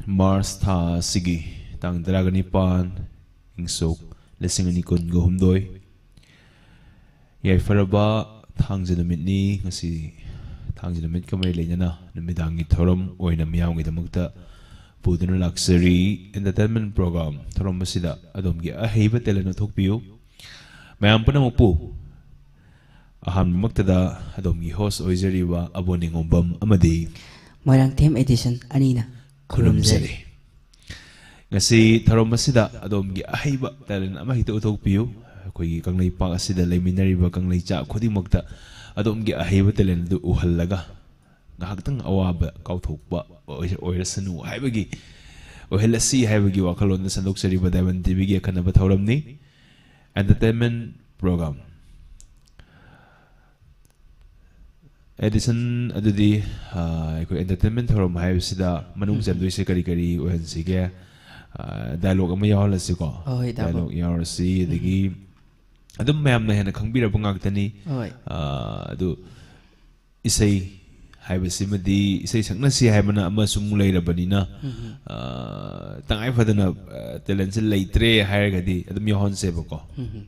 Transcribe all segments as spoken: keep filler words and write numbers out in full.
March ꯊꯥ ꯑꯁꯤꯒꯤ ꯇꯥꯡ ꯇꯔꯥꯒ ꯅꯤꯄꯥꯟ, ꯏꯪ ꯁꯣꯛ ꯂꯤꯁꯤꯡ ꯑꯅꯤ ꯀꯨꯟꯒ ꯍꯨꯝꯗꯣꯏ, ꯌꯥꯏꯐꯔꯕ ꯊꯥꯡꯖ ꯅꯨꯃꯤꯠꯅꯤ꯫ ꯉꯁꯤ ꯊꯥꯡꯖ ꯅꯨꯃꯤꯠꯀ ꯃꯔꯤ ꯂꯩꯅꯅ ꯅꯨꯃꯤꯗꯥꯡꯒꯤ ꯊꯧꯔꯝ ꯑꯣꯏꯅ ꯃꯤꯌꯥꯝꯒꯤꯗꯃꯛꯇ ꯄꯨꯗꯨꯅ ꯂꯥꯛꯆꯔꯤ꯫ Entertainment program ꯊꯧꯔꯝ ꯑꯁꯤꯗ ꯑꯗꯣꯝꯒꯤ ꯑꯍꯩꯕ talent ꯎꯠꯊꯣꯛꯄꯤꯌꯨ꯫ ꯃꯌꯥꯝ ꯄꯨꯝꯅꯃꯛꯄꯨ ꯑꯍꯥꯟꯕꯃꯛꯇꯗ ꯑꯗꯣꯝꯒꯤ host ꯑꯣꯏꯖꯔꯤꯕ ꯑꯕꯣ ꯅꯤꯉꯣꯝꯕꯝ ꯑꯃꯗꯤ ꯃꯣꯏꯔꯥꯡꯊꯦꯝ ꯑꯦꯗꯤꯁꯟ ꯑꯅꯤꯅ ꯈꯨꯔꯨꯝꯖꯔꯤ꯫ ꯈꯨꯔꯨꯝꯖꯔꯤ꯫ ꯉꯁꯤ ꯊꯧꯔꯝ ꯑꯁꯤꯗ ꯑꯗꯣꯝꯒꯤ ꯑꯍꯩꯕ talent ꯑꯃ ꯍꯦꯛꯇ ꯎꯠꯊꯣꯛꯄꯤꯌꯨ꯫ ꯑꯩꯈꯣꯏꯒꯤ ꯀꯪꯂꯩꯄꯥꯛ ꯑꯁꯤꯗ ꯂꯩꯃꯤꯟꯅꯔꯤꯕ ꯀꯪꯂꯩꯆꯥ ꯈꯨꯗꯤꯡꯃꯛꯇ ꯑꯗꯣꯝꯒꯤ ꯑꯍꯩꯕ talent ꯑꯗꯨ ꯎꯍꯜꯂꯒ ꯉꯥꯏꯍꯥꯛꯇꯪ ꯑꯋꯥꯕ ꯀꯥꯎꯊꯣꯛꯄ ꯑꯣꯏ-, ꯑꯣꯏꯔꯁꯅꯨ ꯍꯥꯏꯕꯒꯤ, ꯑꯣꯏꯍꯜꯂꯁꯤ ꯍꯥꯏꯕꯒꯤ ꯋꯥꯈꯜꯂꯣꯟꯗ ꯁꯟꯗꯣꯛꯆꯔꯤꯕ Diamond ꯇꯤꯚꯤꯒꯤ ꯑꯈꯟꯅꯕ ꯊꯧꯔꯝꯅꯤ꯫ Entertainment program꯫ ꯑꯦꯗꯤꯁꯟ ꯑꯗꯨꯗꯤ, ꯑ, ꯑꯩꯈꯣꯏ entertainment ꯊꯧꯔꯝ ꯍꯥꯏꯕꯁꯤꯗ ꯃꯅꯨꯡ ꯎꯝ꯫ ꯆꯟꯗꯣꯏꯁꯦ ꯀꯔꯤ ꯀꯔꯤ ꯑꯣꯏꯍꯟꯁꯤꯒꯦ? ꯑ, dialogue ꯑꯃ ꯌꯥꯎꯍꯜꯂꯁꯤꯀꯣ꯫ ꯍꯣꯏ, ꯇꯥꯃꯣ꯫ Dialogue ꯌꯥꯎꯔꯁꯤ, ꯎꯝ꯫ ꯑꯗꯒꯤ ꯑꯗꯨꯝ ꯃꯌꯥꯝꯅ ꯍꯦꯟꯅ ꯈꯪꯕꯤꯔꯕ ꯉꯥꯛꯇꯅꯤ꯫ ꯍꯣꯏ꯫ ꯑ, ꯑꯗꯨ ꯏꯁꯩ ꯍꯥꯏꯕꯁꯤꯃꯗꯤ ꯏꯁꯩ ꯁꯛꯅꯁꯤ ꯍꯥꯏꯕꯅ ꯑꯃꯁꯨ ꯑꯃꯨꯛ ꯂꯩꯔꯕꯅꯤꯅ, ꯎꯝ꯫ ꯑ, ꯇꯉꯥꯏ ꯐꯗꯅ, ꯑ, talentꯁꯦ ꯂꯩꯇ꯭ꯔꯦ ꯍꯥꯏꯔꯒꯗꯤ ꯑꯗꯨꯝ ꯌꯥꯎꯍꯟꯁꯦꯕꯀꯣ꯫ ꯎꯝ꯫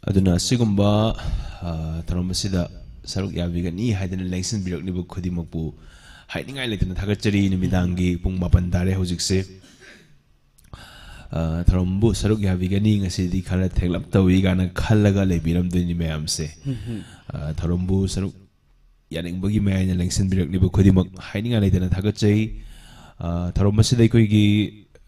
ꯑꯗꯨꯅ ꯑꯁꯤꯒꯨꯝꯕ, ꯑ, ꯊꯧꯔꯝ ꯑꯁꯤꯗ ꯁꯔꯨꯛ ꯌꯥꯕꯤꯒꯅꯤ ꯍꯥꯏꯗꯅ ꯂꯦꯡꯁꯤꯟꯕꯤꯔꯛꯂꯤꯕ ꯈꯨꯗꯤꯡꯃꯛꯄꯨ ꯍꯥꯏꯅꯤꯡꯉꯥꯏ ꯂꯩꯇꯅ ꯊꯥꯒꯠꯆꯔꯤ꯫ ꯅꯨꯃꯤꯗꯥꯡꯒꯤ ꯄꯨꯡ ꯃꯥꯄꯟ ꯇꯥꯔꯦ ꯍꯧꯖꯤꯛꯁꯦ꯫ ꯑ, ꯊꯧꯔꯝꯕꯨ ꯁꯔꯨꯛ ꯌꯥꯕꯤꯒꯅꯤ꯫ ꯉꯁꯤꯗꯤ ꯈꯔ ꯊꯦꯡꯂꯞ ꯇꯧꯏ ꯀꯥꯏꯅ ꯈꯜꯂꯒ ꯂꯩꯕꯤꯔꯝꯗꯣꯏꯅꯤ ꯃꯌꯥꯝꯁꯦ꯫ ꯎꯝ꯫ ꯑ, ꯊꯧꯔꯝꯕꯨ ꯁꯔꯨꯛ ꯌꯥꯅꯤꯡꯕꯒꯤ ꯃꯌꯥꯏꯅ ꯂꯦꯡꯁꯤꯟꯕꯤꯔꯛꯂꯤꯕ ꯈꯨꯗꯤꯡꯃꯛ ꯍꯥꯏꯅꯤꯡꯉꯥꯏ ꯂꯩꯇꯅ ꯊꯥꯒꯠꯆꯩ꯫ ꯑ, ꯊꯧꯔꯝ ꯑꯁꯤꯗ ꯑꯩꯈꯣꯏꯒꯤ,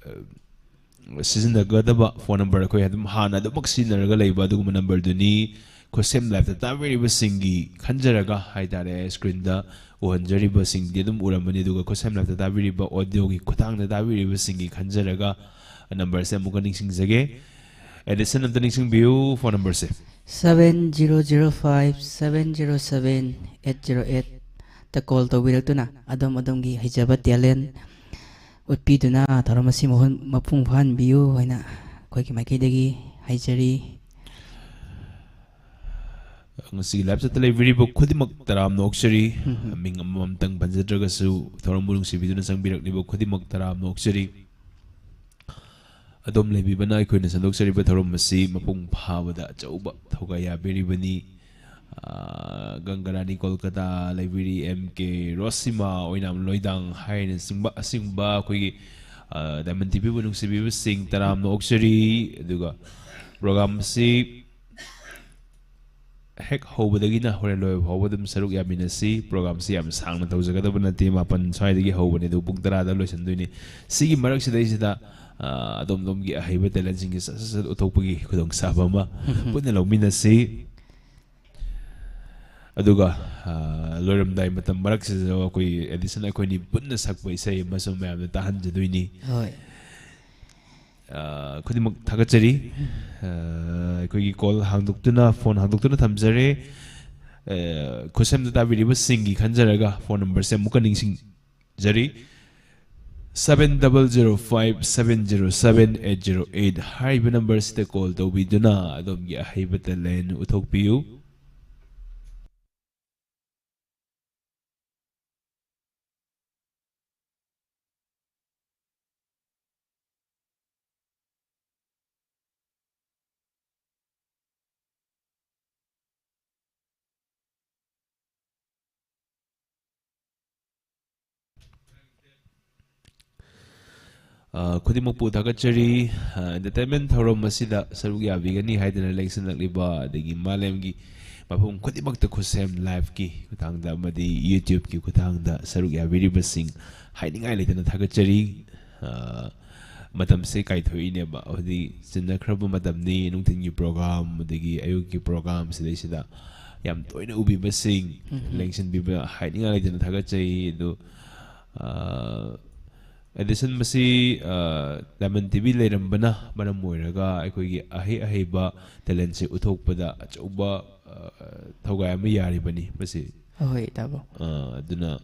ꯑ, ꯁꯤꯖꯤꯟꯅꯒꯗꯕ phone number ꯑꯩꯈꯣꯏ ꯑꯗꯨꯝ ꯍꯥꯟꯅ ꯑꯗꯨꯃꯛ ꯁꯤꯖꯤꯟꯅꯔꯒ ꯂꯩꯕ ꯑꯗꯨꯒꯨꯝꯕ numberꯗꯨꯅꯤ꯫ ꯈꯨꯠꯁꯦꯝ liveꯇ ꯇꯥꯕꯤꯔꯤꯕꯁꯤꯡꯒꯤ ꯈꯟꯖꯔꯒ ꯍꯥꯏꯇꯥꯔꯦ, screenꯗ ꯎꯍꯟꯖꯔꯤꯕꯁꯤꯡꯗꯤ ꯑꯗꯨꯝ ꯎꯔꯝꯃꯅꯤ, ꯑꯗꯨꯒ ꯈꯨꯠꯁꯦꯝ liveꯇ ꯇꯥꯕꯤꯔꯤꯕ audioꯒꯤ ꯈꯨꯠꯊꯥꯡꯗ ꯇꯥꯕꯤꯔꯤꯕꯁꯤꯡꯒꯤ ꯈꯟꯖꯔꯒ numberꯁꯦ ꯑꯃꯨꯛꯀ ꯅꯤꯡꯁꯤꯡꯖꯒꯦ꯫ ꯑꯦꯗꯤꯁꯟ ꯑꯝꯇ ꯅꯤꯡꯁꯤꯡꯕꯤꯌꯨ phone numberꯁꯦ꯫ Seven zero zero five seven zero seven eight zero eight ꯇ call ꯇꯧꯕꯤꯔꯛꯇꯨꯅ ꯑꯗꯣꯝ ꯑꯗꯣꯝꯒꯤ ꯍꯩꯖꯕ talent, ꯎꯠꯄꯤꯗꯨꯅ ꯊꯧꯔꯝ ꯑꯁꯤ ꯃꯍꯨꯟ-, ꯃꯄꯨꯡ ꯐꯥꯍꯟꯕꯤꯌꯨ ꯍꯥꯏꯅ ꯑꯩꯈꯣꯏꯒꯤ ꯃꯥꯏꯀꯩꯗꯒꯤ ꯍꯥꯏꯖꯔꯤ꯫ ꯉꯁꯤꯒꯤ live chat ꯇ ꯂꯩꯕꯤꯔꯤꯕ ꯈꯨꯗꯤꯡꯃꯛ ꯇꯔꯥꯝꯅ ꯑꯣꯛꯆꯔꯤ꯫ ꯎꯝ ꯍꯝ꯫ ꯃꯤꯡ ꯑꯃꯃꯝꯇꯪ ꯄꯟꯖꯗ꯭ꯔꯒꯁꯨ, ꯊꯧꯔꯝꯕꯨ ꯅꯨꯡꯁꯤꯕꯤꯗꯨꯅ ꯆꯪꯕꯤꯔꯛꯂꯤꯕ ꯈꯨꯗꯤꯡꯃꯛ ꯇꯔꯥꯝꯅ ꯑꯣꯛꯆꯔꯤ꯫ ꯑꯗꯣꯝ ꯂꯩꯕꯤꯕꯅ ꯑꯩꯈꯣꯏꯅ ꯁꯟꯗꯣꯛꯆꯔꯤꯕ ꯊꯧꯔꯝ ꯑꯁꯤ ꯃꯄꯨꯡ ꯐꯥꯕꯗ ꯑꯆꯧꯕ ꯊꯧꯒꯥꯏ ꯌꯥꯕꯤꯔꯤꯕꯅꯤ꯫ ꯑꯥ, ꯒꯪꯒꯔꯥꯅꯤ ꯀꯣꯜꯀꯇꯥ ꯂꯩꯕꯤꯔꯤ, ꯑꯦꯝ ꯀꯦ ꯔꯣꯁꯤꯃꯥ ꯑꯣꯏꯅꯥꯝ ꯂꯣꯏꯗꯥꯡ ꯍꯥꯏꯅꯆꯤꯡꯕ, ꯑꯁꯤꯒꯨꯝꯕ ꯑꯩꯈꯣꯏꯒꯤ, ꯑꯥ, Diamond ꯇꯤ ꯚꯤꯕꯨ ꯅꯨꯡꯁꯤꯕꯤꯕꯁꯤꯡ ꯇꯔꯥꯝꯅ ꯑꯣꯛꯆꯔꯤ꯫ ꯑꯗꯨꯒ program ꯑꯁꯤ ꯍꯦꯛ ꯍꯧꯕꯗꯒꯤꯅ ꯍꯣꯔꯦꯟ ꯂꯣꯏꯕ ꯐꯥꯎꯕ ꯑꯗꯨꯝ ꯁꯔꯨꯛ ꯌꯥꯃꯤꯟꯅꯁꯤ꯫ Program ꯁꯤ ꯌꯥꯝ ꯁꯥꯡꯅ ꯇꯧꯖꯒꯗꯕ ꯅꯠꯇꯦ, ꯃꯥꯄꯟ ꯁ꯭ꯋꯥꯏꯗꯒꯤ ꯍꯧꯕꯅꯦ, ꯑꯗꯨ ꯄꯨꯡ ꯇꯔꯥꯗ ꯂꯣꯏꯁꯤꯟꯗꯣꯏꯅꯤ꯫ ꯁꯤꯒꯤ ꯃꯔꯛꯁꯤꯗꯩꯁꯤꯗ, ꯑꯥ, ꯑꯗꯣꯝ ꯑꯗꯣꯝꯒꯤ ꯑꯍꯩꯕ talent ꯁꯤꯡꯁꯦ ꯁꯠ ꯁꯠ ꯁꯠ ꯎꯠꯊꯣꯛꯄꯒꯤ ꯈꯨꯗꯣꯡꯆꯥꯕ ꯑꯃ ꯄꯨꯟꯅ ꯂꯧꯃꯤꯟꯅꯁꯤ꯫ ꯑꯗꯨꯒ, ꯑꯥ, ꯂꯣꯏꯔꯝꯗꯥꯏ ꯃꯇꯝ ꯃꯔꯛꯁꯤꯗ ꯑꯩꯈꯣꯏ Edison ꯑꯩꯈꯣꯏꯅꯤ ꯄꯨꯟꯅ ꯁꯛꯄ ꯏꯁꯩ ꯑꯃꯁꯨ ꯃꯌꯥꯝꯗ ꯇꯥꯍꯟꯖꯗꯣꯏꯅꯤ꯫ ꯍꯣꯏ꯫ ꯑꯥ, ꯈꯨꯗꯤꯡꯃꯛ ꯊꯥꯒꯠꯆꯔꯤ꯫ ꯑꯥ, ꯑꯩꯈꯣꯏꯒꯤ call ꯍꯥꯡꯗꯣꯛꯇꯨꯅ, phone ꯍꯥꯡꯗꯣꯛꯇꯨꯅ ꯊꯝꯖꯔꯦ꯫ ꯑꯥ, ꯈꯨꯠꯁꯦꯝꯗ ꯇꯥꯕꯤꯔꯤꯕꯁꯤꯡꯒꯤ ꯈꯟꯖꯔꯒ phone number ꯁꯦ ꯑꯃꯨꯛꯀ ꯅꯤꯡꯁꯤꯡꯖꯔꯤ꯫ Seven double zero five seven zero seven eight zero eight ꯍꯥꯏꯔꯤꯕ number ꯁꯤꯗ call ꯇꯧꯕꯤꯗꯨꯅ ꯑꯗꯣꯝꯒꯤ ꯑꯍꯩꯕ talent ꯎꯠꯊꯣꯛꯄꯤꯌꯨ꯫ ꯑ, ꯈꯨꯗꯤꯡꯃꯛꯄꯨ ꯊꯥꯒꯠꯆꯔꯤ꯫ ꯑ, entertainment ꯊꯧꯔꯝ ꯑꯁꯤꯗ ꯁꯔꯨꯛ ꯌꯥꯕꯤꯒꯅꯤ ꯍꯥꯏꯗꯨꯅ ꯂꯦꯡꯁꯤꯜꯂꯛꯂꯤꯕ, ꯑꯗꯒꯤ ꯃꯥꯂꯦꯝꯒꯤ ꯃꯐꯝ ꯈꯨꯗꯤꯡꯃꯛꯇ ꯈꯨꯠꯁꯦꯝ live ꯀꯤ ꯈꯨꯠꯊꯥꯡꯗ ꯑꯃꯗꯤ YouTube ꯀꯤ ꯈꯨꯠꯊꯥꯡꯗ ꯁꯔꯨꯛ ꯌꯥꯕꯤꯔꯤꯕꯁꯤꯡ ꯍꯥꯏꯅꯤꯡꯉꯥꯏ ꯂꯩꯇꯅ ꯊꯥꯒꯠꯆꯔꯤ꯫ ꯑ, ꯃꯇꯝꯁꯦ ꯀꯥꯏꯊꯣꯛꯏꯅꯦꯕ, ꯍꯥꯏꯗꯤ ꯆꯤꯟꯅꯈ꯭ꯔꯕ ꯃꯇꯝꯅꯤ, ꯅꯨꯡꯊꯤꯜꯒꯤ program ꯑꯗꯒꯤ ꯑꯌꯨꯛꯀꯤ program ꯁꯤꯗꯩꯁꯤꯗ ꯌꯥꯝ ꯇꯣꯏꯅ ꯎꯕꯤꯕꯁꯤꯡ, ꯎꯝ꯫ ꯂꯦꯡꯁꯤꯟꯕꯤꯕ ꯍꯥꯏꯅꯤꯡꯉꯥꯏ ꯂꯩꯇꯅ ꯊꯥꯒꯠꯆꯩ꯫ ꯑꯗꯨ, ꯑ, Edison ꯃꯁꯤ, ꯑ, Diamond ꯇꯤ ꯚꯤ ꯂꯩꯔꯝꯕꯅ ꯃꯔꯝ ꯑꯣꯏꯔꯒ ꯑꯩꯈꯣꯏꯒꯤ ꯑꯍꯩ ꯑꯍꯩꯕ talent ꯁꯦ ꯎꯠꯊꯣꯛꯄꯗ ꯑꯆꯧꯕ, ꯑ, ꯊꯧꯒꯥꯏ ꯑꯃ ꯌꯥꯔꯤꯕꯅꯤ ꯃꯁꯤ꯫ ꯍꯣꯏ, ꯇꯥꯃꯣ꯫ ꯑ, ꯑꯗꯨꯅ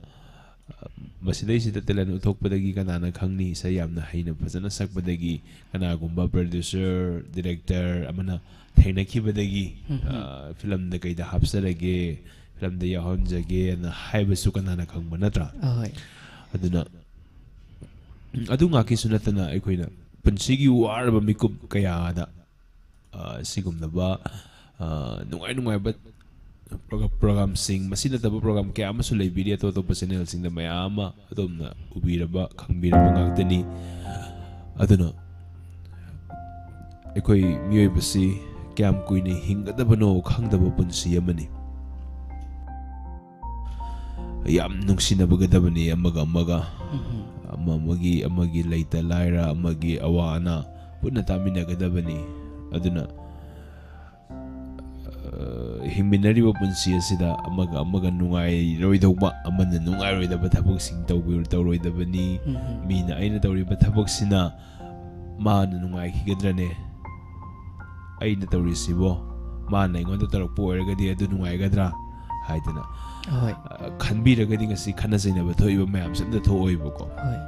ꯃꯁꯤꯗꯩꯁꯤꯗ talent ꯎꯠꯊꯣꯛꯄꯗꯒꯤ ꯀꯅꯥꯅ ꯈꯪꯅꯤ? ꯏꯁꯩ ꯌꯥꯝꯅ ꯍꯩꯅ ꯐꯖꯅ ꯁꯛꯄꯗꯒꯤ ꯀꯅꯥꯒꯨꯝꯕ producer, director ꯑꯃꯅ ꯊꯦꯡꯅꯈꯤꯕꯗꯒꯤ, ꯎꯝ, ꯎꯝ꯫ ꯑ, ꯐꯤꯂꯝꯗ ꯀꯩꯗ ꯍꯥꯞꯆꯔꯒꯦ, ꯐꯤꯂꯝꯗ ꯌꯥꯎꯍꯟꯖꯒꯦꯅ ꯍꯥꯏꯕꯁꯨ ꯀꯅꯥꯅ ꯈꯪꯕ ꯅꯠꯇ꯭ꯔꯥ? ꯑꯍꯣꯏ꯫ ꯑꯗꯨꯅ, ꯎꯝ, ꯑꯗꯨ ꯉꯥꯛꯀꯤꯁꯨ ꯅꯠꯇꯅ ꯑꯩꯈꯣꯏꯅ ꯄꯨꯟꯁꯤꯒꯤ ꯋꯥꯔꯕ ꯃꯤꯀꯨꯞ ꯀꯌꯥꯗ, ꯑ, ꯁꯤꯒꯨꯝꯂꯕ, ꯑ, ꯅꯨꯡꯉꯥꯏ ꯅꯨꯡꯉꯥꯏꯕ ꯄ꯭ꯔꯣꯒ-, ꯄ꯭ꯔꯣꯒꯥꯝꯁꯤꯡ, ꯃꯁꯤ ꯅꯠꯇꯕ ꯄ꯭ꯔꯣꯒꯥꯝ ꯀꯌꯥ ꯑꯃꯁꯨ ꯂꯩꯕꯤꯔꯤ ꯑꯇꯣꯞ ꯑꯇꯣꯞꯄ ꯆꯦꯅꯦꯜꯁꯤꯡꯗ ꯃꯌꯥꯝ ꯑꯃ ꯑꯗꯣꯝꯅ ꯎꯕꯤꯔꯕ, ꯈꯪꯕꯤꯔꯕ ꯉꯥꯛꯇꯅꯤ꯫ ꯑꯗꯨꯅ ꯑꯩꯈꯣꯏ ꯃꯤꯑꯣꯏꯕꯁꯤ ꯀꯌꯥꯝ ꯀꯨꯏꯅ ꯍꯤꯡꯒꯗꯕꯅꯣ ꯈꯪꯗꯕ ꯄꯨꯟꯁꯤ ꯑꯃꯅꯤ꯫ ꯌꯥꯝ ꯅꯨꯡꯁꯤꯅꯕꯒꯗꯕꯅꯤ ꯑꯃꯒ ꯑꯃꯒ꯫ ꯎꯝ꯫ ꯑꯃ ꯑꯃꯒꯤ, ꯑꯃꯒꯤ ꯂꯩꯇ ꯂꯥꯏꯔ, ꯑꯃꯒꯤ ꯑꯋꯥ ꯑꯅꯥ ꯄꯨꯟꯅ ꯇꯥꯃꯤꯟꯅꯒꯗꯕꯅꯤ꯫ ꯑꯗꯨꯅ, ꯑ, ꯍꯤꯡꯃꯤꯟꯅꯔꯤꯕ ꯄꯨꯟꯁꯤ ꯑꯁꯤꯗ ꯑꯃꯒ ꯑꯃꯒ ꯅꯨꯡꯉꯥꯏꯔꯣꯏꯗꯧꯕ, ꯑꯃꯅ ꯅꯨꯡꯉꯥꯏꯔꯣꯏꯗꯕ ꯊꯕꯛꯁꯤꯡ ꯇꯧꯕꯤ-, ꯇꯧꯔꯣꯏꯗꯕꯅꯤ꯫ ꯎꯝ꯫ ꯃꯤꯅ ꯑꯩꯅ ꯇꯧꯔꯤꯕ ꯊꯕꯛꯁꯤꯅ ꯃꯥꯅ ꯅꯨꯡꯉꯥꯏꯈꯤꯒꯗ꯭ꯔꯅꯦ? ꯑꯩꯅ ꯇꯧꯔꯤꯁꯤꯕꯣ ꯃꯥꯅ ꯑꯩꯉꯣꯟꯗ ꯇꯧꯔꯛꯄ ꯑꯣꯏꯔꯒꯗꯤ ꯑꯗꯨ ꯅꯨꯡꯉꯥꯏꯒꯗ꯭ꯔꯥ ꯍꯥꯏꯗꯅ, ꯍꯣꯏ꯫ ꯑ, ꯈꯟꯕꯤꯔꯒꯗꯤ ꯉꯁꯤ ꯈꯠꯅ ꯆꯩꯅꯕ ꯊꯣꯛꯏꯕ ꯃꯌꯥꯝꯁꯦ ꯑꯝꯇ ꯊꯣꯛꯑꯣꯏꯕꯀꯣ꯫ ꯍꯣꯏ꯫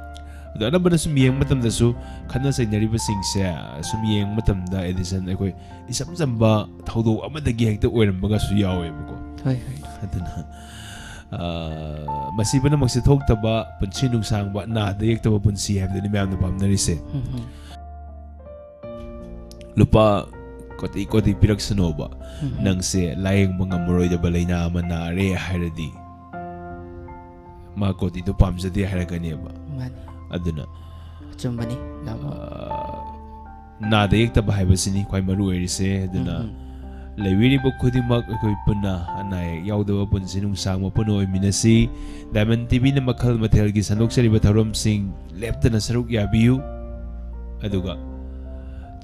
ꯑꯗꯣ ꯑꯅꯝꯕꯅ ꯁꯨꯝ ꯌꯦꯡꯕ ꯃꯇꯝꯗꯁꯨ ꯈꯠꯅ ꯆꯩꯅꯔꯤꯕꯁꯤꯡꯁꯦ ꯁꯨꯝ ꯌꯦꯡꯕ ꯃꯇꯝꯗ, ꯑꯦꯗꯤꯁꯟ, ꯑꯩꯈꯣꯏ ꯏꯆꯝ ꯆꯝꯕ ꯊꯧꯗꯣꯛ ꯑꯃꯗꯒꯤ ꯍꯦꯛꯇ ꯑꯣꯏꯔꯝꯕꯒꯁꯨ ꯌꯥꯎꯋꯦꯕꯀꯣ꯫ ꯍꯣꯏ, ꯍꯣꯏ꯫ ꯑꯗꯨꯅ, ꯑ, ꯃꯁꯤ ꯄꯨꯝꯅꯃꯛꯁꯦ ꯊꯣꯛꯇꯕ ꯄꯨꯟꯁꯤ ꯅꯨꯡꯁꯥꯡꯕ, ꯅꯥꯗ ꯌꯦꯛꯇꯕ ꯄꯨꯟꯁꯤ ꯍꯥꯏꯕꯗꯨꯅꯤ ꯃꯌꯥꯝꯅ ꯄꯥꯝꯅꯔꯤꯁꯦ꯫ ꯎꯝ, ꯎꯝ꯫ ꯂꯨꯄꯥ ꯀꯣꯇꯤ ꯀꯣꯇꯤ ꯄꯤꯔꯛꯁꯅꯣꯕ, ꯎꯝ, ꯎꯝ꯫ ꯅꯪꯁꯦ ꯂꯥꯌꯦꯡꯕ ꯉꯝꯃꯔꯣꯏꯗꯕ ꯂꯥꯏꯅꯥ ꯑꯃ ꯅꯥꯔꯦ ꯍꯥꯏꯔꯗꯤ, ꯃꯥ ꯀꯣꯇꯤꯗꯣ ꯄꯥꯝꯖꯗꯦ ꯍꯥꯏꯔꯛꯀꯅꯦꯕ꯫ ꯃꯥꯅꯤ꯫ ꯑꯗꯨꯅ, ꯑꯆꯨꯝꯕꯅꯤ, ꯗꯥꯕꯣ꯫ ꯑ, ꯅꯥꯗ ꯌꯦꯛꯇꯕ ꯍꯥꯏꯕꯁꯤꯅꯤ ꯈ꯭ꯋꯥꯏ ꯃꯔꯨ ꯑꯣꯏꯔꯤꯁꯦ꯫ ꯑꯗꯨꯅ, ꯎꯝ, ꯎꯝ꯫ ꯂꯩꯕꯤꯔꯤꯕ ꯈꯨꯗꯤꯡꯃꯛ ꯑꯩꯈꯣꯏ ꯄꯨꯟꯅ ꯑꯅꯥ ꯑꯌꯦꯛ ꯌꯥꯎꯗꯕ ꯄꯨꯟꯁꯤ ꯅꯨꯡꯁꯥꯡꯕ ꯄꯨꯟꯅ ꯑꯣꯏꯃꯤꯟꯅꯁꯤ꯫ ꯗꯥꯏꯃꯟ ꯇꯤꯚꯤꯅ ꯃꯈꯜ ꯃꯊꯦꯜꯒꯤ ꯁꯟꯗꯣꯛꯆꯔꯤꯕ ꯊꯧꯔꯝꯁꯤꯡ ꯂꯦꯞꯇꯅ ꯁꯔꯨꯛ ꯌꯥꯕꯤꯌꯨ꯫ ꯑꯗꯨꯒ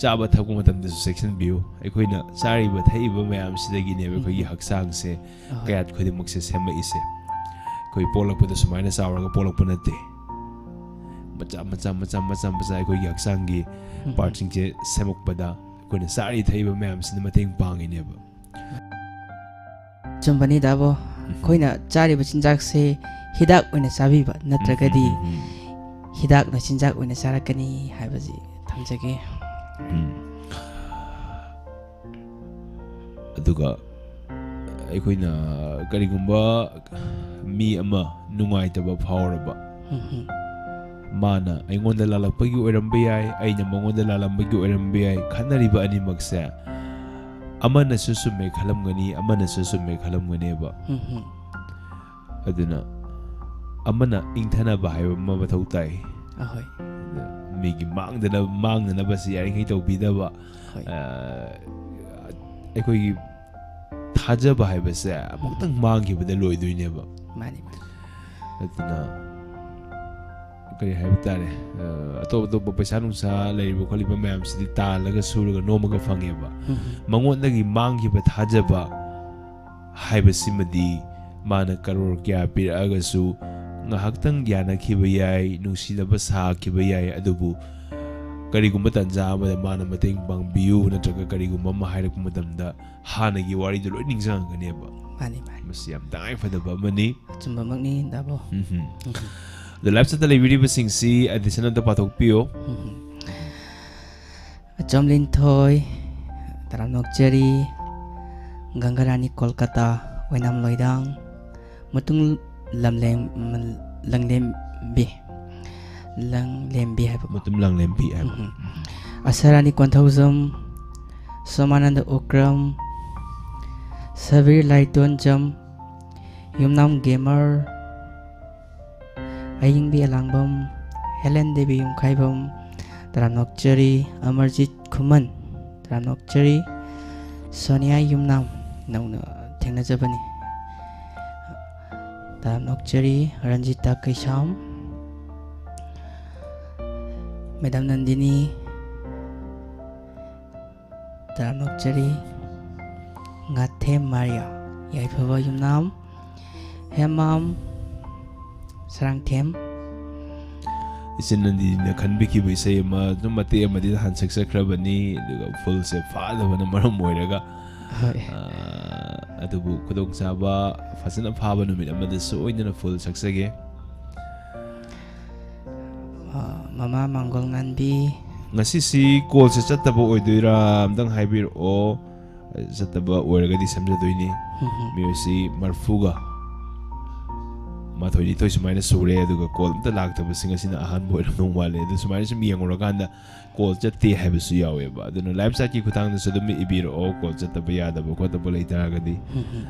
ꯆꯥꯕ ꯊꯛꯄ ꯃꯇꯝꯗꯁꯨ ꯆꯦꯛꯁꯤꯟꯕꯤꯌꯨ꯫ ꯑꯩꯈꯣꯏꯅ ꯆꯥꯔꯤꯕ ꯊꯛꯏꯕ ꯃꯌꯥꯝꯁꯤꯗꯒꯤꯅꯦꯕ ꯑꯩꯈꯣꯏꯒꯤ ꯎꯝ꯫ ꯍꯛꯆꯥꯡꯁꯦ, ꯑꯍꯣꯏ꯫ ꯀꯌꯥꯠ ꯈꯨꯗꯤꯡꯃꯛꯁꯦ ꯁꯦꯝꯃꯛꯏꯁꯦ꯫ ꯑꯩꯈꯣꯏ ꯄꯣꯛꯂꯛꯄꯗ ꯁꯨꯃꯥꯏꯅ ꯆꯥꯎꯔꯒ ꯄꯣꯛꯂꯛꯄ ꯅꯠꯇꯦ꯫ ꯃꯆꯥ ꯃꯆꯥ, ꯃꯆꯥ, ꯃꯆꯥ, ꯃꯆꯥ ꯑꯩꯈꯣꯏꯒꯤ ꯍꯛꯆꯥꯡꯒꯤ ꯎꯝ꯫ Partꯁꯤꯡꯁꯦ ꯁꯦꯝꯃꯛꯄꯗ ꯑꯩꯈꯣꯏꯅ ꯆꯥꯔꯤ ꯊꯛꯏꯕ ꯃꯌꯥꯝꯁꯤꯅ ꯃꯇꯦꯡ ꯄꯥꯡꯉꯤꯅꯦꯕ꯫ ꯑꯆꯨꯝꯕꯅꯤ, ꯗꯥꯕꯣ꯫ ꯎꯝ꯫ ꯑꯩꯈꯣꯏꯅ ꯆꯥꯔꯤꯕ ꯆꯤꯟꯖꯥꯛꯁꯦ ꯍꯤꯗꯥꯛ ꯑꯣꯏꯅ ꯆꯥꯕꯤꯕ ꯅꯠꯇ꯭ꯔꯒꯗꯤ ꯎꯝ, ꯎꯝ, ꯎꯝ. ꯍꯤꯗꯥꯛꯅ ꯆꯤꯟꯖꯥꯛ ꯑꯣꯏꯅ ꯆꯥꯔꯛꯀꯅꯤ ꯍꯥꯏꯕꯁꯤ ꯊꯝꯖꯒꯦ꯫ ꯎꯝ. ꯑꯗꯨꯒ ꯑꯩꯈꯣꯏꯅ ꯀꯔꯤꯒꯨꯝꯕ ꯃꯤ ꯑꯃ ꯅꯨꯡꯉꯥꯏꯇꯕ ꯐꯥꯎꯔꯕ, ꯎꯝ, ꯎꯝ. ꯃꯥꯅ ꯑꯩꯉꯣꯟꯗ ꯂꯥꯜꯂꯛꯄꯒꯤ ꯑꯣꯏꯔꯝꯕ ꯌꯥꯏ, ꯑꯩꯅ ꯃꯉꯣꯟꯗ ꯂꯥꯜꯂꯝꯕꯒꯤ ꯑꯣꯏꯔꯝꯕ ꯌꯥꯏ, ꯈꯠꯅꯔꯤꯕ ꯑꯅꯤꯃꯛꯁꯦ ꯑꯃꯅꯁꯨ ꯆꯨꯝꯃꯦ ꯈꯜꯂꯝꯒꯅꯤ, ꯑꯃꯅꯁꯨ ꯆꯨꯝꯃꯦ ꯈꯜꯂꯝꯒꯅꯦꯕ꯫ ꯎꯝ, ꯎꯝ. ꯑꯗꯨꯅ ꯑꯃꯅ ꯏꯪꯊꯅꯕ ꯍꯥꯏꯕ ꯑꯃ ꯃꯊꯧ ꯇꯥꯏ꯫ ꯑꯍꯣꯏ. ꯑꯗ ꯃꯤꯒꯤ ꯃꯥꯡꯗꯅ-, ꯃꯥꯡꯅꯅꯕꯁꯤ ꯌꯥꯔꯤꯉꯩ ꯇꯧꯕꯤꯗꯕ꯫ ꯍꯣꯏ. ꯑ, ꯑꯩꯈꯣꯏꯒꯤ ꯊꯥꯖꯕ ꯍꯥꯏꯕꯁꯦ ꯑꯃꯨꯛꯇꯪ ꯃꯥꯡꯈꯤꯕꯗ ꯂꯣꯏꯗꯣꯏꯅꯦꯕ꯫ ꯃꯥꯅꯤ, ꯃꯥꯅꯤ. ꯑꯗꯨꯅ ꯀꯔꯤ ꯍꯥꯏꯕ ꯇꯥꯔꯦ, ꯑ, ꯑꯇꯣꯞ ꯑꯇꯣꯞꯄ ꯄꯩꯁꯥ ꯅꯨꯡꯁꯥ ꯂꯩꯔꯤꯕ ꯈꯣꯠꯂꯤꯕ ꯃꯌꯥꯝꯁꯤꯗꯤ ꯇꯥꯜꯂꯒ ꯁꯨꯔꯒ ꯅꯣꯝꯃꯒ ꯐꯪꯉꯦꯕ꯫ ꯎꯝ. ꯃꯉꯣꯟꯗꯒꯤ ꯃꯥꯡꯈꯤꯕ ꯊꯥꯖꯕ ꯍꯥꯏꯕꯁꯤꯃꯗꯤ ꯃꯥꯅ ꯀꯔꯣꯔ ꯀꯌꯥ ꯄꯤꯔꯛꯑꯒꯁꯨ ꯉꯥꯏꯍꯥꯛꯇꯪ ꯌꯥꯅꯈꯤꯕ ꯌꯥꯏ, ꯅꯨꯡꯁꯤꯅꯕ ꯁꯥꯈꯤꯕ ꯌꯥꯏ, ꯑꯗꯨꯕꯨ ꯀꯔꯤꯒꯨꯝꯕ ꯇꯥꯟꯖꯥ ꯑꯃꯗ ꯃꯥꯅ ꯃꯇꯦꯡ ꯄꯥꯡꯕꯤꯌꯨ ꯅꯠꯇ꯭ꯔꯒ ꯀꯔꯤꯒꯨꯝꯕ ꯑꯃ ꯍꯥꯏꯔꯛꯄ ꯃꯇꯝꯗ ꯍꯥꯟꯅꯒꯤ ꯋꯥꯔꯤꯗꯣ ꯂꯣꯏ ꯅꯤꯡꯁꯤꯡꯉꯛꯀꯅꯦꯕ꯫ ꯃꯥꯅꯤ, ꯃꯥꯅꯤ. ꯃꯁꯤ ꯌꯥꯝ ꯇꯉꯥꯏꯐꯗꯕ ꯑꯃꯅꯤ꯫ ꯑꯆꯨꯝꯕꯃꯛꯅꯤ, ꯗꯥꯕꯣ. ꯎꯝꯍꯨꯝ. ꯎꯝ. ꯑꯗꯣ live chat ꯇ ꯂꯩꯕꯤꯔꯤꯕꯁꯤꯡꯁꯤ addition ꯑꯝꯇ ꯄꯥꯊꯣꯛꯄꯤꯌꯣ꯫ ꯎꯝ. ꯑꯆꯝ ꯂꯤꯟꯊꯣꯏ, ꯇꯔꯥꯝ ꯅꯣꯛꯆꯔꯤ, ꯒꯪꯒꯥꯔꯥꯅꯤ ꯀꯣꯜꯀꯇꯥ, ꯑꯣꯏꯅꯥꯝ ꯂꯣꯏꯗꯥꯡ, ꯃꯇꯨꯡ ꯂꯝꯂꯦꯝ-, ꯂꯪꯂꯦꯝꯕꯤ, ꯂꯪꯂꯦꯝꯕꯤ ꯍꯥꯏꯕꯀꯣ꯫ ꯃꯇꯨꯝ ꯂꯪꯂꯦꯝꯕꯤ ꯍꯥꯏꯕ꯫ ꯎꯝ. ꯑꯁꯥꯔꯥꯅꯤ ꯀꯣꯟꯊꯧꯖꯝ, ꯁꯣꯃꯥꯅꯟꯗ ꯎꯀ꯭ꯔꯝ, ꯁꯕꯤꯔ ꯂꯥꯏꯇꯣꯟꯖꯝ, ꯌꯨꯝꯅꯥꯝ ꯒꯦꯃꯔ, ꯑꯌꯤꯡꯕꯤ ꯑꯂꯥꯡꯕꯝ, ꯍꯦꯂꯦꯟ ꯗꯦꯕꯤ ꯌꯨꯝꯈꯥꯏꯕꯝ, ꯇꯔꯥꯝ ꯅꯣꯛꯆꯔꯤ, ꯑꯃꯔꯖꯤꯠ ꯈꯨꯃꯟ, ꯇꯔꯥꯝ ꯅꯣꯛꯆꯔꯤ, ꯁꯣꯅꯤꯌꯥ ꯌꯨꯝꯅꯥꯝ, ꯅꯧꯅ ꯊꯦꯡꯅꯖꯕꯅꯤ, ꯇꯔꯥꯝ ꯅꯣꯛꯆꯔꯤ, ꯔꯟꯖꯤꯇꯥ ꯀꯩꯁꯥꯝ, ꯃꯦꯗꯥꯝ ꯅꯟꯗꯤꯅꯤ, ꯇꯔꯥꯝ ꯅꯣꯛꯆꯔꯤ, ꯉꯥꯊꯦꯝ ꯃꯥꯔꯤꯌꯥ, ꯌꯥꯏꯐꯕ ꯌꯨꯝꯅꯥꯝ, ꯍꯦꯃꯥꯝ ꯁꯔꯥꯡꯊꯦꯝ꯫ ꯏꯆꯤꯟ ꯅꯟꯗꯤꯅꯤꯅ ꯈꯟꯕꯤꯈꯤꯕ ꯏꯁꯩ ꯑꯃ ꯑꯗꯨꯝ ꯃꯇꯦꯛ ꯑꯃꯗꯤ ꯅꯍꯥꯟ ꯁꯛꯆꯈ꯭ꯔꯕꯅꯤ, ꯑꯗꯨꯒ full ꯁꯦ ꯐꯥꯗꯕꯅ ꯃꯔꯝ ꯑꯣꯏꯔꯒ, ꯍꯣꯏ. ꯑ, ꯑꯗꯨꯕꯨ ꯈꯨꯗꯣꯡꯆꯥꯕ ꯐꯖꯅ ꯐꯥꯕ ꯅꯨꯃꯤꯠ ꯑꯃꯗ ꯁꯣꯏꯗꯅ ꯐꯨꯜ ꯁꯛꯆꯒꯦ꯫ ꯑ, ꯃꯃꯥ ꯃꯥꯡꯒꯣꯜ ꯉꯥꯟꯕꯤ꯫ ꯉꯁꯤꯁꯤ ꯀꯣꯜꯁꯦ ꯆꯠꯇꯕ ꯑꯣꯏꯗꯣꯏꯔꯥ? ꯑꯝꯇꯪ ꯍꯥꯏꯕꯤꯔꯛꯑꯣ꯫ ꯆꯠꯇꯕ ꯑꯣꯏꯔꯒꯗꯤ ꯁꯦꯝꯖꯗꯣꯏꯅꯤ꯫ ꯎꯝ. ꯃꯤꯑꯣꯏꯁꯤ ꯃꯔꯐꯨꯒ ꯃꯥꯊꯣꯏ ꯅꯤꯊꯣꯏ ꯁꯨꯃꯥꯏꯅ ꯁꯨꯔꯦ, ꯑꯗꯨꯒ ꯀꯣꯜ ꯑꯝꯇ ꯂꯥꯛꯇꯕꯁꯤꯡ ꯑꯁꯤꯅ ꯑꯍꯥꯟꯕ ꯑꯣꯏꯔꯝꯗꯧ ꯃꯥꯜꯂꯦ꯫ ꯑꯗꯨ ꯁꯨꯃꯥꯏꯅ ꯁꯨꯝ ꯌꯦꯡꯉꯨꯔꯀꯥꯟꯗ ꯀꯣꯜ ꯆꯠꯇꯦ ꯍꯥꯏꯕꯁꯨ ꯌꯥꯎꯋꯦꯕ꯫ ꯑꯗꯨꯅ ꯂꯥꯏꯐ ꯆꯥꯠꯀꯤ ꯈꯨꯊꯥꯡꯗꯁꯨ ꯑꯗꯨꯝ ꯏꯕꯤꯔꯛꯑꯣ, ꯀꯣꯜ ꯆꯠꯇꯕ ꯌꯥꯗꯕ ꯈꯣꯠꯇꯕ ꯂꯩꯇꯥꯔꯒꯗꯤ꯫ ꯎꯝ.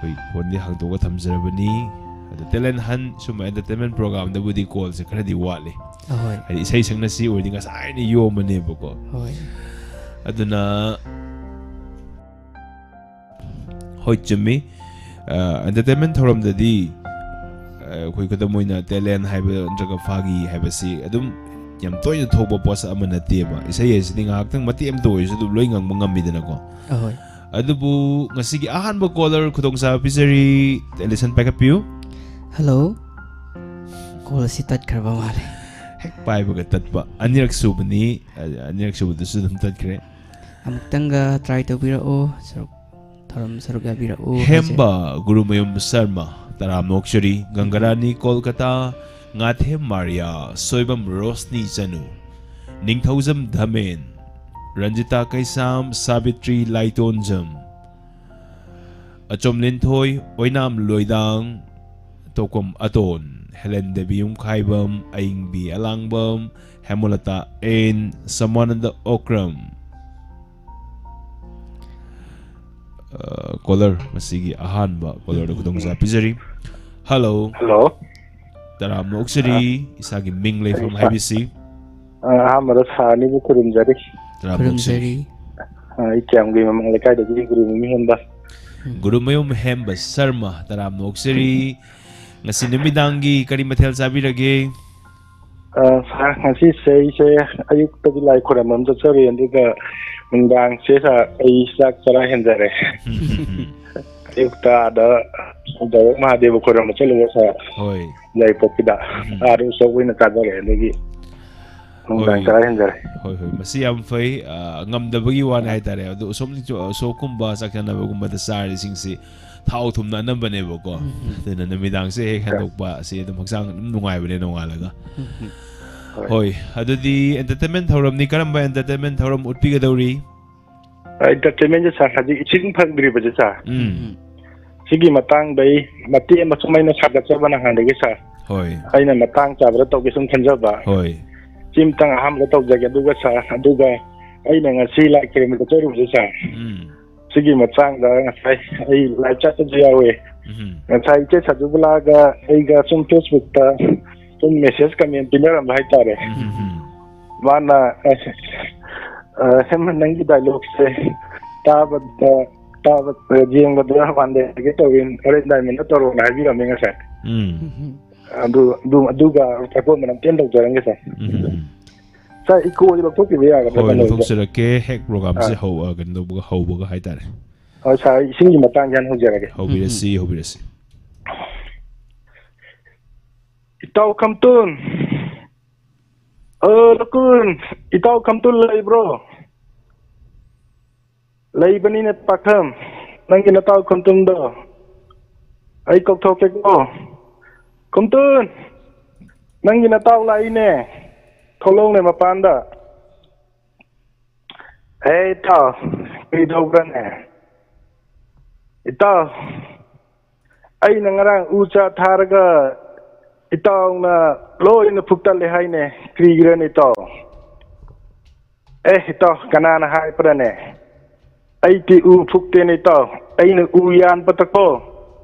ꯑꯩꯈꯣꯏ ꯐꯣꯟꯗꯤ ꯍꯥꯡꯗꯣꯛꯑꯒ ꯊꯝꯖꯔꯕꯅꯤ꯫ ꯑꯗꯣ ꯇꯦꯂꯦꯟ ꯍꯟ ꯁꯨꯝꯕ ꯑꯦꯟꯇꯔꯇꯦꯟꯃꯦꯟ ꯄ꯭ꯔꯣꯒꯥꯝꯗꯕꯨꯗꯤ ꯀꯣꯜꯁꯦ ꯈꯔꯗꯤ ꯋꯥꯠꯂꯤ꯫ ꯑꯍꯣꯏ. ꯍꯥꯏꯗꯤ ꯏꯁꯩ ꯁꯛꯅꯁꯤ ꯑꯣꯏꯔꯗꯤ ꯉꯁꯥꯏꯅ ꯌꯣꯝꯃꯅꯦꯕꯀꯣ꯫ ꯍꯣꯏ. ꯑꯗꯨꯅ ꯍꯣꯏ, ꯆꯨꯝꯃꯤ꯫ ꯑꯦꯟꯇꯔꯇꯦꯟꯃꯦꯟ ꯊꯧꯔꯝꯗꯗꯤ, ꯑ, ꯑꯩꯈꯣꯏ ꯈꯨꯗꯝ ꯑꯣꯏꯅ ꯇꯦꯂꯦꯟ ꯍꯥꯏꯕ ꯅꯠꯇ꯭ꯔꯒ ꯐꯥꯒꯤ ꯍꯥꯏꯕꯁꯤ ꯑꯗꯨꯝ ꯌꯥꯝ ꯇꯣꯏꯅ ꯊꯣꯛꯄ ꯄꯣꯠꯁꯛ ꯑꯃ ꯅꯠꯇꯦꯕ꯫ ꯏꯁꯩ ꯍꯥꯏꯁꯤꯗꯤ ꯉꯥꯏꯍꯥꯛꯇꯪ ꯃꯇꯦꯛ ꯑꯃꯇ ꯑꯣꯏꯔꯁꯨ ꯑꯗꯨꯝ ꯂꯣꯏ ꯉꯪꯕ ꯉꯝꯃꯤꯗꯅꯀꯣ꯫ ꯑꯍꯣꯏ. ꯑꯗꯨꯕꯨ ꯉꯁꯤꯒꯤ ꯑꯍꯥꯟꯕ ꯀꯣꯂꯔ ꯈꯨꯗꯣꯡꯆꯥꯕ ꯄꯤꯖꯔꯤ꯫ ꯇꯦꯂꯤꯁꯟ ꯄꯥꯏꯈꯠꯄꯤꯌꯨ꯫ ꯍꯜꯂꯣ. ꯀꯣꯜ ꯑꯁꯤ ꯇꯠꯈ꯭ꯔꯕ ꯃꯥꯜꯂꯦ꯫ ꯍꯦꯛ ꯄꯥꯏꯕꯒ ꯇꯠꯄ꯫ ꯑꯅꯤꯔꯛ ꯁꯨꯕꯅꯤ꯫ ꯑ-, ꯑꯅꯤꯔꯛ ꯁꯨꯕꯗꯁꯨ ꯑꯗꯨꯝ ꯇꯠꯈ꯭ꯔꯦ꯫ ꯑꯃꯨꯛꯇꯪꯒ ꯇ꯭ꯔꯥꯏ ꯇꯧꯕꯤꯔꯛꯑꯣ, ꯁꯔꯨꯛ, ꯊꯧꯔꯝ ꯁꯔꯨꯛ ꯌꯥꯕꯤꯔꯛꯑꯣ ꯍꯥꯏꯖꯔꯤ꯫ ꯍꯦꯝꯕ ꯒꯨꯔꯨꯃꯌꯨꯝ ꯁꯔꯃ, ꯇꯔꯥꯝꯅ ꯑꯣꯛꯆꯔꯤ, ꯒꯪꯒꯔꯥꯅꯤ, ꯀꯣꯜꯀꯇꯥ, ꯉꯥꯊꯦꯝ ꯃꯥꯔꯤꯌꯥ, ꯁꯣꯏꯕꯝ ꯔꯣꯁꯅꯤ ꯆꯅꯨ, ꯅꯤꯡꯊꯧꯖꯝ ꯙꯃꯦꯟ, ꯔꯟꯖꯤꯇꯥ ꯀꯩꯁꯥꯝ, ꯁꯥꯕꯤꯇ꯭ꯔꯤ ꯂꯥꯏꯇꯣꯟꯖꯝ, ꯑꯆꯣꯝ ꯂꯤꯟꯊꯣꯏ, ꯑꯣꯏꯅꯥꯝ ꯂꯣꯏꯗꯥꯡ, ꯇꯣꯛꯀꯣꯝ ꯑꯇꯣꯟ, ꯍꯦꯂꯦꯟ ꯗꯦꯕꯤ ꯌꯨꯝꯈꯥꯏꯕꯝ, ꯑꯏꯪꯕꯤ ꯑꯂꯥꯡꯕꯝ, ꯍꯦꯃꯣꯂꯇꯥ ꯑꯦꯟ, ꯁꯃꯥꯅꯟꯗ ꯑꯣꯀ꯭ꯔꯝ꯫ ꯑ, ꯀꯣꯂꯔ, ꯉꯁꯤꯒꯤ ꯑꯍꯥꯟꯕ ꯀꯣꯂꯔꯗ ꯈꯨꯗꯣꯡꯆꯥꯕ ꯄꯤꯖꯔꯤ꯫ ꯍꯜꯂꯣ꯫ ꯍꯜꯂꯣ꯫ ꯇꯔꯥꯝꯅ ꯑꯣꯛꯆꯔꯤ, ꯏꯁꯥꯒꯤ ꯃꯤꯡ ꯂꯩꯐꯝ ꯍꯥꯏꯕꯤꯁꯤ꯫ ꯑ, ꯑꯍꯥꯟꯕꯗ ꯁꯥꯔ ꯑꯅꯤꯕꯨ ꯈꯨꯔꯨꯝꯖꯔꯤ꯫ ꯇꯔꯥꯝꯅ ꯑꯣꯛꯆꯔꯤ꯫ ꯈꯨꯔꯨꯝꯖꯔꯤ꯫ ꯑ, ꯑꯩ ꯀꯌꯥꯝꯒꯤ ꯃꯃꯥꯡ ꯂꯩꯀꯥꯏꯗꯒꯤ ꯒꯨꯔꯨ ꯃꯃꯤ ꯍꯦꯟꯕ꯫ ꯒꯨꯔꯨꯃꯌꯨꯝ ꯍꯦꯝꯕ ꯁꯔꯃ, ꯇꯔꯥꯝꯅ ꯑꯣꯛꯆꯔꯤ꯫ ꯉꯁꯤ ꯅꯨꯃꯤꯗꯥꯡꯒꯤ ꯀꯔꯤ ꯃꯊꯦꯜ ꯆꯥꯕꯤꯔꯒꯦ? ꯑ, ꯁꯥꯔ, ꯉꯁꯤꯁꯦ ꯑꯩꯁꯦ ꯑꯌꯨꯛꯇꯗꯤ ꯂꯥꯏ ꯈꯨꯔꯝꯕ ꯑꯃ ꯆꯠꯆꯔꯨꯏ, ꯑꯗꯨꯒ ꯅꯨꯡꯗꯥꯡꯁꯦ, ꯁꯥꯔ, ꯑꯩ ꯆꯥꯛ ꯆꯔꯥ ꯍꯦꯟꯖꯔꯦ꯫ ꯑꯌꯨꯛꯇ ꯑꯥꯗ ꯗꯥꯏꯔꯦꯛ ꯃꯍꯥꯗꯦꯕ ꯈꯨꯔꯝꯕ ꯆꯠꯂꯨꯕ, ꯁꯥꯔ, ꯍꯣꯏ꯫ ꯌꯥꯏꯔꯤꯄꯣꯛꯀꯤꯗ꯫ ꯑꯥꯗ ꯎꯁꯣꯞ ꯑꯣꯏꯅ ꯀꯥꯖꯔꯦ, ꯑꯗꯒꯤ ꯅꯨꯡꯗꯥꯡ ꯍꯣꯏ꯫ ꯆꯔꯥ ꯍꯦꯟꯖꯔꯦ꯫ ꯍꯣꯏ, ꯍꯣꯏ, ꯃꯁꯤ ꯌꯥꯝ ꯐꯩ꯫ ꯑ, ꯉꯝꯗꯕꯒꯤ ꯋꯥꯅꯤ ꯍꯥꯏꯇꯥꯔꯦ꯫ ꯑꯗꯨ ꯎꯁꯣꯞ ꯅꯤꯡꯆꯣ-, ꯎꯁꯣꯞꯀꯨꯝꯕ ꯆꯥꯛ ꯆꯥꯅꯕꯒꯨꯝꯕꯗ ꯆꯥꯔꯤꯁꯤꯡꯁꯤ ꯊꯥꯎ ꯊꯨꯝꯅ ꯑꯅꯝꯕꯅꯦꯕꯀꯣ꯫ ꯑꯗꯨꯅ ꯅꯨꯃꯤꯗꯥꯡꯁꯦ ꯍꯦꯛ ꯍꯦꯟꯗꯣꯛꯄ ꯑꯁꯤ ꯑꯗꯨꯝ ꯍꯛꯆꯥꯡ ꯑꯗꯨꯝ ꯅꯨꯡꯉꯥꯏꯕꯅꯦ ꯅꯣꯡꯉꯥꯜꯂꯒ꯫ ꯍꯣꯏ꯫ ꯍꯣꯏ, ꯑꯗꯨꯗꯤ entertainment ꯊꯧꯔꯝꯅꯤ꯫ ꯀꯔꯝꯕ entertainment ꯊꯧꯔꯝ ꯎꯠꯄꯤꯒꯗꯧꯔꯤ? Entertainment ꯁꯦ ꯁꯥꯔ, ꯍꯧꯖꯤꯛ ꯏꯁꯤꯡ ꯐꯪꯗ꯭ꯔꯤꯕꯁꯦ ꯁꯥꯔ, ꯎꯝ꯫ ꯁꯤꯒꯤ ꯃꯇꯥꯡꯗ ꯑꯩ ꯃꯇꯦꯛ ꯑꯃ ꯁꯨꯝ ꯑꯩꯅ ꯁꯥꯒꯠꯆꯕ ꯅꯍꯥꯟꯗꯒꯤ ꯁꯥꯔ꯫ ꯍꯣꯏ꯫ ꯑꯩꯅ ꯃꯇꯥꯡ ꯆꯥꯕꯗ ꯇꯧꯒꯦ ꯁꯨꯝ ꯈꯟꯖꯕ꯫ ꯍꯣꯏ꯫ ꯁꯤ ꯑꯃꯇꯪ ꯑꯍꯥꯟꯕꯗ ꯇꯧꯖꯒꯦ꯫ ꯑꯗꯨꯒ ꯁꯥꯔ, ꯑꯗꯨꯒ ꯑꯩꯅ ꯉꯁꯤ ꯂꯥꯏ ꯈꯨꯔꯨꯝꯕ ꯆꯠꯆꯔꯨꯕꯁꯦ ꯁꯥꯔ, ꯎꯝ꯫ ꯁꯤꯒꯤ ꯃꯇꯥꯡꯗ ꯉꯁꯥꯏ ꯑꯩ live chat ꯇꯁꯨ ꯌꯥꯎꯋꯦ꯫ ꯎꯝ꯫ ꯉꯁꯥꯏ ꯏꯆꯦ ꯁꯥꯗꯨꯕꯂꯥꯒ ꯑꯩꯒ ꯁꯨꯝ Facebook ꯇ ꯁꯨꯝ message comment ꯄꯤꯅꯔꯝꯕ ꯍꯥꯏꯇꯥꯔꯦ꯫ ꯎꯝ, ꯎꯝ, ꯎꯝ꯫ ꯃꯥꯅ, ꯑ, ꯑ, "ꯍꯦꯃꯟ, ꯅꯪꯒꯤ dialogue ꯁꯦ ꯇꯥꯕꯗ, ꯇꯥꯕ, ꯌꯦꯡꯕꯗ ꯋꯥꯟꯗꯦ ꯇꯧꯋꯤ, ꯍꯣꯔꯦꯟ diamond ꯇꯧꯔꯛꯑꯣꯅ" ꯍꯥꯏꯕꯤꯔꯝꯃꯦ ꯉꯁꯥꯏ꯫ ꯎꯝ꯫ ꯑꯗꯨ, ꯑꯗꯨ, ꯑꯗꯨꯒ ꯆꯥꯛꯀꯣꯟ ꯃꯅꯝ ꯇꯦꯟ ꯇꯧꯖꯔꯝꯒꯦ ꯁꯥꯔ꯫ ꯎꯝ, ꯎꯝ, ꯎꯝ꯫ ꯁꯥꯔ, echo ꯗꯤ ꯂꯧꯊꯣꯛꯄꯤꯕ ꯌꯥꯒꯗ꯭ꯔꯥ? ꯍꯣꯏ, ꯀꯩꯅꯣꯁꯦ? ꯂꯧꯊꯣꯛꯆꯔꯛꯀꯦ꯫ ꯍꯦꯛ program ꯁꯦ ꯑꯥ꯫ ꯍꯧ-, ꯑ, ꯀꯩꯅꯣ ꯇꯧꯕꯒ, ꯍꯧꯕꯒ ꯍꯥꯏꯇꯥꯔꯦ꯫ ꯍꯣꯏ ꯁꯥꯔ, ꯏꯁꯤꯡꯒꯤ ꯃꯇꯥꯡꯁꯦ ꯍꯥꯟꯅ ꯍꯧꯖꯔꯒꯦ꯫ ꯍꯧꯕꯤꯔꯁꯤ, ꯍꯧꯕꯤꯔꯁꯤ꯫ ꯏꯇꯥꯎ ꯈꯝꯇꯨꯟ꯫ ꯑ, ꯂꯀꯨꯟ, ꯏꯇꯥꯎ ꯈꯝꯇꯨꯟ ꯂꯩꯕ꯭ꯔꯣ? ꯂꯩꯕꯅꯤꯅꯦ ꯄꯥꯈꯪ, ꯅꯪꯒꯤ ꯅꯇꯥꯎ ꯈꯝꯇꯨꯟꯗꯣ꯫ ꯑꯩ ꯀꯧꯊꯣꯛꯀꯦꯀꯣ꯫ ꯈꯝꯇꯨꯟ, ꯅꯪꯒꯤ ꯅꯇꯥꯎ ꯂꯥꯛꯏꯅꯦ꯫ ꯊꯣꯛꯂꯛꯎꯅꯦ ꯃꯄꯥꯟꯗ꯫ ꯍꯦ ꯏꯇꯥꯎ, ꯀꯩꯗꯧꯕ꯭ꯔꯅꯦ? ꯏꯇꯥꯎ, ꯑꯩꯅ ꯉꯔꯥꯡ ꯎ ꯆꯥ ꯊꯥꯔꯒ ꯏꯇꯥꯎꯅ ꯂꯣꯏꯅ ꯐꯨꯛꯇꯠꯂꯦ ꯍꯥꯏꯅꯦ꯫ ꯀꯔꯤꯒꯤꯔꯅꯦ ꯏꯇꯥꯎ? ꯑꯦ ꯏꯇꯥꯎ, ꯀꯅꯥꯅ ꯍꯥꯏꯕ꯭ꯔꯅꯦ? ꯑꯩꯗꯤ ꯎ ꯐꯨꯛꯇꯦꯅꯦ ꯏꯇꯥꯎ꯫ ꯑꯩꯅ ꯎ ꯌꯥꯟꯕꯗꯀꯣ,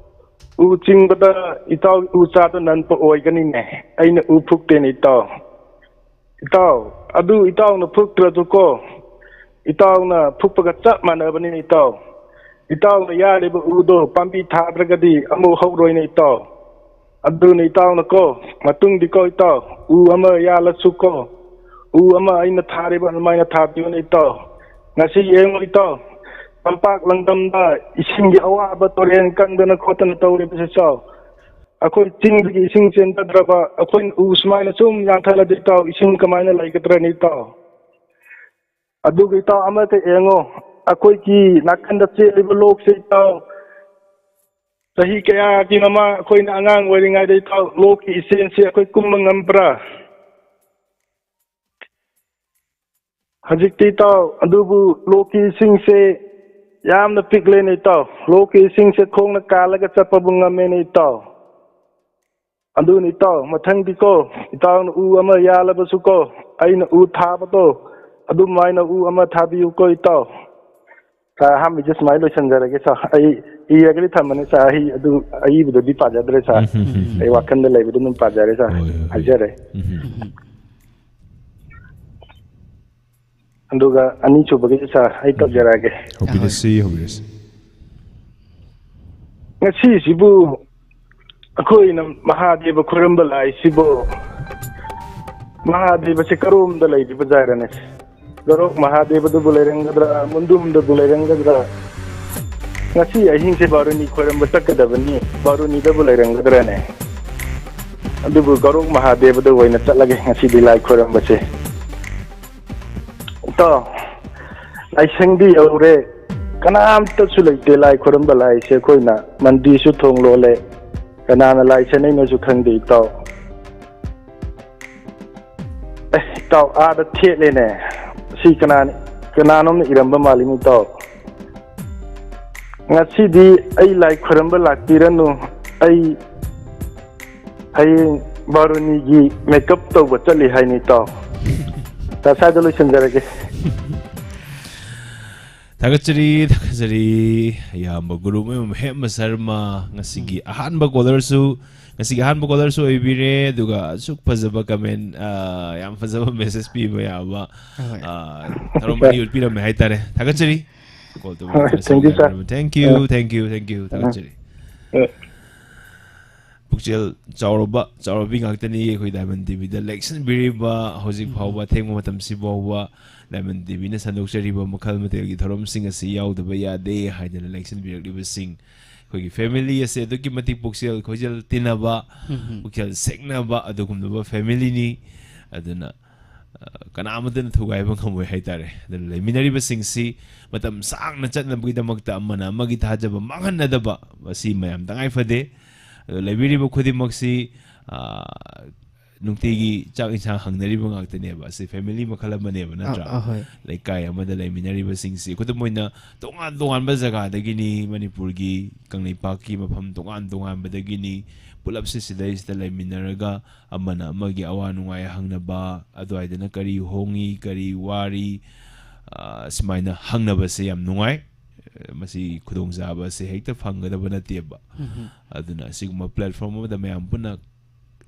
ꯎ ꯆꯤꯡꯕꯗ ꯏꯇꯥꯎ ꯎ ꯆꯥꯗꯣ ꯅꯟꯕ ꯑꯣꯏꯒꯅꯤꯅꯦ꯫ ꯑꯩꯅ ꯎ ꯐꯨꯛꯇꯦꯅꯦ ꯏꯇꯥꯎ꯫ ꯏꯇꯥꯎ, ꯑꯗꯨ ꯏꯇꯥꯎꯅ ꯐꯨꯛꯇ꯭ꯔꯁꯨꯀꯣ, ꯏꯇꯥꯎꯅ ꯐꯨꯛꯄꯒ ꯆꯞ ꯃꯥꯟꯅꯕꯅꯤꯅꯦ ꯏꯇꯥꯎ꯫ ꯏꯇꯥꯎꯅ ꯌꯥꯜꯂꯤꯕ ꯎꯗꯣ ꯄꯥꯝꯕꯤ ꯊꯥꯗ꯭ꯔꯒꯗꯤ ꯑꯃꯨꯛ ꯍꯧꯔꯣꯏꯅꯦ ꯏꯇꯥꯎ꯫ ꯑꯗꯨꯅ ꯏꯇꯥꯎꯅꯀꯣ, ꯃꯇꯨꯡꯗꯤꯀꯣ ꯏꯇꯥꯎ, ꯎ ꯑꯃ ꯌꯥꯜꯂꯁꯨꯀꯣ, ꯎ ꯑꯃ ꯑꯩꯅ ꯊꯥꯔꯤꯕ ꯑꯗꯨꯃꯥꯏꯅ ꯊꯥꯕꯤꯌꯨꯅꯦ ꯏꯇꯥꯎ꯫ ꯉꯁꯤ ꯌꯦꯡꯉꯨ ꯏꯇꯥꯎ, ꯇꯝꯄꯥꯛ ꯂꯝꯗꯝꯗ ꯏꯁꯤꯡꯒꯤ ꯑꯋꯥꯕ, ꯇꯨꯔꯦꯟ ꯀꯪꯗꯅ ꯈꯣꯠꯇꯅ ꯇꯧꯔꯤꯕꯁꯤ ꯏꯇꯥꯎ꯫ ꯑꯩꯈꯣꯏ ꯆꯤꯡꯗꯒꯤ ꯏꯁꯤꯡ ꯆꯦꯟꯊꯗ꯭ꯔꯕ, ꯑꯩꯈꯣꯏꯅ ꯎ ꯁꯨꯃꯥꯏꯅ ꯁꯨꯝ ꯌꯥꯟꯊꯠꯂꯗꯤ ꯏꯇꯥꯎ, ꯏꯁꯤꯡ ꯀꯃꯥꯏꯅ ꯂꯩꯒꯗ꯭ꯔꯅꯤ ꯏꯇꯥꯎ? ꯑꯗꯨꯒ ꯏꯇꯥꯎ, ꯑꯃꯇ ꯌꯦꯡꯉꯣ, ꯑꯩꯈꯣꯏꯒꯤ ꯅꯥꯀꯟꯗ ꯆꯦꯜꯂꯤꯕ ꯂꯣꯛꯁꯦ ꯏꯇꯥꯎ, ꯆꯍꯤ ꯀꯌꯥꯒꯤ ꯃꯃꯥꯡ ꯑꯩꯈꯣꯏꯅ ꯑꯉꯥꯡ ꯑꯣꯏꯔꯤꯉꯩꯗ ꯏꯇꯥꯎ, ꯂꯣꯛꯀꯤ ꯏꯆꯦꯜꯁꯦ ꯑꯩꯈꯣꯏ ꯀꯨꯝꯕ ꯉꯝꯕ꯭ꯔꯥ? ꯍꯧꯖꯤꯛꯇꯤ ꯏꯇꯥꯎ, ꯑꯗꯨꯕꯨ ꯂꯣꯛꯀꯤ ꯏꯁꯤꯡꯁꯦ ꯌꯥꯝꯅ ꯄꯤꯛꯂꯦꯅꯦ ꯏꯇꯥꯎ꯫ ꯂꯣꯛꯀꯤ ꯏꯁꯤꯡꯁꯦ ꯈꯣꯡꯅ ꯀꯥꯜꯂꯒ ꯆꯠꯄꯕꯨ ꯉꯝꯃꯦꯅꯦ ꯏꯇꯥꯎ꯫ ꯑꯗꯨꯅꯤ ꯏꯇꯥꯎ, ꯃꯊꯪꯗꯤꯀꯣ, ꯏꯇꯥꯎꯅ ꯎ ꯑꯃ ꯌꯥꯜꯂꯕꯁꯨꯀꯣ, ꯑꯩꯅ ꯎ ꯊꯥꯕꯗꯣ ꯑꯗꯨꯃꯥꯏꯅ ꯎ ꯑꯃ ꯊꯥꯕꯤꯌꯨꯀꯣ ꯏꯇꯥꯎ꯫ ꯁꯥꯔ, ꯑꯍꯥꯟꯕꯒꯤꯁꯦ ꯁꯨꯃꯥꯏꯅ ꯂꯣꯏꯁꯤꯟꯖꯔꯒꯦ ꯁꯥꯔ꯫ ꯑꯩ ꯏꯔꯒꯗꯤ ꯊꯝꯕꯅꯤ ꯁꯥꯔ, ꯑꯩ ꯑꯗꯨ ꯑꯏꯕꯗꯨꯗꯤ ꯄꯥꯖꯗ꯭ꯔꯦ ꯁꯥꯔ꯫ ꯎꯝ, ꯎꯝ, ꯎꯝ꯫ ꯑꯩ ꯋꯥꯈꯜꯗ ꯂꯩꯕꯗꯨ ꯑꯗꯨꯝ ꯄꯥꯖꯔꯦ ꯁꯥꯔ꯫ ꯍꯣꯏ, ꯍꯣꯏ, ꯍꯣꯏ꯫ ꯍꯥꯏꯖꯔꯦ꯫ ꯎꯝ, ꯎꯝ꯫ ꯑꯗꯨꯒ ꯑꯅꯤꯁꯨꯕꯒꯤꯁꯦ ꯁꯥꯔ, ꯑꯩ ꯎꯝ꯫ ꯇꯧꯖꯔꯛꯑꯒꯦ꯫ ꯍꯧꯕꯤꯔꯁꯤ, ꯍꯣꯏ꯫ ꯍꯧꯕꯤꯔꯁꯤ꯫ ꯉꯁꯤꯁꯤꯕꯨ ꯑꯩꯈꯣꯏꯅ ꯃꯍꯥꯗꯦꯕ ꯈꯣꯏꯔꯝꯕ ꯂꯥꯛꯏꯁꯤꯕꯨ, ꯃꯍꯥꯗꯦꯕꯁꯦ ꯀꯔꯣꯝꯗ ꯂꯩꯔꯤꯕ ꯖꯥꯠꯔꯅꯦ? ꯒꯔꯣꯛ ꯃꯍꯥꯗꯦꯕꯗꯕꯨ ꯂꯩꯔꯝꯒꯗ꯭ꯔꯥ, ꯃꯨꯟꯗꯨꯝꯗꯕꯨ ꯂꯩꯔꯝꯒꯗ꯭ꯔꯥ? ꯉꯁꯤ ꯑꯍꯤꯡꯁꯦ ꯕꯥꯔꯨꯅꯤ ꯈꯣꯏꯔꯝꯕ ꯆꯠꯀꯗꯕꯅꯤ, ꯕꯥꯔꯨꯅꯤꯗꯕꯨ ꯂꯩꯔꯝꯒꯗ꯭ꯔꯥꯅꯦ? ꯑꯗꯨꯕꯨ ꯒꯔꯣꯛ ꯃꯍꯥꯗꯦꯕꯗ ꯑꯣꯏꯅ ꯆꯠꯂꯒꯦ ꯉꯁꯤꯗꯤ ꯂꯥꯏ ꯈꯣꯏꯔꯝꯕꯁꯦ꯫ ꯏꯇꯥꯎ, ꯂꯥꯏꯁꯪꯗꯤ ꯌꯧꯔꯦ, ꯀꯅꯥꯝꯇꯁꯨ ꯂꯩꯇꯦ ꯂꯥꯏ ꯈꯣꯏꯔꯝꯕ ꯂꯥꯛꯏꯁꯦ꯫ ꯑꯩꯈꯣꯏꯅ ꯃꯟꯗꯤꯔꯁꯨ ꯊꯣꯡ ꯂꯣꯜꯂꯦ, ꯀꯅꯥꯅ ꯂꯥꯏ ꯁꯦꯟꯅꯩꯅꯣꯁꯨ ꯈꯪꯗꯦ ꯏꯇꯥꯎ꯫ ꯑꯦ, ꯏꯇꯥꯎ, ꯑꯥꯗ ꯊꯦꯠꯂꯦꯅꯦ꯫ ꯁꯤ ꯀꯅꯥꯅ, ꯀꯅꯥꯅꯣꯝꯅ ꯏꯔꯝꯕ ꯃꯥꯜꯂꯤꯅꯦ, ꯏꯇꯥꯎ꯫ ꯉꯁꯤꯗꯤ ꯑꯩ ꯂꯥꯏ ꯈꯣꯏꯔꯝꯕ ꯂꯥꯛꯄꯤꯔꯅꯨ꯫ ꯑꯩ ꯍꯌꯦꯡ ꯕꯥꯔꯨꯅꯤꯒꯤ ꯃꯦꯀꯞ ꯇꯧꯕ ꯆꯠꯂꯤ ꯍꯥꯏꯅꯤ, ꯏꯇꯥꯎ꯫ ꯇ ꯁ꯭ꯋꯥꯏꯗ ꯂꯣꯏꯁꯤꯟꯖꯔꯒꯦ꯫ ꯊꯥꯒꯠꯆꯔꯤ, ꯊꯥꯒꯠꯆꯔꯤ, ꯏꯌꯥꯝꯕ ꯒꯨꯔꯨꯃꯌꯨꯝ ꯍꯦꯃ ꯁꯔꯃ꯫ ꯉꯁꯤꯒꯤ ꯎꯝ꯫ ꯑꯍꯥꯟꯕ caller-ꯁꯨ, ꯉꯁꯤꯒꯤ ꯑꯍꯥꯟꯕ caller-ꯁꯨ ꯑꯣꯏꯕꯤꯔꯦ꯫ ꯑꯗꯨꯒ ꯑꯁꯨꯛ ꯐꯖꯕ comment, ꯑ, ꯌꯥꯝ ꯐꯖꯕ message ꯄꯤꯕ ꯌꯥꯕ, ꯍꯣꯏ꯫ ꯑ, ꯊꯧꯔꯝ ꯑꯅꯤ ꯎꯠꯄꯤꯔꯝꯃꯦ ꯍꯥꯏꯇꯥꯔꯦ꯫ ꯊꯥꯒꯠꯆꯔꯤ꯫ Call ꯇꯧꯕ ꯍꯣꯏ, ꯃꯇꯝꯗ thank you, sir. ꯌꯥꯕꯤꯔꯕ꯫ Thank you, ꯑ, thank you, thank you꯫ ꯑ, ꯊꯥꯒꯠꯆꯔꯤ꯫ ꯑ꯫ ꯄꯨꯛꯆꯦꯜ ꯆꯥꯎꯔꯕ, ꯆꯥꯎꯔꯕꯤ ꯉꯥꯛꯇꯅꯤ ꯑꯩꯈꯣꯏ Diamond ꯇꯤꯚꯤꯗ ꯂꯦꯛꯁꯟꯕꯤꯔꯤꯕ꯫ ꯍꯧꯖꯤꯛ ꯎꯝ꯫ ꯐꯥꯎꯕ ꯑꯊꯦꯡꯕ ꯃꯇꯝꯁꯤ ꯐꯥꯎꯕ Diamond ꯇꯤꯚꯤꯅ ꯁꯟꯗꯣꯛꯆꯔꯤꯕ ꯃꯈꯜ ꯃꯊꯦꯜꯒꯤ ꯊꯧꯔꯝꯁꯤꯡ ꯑꯁꯤ ꯌꯥꯎꯗꯕ ꯌꯥꯗꯦ ꯍꯥꯏꯗꯅ ꯂꯦꯛꯁꯟꯕꯤꯔꯛꯂꯤꯕꯁꯤꯡ ꯑꯩꯈꯣꯏꯒꯤ ꯐꯦꯃꯤꯂꯤ ꯑꯁꯦ ꯑꯗꯨꯛꯀꯤ ꯃꯇꯤꯛ ꯄꯨꯛꯆꯦꯜ ꯈꯣꯏꯖꯦꯜ ꯇꯤꯟꯅꯕ, ꯎꯝ꯫ ꯄꯨꯛꯆꯦꯜ ꯁꯦꯡꯅꯕ ꯑꯗꯨꯒꯨꯝꯂꯕ ꯐꯦꯃꯤꯂꯤꯅꯤ꯫ ꯑꯗꯨꯅ ꯑ, ꯀꯅꯥ ꯑꯃꯠꯇꯅ ꯊꯨꯒꯥꯏꯕ ꯉꯝꯃꯣꯏ ꯍꯥꯏꯇꯥꯔꯦ꯫ ꯑꯗꯨꯅ ꯂꯩꯃꯤꯟꯅꯔꯤꯕꯁꯤꯡꯁꯤ ꯃꯇꯝ ꯁꯥꯡꯅ ꯆꯠꯅꯕꯒꯤꯗꯃꯛꯇ ꯑꯃꯅ ꯑꯃꯒꯤ ꯊꯥꯖꯕ ꯃꯥꯡꯍꯟꯅꯗꯕ, ꯃꯁꯤ ꯃꯌꯥꯝ ꯇꯉꯥꯏ ꯐꯗꯦ꯫ ꯑꯗꯨ ꯂꯩꯕꯤꯔꯤꯕ ꯈꯨꯗꯤꯡꯃꯛꯁꯤ, ꯑ, ꯅꯨꯡꯇꯤꯒꯤ ꯆꯥꯛ ꯏꯟꯁꯥꯡ ꯍꯪꯅꯔꯤꯕ ꯉꯥꯛꯇꯅꯦꯕ꯫ ꯑꯁꯤ ꯐꯦꯃꯤꯂꯤ ꯃꯈꯜ ꯑꯃꯅꯦꯕ, ꯅꯠꯇ꯭ꯔꯥ? ꯑ, ꯑ, ꯍꯣꯏ꯫ ꯂꯩꯀꯥꯏ ꯑꯃꯗ ꯂꯩꯃꯤꯟꯅꯔꯤꯕꯁꯤꯡꯁꯤ, ꯈꯨꯗꯝ ꯑꯣꯏꯅ, ꯇꯣꯉꯥꯟ ꯇꯣꯉꯥꯟꯕ ꯖꯒꯥꯗꯒꯤꯅꯤ, ꯃꯅꯤꯄꯨꯔꯒꯤ ꯀꯪꯂꯩꯄꯥꯛꯀꯤ ꯃꯐꯝ ꯇꯣꯉꯥꯟ ꯇꯣꯉꯥꯟꯕꯗꯒꯤꯅꯤ, ꯄꯨꯂꯞꯁꯤ ꯁꯤꯗꯩꯁꯤꯗ ꯂꯩꯃꯤꯟꯅꯔꯒ ꯑꯃꯅ ꯑꯃꯒꯤ ꯑꯋꯥ ꯅꯨꯡꯉꯥꯏ ꯍꯪꯅꯕ, ꯑꯗꯨꯋꯥꯏꯗꯅ ꯀꯔꯤ ꯍꯣꯡꯉꯤ, ꯀꯔꯤ ꯋꯥꯔꯤ, ꯑ, ꯁꯨꯃꯥꯏꯅ ꯍꯪꯅꯕꯁꯦ ꯌꯥꯝ ꯅꯨꯡꯉꯥꯏ꯫ ꯃꯁꯤ ꯈꯨꯗꯣꯡꯆꯥꯕ ꯑꯁꯦ ꯍꯦꯛꯇ ꯐꯪꯒꯗꯕ ꯅꯠꯇꯦꯕ꯫ ꯎꯝ꯫ ꯑꯗꯨꯅ ꯑꯁꯤꯒꯨꯝꯕ ꯄ꯭ꯂꯦꯠꯐꯣꯔꯝ ꯑꯃꯗ ꯃꯌꯥꯝ ꯄꯨꯟꯅ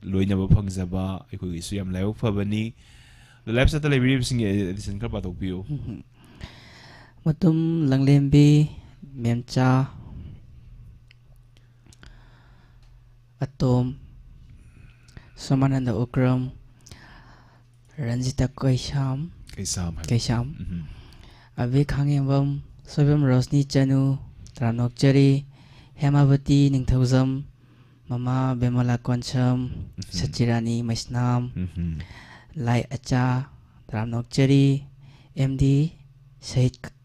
ꯂꯣꯏꯅꯕ ꯐꯪꯖꯕ ꯑꯩꯈꯣꯏꯒꯤꯁꯨ ꯌꯥꯝ ꯂꯥꯏꯕꯛ ꯐꯕꯅꯤ꯫ ꯑꯗꯣ ꯂꯥꯏꯐ ꯆꯥꯠꯇ ꯂꯩꯕꯤꯔꯤꯕꯁꯤꯡꯒꯤ ꯑꯦꯗꯤꯁꯟ ꯈꯔ ꯄꯥꯊꯣꯛꯄꯤꯌꯨ꯫ ꯎꯝ꯫ ꯃꯇꯨꯝ ꯂꯪꯂꯦꯝꯕꯤ, ꯃꯦꯝꯆꯥ, ꯑꯇꯣꯝ, ꯁꯣꯃꯥꯅꯟꯗ ꯎꯀ꯭ꯔꯝ, ꯔꯟꯖꯤꯇꯥ ꯀꯩꯁꯥꯝ, ꯀꯩꯁꯥꯝ ꯍꯥꯏꯕ꯫ ꯀꯩꯁꯥꯝ, ꯎꯝ꯫ ꯑꯕꯤ ꯈꯥꯡꯉꯦꯝꯕꯝ, ꯁꯣꯏꯕꯝ ꯔꯣꯁꯅꯤ ꯆꯅꯨ, ꯇꯔꯥꯝꯅ ꯑꯣꯛꯆꯔꯤ, ꯍꯦꯃꯥꯕꯇꯤ ꯅꯤꯡꯊꯧꯖꯝ, ꯃꯃꯥ ꯕꯦꯃꯂꯥ ꯀꯣꯟꯁꯝ, ꯎꯝ꯫ ꯁꯆꯤꯔꯥꯅꯤ ꯃꯩꯁꯅꯥꯝ, ꯎꯝ꯫ ꯂꯥꯏ ꯑꯆꯥ, ꯇꯔꯥꯝꯅ ꯑꯣꯛꯆꯔꯤ, ꯑꯦꯝ ꯗꯤ ꯁꯍꯤꯗ ꯈ-,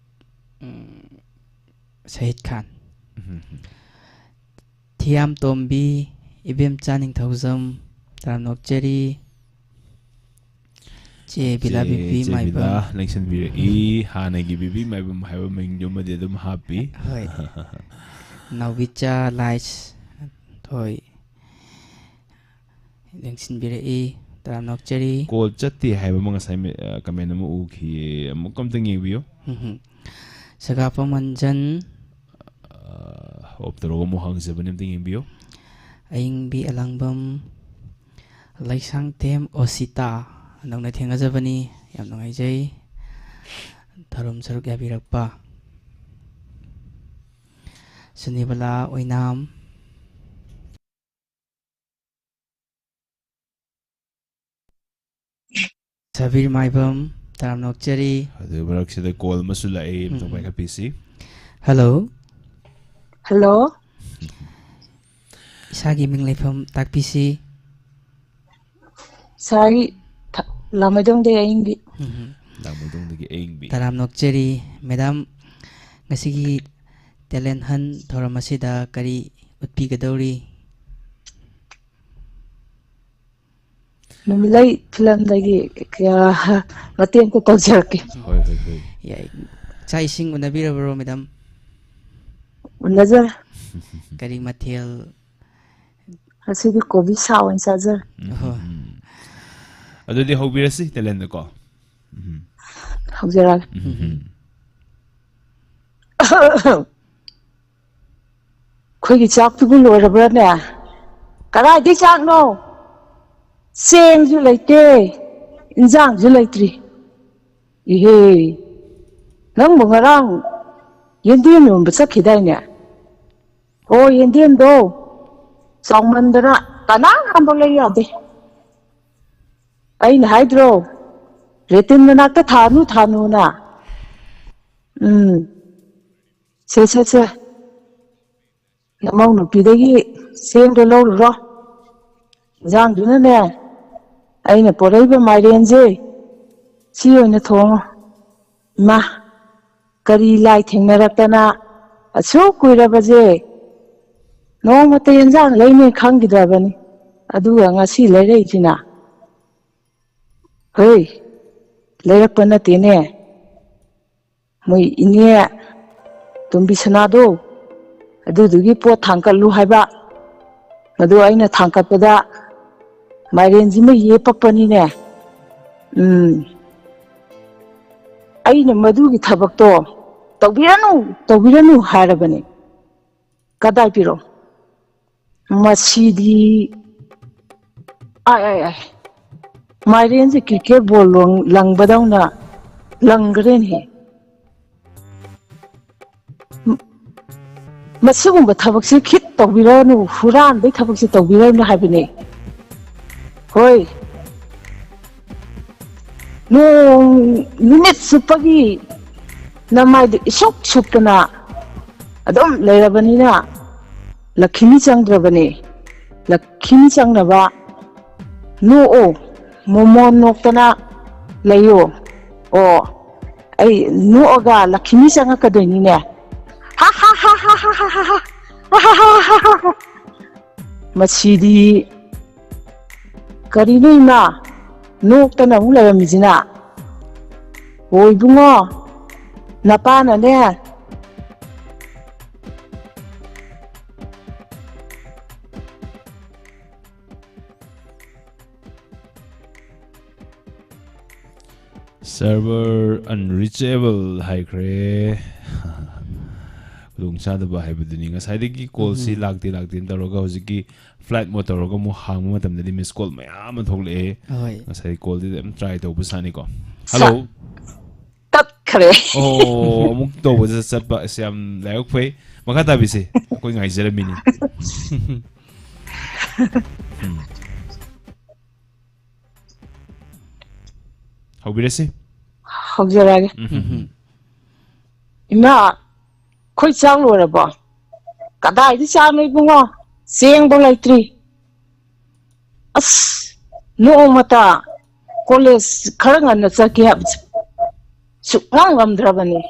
ꯎꯝ, ꯁꯍꯤꯗ ꯈꯥꯟ꯫ ꯎꯝ꯫ ꯊꯤꯌꯥꯝ ꯇꯣꯝꯕꯤ, ꯏꯕꯦꯝꯆꯥ ꯅꯤꯡꯊꯧꯖꯝ, ꯇꯔꯥꯝꯅ ꯑꯣꯛꯆꯔꯤ꯫ ꯆꯦ ꯕꯤꯂꯥ ꯆꯦ-, ꯕꯤꯕꯤ ꯆꯦ ꯃꯥꯏꯕꯝ꯫ ꯕꯤꯂꯥ ꯂꯦꯡꯁꯤꯟꯕꯤꯔꯛꯏ꯫ ꯍꯥꯟꯅꯒꯤ ꯕꯤꯕꯤ ꯃꯥꯏꯕꯝ ꯍꯥꯏꯕ ꯃꯤꯡꯗꯨꯃꯗꯤ ꯑꯗꯨꯝ ꯍꯥꯞꯄꯤ꯫ ꯍꯣꯏ꯫ ꯅꯥꯎꯕꯤꯆꯥ ꯂꯥꯏꯁ ꯊꯣꯏ ꯂꯦꯡꯁꯤꯟꯕꯤꯔꯛꯏ꯫ ꯇꯔꯥꯝꯅ ꯑꯣꯛꯆꯔꯤ꯫ ꯀꯣꯜ ꯆꯠꯇꯦ ꯍꯥꯏꯕ ꯑꯃ ꯉꯁꯥꯏ ꯃꯦ-, ꯑ, ꯀꯃꯦꯟ ꯑꯃ ꯎꯈꯤꯌꯦ꯫ ꯑꯃꯨꯛ ꯑꯝꯇꯪ ꯌꯦꯡꯕꯤꯌꯨ꯫ ꯎꯝ꯫ ꯁꯒꯥꯄꯝ ꯃꯟꯖꯟ꯫ ꯑ, ꯑꯣꯞ ꯇꯧꯔꯒ ꯑꯃꯨꯛ ꯍꯥꯡꯖꯕꯅꯤ, ꯑꯝꯇꯪ ꯌꯦꯡꯕꯤꯌꯨ꯫ ꯑꯌꯤꯡꯕꯤ ꯑꯂꯥꯡꯕꯝ, ꯂꯩꯁꯥꯡꯊꯦꯝ ꯑꯣꯁꯤꯇꯥ, ꯅꯧꯅ ꯊꯦꯡꯅꯖꯕꯅꯤ, ꯌꯥꯝ ꯅꯨꯡꯉꯥꯏꯖꯩ꯫ ꯊꯧꯔꯝ ꯁꯔꯨꯛ ꯌꯥꯕꯤꯔꯛꯄ꯫ ꯁꯨꯅꯤꯕꯂꯥ ꯑꯣꯏꯅꯥꯝ꯫ ꯁꯕꯤꯔ ꯃꯥꯏꯕꯝ, ꯇꯔꯥꯝꯅ ꯑꯣꯛꯆꯔꯤ꯫ ꯑꯗꯨ ꯃꯔꯛꯁꯤꯗ ꯀꯣꯜ ꯑꯃꯁꯨ ꯂꯥꯛꯏ, ꯑꯝꯇꯪ ꯎꯝ꯫ ꯄꯥꯏꯈꯠꯄꯤꯁꯤ꯫ ꯍꯜꯂꯣ꯫ ꯍꯜꯂꯣ꯫ ꯏꯁꯥꯒꯤ ꯃꯤꯡ ꯂꯩꯐꯝ ꯇꯥꯛꯄꯤꯁꯤ꯫ ꯁꯥꯔꯒꯤ ꯊ- ꯂꯥꯃꯩꯗꯣꯡꯗꯩ ꯑꯌꯤꯡꯕꯤ꯫ ꯎꯝ꯫ ꯂꯥꯃꯩꯗꯣꯡꯗꯒꯤ ꯑꯌꯤꯡꯕꯤ꯫ ꯇꯔꯥꯝꯅ ꯑꯣꯛꯆꯔꯤ꯫ ꯃꯦꯗꯥꯝ, ꯉꯁꯤꯒꯤ ꯇꯦꯂꯦꯟ ꯍꯟ ꯊꯧꯔꯝ ꯑꯁꯤꯗ ꯀꯔꯤ ꯎꯠꯄꯤꯒꯗꯧꯔꯤ? ꯅꯨꯃꯤꯠꯂꯩ ꯐꯤꯂꯝꯗꯒꯤ ꯀꯌꯥ ꯃꯇꯦꯛ ꯑꯃꯇ ꯇꯧꯖꯔꯛꯀꯦ꯫ ꯍꯣꯏ ꯍꯣꯏ ꯍꯣꯏ꯫ ꯌꯥꯏ꯫ ꯆꯥꯛ ꯏꯁꯤꯡ ꯎꯅꯕꯤꯔꯕ꯭ꯔꯣ, ꯃꯦꯗꯥꯝ? ꯎꯅꯖꯔꯦ꯫ ꯀꯔꯤ ꯃꯊꯦꯜ? ꯉꯁꯤꯗꯤ ꯀꯣꯕꯤ ꯁꯥꯛ ꯑꯣꯏꯅ ꯆꯥꯖꯔꯦ꯫ ꯑꯍꯣ꯫ ꯎꯝ꯫ ꯑꯗꯨꯗꯤ ꯍꯧꯕꯤꯔꯁꯤ ꯇꯦꯂꯦꯟꯗꯀꯣ꯫ ꯎꯝ꯫ ꯍꯧꯖꯔꯛꯑꯒꯦ꯫ ꯎꯝ꯫ ꯑꯩꯈꯣꯏꯒꯤ ꯆꯥꯛꯇꯨꯕꯨ ꯂꯣꯏꯔꯕ꯭ꯔꯥꯅꯦ? ꯀꯗꯥꯏꯗꯩ ꯆꯥꯛꯅꯣ? ꯆꯦꯡꯁꯨ ꯂꯩꯇꯦ, ꯏꯟꯖꯥꯡꯁꯨ ꯂꯩꯇ꯭ꯔꯤ꯫ ꯏꯍꯦ, ꯅꯪꯕꯨ ꯉꯔꯥꯡ ꯌꯦꯟꯗꯦꯝ ꯌꯣꯟꯕ ꯆꯠꯈꯤꯗꯥꯏꯅꯦ? ꯑꯣ, ꯌꯦꯟꯗꯦꯝꯗꯣ ꯆꯥꯎꯃꯟꯗꯅ ꯀꯅꯥꯝꯐꯥꯎ ꯂꯩ ꯌꯥꯗꯦ꯫ ꯑꯩꯅ ꯍꯥꯏꯗ꯭ꯔꯣ, ꯔꯦꯇꯤꯟ ꯃꯅꯥꯛꯇ ꯊꯥꯅꯨ, ꯊꯥꯅꯨꯅ? ꯎꯝ, ꯁꯦ, ꯁꯦ, ꯁꯦ, ꯅꯃꯧ ꯅꯨꯄꯤꯗꯒꯤ ꯆꯦꯡꯗꯣ ꯂꯧꯔꯨꯔꯣ꯫ ꯏꯟꯖꯥꯡꯗꯨꯅꯅꯦ, ꯑꯩꯅ ꯄꯣꯔꯛꯏꯕ ꯃꯥꯏꯔꯦꯟꯁꯦ ꯁꯤ ꯑꯣꯏꯅ ꯊꯣꯡꯉꯣ꯫ ꯏꯃꯥ, ꯀꯔꯤ ꯂꯥꯏ ꯊꯦꯡꯅꯔꯛꯇꯅ ꯑꯁꯨꯛ ꯀꯨꯏꯔꯕꯁꯦ ꯅꯣꯡꯃꯇ ꯌꯦꯟꯖꯥꯡ ꯂꯩꯅꯤ ꯈꯪꯈꯤꯗ꯭ꯔꯕꯅꯤ, ꯑꯗꯨꯒ ꯉꯁꯤ ꯂꯩꯔꯛꯏꯁꯤꯅ? ꯍꯣꯏ, ꯂꯩꯔꯛꯄ ꯅꯠꯇꯦꯅꯦ, ꯃꯣꯏ ꯏꯅꯦ ꯇꯣꯝꯕꯤꯁꯅꯥꯗꯣ, ꯑꯗꯨꯗꯨꯒꯤ ꯄꯣꯠ ꯊꯥꯡꯀꯠꯂꯨ ꯍꯥꯏꯕ꯫ ꯑꯗꯨ ꯑꯩꯅ ꯊꯥꯡꯀꯠꯄꯗ ꯃꯥꯏꯔꯦꯟꯁꯤꯃ ꯌꯦꯞꯄꯛꯄꯅꯤꯅꯦ꯫ ꯎꯝ, ꯑꯩꯅ ꯃꯗꯨꯒꯤ ꯊꯕꯛꯇꯣ ꯇꯧꯕꯤꯔꯅꯨ, ꯇꯧꯕꯤꯔꯅꯨ ꯍꯥꯏꯔꯕꯅꯤ꯫ ꯀꯗꯥꯏ ꯄꯤꯔꯛꯑꯣ? ꯃꯁꯤꯗꯤ, ꯑꯥꯏ, ꯑꯥꯏ, ꯑꯥꯏ, ꯃꯥꯏꯔꯦꯟꯁꯦ ꯀ꯭ꯔꯤꯀꯦꯠ ꯕꯣꯜ ꯂꯣꯡ-, ꯂꯪꯕꯗꯧꯅ ꯂꯪꯈ꯭ꯔꯦꯅꯦꯍꯦ꯫ ꯃ-, ꯃꯁꯤꯒꯨꯝꯕ ꯊꯕꯛꯁꯦ ꯈꯤꯠ ꯇꯧꯕꯤꯔꯅꯨ, ꯍꯨꯔꯥꯟꯕꯩ ꯊꯕꯛꯁꯦ ꯇꯧꯕꯤꯔꯅꯨ ꯍꯥꯏꯕꯅꯦ꯫ ꯍꯣꯏ, ꯅꯣꯡ ꯅꯨꯃꯤꯠ ꯆꯨꯞꯄꯒꯤ ꯅꯃꯥꯏꯗꯨ ꯏꯁꯨꯛ ꯁꯨꯞꯇꯅ ꯑꯗꯨꯝ ꯂꯩꯔꯕꯅꯤꯅ, ꯂꯛꯈꯤꯃꯤ ꯆꯪꯗ꯭ꯔꯕꯅꯦ꯫ ꯂꯛꯈꯤꯃꯤ ꯆꯪꯅꯕ ꯅꯣꯛꯑꯣ, ꯃꯣꯃꯣꯟ ꯅꯣꯛꯇꯅ ꯂꯩꯌꯣ꯫ ꯑꯣ, ꯑꯩ ꯅꯣꯛꯑꯒ ꯂꯛꯈꯤꯃꯤ ꯆꯪꯉꯛꯀꯗꯣꯏꯅꯤꯅꯦ꯫ ꯍꯥ ꯍꯥ ꯍꯥ ꯍꯥ ꯍꯥ ꯍꯥ ꯍꯥ ꯍꯥ ꯍꯥ ꯍꯥ ꯍꯥ ꯍꯥ ꯍꯥ꯫ ꯃꯁꯤꯗꯤ ꯀꯔꯤꯅꯣ ꯏꯃꯥ? ꯅꯣꯛꯇꯅ ꯑꯃꯨꯛ ꯂꯩꯔꯝꯃꯤꯁꯤꯅ? ꯑꯣ ꯏꯕꯨꯡꯉꯣ, ꯅꯄꯥꯅꯅꯦ, Server unreachable ꯍꯥꯏꯈ꯭ꯔꯦ꯫ ꯈꯨꯗꯣꯡꯆꯥꯗꯕ ꯍꯥꯏꯕꯗꯨꯅꯤ꯫ ꯉꯁꯥꯏꯗꯒꯤ ꯀꯣꯜꯁꯤ ꯎꯝ꯫ ꯂꯥꯛꯇꯦ ꯂꯥꯛꯇꯦꯅ ꯇꯧꯔꯒ ꯍꯧꯖꯤꯛꯀꯤ flight mode ꯇꯧꯔꯒ ꯑꯃꯨꯛ ꯍꯥꯡꯕ ꯃꯇꯝꯗꯗꯤ miss call ꯃꯌꯥꯝ ꯑꯃ ꯊꯣꯛꯂꯛꯑꯦ꯫ ꯍꯣꯏ꯫ ꯉꯁꯥꯏ ꯀꯣꯜꯗꯤ ꯑꯗꯨꯝ try ꯇꯧꯕ ꯁꯥꯅꯤꯀꯣ꯫ ꯁꯥ-, hello꯫ ꯇꯠꯈ꯭ꯔꯦ꯫ ꯑꯣ, ꯑꯃꯨꯛ ꯇꯧꯕꯗ ꯆꯠꯄ꯫ ꯑꯁ, ꯌꯥꯝ ꯂꯥꯏꯕꯛ ꯐꯩ꯫ ꯃꯈꯥ ꯇꯥꯕꯤꯁꯦ, ꯑꯩꯈꯣꯏ ꯉꯥꯏꯖꯔꯝꯃꯤꯅꯤ꯫ ꯎꯝ꯫ ꯍꯧꯕꯤꯔꯁꯤ꯫ ꯍꯧꯖꯔꯒꯦ꯫ ꯎꯝ, ꯎꯝ, ꯎꯝ꯫ ꯏꯃꯥ, ꯑꯩꯈꯣꯏ ꯆꯥꯛ ꯂꯣꯏꯔꯕꯣ? ꯀꯗꯥꯏꯗ ꯆꯥꯛꯅꯣ ꯏꯕꯨꯡꯉꯣ? ꯆꯦꯡꯕꯧ ꯂꯩꯇ꯭ꯔꯤ꯫ ꯑꯁ, ꯅꯣꯡꯃꯇ college ꯈꯔ ꯉꯟꯅ ꯆꯠꯀꯦ ꯍꯥꯏꯕꯁꯦ ꯁꯨꯛꯉꯝ ꯉꯝꯗ꯭ꯔꯕꯅꯤ꯫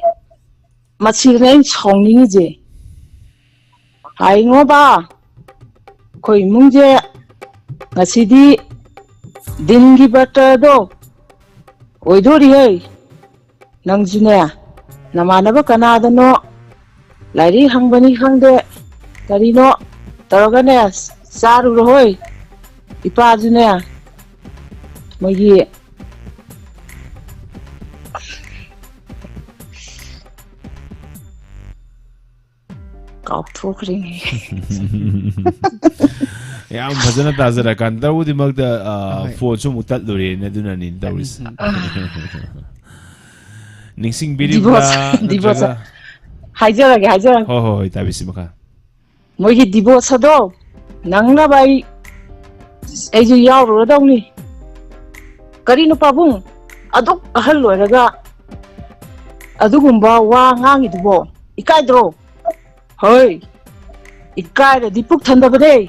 ꯃꯁꯤꯗꯅꯦ ꯑꯩꯅ ꯁꯥꯎꯅꯤꯡꯉꯤꯁꯦ꯫ ꯍꯥꯏꯉꯣꯕ, ꯑꯩꯈꯣꯏ ꯏꯃꯨꯡꯁꯦ ꯉꯁꯤꯗꯤ ꯗꯤꯟꯒꯤ ꯕꯔꯇꯗꯣ ꯑꯣꯏꯗꯣꯔꯤꯍꯦ꯫ ꯅꯪꯁꯨꯅꯦ, ꯅꯃꯥꯟꯅꯕ ꯀꯅꯥꯗꯅꯣ ꯂꯥꯏꯔꯤꯛ ꯍꯪꯕꯅꯤ ꯈꯪꯗꯦ, ꯀꯔꯤꯅꯣ ꯇꯧꯔꯒꯅꯦ, ꯆꯥꯔꯨꯔꯣꯍꯣꯏ꯫ ꯏꯄꯥꯁꯨꯅꯦ, ꯃꯣꯏꯒꯤ ꯀꯥꯎꯊꯣꯛꯈ꯭ꯔꯦꯅꯦ꯫ ꯌꯥꯝ ꯐꯖꯅ ꯇꯥꯖꯔꯀꯥꯟꯗ, ꯇꯧꯕꯗꯤꯃꯛꯇ, ꯑ, ꯍꯣꯏ꯫ Phoneꯁꯨ ꯑꯃꯨꯛ ꯇꯠꯂꯨꯔꯦꯅꯦ, ꯑꯗꯨꯅꯅꯤ ꯇꯧꯔꯤꯁꯦ꯫ ꯎꯝ꯫ ꯅꯤꯡꯁꯤꯡꯕꯤꯔꯤꯕ꯭ꯔꯥ? Divorce, divorce꯫ ꯅꯠꯇ꯭ꯔꯒ ꯍꯥꯏꯖꯔꯒꯦ, ꯍꯥꯏꯖꯔꯒꯦ꯫ ꯍꯣꯏ, ꯍꯣꯏ, ꯍꯣꯏ, ꯇꯥꯕꯤꯁꯤ ꯃꯈꯥ꯫ ꯃꯣꯏꯒꯤ divorce ꯑꯗꯣ ꯅꯪꯅꯕ ꯑꯩ, ꯑꯩꯁꯨ ꯌꯥꯎꯔꯨꯔꯗꯧꯅꯤ꯫ ꯀꯔꯤꯅꯣ ꯄꯥꯕꯨꯡ? ꯑꯗꯨꯛ ꯑꯍꯜ ꯑꯣꯏꯔꯒ ꯑꯗꯨꯒꯨꯝꯕ ꯋꯥ ꯉꯥꯡꯉꯤꯗꯨꯕꯣ? ꯏꯀꯥꯏꯗ꯭ꯔꯣ? ꯍꯣꯏ꯫ ꯏꯀꯥꯏꯔꯗꯤ ꯄꯨꯛ ꯊꯟꯗꯕꯅꯦ꯫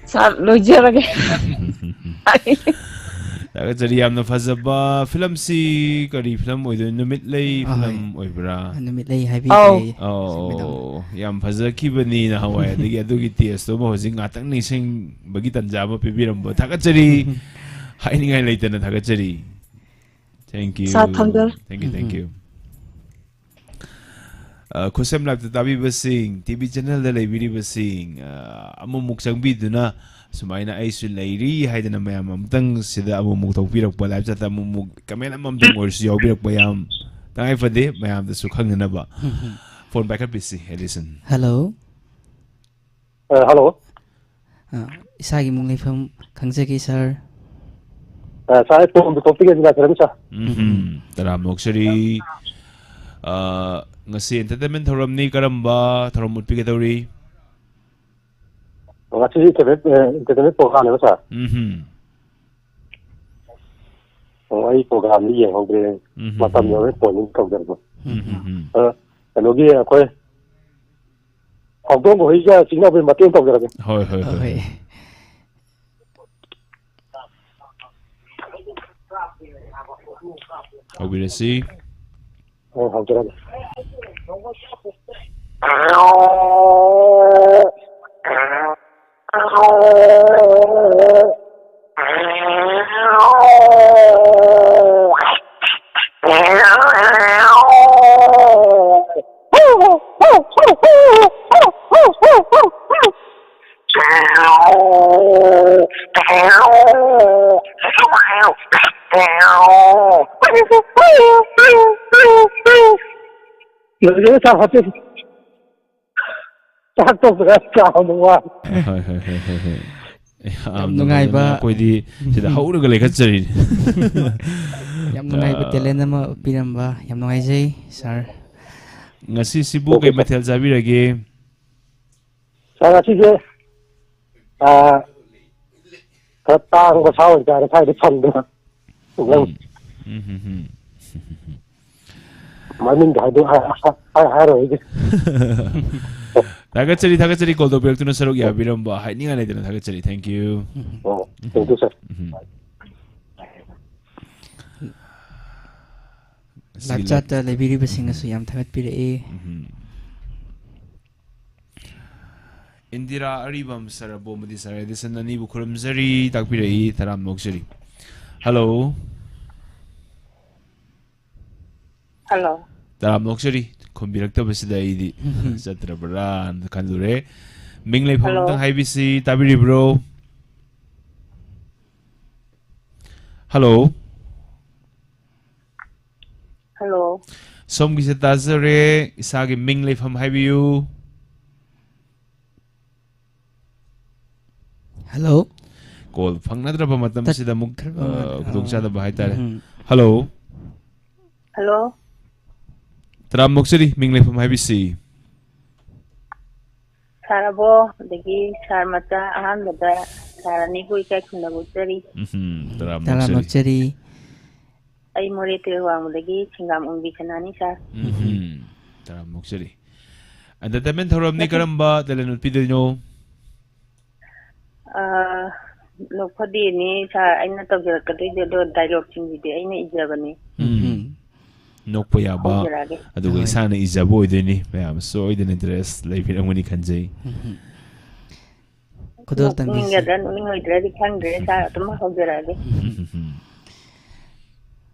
ꯁꯥꯔ, ꯂꯣꯏꯖꯔꯒꯦ꯫ ꯊꯥꯒꯠꯆꯔꯤ꯫ ꯌꯥꯝꯅ ꯐꯖꯕ ꯐꯤꯂꯝꯁꯤ ꯀꯔꯤ ꯐꯤꯂꯝ ꯑꯣꯏꯗꯣꯏꯅꯣ? ꯅꯨꯃꯤꯠ ꯂꯩ ꯑꯍꯣꯏ꯫ ꯐꯤꯂꯝ ꯑꯣꯏꯕ꯭ꯔꯥ? ꯅꯨꯃꯤꯠ ꯂꯩ ꯍꯥꯏꯕꯤꯈ꯭ꯔꯦ꯫ ꯑꯧ꯫ ꯑꯧ, ꯃꯦꯗꯥꯝ꯫ ꯌꯥꯝ ꯐꯖꯈꯤꯕꯅꯤ ꯅꯍꯥꯟꯋꯥꯏ꯫ ꯑꯗꯒꯤ ꯑꯗꯨꯒꯤ ꯇꯦꯁꯇꯨ ꯑꯃ ꯍꯧꯖꯤꯛ ꯉꯥꯛꯇꯪ ꯅꯤꯡꯁꯤꯡꯕꯒꯤ ꯇꯥꯟꯖꯥ ꯑꯃ ꯄꯤꯕꯤꯔꯝꯕ ꯊꯥꯒꯠꯆꯔꯤ꯫ ꯍꯥꯏꯅꯤꯡꯉꯥꯏ ꯂꯩꯇꯅ ꯊꯥꯒꯠꯆꯔꯤ꯫ Thank you꯫ ꯁꯥꯔ, ꯊꯝꯖꯔꯦ꯫ Thank you, thank um. you꯫ ꯑ, ꯈꯨꯠꯁꯦꯝ live-ꯇ ꯇꯥꯕꯤꯕꯁꯤꯡ, ꯇꯤ ꯚꯤ channel-ꯗ ꯂꯩꯕꯤꯔꯤꯕꯁꯤꯡ, ꯑ, ꯑꯃꯨꯛꯃꯨꯛ ꯆꯪꯕꯤꯗꯨꯅ ꯁꯨꯃꯥꯏꯅ ꯑꯩꯁꯨ ꯂꯩꯔꯤ ꯍꯥꯏꯗꯅ ꯃꯌꯥꯝ ꯑꯃꯨꯛꯇꯪ ꯁꯤꯗ ꯑꯃꯨꯛꯃꯨꯛ ꯊꯣꯛꯄꯤꯔꯛꯄ, live chat-ꯇ ꯑꯃꯨꯛꯃꯨꯛ comment ꯑꯃꯃꯝꯇꯪ ꯑꯣꯏꯔꯁꯨ ꯌꯥꯎꯕꯤꯔꯛꯄ ꯌꯥꯝ ꯇꯉꯥꯏ ꯐꯗꯦ, ꯃꯌꯥꯝꯗꯁꯨ ꯈꯪꯅꯅꯕ꯫ ꯎꯝ꯫ Phone ꯄꯥꯏꯈꯠꯄꯤꯁꯤ, ꯑꯦꯂꯤꯁꯟ꯫ Hello꯫ ꯑ, hello꯫ ꯑ, ꯏꯁꯥꯒꯤ ꯃꯤꯡ ꯂꯩꯐꯝ ꯈꯪꯖꯒꯦ, ꯁꯥꯔ꯫ ꯑ, ꯁꯥꯔ, ꯑꯩ ꯐꯣꯟꯗꯨ ꯀꯛꯄꯤꯒꯦ, ꯉꯥꯏꯖꯔꯝꯃꯨ, ꯁꯥꯔ꯫ ꯎꯝ, ꯎꯝ꯫ ꯇꯔꯥꯝꯅ ꯑꯣꯛꯆꯔꯤ꯫ ꯑ, ꯉꯁꯤ entertainment ꯊꯧꯔꯝꯅꯤ, ꯀꯔꯝꯕ ꯊꯧꯔꯝ ꯎꯠꯄꯤꯒꯗꯧꯔꯤ? ꯉꯁꯤꯗꯤ entertainment, ꯑ, entertainment program-ꯅꯦꯕ, ꯁꯥꯔ꯫ ꯎꯝ, ꯎꯝ꯫ ꯑꯣ, ꯑꯩ program-ꯗꯤ ꯌꯦꯡꯍꯧꯗ꯭ꯔꯦ꯫ ꯎꯝ, ꯎꯝ, ꯃꯇꯝ ꯎꯝ꯫ ꯌꯧꯔꯦ, ꯐꯣꯟ ꯑꯃꯨꯛ ꯇꯧꯖꯔꯛꯄ꯫ ꯎꯝ, ꯎꯝ, ꯎꯝ꯫ ꯑ, ꯀꯩꯅꯣꯒꯤ ꯑꯩꯈꯣꯏ ꯍꯧꯗꯣꯡꯒ ꯍꯨꯏꯒ ꯆꯤꯡꯅꯕꯒꯤ ꯃꯇꯦꯡ ꯇꯧꯖꯔꯒꯦ꯫ ꯍꯣꯏ, ꯍꯣꯏ, ꯍꯣꯏ, ꯍꯣꯏ꯫ ꯍꯣꯏ꯫ ꯍꯧꯕꯤꯔꯁꯤ꯫ ꯑꯣ, ꯍꯧꯖꯔꯒꯦ꯫ ꯂꯣꯏꯔꯦ, ꯆꯥꯛ ꯍꯥꯞꯄꯦ꯫ ꯆꯥꯛ ꯇꯣꯛꯄꯗ ꯆꯥꯕꯗ ꯋꯥꯔꯦ꯫ ꯍꯣꯏ, ꯍꯣꯏ, ꯍꯣꯏ, ꯍꯣꯏ, ꯍꯣꯏ꯫ ꯌꯥꯝ ꯌꯥꯝꯅ ꯅꯨꯡꯉꯥꯏꯕ꯫ ꯐꯖꯅ ꯑꯩꯈꯣꯏꯗꯤ ꯁꯤꯗ ꯍꯧꯔꯒ ꯂꯩꯈꯠꯆꯔꯤꯅꯤ꯫ ꯌꯥꯝ ꯅꯨꯡꯉꯥꯏꯕ ꯑꯥ, talent ꯑꯃ ꯎꯠꯄꯤꯔꯝꯕ, ꯌꯥꯝ ꯅꯨꯡꯉꯥꯏꯖꯩ, ꯁꯥꯔ꯫ ꯉꯁꯤꯁꯤꯕꯨ ꯑꯣꯀꯦ, ꯀꯩ ꯁꯥꯔ꯫ ꯃꯊꯦꯜ ꯆꯥꯕꯤꯔꯒꯦ? ꯁꯥꯔ, ꯉꯁꯤꯁꯦ, ꯑꯥ, ꯈꯔ ꯇꯥꯡꯕ ꯁꯥ ꯑꯣꯏꯅ ꯆꯥꯔꯦ, ꯁ꯭ꯋꯥꯏꯗ ꯐꯪꯗꯕ꯫ ꯎꯝ꯫ ꯎꯝ, ꯍꯝ, ꯍꯝ꯫ ꯃꯃꯤꯡꯗꯣ ꯍꯥꯏꯗꯣꯛ-, ꯍꯥꯏ-, ꯍꯥꯏ-, ꯍꯥꯏꯔꯣꯏꯒꯦ꯫ ꯊꯥꯒꯠꯆꯔꯤ, ꯊꯥꯒꯠꯆꯔꯤ, ꯀꯣꯜ ꯇꯧꯕꯤꯔꯛꯇꯨꯅ ꯁꯔꯨꯛ ꯌꯥꯕꯤꯔꯝꯕ꯫ ꯍꯥꯏꯅꯤꯡꯉꯥꯏ ꯂꯩꯇꯅ ꯊꯥꯒꯠꯆꯔꯤ꯫ Thank you꯫ ꯑꯣ, thank you, sir꯫ Um. Live ꯆꯥꯠꯇ ꯂꯩꯕꯤꯔꯤꯕꯁꯤꯡꯅꯁꯨ ꯌꯥꯝ ꯊꯥꯒꯠꯄꯤꯔꯛꯏ꯫ ꯎꯝ꯫ ꯏꯟꯗꯤꯔꯥ ꯑꯔꯤꯕꯝ ꯁꯔ, ꯑꯄꯣꯝꯕꯗꯤ ꯁꯔ ꯑꯦꯗꯤꯁꯟ ꯑꯅꯤꯕꯨ ꯈꯨꯔꯨꯝꯖꯔꯤ, ꯇꯥꯛꯄꯤꯔꯛꯏ, ꯇꯔꯥꯝꯅ ꯑꯣꯛꯆꯔꯤ꯫ ꯍꯜꯂꯣ꯫ ꯍꯜꯂꯣ꯫ ꯇꯔꯥꯝꯅ ꯑꯣꯛꯆꯔꯤ꯫ ꯈꯨꯝꯕꯤꯔꯛꯇꯕꯁꯤꯗ ꯑꯩꯗꯤ ꯆꯠꯇ꯭ꯔꯕ꯭ꯔꯥꯅ ꯈꯜꯂꯨꯔꯦ꯫ ꯃꯤꯡ ꯂꯩꯐꯝ ꯍꯜꯂꯣ꯫ ꯑꯝꯇꯪ ꯍꯥꯏꯕꯤꯁꯤ, ꯇꯥꯕꯤꯔꯤꯕ꯭ꯔꯣ? ꯍꯜꯂꯣ꯫ ꯍꯜꯂꯣ꯫ ꯁꯣꯝꯒꯤꯁꯦ ꯇꯥꯖꯔꯦ꯫ ꯏꯁꯥꯒꯤ ꯃꯤꯡ ꯂꯩꯐꯝ ꯍꯥꯏꯕꯤꯌꯨ꯫ ꯍꯜꯂꯣ꯫ ꯀꯣꯜ ꯐꯪꯅꯗ꯭ꯔꯕ ꯃꯇꯝꯁꯤꯗ ꯑꯃꯨꯛ, ꯇꯠꯈ꯭ꯔꯕ ꯑ, ꯃꯥꯜꯂꯦ꯫ ꯈꯨꯗꯣꯡꯆꯥꯗꯕ ꯑ, ꯍꯥꯏꯇꯥꯔꯦ꯫ ꯎꯝ꯫ ꯍꯜꯂꯣ꯫ ꯍꯜꯂꯣ꯫ ꯇꯔꯥꯝꯅ ꯑꯣꯛꯆꯔꯤ, ꯃꯤꯡ ꯂꯩꯐꯝ ꯍꯥꯏꯕꯤꯁꯤ꯫ ꯁꯥꯔ ꯑꯕꯣ, ꯑꯗꯒꯤ ꯁꯥꯔ ꯃꯆꯥ, ꯑꯍꯥꯟꯕꯗ ꯁꯥꯔ ꯑꯅꯤꯕꯨ ꯏꯀꯥꯏ ꯈꯨꯝꯅꯕ ꯎꯠꯆꯔꯤ꯫ ꯎꯝꯍꯨꯝ, ꯇꯔꯥꯝꯅ ꯇꯔꯥꯝꯅ ꯑꯣꯛꯆꯔꯤ꯫ ꯑꯣꯛꯆꯔꯤ꯫ ꯑꯩ ꯃꯣꯔꯦ ꯇꯨꯔꯦꯜ ꯋꯥꯡꯃꯗꯒꯤ ꯁꯤꯡꯒꯥꯝ ꯑꯣꯡꯕꯤ ꯁꯅꯥꯅꯤ, ꯁꯥꯔ꯫ ꯎꯝꯍꯨꯝ, ꯇꯔꯥꯝꯅ ꯑꯣꯛꯆꯔꯤ꯫ Entertainment ꯊꯧꯔꯝꯅꯤ, ꯉꯁꯤ ꯀꯔꯝꯕ talent ꯎꯠꯄꯤꯗꯣꯏꯅꯣ? ꯑꯥ, ꯅꯣꯛꯐꯗꯦꯅꯤ, ꯁꯥꯔ, ꯑꯩꯅ ꯇꯧꯖꯔꯛꯀꯗꯣꯏꯁꯦ, ꯑꯗꯣ dialogueꯁꯤꯡꯁꯤꯗꯤ ꯑꯩꯅ ꯏꯖꯕꯅꯤ꯫ ꯎꯝ꯫ ꯎꯝ꯫ ꯅꯣꯛꯄ ꯌꯥꯕ, ꯍꯧꯖꯔꯛꯑꯒꯦ꯫ ꯑꯗꯨꯒ ꯍꯣꯏ꯫ ꯏꯁꯥꯅ ꯏꯖꯕ ꯑꯣꯏꯗꯣꯏꯅꯤ꯫ ꯃꯌꯥꯝ ꯁꯣꯏꯗꯅ interest ꯂꯩꯕꯤꯔꯝꯒꯅꯤ ꯈꯟꯖꯩ꯫ ꯎꯝ꯫ ꯈꯨꯗꯣꯜ ꯇꯝꯕꯤꯁꯤ꯫ ꯅꯣꯛꯅꯤꯡꯒꯗ꯭ꯔꯥ, ꯅꯣꯛꯅꯤꯡꯉꯣꯏꯗ꯭ꯔꯥꯗꯤ ꯈꯪꯗ꯭ꯔꯦ, ꯁꯥꯔ, ꯑꯗꯨꯝ ꯍꯧꯖꯔꯛꯑꯒꯦ꯫ ꯎꯝ꯫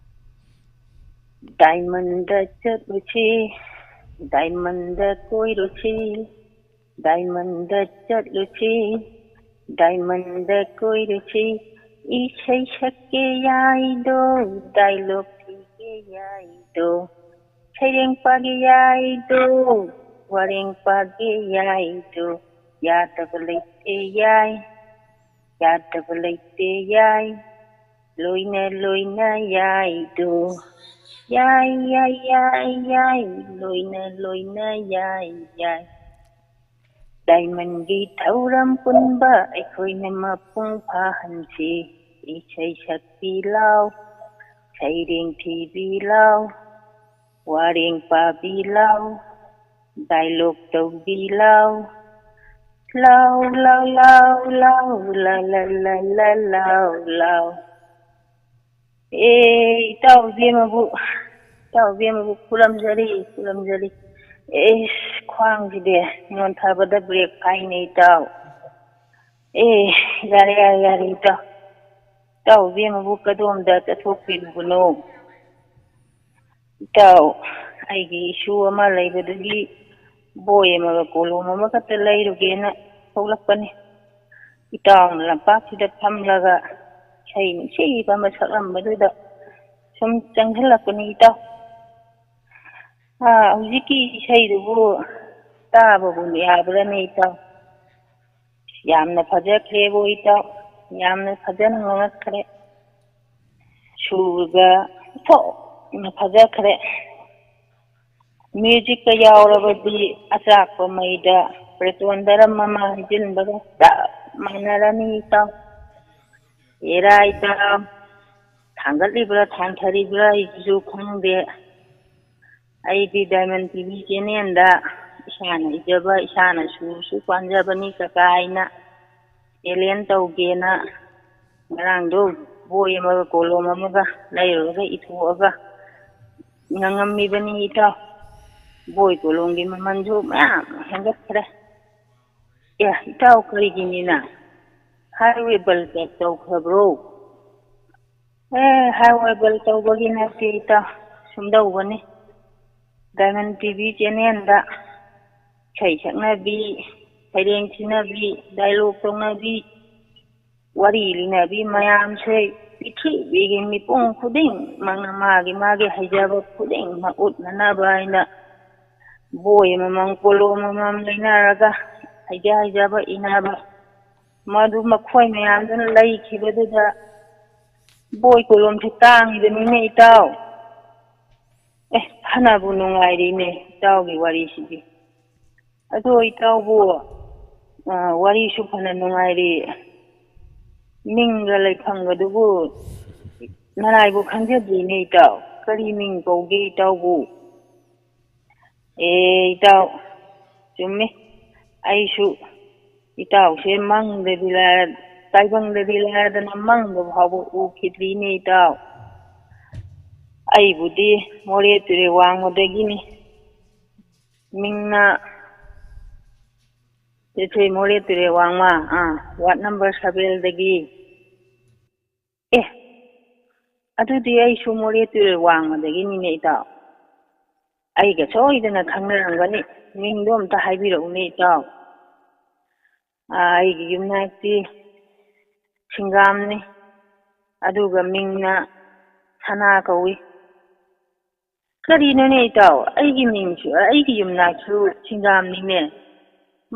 Diamondꯗ ꯆꯠꯂꯨꯁꯤ, diamondꯗ ꯀꯣꯏꯔꯨꯁꯤ, diamondꯗ ꯆꯠꯂꯨꯁꯤ, diamondꯗ ꯀꯣꯏꯔꯨꯁꯤ꯫ ꯏꯁꯩ ꯁꯛꯀꯦ ꯌꯥꯏꯗꯣ, dialogue ꯊꯤꯒꯦ ꯌꯥꯏꯗꯣ, ꯁꯩꯔꯦꯡ ꯄꯥꯒꯦ ꯌꯥꯏꯗꯣ, ꯋꯥꯔꯦꯡ ꯄꯥꯒꯦ ꯌꯥꯏꯗꯣ, ꯌꯥꯗꯕ ꯂꯩꯇꯦ ꯌꯥꯏ, ꯌꯥꯗꯕ ꯂꯩꯇꯦ ꯌꯥꯏ, ꯂꯣꯏꯅ ꯂꯣꯏꯅ ꯌꯥꯏꯗꯣ, ꯌꯥꯏ, ꯌꯥꯏ, ꯌꯥꯏ, ꯌꯥꯏ, ꯂꯣꯏꯅ ꯂꯣꯏꯅ ꯌꯥꯏ, ꯌꯥꯏ꯫ Diamondꯒꯤ ꯊꯧꯔꯝ ꯄꯨꯟꯕ ꯑꯩꯈꯣꯏꯅ ꯃꯄꯨꯡ ꯐꯥꯍꯟꯁꯤ꯫ ꯏꯁꯩ ꯁꯛꯄꯤ ꯂꯥꯎ, ꯁꯩꯔꯦꯡ ꯊꯤꯕꯤ ꯂꯥꯎ, ꯋꯥꯔꯦꯡ ꯄꯥꯕꯤ ꯂꯥꯎ, ꯗꯥꯏꯂꯣꯛ ꯇꯧꯕꯤ ꯂꯥꯎ, ꯂꯥꯎ ꯂꯥꯎ ꯂꯥꯎ ꯂꯥꯎ ꯂꯥ ꯂꯥ ꯂꯥ ꯂꯥ ꯂꯥꯎ ꯂꯥꯎ꯫ ꯑꯦ, ꯏꯇꯥꯎ ꯏꯕꯦꯝꯃꯕꯨ, ꯏꯇꯥꯎ ꯏꯕꯦꯝꯃꯕꯨ ꯈꯨꯔꯨꯝꯖꯔꯤ, ꯈꯨꯔꯨꯝꯖꯔꯤ꯫ ꯑꯦꯁ, ꯈ꯭ꯋꯥꯡꯁꯤꯗꯤ ꯅꯣꯟꯊꯕꯗ ꯕ꯭ꯔꯦꯛ ꯐꯥꯏꯅꯦ ꯏꯇꯥꯎ꯫ ꯑꯦ, ꯌꯥꯔꯦ, ꯌꯥꯔꯦ, ꯌꯥꯔꯦ ꯏꯇꯥꯎ꯫ ꯏꯇꯥꯎ ꯏꯕꯦꯝꯃꯕꯨ ꯀꯗꯣꯝꯗ ꯆꯠꯊꯣꯛꯄꯤꯔꯨꯕꯅꯣ? ꯏꯇꯥꯎ, ꯑꯩꯒꯤ ꯏꯁꯨ ꯑꯃ ꯂꯩꯕꯗꯨꯒꯤ ꯕꯣꯏ ꯑꯃꯒ ꯀꯣꯂꯣꯝ ꯑꯃꯈꯛꯇ ꯂꯩꯔꯨꯒꯦꯅ ꯊꯣꯛꯂꯛꯄꯅꯤ꯫ ꯏꯇꯥꯎꯅ ꯂꯝꯄꯥꯛꯁꯤꯗ ꯐꯝꯂꯒ ꯏꯁꯩ ꯅꯨꯡꯁꯤꯕ ꯑꯃ ꯁꯛꯂꯝꯕꯗꯨꯗ ꯁꯨꯝ ꯆꯪꯁꯤꯜꯂꯛꯄꯅꯤ ꯏꯇꯥꯎ꯫ ꯑꯥ, ꯍꯧꯖꯤꯛꯀꯤ ꯏꯁꯩꯗꯨꯕꯨ ꯇꯥꯕꯕꯨ ꯌꯥꯕ꯭ꯔꯥꯅꯦ ꯏꯇꯥꯎ? ꯌꯥꯝꯅ ꯐꯖꯈ꯭ꯔꯦꯕꯣ ꯏꯇꯥꯎ, ꯌꯥꯝꯅ ꯐꯖꯅ ꯉꯥꯡꯉꯛꯈ꯭ꯔꯦ꯫ ꯁꯨꯔꯒ ꯑꯣꯟꯊꯣꯛꯅ ꯐꯖꯈ꯭ꯔꯦ꯫ ꯃ꯭ꯌꯨꯖꯤꯛꯀ ꯌꯥꯎꯔꯕꯗꯤ ꯑꯆꯥꯛꯄ ꯃꯩꯗ ꯄ꯭ꯔꯦꯇꯣꯟ ꯗꯔꯝ ꯑꯃ ꯍꯩꯖꯤꯟꯕꯒ ꯆꯞ ꯃꯥꯟꯅꯔꯅꯤ ꯏꯇꯥꯎ꯫ ꯑꯦꯔꯥ ꯏꯇꯥꯎ, ꯊꯥꯡꯒꯠꯂꯤꯕ꯭ꯔꯥ ꯊꯥꯡꯊꯔꯤꯕ꯭ꯔꯥ ꯑꯩꯁꯨ ꯈꯪꯗꯦ꯫ ꯑꯩꯗꯤ ꯗꯥꯏꯃꯟ ꯇꯤ ꯚꯤ ꯆꯦꯅꯦꯜꯗ ꯏꯁꯥꯅ ꯏꯖꯕ, ꯏꯁꯥꯅ ꯁꯨꯔꯁꯨ ꯄꯥꯟꯖꯕꯅꯤ ꯀꯀꯥ ꯍꯥꯏꯅ ꯇꯦꯂꯦꯟ ꯇꯧꯒꯦꯅ ꯉꯔꯥꯡꯗꯣ ꯕꯣꯏ ꯑꯃꯒ ꯀꯣꯂꯣꯝ ꯑꯃꯒ ꯂꯩꯔꯨꯔꯒ ꯏꯊꯣꯛꯑꯒ ꯉꯥꯡꯉꯝꯃꯤꯕꯅꯤ ꯏꯇꯥꯎ꯫ ꯕꯣꯏ ꯀꯣꯂꯣꯝꯒꯤ ꯃꯃꯜꯁꯨ ꯃꯌꯥꯝ ꯍꯦꯟꯒꯠꯈ꯭ꯔꯦ꯫ ꯑꯦ, ꯏꯇꯥꯎ ꯀꯔꯤꯒꯤꯅꯤꯅ ꯍꯥꯏꯋꯦ ꯕꯜ ꯆꯦꯛ ꯇꯧꯈ꯭ꯔꯕ꯭ꯔꯣ? ꯑꯦ, ꯍꯥꯏꯋꯦ ꯕꯜ ꯇꯧꯕꯒꯤ ꯅꯠꯇꯦ ꯏꯇꯥꯎ, ꯁꯨꯝꯗꯧꯕꯅꯤ꯫ ꯗꯥꯏꯃꯟ ꯇꯤ ꯚꯤ ꯆꯦꯅꯦꯜꯗ ꯏꯁꯩ ꯁꯛꯅꯕꯤ, ꯁꯩꯔꯦꯡ ꯊꯤꯅꯕꯤ, ꯗꯥꯏꯂꯣꯛ ꯇꯧꯅꯕꯤ, ꯋꯥꯔꯤ ꯂꯤꯅꯕꯤ ꯃꯌꯥꯝꯁꯦ ꯄ꯭ꯔꯤꯊꯤꯕꯤꯒꯤ ꯃꯤꯄꯨꯝ ꯈꯨꯗꯤꯡꯃꯛꯅ ꯃꯥꯒꯤ ꯃꯥꯒꯤ ꯍꯩꯖꯕ ꯈꯨꯗꯤꯡꯃꯛ ꯎꯠꯅꯅꯕ ꯍꯥꯏꯅ ꯕꯣꯏ ꯑꯃꯃꯝ ꯀꯣꯂꯣꯝ ꯑꯃꯃꯝ ꯂꯩꯅꯔꯒ ꯍꯩꯖ ꯍꯩꯖꯕ ꯏꯅꯕ, ꯃꯗꯨ ꯃꯈꯣꯏ ꯃꯌꯥꯝꯗꯨꯅ ꯂꯩꯈꯤꯕꯗꯨꯗ ꯕꯣꯏ ꯀꯣꯂꯣꯝꯁꯦ ꯇꯥꯡꯉꯤꯕꯅꯤꯅꯦ ꯏꯇꯥꯎ꯫ ꯑꯦ, ꯐꯅꯕꯨ ꯅꯨꯡꯉꯥꯏꯔꯤꯅꯦ ꯏꯇꯥꯎꯒꯤ ꯋꯥꯔꯤꯁꯤꯗꯤ꯫ ꯑꯗꯣ ꯏꯇꯥꯎꯕꯨ, ꯑ, ꯋꯥꯔꯤꯁꯨ ꯐꯅ ꯅꯨꯡꯉꯥꯏꯔꯤ, ꯃꯤꯡꯒ ꯂꯩꯐꯝꯒꯗꯨꯕꯨ ꯅꯔꯥꯏꯕꯨ ꯈꯪꯖꯗ꯭ꯔꯤꯅꯦ ꯏꯇꯥꯎ꯫ ꯀꯔꯤ ꯃꯤꯡ ꯀꯧꯒꯦ ꯏꯇꯥꯎꯕꯨ? ꯑꯦ, ꯏꯇꯥꯎ, ꯆꯨꯝꯃꯤ꯫ ꯑꯩꯁꯨ ꯏꯇꯥꯎꯁꯦ ꯃꯪꯗꯗꯤ ꯂꯥꯏꯔ-, ꯇꯥꯏꯕꯪꯗꯗꯤ ꯂꯥꯏꯔꯗꯅ ꯃꯪꯗ ꯐꯥꯎꯕ ꯎꯈꯤꯗ꯭ꯔꯤꯅꯦ, ꯏꯇꯥꯎ꯫ ꯑꯩꯕꯨꯗꯤ ꯃꯣꯔꯦ ꯇꯨꯔꯦꯜ ꯋꯥꯡꯃꯗꯒꯤꯅꯤ꯫ ꯃꯤꯡꯅ ꯆꯦꯊꯣꯏ ꯃꯣꯔꯦ ꯇꯨꯔꯦꯜ ꯋꯥꯡꯃ, ꯑꯥ, ꯋꯥꯔꯗ ꯅꯝꯕꯔ ꯁꯚꯦꯟꯗꯒꯤ꯫ ꯑꯦ, ꯑꯗꯨꯗꯤ ꯑꯩꯁꯨ ꯃꯣꯔꯦ ꯇꯨꯔꯦꯜ ꯋꯥꯡꯃꯗꯒꯤꯅꯤꯅꯦ, ꯏꯇꯥꯎ꯫ ꯑꯩꯒ ꯁꯣꯏꯗꯅ ꯈꯪꯅꯔꯝꯒꯅꯤ꯫ ꯃꯤꯡꯗꯣ ꯑꯝꯇ ꯍꯥꯏꯕꯤꯔꯛꯎꯅꯦ, ꯏꯇꯥꯎ꯫ ꯑꯥ, ꯑꯩꯒꯤ ꯌꯨꯝꯅꯥꯛꯇꯤ ꯁꯤꯡꯒꯥꯝꯅꯤ, ꯑꯗꯨꯒ ꯃꯤꯡꯅ ꯁꯅꯥ ꯀꯧꯏ꯫ ꯀꯔꯤꯅꯣꯅꯦ, ꯏꯇꯥꯎ? ꯑꯩꯒꯤ ꯃꯤꯡꯁꯨ, ꯑꯩꯒꯤ ꯌꯨꯝꯅꯥꯛꯁꯨ ꯁꯤꯡꯒꯥꯝꯅꯤꯅꯦ꯫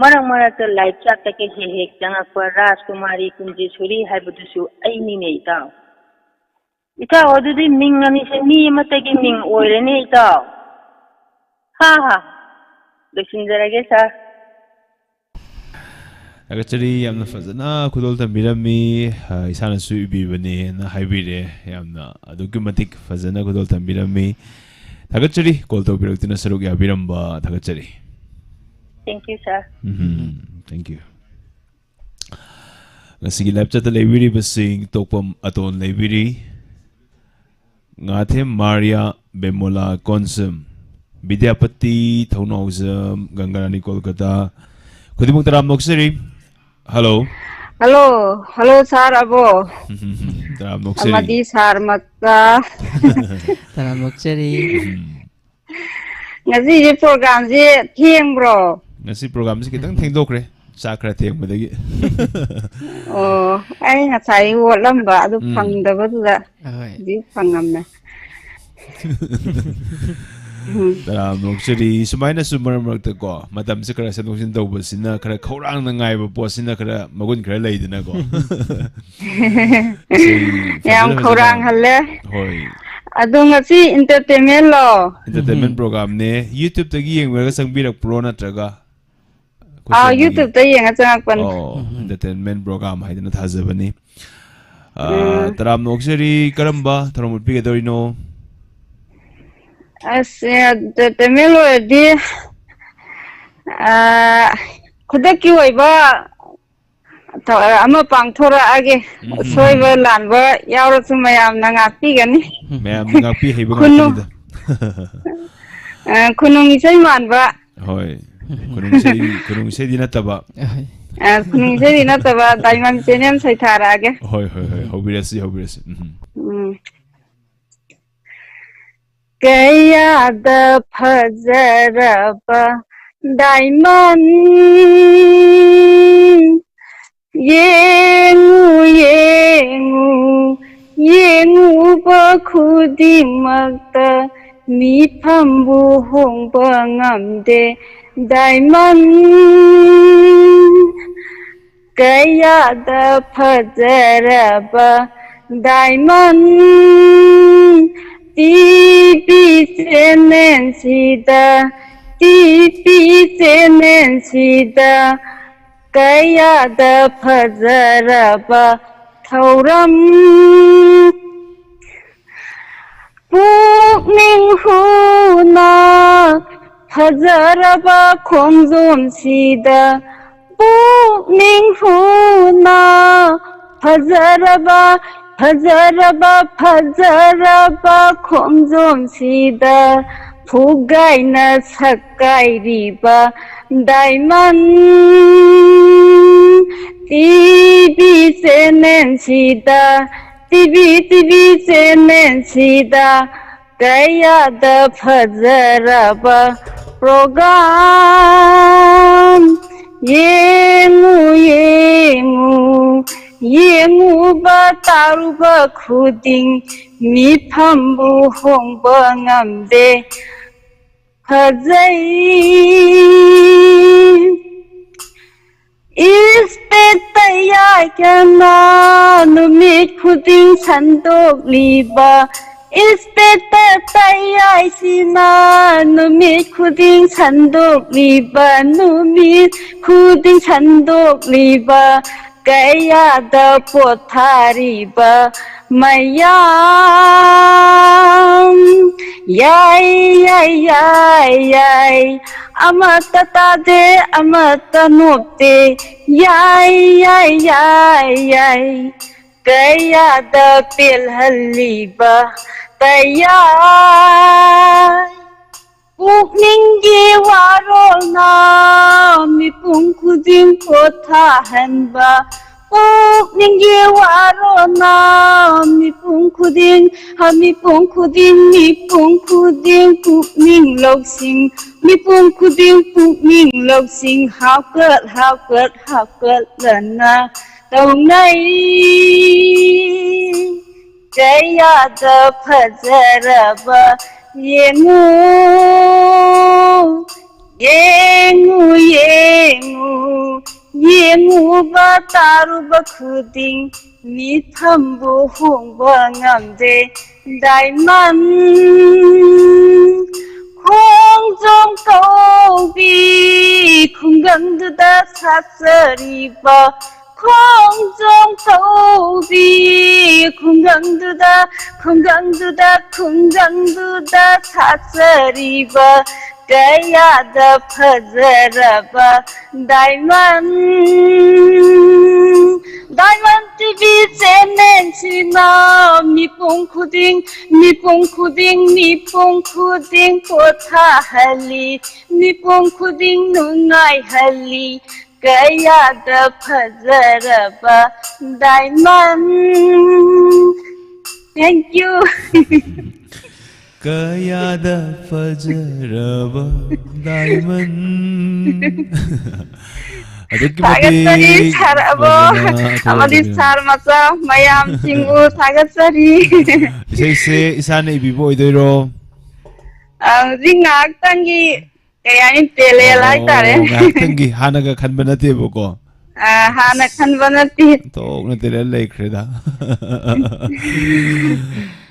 ꯃꯔꯛ ꯃꯔꯛꯇ ꯂꯥꯏꯞ ꯆꯥꯠꯇꯒ ꯍꯦꯛ ꯍꯦꯛ ꯆꯪꯉꯛꯄ ꯔꯥꯖꯀꯨꯃꯥꯔꯤ ꯀꯨꯟꯖꯦꯁꯣꯔꯤ ꯍꯥꯏꯕꯗꯨꯁꯨ ꯑꯩꯅꯤꯅꯦ, ꯏꯇꯥꯎ꯫ ꯏꯇꯥꯎ, ꯑꯗꯨꯗꯤ ꯃꯤꯡ ꯑꯅꯤꯁꯦ ꯃꯤ ꯑꯃꯠꯇꯒꯤ ꯃꯤꯡ ꯑꯣꯏꯔꯦꯅꯦ, ꯏꯇꯥꯎ꯫ ꯍꯥ ꯍꯥ꯫ ꯂꯣꯏꯁꯤꯟꯖꯔꯒꯦ, ꯁꯥꯔ꯫ ꯊꯥꯒꯠꯆꯔꯤ, ꯌꯥꯝꯅ ꯐꯖꯅ ꯈꯨꯗꯣꯜ ꯇꯝꯕꯤꯔꯝꯃꯤ꯫ ꯑ, ꯏꯁꯥꯅꯁꯨ ꯏꯕꯤꯕꯅꯦꯅ ꯍꯥꯏꯕꯤꯔꯦ꯫ ꯌꯥꯝꯅ ꯑꯗꯨꯛꯀꯤ ꯃꯇꯤꯛ ꯐꯖꯅ ꯈꯨꯗꯣꯜ ꯇꯝꯕꯤꯔꯝꯃꯤ꯫ ꯊꯥꯒꯠꯆꯔꯤ, ꯀꯣꯜ ꯇꯧꯕꯤꯔꯛꯇꯨꯅ ꯁꯔꯨꯛ ꯌꯥꯕꯤꯔꯝꯕ ꯊꯥꯒꯠꯆꯔꯤ꯫ Thank you, sir. Um, thank you꯫ ꯉꯁꯤꯒꯤ ꯂꯥꯏꯞ ꯆꯠꯇ ꯂꯩꯕꯤꯔꯤꯕꯁꯤꯡ, ꯇꯣꯛꯄꯝ ꯑꯇꯣꯟ ꯂꯩꯕꯤꯔꯤ, ꯉꯥꯊꯦꯝ ꯃꯥꯔꯤꯌꯥ, ꯕꯦꯃꯣꯂꯥ ꯀꯣꯟꯁꯝ, ꯕꯤꯗ꯭ꯌꯥꯄꯇꯤ, ꯊꯧꯅꯥꯎꯖꯝ, ꯒꯪꯒꯥꯔꯥꯅꯤ ꯀꯣꯜꯀꯇꯥ, ꯈꯨꯗꯤꯡꯃꯛ ꯇꯔꯥꯝꯅ ꯑꯣꯛꯆꯔꯤ꯫ ꯍꯜꯂꯣ꯫ ꯍꯜꯂꯣ, ꯍꯜꯂꯣ, ꯁꯥꯔ ꯑꯕꯣ꯫ ꯇꯔꯥꯝꯅ ꯑꯣꯛꯆꯔꯤ꯫ ꯑꯃꯗꯤ ꯁꯥꯔ ꯃꯛꯇ꯫ ꯇꯔꯥꯝꯅ ꯑꯣꯛꯆꯔꯤ꯫ ꯎꯝ꯫ ꯉꯁꯤꯁꯦ ꯄ꯭ꯔꯣꯒ꯭ꯔꯥꯝꯁꯦ ꯊꯦꯡꯕ꯭ꯔꯣ? ꯉꯁꯤ ꯄ꯭ꯔꯣꯒ꯭ꯔꯥꯝꯁꯦ ꯈꯤꯇꯪ ꯊꯦꯡꯗꯣꯛꯈ꯭ꯔꯦ, ꯆꯥꯛ ꯈꯔ ꯊꯦꯡꯕꯗꯒꯤ꯫ ꯑꯣ, ꯑꯩ ꯉꯁꯥꯏ ꯋꯥꯠꯂꯝꯕ ꯑꯗꯨ ꯎꯝ꯫ ꯐꯪꯗꯕꯗꯨꯗ ꯑꯍꯣꯏ꯫ ꯍꯧꯖꯤꯛ ꯐꯪꯉꯝꯃꯦ꯫ ꯎꯝ꯫ ꯇꯔꯥꯝꯅ ꯑꯣꯛꯆꯔꯤ꯫ ꯁꯨꯃꯥꯏꯅꯁꯨ ꯃꯔꯛ ꯃꯔꯛꯇꯀꯣ, ꯃꯇꯝꯁꯦ ꯈꯔ ꯁꯦꯝꯗꯣꯛ ꯁꯦꯝꯖꯤꯟ ꯇꯧꯕꯁꯤꯅ, ꯈꯔ ꯈꯧꯔꯥꯡꯅ ꯉꯥꯏꯕ ꯄꯣꯠꯁꯤꯅ ꯈꯔ ꯃꯒꯨꯟ ꯈꯔ ꯂꯩꯗꯅꯀꯣ꯫ ꯏꯁꯩ ꯐꯖꯅ ꯌꯥꯝ ꯐꯖꯅ ꯈꯧꯔꯥꯡꯍꯜꯂꯦ꯫ ꯍꯣꯏ꯫ ꯑꯗꯣ ꯉꯁꯤ entertainment ꯂꯣ? Entertainment ꯎꯝ꯫ Programꯅꯦ꯫ YouTube-ꯇꯒꯤ ꯌꯦꯡꯕꯤꯔꯒ ꯆꯪꯕꯤꯔꯛꯄ꯭ꯔꯣ, ꯅꯠꯇ꯭ꯔꯒ ꯑꯩꯈꯣꯏ ꯑꯥ, channelꯒꯤ? YouTube-ꯇ ꯌꯦꯡꯉ ꯆꯪꯉꯛꯄꯅꯦ꯫ ꯑꯣ, ꯎꯝ꯫ Entertainment program ꯍꯥꯏꯗꯅ ꯊꯥꯖꯕꯅꯤ꯫ ꯑꯥ, ꯎꯝ꯫ ꯇꯔꯥꯝꯅ ꯑꯣꯛꯆꯔꯤ꯫ ꯀꯔꯝꯕ ꯊꯧꯔꯝ ꯎꯠꯄꯤꯒꯗꯧꯔꯤꯅꯣ? ꯑꯁ, ꯑꯦꯟꯇꯔꯇꯦꯟꯃꯦꯟ ꯑꯣꯏꯔꯗꯤ, ꯑ, ꯈꯨꯗꯛꯀꯤ ꯑꯣꯏꯕ ꯊ-, ꯑꯃ ꯄꯥꯡꯊꯣꯔꯛꯑꯒꯦ꯫ ꯎꯝ꯫ ꯁꯣꯏꯕ ꯂꯥꯟꯕ ꯌꯥꯎꯔꯁꯨ ꯃꯌꯥꯝꯅ ꯉꯥꯛꯄꯤꯒꯅꯤ꯫ ꯃꯌꯥꯝꯅ ꯉꯥꯛꯄꯤ ꯍꯩꯕ ꯈꯨꯅꯨ-, ꯉꯥꯛꯇꯅꯤꯗ꯫ ꯑ, ꯈꯨꯅꯨꯡ ꯏꯁꯩ ꯃꯥꯟꯕ꯫ ꯍꯣꯏ꯫ ꯈꯨꯅꯨꯡ ꯏꯁꯩ, ꯈꯨꯅꯨꯡ ꯏꯁꯩꯗꯤ ꯅꯠꯇꯕ꯫ ꯑ, ꯈꯨꯅꯨꯡ ꯏꯁꯩꯗꯤ ꯅꯠꯇꯕ, ꯗꯥꯏꯃꯟ ꯆꯦꯅꯦꯜ ꯁꯩꯊꯥꯔꯛꯑꯒꯦ꯫ ꯍꯣꯏ, ꯍꯣꯏ, ꯍꯣꯏ꯫ ꯎꯝ꯫ ꯍꯧꯕꯤꯔꯁꯤ, ꯍꯧꯕꯤꯔꯁꯤ꯫ ꯎꯝ꯫ ꯎꯝ꯫ ꯀꯌꯥꯗ ꯐꯖꯔꯕ ꯗꯥꯏꯃꯟ, ꯌꯦꯡꯉꯨ, ꯌꯦꯡꯉꯨ, ꯌꯦꯡꯉꯨꯕ ꯈꯨꯗꯤꯡꯃꯛꯇ ꯃꯤꯐꯝꯕꯨ ꯍꯣꯡꯕ ꯉꯝꯗꯦ꯫ ꯗꯥꯏꯃꯟ, ꯀꯌꯥꯗ ꯐꯖꯔꯕ ꯗꯥꯏꯃꯟ, ꯇꯤꯚꯤ ꯆꯦꯅꯦꯜꯁꯤꯗ, ꯇꯤꯚꯤ ꯆꯦꯅꯦꯜꯁꯤꯗ ꯀꯌꯥꯗ ꯐꯖꯔꯕ ꯊꯧꯔꯝ, ꯄꯨꯛꯅꯤꯡ ꯍꯨꯅ ꯐꯖꯔꯕ ꯈꯣꯡꯖꯣꯝꯁꯤꯗ, ꯄꯨꯛꯅꯤꯡ ꯍꯨꯅ ꯐꯖꯔꯕ, ꯐꯖꯔꯕ, ꯐꯖꯔꯕ ꯈꯣꯡꯖꯣꯝꯁꯤꯗ ꯐꯨꯒꯥꯏꯅ ꯁꯛꯀꯥꯏꯔꯤꯕ ꯗꯥꯏꯃꯟ, ꯇꯤꯚꯤ ꯆꯦꯅꯦꯜꯁꯤꯗ, ꯇꯤꯚꯤ, ꯇꯤꯚꯤ ꯆꯦꯅꯦꯜꯁꯤꯗ ꯀꯌꯥꯗ ꯐꯖꯔꯕ ꯄ꯭ꯔꯣꯒ꯭ꯔꯥꯝ, ꯌꯦꯡꯉꯨ, ꯌꯦꯡꯉꯨ, ꯌꯦꯡꯉꯨꯕ ꯇꯥꯔꯨꯕ ꯈꯨꯗꯤꯡ ꯃꯤꯐꯝꯕꯨ ꯍꯣꯡꯕ ꯉꯝꯗꯦ꯫ ꯐꯖꯩ꯫ ꯏꯁꯄꯦꯠꯇ ꯌꯥꯏꯗꯅ ꯅꯨꯃꯤꯠ ꯈꯨꯗꯤꯡ ꯁꯟꯗꯣꯛꯂꯤꯕ, ꯏꯁꯄꯦꯠꯇ ꯌꯥꯏꯁꯤꯅ ꯅꯨꯃꯤꯠ ꯈꯨꯗꯤꯡ ꯁꯟꯗꯣꯛꯂꯤꯕ, ꯅꯨꯃꯤꯠ ꯈꯨꯗꯤꯡ ꯁꯟꯗꯣꯛꯂꯤꯕ, ꯀꯌꯥꯗ ꯄꯣꯊꯥꯔꯤꯕ ꯃꯌꯥꯝ꯫ ꯌꯥꯏ, ꯌꯥꯏ, ꯌꯥꯏ, ꯌꯥꯏ꯫ ꯑꯃꯠꯇ ꯇꯥꯗꯦ, ꯑꯃꯠꯇ ꯅꯣꯞꯇꯦ꯫ ꯌꯥꯏ, ꯌꯥꯏ, ꯌꯥꯏ, ꯌꯥꯏ꯫ ꯀꯌꯥꯗ ꯄꯦꯜꯍꯜꯂꯤꯕ ꯇꯌꯥꯏ꯫ ꯄꯨꯛꯅꯤꯡꯒꯤ ꯋꯥꯔꯣꯜꯅ ꯃꯤꯄꯨꯝ ꯈꯨꯗꯤꯡ ꯄꯣꯊꯥꯍꯟꯕ꯫ ꯄꯨꯛꯅꯤꯡꯒꯤ ꯋꯥꯔꯣꯜꯅ ꯃꯤꯄꯨꯝ ꯈꯨꯗꯤꯡ, ꯃꯤꯄꯨꯝ ꯈꯨꯗꯤꯡ, ꯃꯤꯄꯨꯝ ꯈꯨꯗꯤꯡ ꯄꯨꯛꯅꯤꯡ ꯂꯧꯁꯤꯡ, ꯃꯤꯄꯨꯝ ꯈꯨꯗꯤꯡ ꯄꯨꯛꯅꯤꯡ ꯂꯧꯁꯤꯡ ꯍꯥꯞꯀꯠ ꯍꯥꯞꯀꯠ ꯍꯥꯞꯀꯠꯂꯅ ꯇꯧꯅꯩ꯫ ꯀꯌꯥꯗ ꯐꯖꯔꯕ ꯌꯦꯡꯉꯨ, ꯌꯦꯡꯉꯨ, ꯌꯦꯡꯉꯨ, ꯌꯦꯡꯉꯨꯕ ꯇꯥꯔꯨꯕ ꯈꯨꯗꯤꯡ ꯃꯤꯐꯝꯕꯨ ꯍꯣꯡꯕ ꯉꯝꯗꯦ꯫ ꯗꯥꯏꯃꯟ ꯈꯣꯡꯖꯣꯝ ꯀꯧꯕꯤ ꯈꯨꯡꯒꯪꯗꯨꯗ ꯁꯥꯠꯆꯔꯤꯕ, ꯈꯣꯡꯖꯣꯝ ꯀꯧꯕꯤ ꯈꯨꯡꯒꯪꯗꯨꯗ, ꯈꯨꯡꯒꯪꯗꯨꯗ, ꯈꯨꯡꯒꯪꯗꯨꯗ ꯁꯥꯠꯆꯔꯤꯕ ꯀꯌꯥꯗ ꯐꯖꯔꯕ ꯗꯥꯏꯃꯟ꯫ ꯗꯥꯏꯃꯟ ꯇꯤꯚꯤ ꯆꯦꯅꯦꯜꯁꯤꯅ ꯃꯤꯄꯨꯝ ꯈꯨꯗꯤꯡ, ꯃꯤꯄꯨꯝ ꯈꯨꯗꯤꯡ, ꯃꯤꯄꯨꯝ ꯈꯨꯗꯤꯡ ꯄꯣꯊꯥꯍꯜꯂꯤ, ꯃꯤꯄꯨꯝ ꯈꯨꯗꯤꯡ ꯅꯨꯡꯉꯥꯏꯍꯜꯂꯤ꯫ ꯀꯌꯥꯗ ꯐꯖꯔꯕ ꯗꯥꯏꯃꯟ꯫ Thank you. ꯀꯌꯥꯗ ꯐꯖꯔꯕ ꯗꯥꯏꯃꯟ꯫ ꯑꯗꯨꯛꯀꯤ ꯊꯥꯒꯠꯆꯔꯤ, ꯃꯇꯤꯛ ꯁꯥꯔ ꯑꯕꯣ, ꯐꯖꯅ ꯑꯃꯗꯤ ꯊꯥꯒꯠꯆꯔꯤ꯫ ꯁꯥꯔ ꯃꯆꯥ ꯃꯌꯥꯝꯁꯤꯡꯕꯨ ꯊꯥꯒꯠꯆꯔꯤ꯫ ꯏꯁꯩꯁꯦ ꯏꯁꯥꯅ ꯏꯕꯤꯕ ꯑꯣꯏꯗꯣꯏꯔꯣ? ꯑ, ꯍꯧꯖꯤꯛ ꯉꯥꯏꯍꯥꯛꯇꯪꯒꯤ ꯀꯩ ꯍꯥꯏꯅꯤ, ꯄꯦꯂꯦꯜ ꯑꯣ, ꯍꯥꯏꯇꯥꯔꯦ꯫ ꯉꯥꯏꯍꯥꯛꯇꯪꯒꯤ, ꯍꯥꯟꯅꯒ ꯈꯟꯕ ꯅꯠꯇꯦꯕꯀꯣ꯫ ꯑ, ꯍꯥꯟꯅ ꯈꯟꯕ ꯅꯠꯇꯦ꯫ ꯊꯣꯛꯅ ꯇꯦꯂꯦꯟ ꯂꯩꯈ꯭ꯔꯦꯗ꯫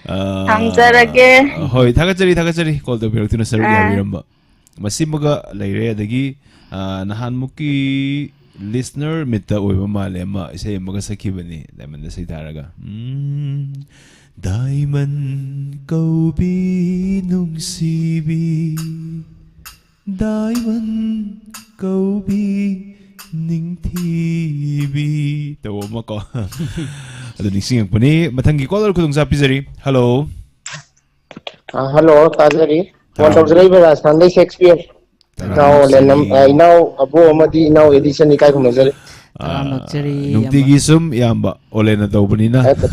ꯑ, ꯊꯝꯖꯔꯒꯦ꯫ ꯍꯣꯏ, ꯊꯥꯒꯠꯆꯔꯤ, ꯊꯥꯒꯠꯆꯔꯤ꯫ ꯀꯣꯜ ꯇꯧꯕꯤꯔꯛꯇꯨꯅ ꯁꯔꯨꯛ ꯑ꯫ ꯌꯥꯕꯤꯔꯝꯕ꯫ ꯃꯁꯤꯃꯒ ꯂꯩꯔꯦ꯫ ꯑꯗꯒꯤ, ꯑ, ꯅꯍꯥꯟꯃꯨꯛꯀꯤ Listener meetꯇ ꯑꯣꯏꯕ ꯃꯥꯜꯂꯦ, ꯑꯃ ꯏꯁꯩ ꯑꯃꯒ ꯁꯛꯈꯤꯕꯅꯤ ꯗꯥꯏꯃꯟꯗ ꯁꯩꯊꯥꯔꯒ꯫ ꯎꯝ, ꯗꯥꯏꯃꯟ ꯀꯧꯕꯤ ꯅꯨꯡꯁꯤꯕꯤ, ꯗꯥꯏꯃꯟ ꯀꯧꯕꯤ ꯅꯤꯡꯊꯤꯕꯤ ꯇꯧꯕ ꯑꯃ ꯀꯣ꯫ ꯑꯗꯨ ꯅꯤꯡꯁꯤꯡꯉꯛꯄꯅꯤ꯫ ꯃꯊꯪꯒꯤ caller ꯈꯨꯗꯣꯡꯆꯥꯕ ꯄꯤꯖꯔꯤ꯫ Hello꯫ ꯑ, hello, ꯇꯥꯖꯔꯤ꯫ ꯐꯣꯟ ꯇꯥꯔꯕꯣ? ꯇꯧꯖꯔꯛꯏꯕ ꯔꯥꯖꯁꯊꯥꯟꯗꯩ ꯁꯦꯛꯁꯄꯤꯌꯔ꯫ ꯇꯥꯔꯕꯣ? ꯏꯅꯥꯎ ꯑꯣꯂꯦꯟ ꯑꯃ-, ꯁꯦꯡꯉꯦ꯫ ꯑ, ꯏꯅꯥꯎ ꯑꯕꯨ ꯑꯃꯗꯤ ꯏꯅꯥꯎ ꯑꯦꯗꯤꯁꯟ ꯏꯀꯥꯏ ꯈꯨꯝꯅꯖꯔꯤ꯫ ꯑ, ꯇꯔꯥꯝꯅ ꯑꯣꯛꯆꯔꯤ, ꯅꯨꯡꯇꯤꯒꯤ ꯏꯌꯥꯝꯕ꯫ ꯁꯨꯝ ꯏꯌꯥꯝꯕ ꯑꯣꯂꯦꯟꯅ ꯇꯧꯕꯅꯤꯅ꯫ ꯅꯠꯇꯦ,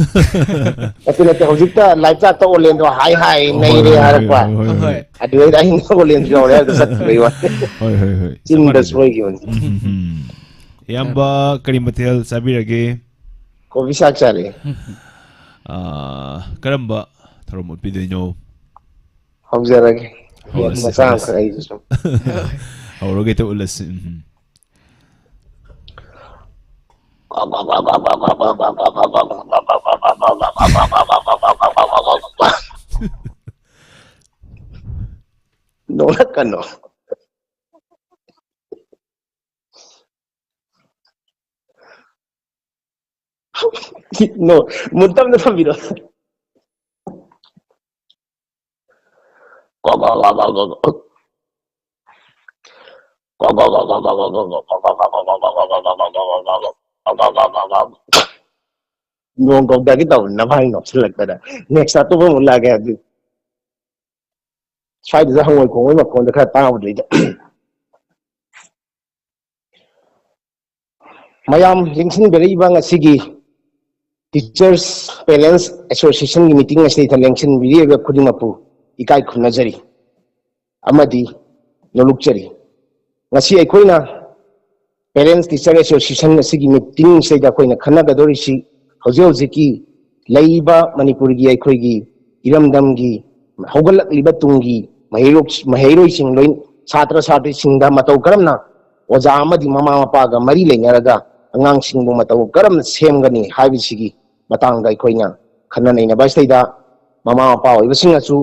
ꯅꯠꯇꯦ, ꯅꯠꯇꯦ, ꯍꯧꯖꯤꯛꯇ live chatꯇ ꯑꯣꯂꯦꯟꯗꯣ "ꯍꯥꯏ, ꯍꯥꯏ, ꯍꯣꯏ, ꯅꯩꯔꯦ" ꯍꯣꯏ, ꯍꯣꯏ, ꯍꯥꯏꯔꯛꯄ꯫ ꯍꯣꯏ, ꯍꯣꯏ, ꯍꯣꯏ꯫ ꯍꯣꯏ꯫ ꯑꯗꯨꯗꯩꯗ ꯑꯩꯅ ꯑꯣꯂꯦꯟꯁꯨ ꯌꯥꯎꯔꯦ ꯍꯥꯏꯕꯗ ꯆꯠꯈꯤꯕꯩ ꯋꯥꯅꯤ꯫ ꯍꯣꯏ, ꯍꯣꯏ, ꯍꯣꯏ꯫ ꯆꯞ ꯆꯤꯟꯗ ꯃꯥꯟꯅꯩꯗ꯫ ꯁꯣꯏꯈꯤꯕꯅꯤ꯫ ꯎꯝ, ꯎꯝ, ꯎꯝ꯫ ꯏꯌꯥꯝꯕ, ꯀꯔꯤ ꯃꯊꯦꯜ ꯆꯥꯕꯤꯔꯒꯦ? ꯀꯣꯕꯤ ꯁꯥꯛ ꯆꯥꯔꯦ꯫ ꯑꯥ, ꯀꯔꯝꯕ ꯊꯧꯔꯝ ꯎꯠꯄꯤꯗꯣꯏꯅꯣ? ꯍꯧꯖꯔꯒꯦ꯫ ꯍꯧꯔꯁꯤ, ꯃꯆꯥ ꯍꯧꯔꯁꯤ꯫ ꯑꯃꯈꯛ ꯑꯩꯁꯨ ꯁꯨꯝ꯫ ꯍꯧꯔꯒ ꯍꯦꯛꯇ ꯎꯠꯂꯁꯤ꯫ ꯎꯝ꯫ ꯅꯣꯛꯂꯛꯀꯅꯣ꯫ No, ꯃꯨꯠꯇꯝꯅ ꯊꯝꯕꯤꯔꯣ꯫ ꯅꯣꯡ ꯀꯧꯗꯒꯦ ꯇꯧꯕꯅꯤ, ꯅꯃꯥꯏ ꯅꯣꯛꯁꯤꯜꯂꯛꯇꯅ꯫ Next ꯑꯇꯣꯞꯄ ꯑꯃꯨꯛ ꯂꯥꯛꯑꯒꯦ ꯑꯗꯨ꯫ ꯁ꯭ꯋꯥꯏꯗꯁꯨ ꯍꯪꯉꯣꯏ ꯈꯣꯡꯕꯒꯤ ꯃꯈꯣꯟꯗꯣ ꯈꯔ ꯇꯥꯕꯗꯨꯏꯗ꯫ ꯃꯌꯥꯝ ꯂꯦꯡꯁꯤꯟꯕꯤꯔꯛꯏꯕ ꯉꯁꯤꯒꯤ Teachers Parents Associationꯒꯤ meeting ꯑꯁꯤꯗ ꯂꯦꯡꯁꯤꯟꯕꯤꯔꯤꯕ ꯈꯨꯗꯤꯡꯃꯛꯄꯨ ꯏꯀꯥꯏ ꯈꯨꯝꯅꯖꯔꯤ ꯑꯃꯗꯤ ꯅꯣꯂꯨꯛꯆꯔꯤ꯫ ꯉꯁꯤ ꯑꯩꯈꯣꯏꯅ Parents Teacher Association ꯑꯁꯤꯒꯤ meetingꯁꯤꯗ ꯑꯩꯈꯣꯏꯅ ꯈꯟꯅꯒꯗꯧꯔꯤꯁꯤ ꯍꯧꯖꯤꯛ ꯍꯧꯖꯤꯛꯀꯤ ꯂꯩꯔꯤꯕ ꯃꯅꯤꯄꯨꯔꯒꯤ ꯑꯩꯈꯣꯏꯒꯤ ꯏꯔꯝꯗꯝꯒꯤ ꯍꯧꯒꯠꯂꯛꯂꯤꯕ ꯇꯨꯡꯒꯤ ꯃꯍꯩꯔꯣꯛ-, ꯃꯍꯩꯔꯣꯏꯁꯤꯡ ꯂꯣꯏ-, ꯁꯥꯇ꯭ꯔ ꯁꯥꯇ꯭ꯔꯤꯁꯤꯡꯗ ꯃꯇꯧ ꯀꯔꯝꯅ ꯑꯣꯖꯥ ꯑꯃꯗꯤ ꯃꯃꯥ ꯃꯄꯥꯒ ꯃꯔꯤ ꯂꯩꯅꯔꯒ ꯑꯉꯥꯡꯁꯤꯡꯕꯨ ꯃꯇꯧ ꯀꯔꯝꯅ ꯁꯦꯝꯒꯅꯤ ꯍꯥꯏꯕꯁꯤꯒꯤ ꯃꯇꯥꯡꯗ ꯑꯩꯈꯣꯏꯅ ꯈꯟꯅ ꯅꯩꯅꯕ ꯑꯁꯤꯗꯩꯗ ꯃꯃꯥ ꯃꯄꯥ ꯑꯣꯏꯕꯁꯤꯡꯅꯁꯨ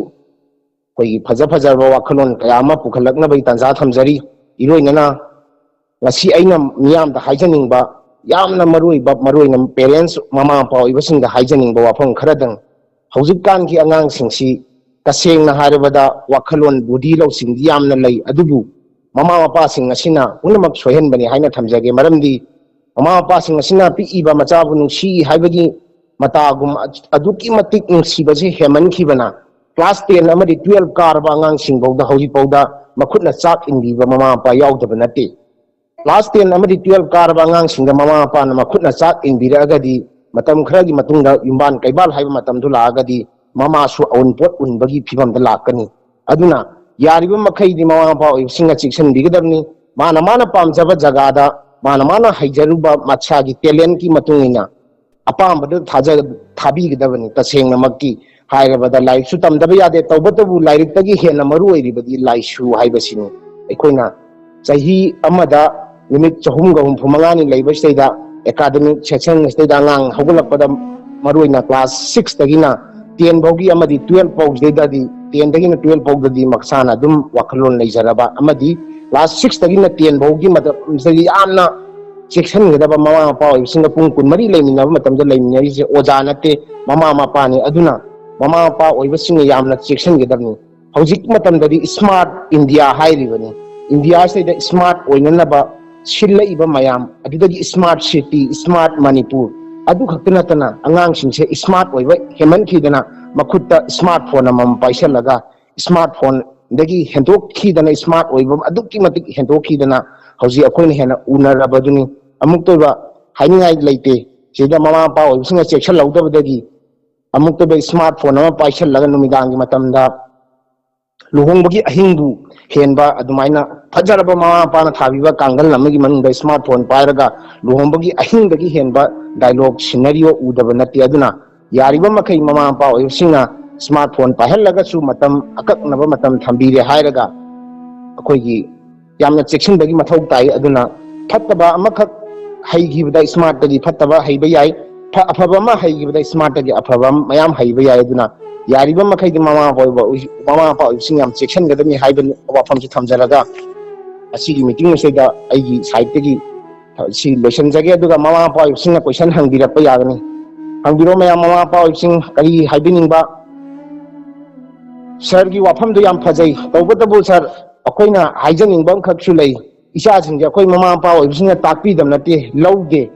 ꯑꯩꯈꯣꯏꯒꯤ ꯐꯖ ꯐꯖꯔꯕ ꯋꯥꯈꯜꯂꯣꯟ ꯀꯌꯥ ꯑꯃ ꯄꯨꯈꯠꯂꯛꯅꯕꯒꯤ ꯇꯥꯟꯖꯥ ꯊꯝꯖꯔꯤ꯫ ꯏꯔꯣꯏꯅꯅ ꯉꯁꯤ ꯑꯩꯅ ꯃꯤꯌꯥꯝꯗ ꯍꯥꯏꯖꯅꯤꯡꯕ, ꯌꯥꯝꯅ ꯃꯔꯨ ꯑꯣꯏꯕ, ꯃꯔꯨ ꯑꯣꯏꯅ parents, ꯃꯃꯥ ꯃꯄꯥ ꯑꯣꯏꯕꯁꯤꯡꯗ ꯍꯥꯏꯖꯅꯤꯡꯕ ꯋꯥꯐꯝ ꯈꯔꯗꯪ, ꯍꯧꯖꯤꯛꯀꯥꯟꯒꯤ ꯑꯉꯥꯡꯁꯤꯡꯁꯤ ꯇꯁꯦꯡꯅ ꯍꯥꯏꯔꯕꯗ ꯋꯥꯈꯜꯂꯣꯟ, ꯕꯨꯙꯤ, ꯂꯧꯁꯤꯡꯗꯤ ꯌꯥꯝꯅ ꯂꯩ, ꯑꯗꯨꯕꯨ ꯃꯃꯥ ꯃꯄꯥꯁꯤꯡ ꯑꯁꯤꯅ ꯄꯨꯝꯅꯃꯛ ꯁꯣꯏꯍꯟꯕꯅꯤ ꯍꯥꯏꯅ ꯊꯝꯖꯒꯦ꯫ ꯃꯔꯝꯗꯤ ꯃꯃꯥ ꯃꯄꯥꯁꯤꯡ ꯑꯁꯤꯅ ꯄꯤꯛꯏꯕ ꯃꯆꯥꯕꯨ ꯅꯨꯡꯁꯤ ꯍꯥꯏꯕꯒꯤ ꯃꯇꯥꯒꯨꯝ ꯑꯗꯨꯛꯀꯤ ꯃꯇꯤꯛ ꯅꯨꯡꯁꯤꯕꯁꯤ ꯍꯦꯟꯃꯟꯈꯤꯕꯅ, class ten ꯑꯃꯗꯤ twelve ꯀꯥꯔꯕ ꯑꯉꯥꯡꯁꯤꯡꯐꯥꯎꯗ ꯍꯧꯖꯤꯛꯐꯥꯎꯗ ꯃꯈꯨꯠꯅ ꯆꯥꯛ ꯏꯟꯕꯤꯕ ꯃꯃꯥ ꯃꯄꯥ ꯌꯥꯎꯗꯕ ꯅꯠꯇꯦ꯫ Class ten ꯑꯃꯗꯤ twelve ꯀꯥꯔꯕ ꯑꯉꯥꯡꯁꯤꯡꯗ ꯃꯃꯥ ꯃꯄꯥꯅ ꯃꯈꯨꯠꯅ ꯆꯥꯛ ꯏꯟꯕꯤꯔꯛꯑꯒꯗꯤ, ꯃꯇꯝ ꯈꯔꯒꯤ ꯃꯇꯨꯡꯗ ꯌꯨꯝꯕꯥꯟ ꯀꯩꯕꯥꯜ ꯍꯥꯏꯕ ꯃꯇꯝꯗꯨ ꯂꯥꯛꯑꯒꯗꯤ, ꯃꯃꯥꯁꯨ ꯑꯎꯟꯄꯣꯠ ꯎꯟꯕꯒꯤ ꯐꯤꯕꯝꯗ ꯂꯥꯛꯀꯅꯤ꯫ ꯑꯗꯨꯅ ꯌꯥꯔꯤꯕ ꯃꯈꯩꯗꯤ ꯃꯃꯥ ꯃꯄꯥ ꯑꯣꯏꯕꯁꯤꯡꯅ ꯆꯦꯛꯁꯤꯟꯕꯤꯒꯗꯕꯅꯤ꯫ ꯃꯥꯅ ꯃꯥꯅ ꯄꯥꯝꯖꯕ ꯖꯒꯥꯗ, ꯃꯥꯅ ꯃꯥꯅ ꯍꯩꯖꯔꯨꯕ ꯃꯁꯥꯒꯤ talentꯀꯤ ꯃꯇꯨꯡ ꯏꯟꯅ ꯑꯄꯥꯝꯕꯗ ꯊꯥꯖ-, ꯊꯥꯕꯤꯒꯗꯕꯅꯤ꯫ ꯇꯁꯦꯡꯅꯃꯛꯀꯤ ꯍꯥꯏꯔꯕꯗ ꯂꯥꯏꯔꯤꯛꯁꯨ ꯇꯝꯗꯕ ꯌꯥꯗꯦ, ꯇꯧꯕꯇꯕꯨ ꯂꯥꯏꯔꯤꯛꯇꯒꯤ ꯍꯦꯟꯅ ꯃꯔꯨ ꯑꯣꯏꯔꯤꯕꯗꯤ ꯂꯥꯏꯁꯨ ꯍꯥꯏꯕꯁꯤꯅꯤ꯫ ꯑꯩꯈꯣꯏꯅ ꯆꯍꯤ ꯑꯃꯗ ꯅꯨꯃꯤꯠ ꯆꯍꯨꯝꯒ ꯍꯨꯝꯐꯨ ꯃꯉꯥꯅꯤ ꯂꯩꯕꯁꯤꯗꯩꯗ, academic session ꯑꯁꯤꯗꯩꯗ ꯑꯉꯥꯡ ꯍꯧꯒꯠꯂꯛꯄꯗ, ꯃꯔꯨꯑꯣꯏꯅ class sixꯇꯒꯤꯅ ten ꯐꯥꯎꯒꯤ ꯑꯃꯗꯤ twelve ꯐꯥꯎꯁꯤꯗꯩꯗꯗꯤ, tenꯗꯒꯤꯅ twelve ꯐꯥꯎꯗꯗꯤ ꯃꯁꯥꯅ ꯑꯗꯨꯝ ꯋꯥꯈꯜꯂꯣꯟ ꯂꯩꯖꯔꯕ ꯑꯃꯗꯤ class sixꯇꯒꯤꯅ ten ꯐꯥꯎꯒꯤ ꯃꯇꯝꯁꯤꯗꯗꯤ ꯌꯥꯝꯅ ꯆꯦꯛꯁꯤꯟꯒꯗꯕ, ꯃꯃꯥ ꯃꯄꯥ ꯑꯣꯏꯕꯁꯤꯡꯒ ꯄꯨꯡ ꯀꯨꯟꯃꯔꯤ ꯂꯩꯃꯤꯟꯅꯕ ꯃꯇꯝꯗ ꯂꯩꯃꯤꯟꯅꯔꯤꯁꯦ ꯑꯣꯖꯥ ꯅꯠꯇꯦ, ꯃꯃꯥ ꯃꯄꯥꯅꯤ꯫ ꯑꯗꯨꯅ ꯃꯃꯥ ꯃꯄꯥ ꯑꯣꯏꯕꯁꯤꯡꯅ ꯌꯥꯝꯅ ꯆꯦꯛꯁꯤꯟꯒꯗꯕꯅꯤ꯫ ꯍꯧꯖꯤꯛ ꯃꯇꯝꯗꯗꯤ smart India ꯍꯥꯏꯔꯤꯕꯅꯤ꯫ India ꯁꯤꯗ smart ꯑꯣꯏꯅꯅꯕ ꯁꯤꯜꯂꯛꯏꯕ ꯃꯌꯥꯝ, ꯑꯗꯨꯗꯒꯤ smart city, smart ꯃꯅꯤꯄꯨꯔ, ꯑꯗꯨ ꯈꯛꯇ ꯅꯠꯇꯅ ꯑꯉꯥꯡꯁꯤꯡꯁꯦ smart ꯑꯣꯏꯕ ꯍꯦꯟꯃꯟꯈꯤꯗꯅ ꯃꯈꯨꯠꯇ smartphone ꯑꯃꯃꯝ ꯄꯥꯏꯁꯜꯂꯒ, smartphoneꯗꯒꯤ ꯍꯦꯟꯗꯣꯛꯈꯤꯗꯅ, smart ꯑꯣꯏꯕ ꯑꯗꯨꯛꯀꯤ ꯃꯇꯤꯛ ꯍꯦꯟꯗꯣꯛꯈꯤꯗꯅ ꯍꯧꯖꯤꯛ ꯑꯩꯈꯣꯏꯅ ꯍꯦꯟꯅ ꯎꯅꯔꯕꯗꯨꯅꯤ꯫ ꯑꯃꯨꯛꯇ ꯑꯣꯏꯕ ꯍꯥꯏꯅꯤꯡꯉꯥꯏ ꯂꯩꯇꯦ꯫ ꯁꯤꯗ ꯃꯃꯥ ꯃꯄꯥ ꯑꯣꯏꯕꯁꯤꯡꯅ ꯆꯦꯛꯁꯤꯜꯍꯧꯗꯕꯗꯒꯤ ꯑꯃꯨꯛꯇ ꯑꯣꯏꯕ smartphone ꯑꯃ ꯄꯥꯏꯁꯜꯂꯒ ꯅꯨꯃꯤꯗꯥꯡꯒꯤ ꯃꯇꯝꯗ ꯂꯨꯍꯣꯡꯕꯒꯤ ꯑꯍꯤꯡꯕꯨ ꯍꯦꯟꯕ ꯑꯗꯨꯃꯥꯏꯅ ꯐꯖꯔꯕ ꯃꯃꯥ ꯃꯄꯥꯅ ꯊꯥꯕꯤꯕ ꯀꯥꯡꯒꯜ ꯑꯃꯒꯤ ꯃꯅꯨꯡꯗ smartphone ꯄꯥꯏꯔꯒ ꯂꯨꯍꯣꯡꯕꯒꯤ ꯑꯍꯤꯡꯗꯒꯤ ꯍꯦꯟꯕ dialogue scenario ꯎꯗꯕ ꯅꯠꯇꯦ꯫ ꯑꯗꯨꯅ ꯌꯥꯔꯤꯕ ꯃꯈꯩ ꯃꯃꯥ ꯃꯄꯥ ꯑꯣꯏꯕꯁꯤꯡꯅ smartphone ꯄꯥꯏꯍꯜꯂꯒꯁꯨ ꯃꯇꯝ ꯑꯀꯛꯅꯕ ꯃꯇꯝ ꯊꯝꯕꯤꯔꯦ ꯍꯥꯏꯔꯒ ꯑꯩꯈꯣꯏꯒꯤ ꯌꯥꯝꯅ ꯆꯦꯛꯁꯤꯟꯕꯒꯤ ꯃꯊꯧ ꯇꯥꯏ꯫ ꯑꯗꯨꯅ ꯐꯠꯇꯕ ꯑꯃꯈꯛ ꯍꯩꯈꯤꯕꯗ smartꯇꯒꯤ ꯐꯠꯇꯕ ꯍꯩꯕ ꯌꯥꯏ, ꯐ-, ꯑꯐꯕ ꯑꯃ ꯍꯩꯈꯤꯕꯗ smartꯇꯒꯤ ꯑꯐꯕ ꯃꯌꯥꯝ ꯍꯩꯕ ꯌꯥꯏ꯫ ꯑꯗꯨꯅ ꯌꯥꯔꯤꯕ ꯃꯈꯩꯗꯤ ꯃꯃꯥ ꯃꯄꯥ ꯑꯣꯏꯕ-, ꯃꯃꯥ ꯃꯄꯥ ꯑꯣꯏꯕꯁꯤꯡ ꯌꯥꯝ ꯆꯦꯛꯁꯤꯟꯒꯗꯕꯅꯤ ꯍꯥꯏꯕ ꯋꯥꯐꯝꯁꯤ ꯊꯝꯖꯔꯒ, ꯑꯁꯤꯒꯤ ꯃꯤꯇꯤꯡ ꯑꯁꯤꯗ ꯑꯩꯒꯤ ꯁꯥꯏꯠꯇꯒꯤ ꯁꯤ ꯂꯣꯏꯁꯤꯟꯖꯒꯦ꯫ ꯑꯗꯨꯒ ꯃꯃꯥ ꯃꯄꯥ ꯑꯣꯏꯕꯁꯤꯡꯅ ꯀꯣꯏꯁꯟ ꯍꯪꯕꯤꯔꯛꯄ ꯌꯥꯒꯅꯤ꯫ ꯍꯪꯕꯤꯔꯣ ꯃꯌꯥꯝ, ꯃꯃꯥ ꯃꯄꯥ ꯑꯣꯏꯕꯁꯤꯡ ꯀꯔꯤ ꯍꯥꯏꯕꯤꯅꯤꯡꯕ? ꯁꯥꯔꯒꯤ ꯋꯥꯐꯝꯗꯨ ꯌꯥꯝ ꯐꯖꯩ꯫ ꯇꯧꯕꯇꯕꯨ ꯁꯥꯔ, ꯑꯩꯈꯣꯏꯅ ꯍꯥꯏꯖꯅꯤꯡꯕ ꯑꯃꯈꯛꯁꯨ ꯂꯩ꯫ ꯏꯆꯥꯁꯤꯡꯁꯦ ꯑꯩꯈꯣꯏ ꯃꯃꯥ ꯃꯄꯥ ꯑꯣꯏꯕꯁꯤꯡꯅ ꯇꯥꯛꯄꯤꯗꯕ ꯅꯠꯇꯦ, ꯂꯧꯗꯦ꯫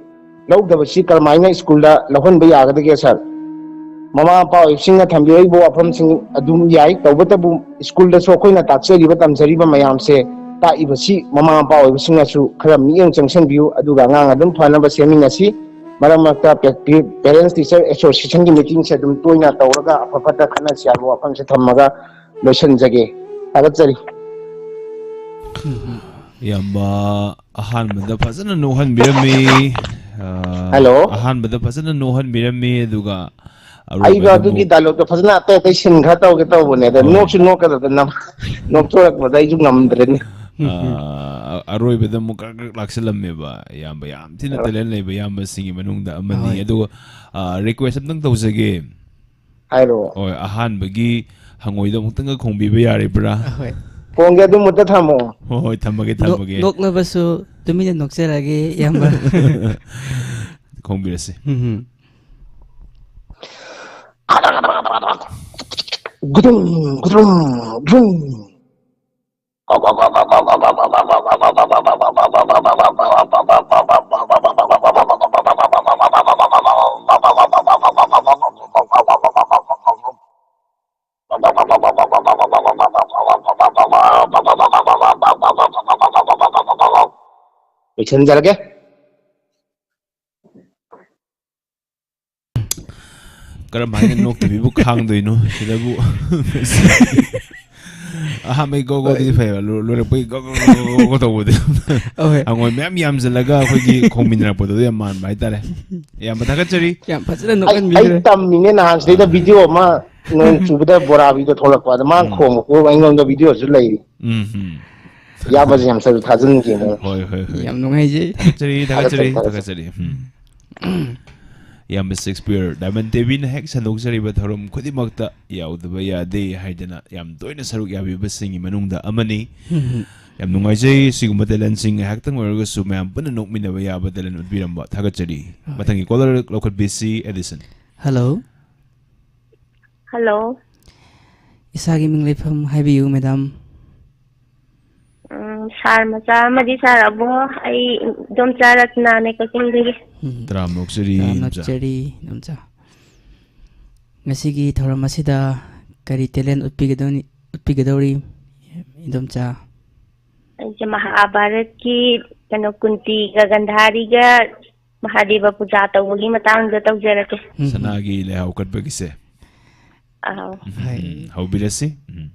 ꯂꯧꯗꯕꯁꯤ ꯀꯔꯝꯍꯥꯏꯅ ꯁ꯭ꯀꯨꯜꯗ ꯂꯧꯍꯟꯕ ꯌꯥꯒꯗꯒꯦ ꯁꯥꯔ? ꯃꯃꯥ ꯃꯄꯥ ꯑꯣꯏꯕꯁꯤꯡꯅ ꯊꯝꯕꯤꯔꯛꯏꯕ ꯋꯥꯐꯝꯁꯤꯡ ꯑꯗꯨꯝ ꯌꯥꯏ, ꯇꯧꯕꯇꯕꯨ ꯁ꯭ꯀꯨꯜꯗꯁꯨ ꯑꯩꯈꯣꯏꯅ ꯇꯥꯛꯆꯔꯤꯕ, ꯇꯝꯖꯔꯤꯕ ꯃꯌꯥꯝꯁꯦ, ꯇꯥꯛꯏꯕꯁꯤ ꯃꯃꯥ ꯃꯄꯥ ꯑꯣꯏꯕꯁꯤꯡꯅꯁꯨ ꯈꯔ ꯃꯤꯠꯌꯦꯡ ꯆꯪꯁꯤꯟꯕꯤꯌꯨ, ꯑꯗꯨꯒ ꯑꯉꯥꯡ ꯑꯗꯨꯝ ꯐꯅꯕ ꯁꯦꯝꯃꯤꯟꯅꯁꯤ꯫ ꯃꯔꯛ ꯃꯔꯛꯇ ꯄꯦ-, ꯄꯦ-, Parents Teacher Association-ꯒꯤ meeting-ꯁꯦ ꯑꯗꯨꯝ ꯇꯣꯏꯅ ꯇꯧꯔꯒ ꯑꯐ ꯐꯠꯇ ꯈꯟꯅꯁꯤ ꯍꯥꯏꯕ ꯋꯥꯐꯝꯁꯦ ꯊꯝꯃꯒ ꯂꯣꯏꯁꯤꯟꯖꯒꯦ꯫ ꯊꯥꯒꯠꯆꯔꯤ꯫ ꯏꯌꯥꯝꯕ ꯑꯍꯥꯟꯕꯗ ꯐꯖꯅ ꯅꯣꯛꯍꯟꯕꯤꯔꯝꯃꯤ꯫ ꯑ, Hello꯫ ꯑꯍꯥꯟꯕꯗ ꯐꯖꯅ ꯅꯣꯛꯍꯟꯕꯤꯔꯝꯃꯤ, ꯑꯗꯨꯒ ꯑꯩꯗꯣ ꯑꯔꯣꯏꯕꯗ ꯑꯗꯨꯒꯤ ꯑꯃꯨꯛ dialogue-ꯇꯣ ꯐꯖꯅ ꯑꯇꯩ ꯑꯇꯩ scene ꯈꯔ ꯇꯧꯒꯦ ꯇꯧꯕꯅꯦ, ꯑꯗ ꯍꯣꯏ꯫ ꯅꯣꯛꯁꯨ ꯅꯣꯛꯀꯗꯕꯗ ꯅꯝ-, ꯅꯣꯛꯊꯣꯔꯛꯄꯗ ꯑꯩꯁꯨ ꯉꯝꯗ꯭ꯔꯦꯅꯦ꯫ ꯑ, ꯑꯔꯣꯏꯕꯗ ꯑꯃꯨꯛ ꯀ꯭ꯔꯛ ꯀ꯭ꯔꯛ ꯂꯥꯛꯁꯜꯂꯝꯃꯦꯕ꯫ ꯏꯌꯥꯝꯕ ꯌꯥꯝ ꯊꯤꯅ ꯍꯣꯏ꯫ Talent ꯂꯩꯕ ꯏꯌꯥꯝꯕꯁꯤꯡꯒꯤ ꯃꯅꯨꯡꯗ ꯑꯃꯅꯤ꯫ ꯍꯣꯏ꯫ ꯑꯗꯨꯒ, ꯑ, request ꯑꯝꯇꯪ ꯇꯧꯖꯒꯦ꯫ ꯍꯥꯏꯔꯣ꯫ ꯍꯣꯏ, ꯑꯍꯥꯟꯕꯒꯤ ꯍꯪꯉꯣꯏꯗꯣ ꯑꯃꯨꯛꯇꯪꯒ ꯈꯣꯡꯕꯤꯕ ꯌꯥꯔꯤꯕ꯭ꯔꯥ? ꯍꯣꯏ꯫ ꯈꯣꯡꯒꯦ, ꯑꯗꯨꯃꯨꯛꯇ ꯊꯝꯃꯣ꯫ ꯍꯣꯏ, ꯍꯣꯏ, ꯊꯝꯃꯒꯦ, ꯅꯣꯛ- ꯊꯝꯃꯒꯦ꯫ ꯅꯣꯛꯂꯕꯁꯨ ꯇꯨꯃꯤꯟꯅ ꯅꯣꯛꯆꯔꯒꯦ, ꯏꯌꯥꯝꯕ꯫ ꯈꯣꯡꯕꯤꯔꯁꯤ꯫ ꯎꯝ꯫ ꯒꯨꯗꯨꯝ, ꯒꯨꯗꯨꯝ, ꯒꯨꯗꯨꯝ꯫ ꯂꯣꯏꯁꯤꯟꯖꯔꯒꯦ꯫ ꯀꯔꯝ ꯍꯥꯏꯅ ꯅꯣꯛꯇꯕꯤꯕꯨ ꯈꯥꯡꯗꯣꯏꯅꯣ ꯁꯤꯗꯕꯨ? ꯑꯍꯥꯟꯕꯩ ꯒꯣ ꯒꯣꯗꯤ ꯐꯩꯕ, ꯂꯣ-, ꯂꯣꯏꯔꯛꯄꯩ ꯒꯣ ꯒꯣ ꯒꯣ ꯒꯣ ꯒꯣ ꯇꯧꯕꯗꯣ꯫ ꯑꯍꯣꯏ꯫ ꯍꯪꯉꯣꯏ ꯃꯌꯥꯝ ꯌꯥꯝꯁꯤꯜꯂꯒ ꯑꯩꯈꯣꯏꯒꯤ ꯈꯣꯡꯃꯤꯟꯅꯔꯛꯄꯗꯣ ꯌꯥꯝ ꯃꯥꯟꯕ ꯍꯥꯏꯇꯥꯔꯦ꯫ ꯌꯥꯝ ꯊꯥꯒꯠꯆꯔꯤ꯫ ꯌꯥꯝ ꯐꯖꯅ ꯑꯩ, ꯑꯩ ꯅꯣꯛꯍꯟꯕꯤꯈ꯭ꯔꯦ꯫ ꯇꯝꯃꯤꯅꯦ ꯅꯍꯥꯟ ꯁꯤꯗꯩꯗ video ꯑꯃ, ꯅꯣꯡ ꯆꯨꯕꯗ ꯕꯣꯔꯥꯕꯤꯗꯣ ꯊꯣꯛꯂꯛꯄ, ꯑꯗ ꯃꯥ ꯎꯝ꯫ ꯈꯣꯡꯕ ꯈꯣꯡꯕ ꯑꯩꯉꯣꯟꯗ videoꯁꯨ ꯂꯩꯔꯤ꯫ ꯎꯝ, ꯎꯝ꯫ ꯏꯌꯥꯝꯕꯁꯦ ꯌꯥꯝ ꯁꯔꯨꯛ ꯊꯥꯖꯤꯟꯒꯦꯅꯦ꯫ ꯍꯣꯏ, ꯍꯣꯏ, ꯍꯣꯏ꯫ ꯌꯥꯝ ꯅꯨꯡꯉꯥꯏꯖꯩ꯫ ꯊꯥꯒꯠꯆꯔꯤ, ꯊꯥꯒꯠꯆꯔꯤ, ꯊꯥꯒꯠꯆꯔꯤ, ꯊꯥꯒꯠꯆꯔꯤ꯫ ꯎꯝ꯫ ꯏꯌꯥꯝꯕ ꯁꯦꯛꯁꯄꯤꯌꯔ ꯗꯥꯏꯃꯟ ꯇꯤꯚꯤꯅ ꯍꯦꯛ ꯁꯟꯗꯣꯛꯆꯔꯤꯕ ꯊꯧꯔꯝ ꯈꯨꯗꯤꯡꯃꯛꯇ ꯌꯥꯎꯗꯕ ꯌꯥꯗꯦ ꯍꯥꯏꯗꯅ ꯌꯥꯝ ꯇꯣꯏꯅ ꯁꯔꯨꯛ ꯌꯥꯕꯤꯕꯁꯤꯡꯒꯤ ꯃꯅꯨꯡꯗ ꯑꯃꯅꯤ꯫ ꯎꯝ꯫ ꯌꯥꯝ ꯅꯨꯡꯉꯥꯏꯖꯩ꯫ ꯁꯤꯒꯨꯝꯕ talentꯁꯤꯡ ꯉꯥꯏꯍꯥꯛꯇꯪ ꯑꯣꯏꯔꯒꯁꯨ ꯃꯌꯥꯝ ꯄꯨꯟꯅ ꯅꯣꯛꯃꯤꯟꯅꯕ ꯌꯥꯕ talent ꯎꯠꯄꯤꯔꯝꯕ꯫ ꯊꯥꯒꯠꯆꯔꯤ꯫ ꯍꯣꯏ꯫ ꯃꯊꯪꯒꯤ caller ꯂꯧꯈꯠꯄꯤꯁꯤ, ꯑꯦꯗꯤꯁꯟ꯫ Hello꯫ Hello꯫ ꯏꯁꯥꯒꯤ ꯃꯤꯡ ꯂꯩꯐꯝ ꯍꯥꯏꯕꯤꯌꯨ, madam꯫ ꯎꯝ, sir ꯃꯆꯥ ꯑꯃꯗꯤ sir ꯑꯕꯨꯡꯉꯣ, ꯑꯩ ꯏꯗꯣꯝꯆꯥ ꯔꯠꯅꯥꯅꯦ, ꯀꯛꯆꯤꯡꯗꯒꯤ꯫ ꯎꯝ꯫ ꯇꯔꯥꯝꯅ ꯑꯣꯛꯆꯔꯤ, ꯇꯔꯥꯝꯅ ꯏꯗꯣꯝꯆꯥ꯫ ꯑꯣꯛꯆꯔꯤ, ꯏꯗꯣꯝꯆꯥ꯫ ꯉꯁꯤꯒꯤ ꯊꯧꯔꯝ ꯑꯁꯤꯗ ꯀꯔꯤ talent ꯎꯠꯄꯤꯒꯗꯧꯅꯤ, ꯎꯠꯄꯤꯒꯗꯧꯔꯤ, ꯏꯗꯣꯝꯆꯥ? ꯑꯩꯁꯦ ꯃꯍꯥꯚꯥꯔꯠꯀꯤ, ꯀꯩꯅꯣ, ꯀꯨꯟꯇꯤꯒ ꯒꯟꯙꯥꯔꯤꯒ ꯃꯍꯥꯗꯦꯕ ꯄꯨꯖꯥ ꯇꯧꯕꯒꯤ ꯃꯇꯥꯡꯗ ꯇꯧꯖꯔꯛꯀꯦ꯫ ꯎꯝ, ꯎꯝ꯫ ꯁꯅꯥꯒꯤ ꯂꯩꯍꯥꯎ ꯀꯠꯄꯒꯤꯁꯦ꯫ ꯑꯥꯎ꯫ ꯎꯝ, ꯍꯣꯏ꯫ ꯎꯝ, ꯍꯧꯕꯤꯔꯁꯤ꯫ ꯎꯝ꯫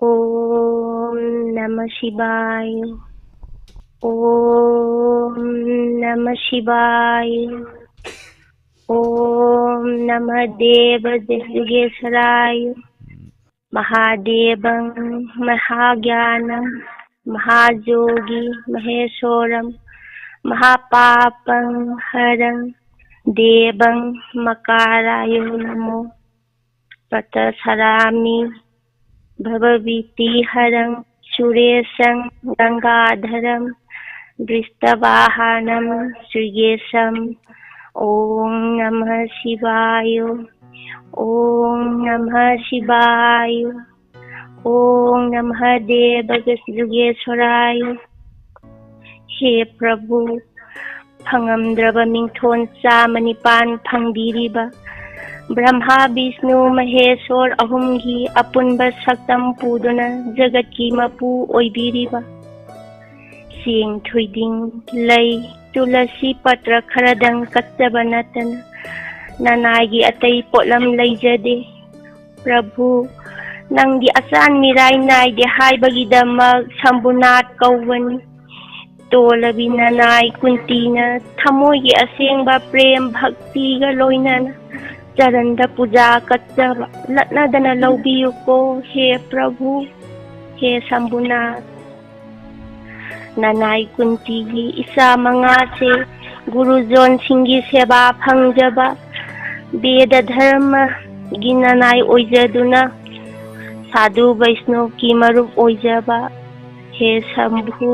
ॐ नमः शिवाय। ॐ नमः शिवाय। ॐ नमः देव जगदीश्वराय। महादेवं महाज्ञानं महायोगी महेश्वरं महापापं हरं देवं मकाराय नमो। पतसरामि भवभीतिहरं सुरेशं गङ्गाधरं वृषभवाहनं श्रीगेशम्। ॐ नमः शिवाय। ॐ नमः शिवाय। ॐ नमः देव जगदीश्वराय। हे प्रभु, ꯐꯪꯉꯝꯗ꯭ꯔꯕ ꯃꯤꯡꯊꯣꯟ ꯆꯥꯝꯃ ꯅꯤꯄꯥꯟ ꯐꯪꯕꯤꯔꯤꯕ ꯕ꯭ꯔꯍ꯭ꯃꯥ, ꯕꯤꯁꯅꯨ, ꯃꯍꯦꯁꯣꯔ ꯑꯍꯨꯝꯒꯤ ꯑꯄꯨꯟꯕ ꯁꯛꯇꯝ ꯄꯨꯗꯨꯅ ꯖꯒꯠꯀꯤ ꯃꯄꯨ ꯑꯣꯏꯕꯤꯔꯤꯕ ꯆꯦꯡ, ꯊꯣꯏꯗꯤꯡ, ꯂꯩ, ꯇꯨꯂꯁꯤ ꯄꯇ꯭ꯔ ꯈꯔꯗꯪ ꯀꯠꯆꯕ ꯅꯠꯇꯅ ꯅꯅꯥꯏꯒꯤ ꯑꯇꯩ ꯄꯣꯠꯂꯝ ꯂꯩꯖꯗꯦ꯫ ꯄ꯭ꯔꯚꯨ, ꯅꯪꯗꯤ ꯑꯆꯥꯟ ꯃꯤꯔꯥꯏ ꯅꯥꯏꯗꯦ ꯍꯥꯏꯕꯒꯤꯗꯃꯛ ꯁꯝꯕꯨꯅꯥꯊ ꯀꯧꯕꯅꯤ꯫ ꯇꯣꯜꯂꯕꯤ ꯅꯅꯥꯏ ꯀꯨꯟꯇꯤꯅ ꯊꯃꯣꯏꯒꯤ ꯑꯁꯦꯡꯕ ꯄ꯭ꯔꯦꯝ ꯚꯛꯇꯤꯒ ꯂꯣꯏꯅꯅ ꯆꯔꯟꯗ ꯄꯨꯖꯥ ꯀꯠꯆꯕ ꯂꯠꯅꯗꯅ ꯂꯧꯕꯤꯌꯨꯀꯣ, ꯍꯦ ꯄ꯭ꯔꯚꯨ, ꯍꯦ ꯁꯝꯕꯨꯅꯥꯊ꯫ ꯅꯅꯥꯏ ꯀꯨꯟꯇꯤꯒꯤ ꯏꯆꯥ ꯃꯉꯥꯁꯦ ꯒꯨꯔꯨꯖꯣꯟꯁꯤꯡꯒꯤ ꯁꯦꯕꯥ ꯐꯪꯖꯕ, ꯕꯦꯗ ꯙꯔꯃꯒꯤ ꯅꯅꯥꯏ ꯑꯣꯏꯖꯗꯨꯅ ꯁꯥꯙꯨ ꯕꯩꯁꯅꯣꯞꯀꯤ ꯃꯔꯨꯞ ꯑꯣꯏꯖꯕ ꯍꯦ ꯁꯝꯚꯨ,